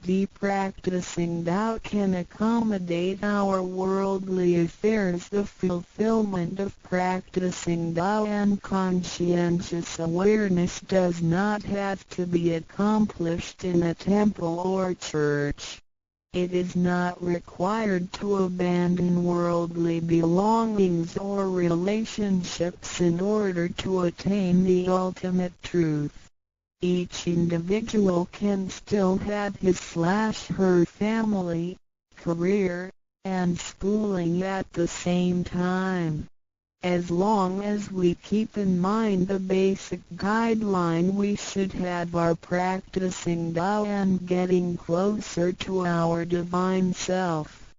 The practicing Tao can accommodate our worldly affairs. The fulfillment of practicing Tao and conscientious awareness does not have to be accomplished in a temple or church. It is not required to abandon worldly belongings or relationships in order to attain the ultimate truth. Each individual can still have his/her family, career, and schooling at the same time. As long as we keep in mind the basic guideline, we should have our practicing Tao and getting closer to our divine self.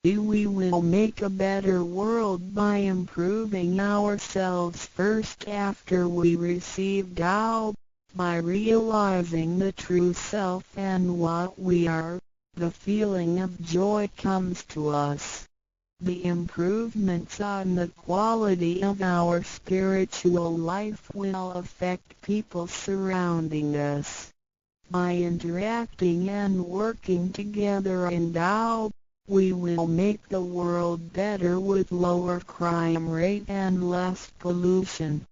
We will make a better world by improving ourselves first after we receive Tao. By realizing the true self and what we are, the feeling of joy comes to us. The improvements on the quality of our spiritual life will affect people surrounding us. By interacting and working together in Tao, we will make the world better with lower crime rate and less pollution.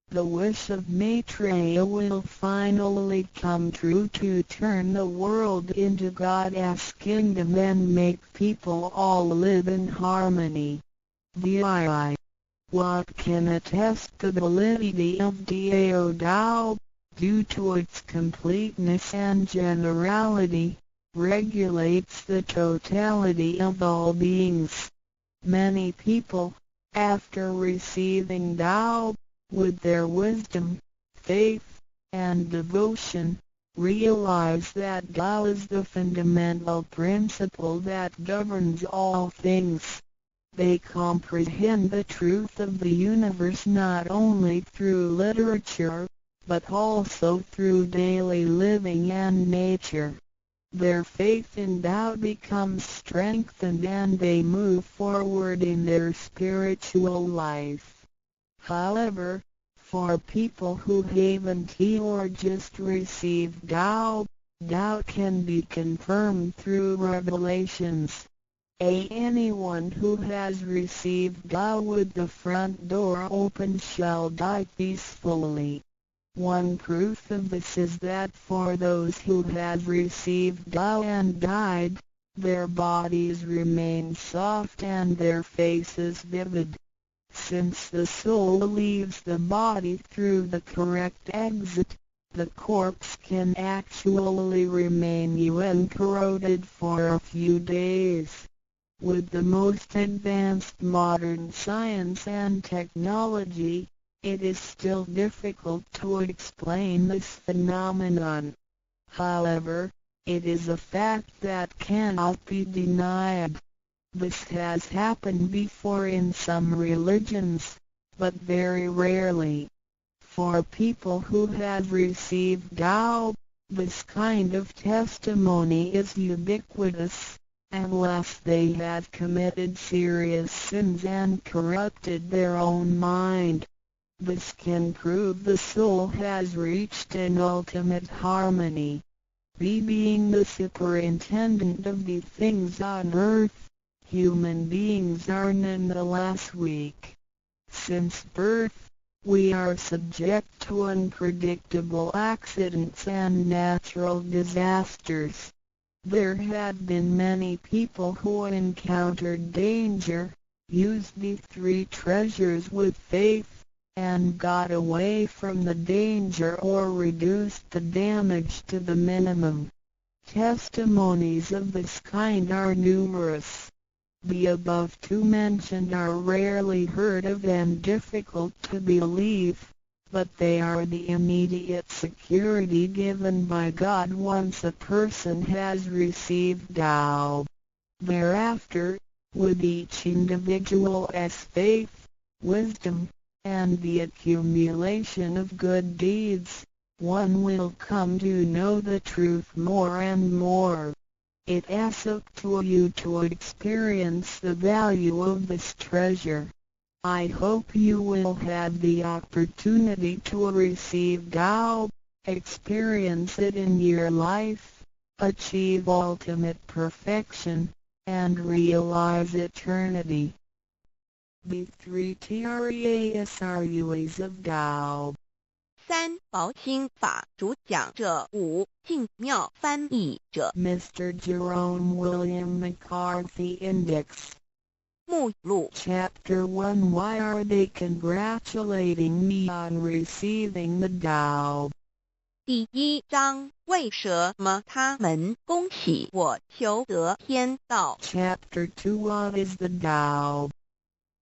The wish of Maitreya will finally come true to turn the world into God's kingdom and make people all live in harmony. VII. What can attest the validity of Dao Tao, due to its completeness and generality, regulates the totality of all beings. Many people, after receiving Tao, with their wisdom, faith, and devotion, realize that Tao is the fundamental principle that governs all things. They comprehend the truth of the universe not only through literature, but also through daily living and nature. Their faith in Tao becomes strengthened and they move forward in their spiritual life. However, for people who haven't or just received Tao, Tao can be confirmed through revelations. Anyone who has received Tao with the front door open shall die peacefully. One proof of this is that for those who have received Tao and died, their bodies remain soft and their faces vivid. Since the soul leaves the body through the correct exit, the corpse can actually remain uncorroded for a few days. With the most advanced modern science and technology, it is still difficult to explain this phenomenon. However, it is a fact that cannot be denied. This has happened before in some religions, but very rarely. For people who have received Tao, this kind of testimony is ubiquitous, unless they have committed serious sins and corrupted their own mind. This can prove the soul has reached an ultimate harmony. Being the superintendent of the things on earth, human beings are nonetheless weak. Since birth, We are subject to unpredictable accidents and natural disasters. There have been many people who encountered danger, used the three treasures with faith, and got away from the danger or reduced the damage to the minimum. Testimonies of this kind are numerous. The above two mentioned are rarely heard of and difficult to believe, but they are the immediate security given by God once a person has received Tao. Thereafter, with each individual's faith, wisdom, and the accumulation of good deeds, one will come to know the truth more and more. It's up to you to experience the value of this treasure. I hope you will have the opportunity to receive Tao, experience it in your life, achieve ultimate perfection, and realize eternity. The three treasures of Tao. 三寶心法主講者吳淨妙翻譯者 Mr. Jerome William McCarthy Index 目錄 Chapter 1. Why are they congratulating me on receiving the Tao? 第一章，為什麼他們恭喜我求得天道？ Chapter 2. What is the Tao?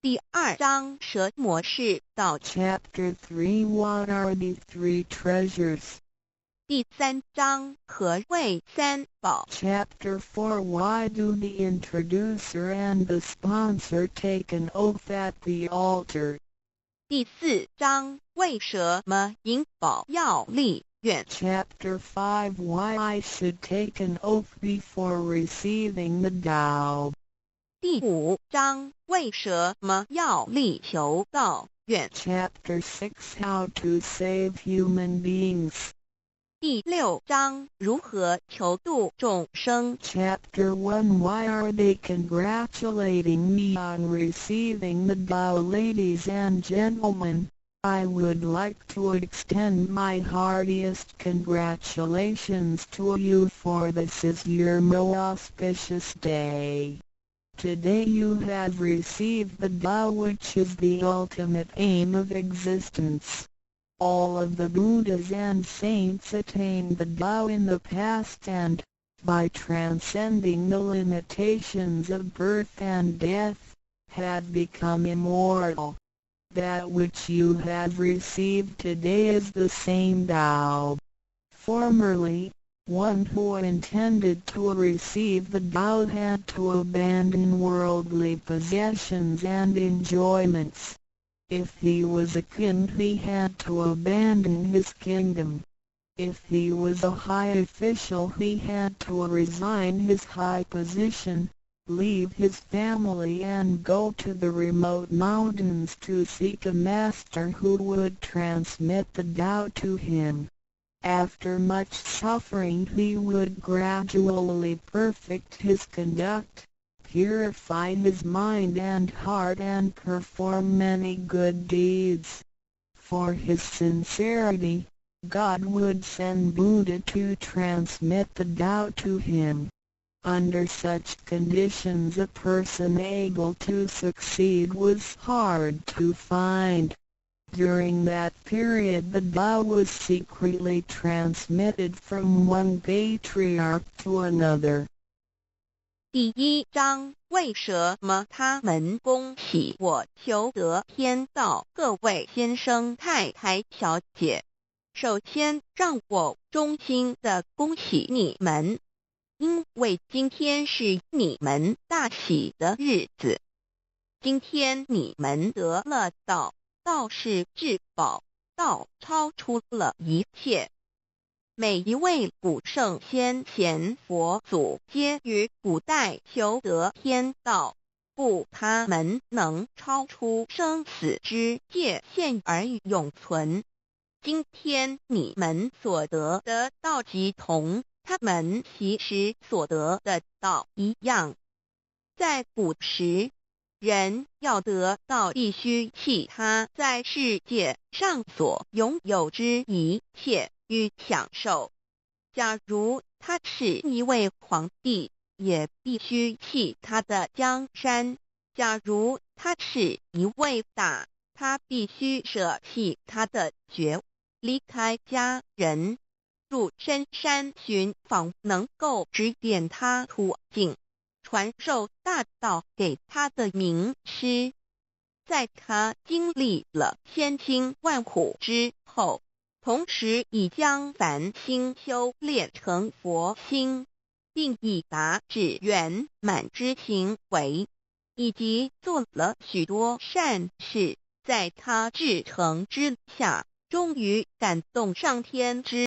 第二章，什麼是道？ Chapter 3. What are the three treasures? 第三章，何謂三寶？ Chapter 4. Why do the introducer and the sponsor take an oath at the altar? 第四章，為什麼引寶要立願？ Chapter 5. Why I should take an oath before receiving the Tao. 第五章，為什麼要立求道願？ Chapter 6. How to save human beings. 第六章，如何求度眾生？ Chapter 1. Why are they congratulating me on receiving the Tao? Ladies and gentlemen, I would like to extend my heartiest congratulations to you, for this is your most auspicious day. Today you have received the Tao, which is the ultimate aim of existence. All of the Buddhas and saints attained the Tao in the past and, by transcending the limitations of birth and death, had become immortal. That which you have received today is the same Tao. Formerly, one who intended to receive the Tao had to abandon worldly possessions and enjoyments. If he was a king, he had to abandon his kingdom. If he was a high official, he had to resign his high position, leave his family and go to the remote mountains to seek a master who would transmit the Tao to him. After much suffering, he would gradually perfect his conduct, purify his mind and heart and perform many good deeds. For his sincerity, God would send Buddha to transmit the Tao to him. Under such conditions, a person able to succeed was hard to find. During that period, the Tao was secretly transmitted from one patriarch to another. 第一章，為什麼他們恭喜我求得天道？各位先生、太太、小姐，首先讓我衷心的恭喜你們，因為今天是你們大喜的日子。今天你們得了道，道是至寶，道超出了一切。每一位古聖先賢佛祖皆於古代求得天道，故他們能超出生死之界限而永存。今天你們所得的道，即同他們昔時所得的道一樣。在古時，人要得道，必須棄他在世界上所擁有之一切與享受。假如他是一位皇帝，也必須棄他的江山；假如他是一位大，他必須捨棄他的爵，離開家人，入深山尋訪能夠指點他途徑、傳授大道給他的名師。在他經歷了千辛萬苦之後，同時已將凡心修煉成佛心，並已達至圓滿之行為，以及做了許多善事，在他至誠之下，終於感動上天之。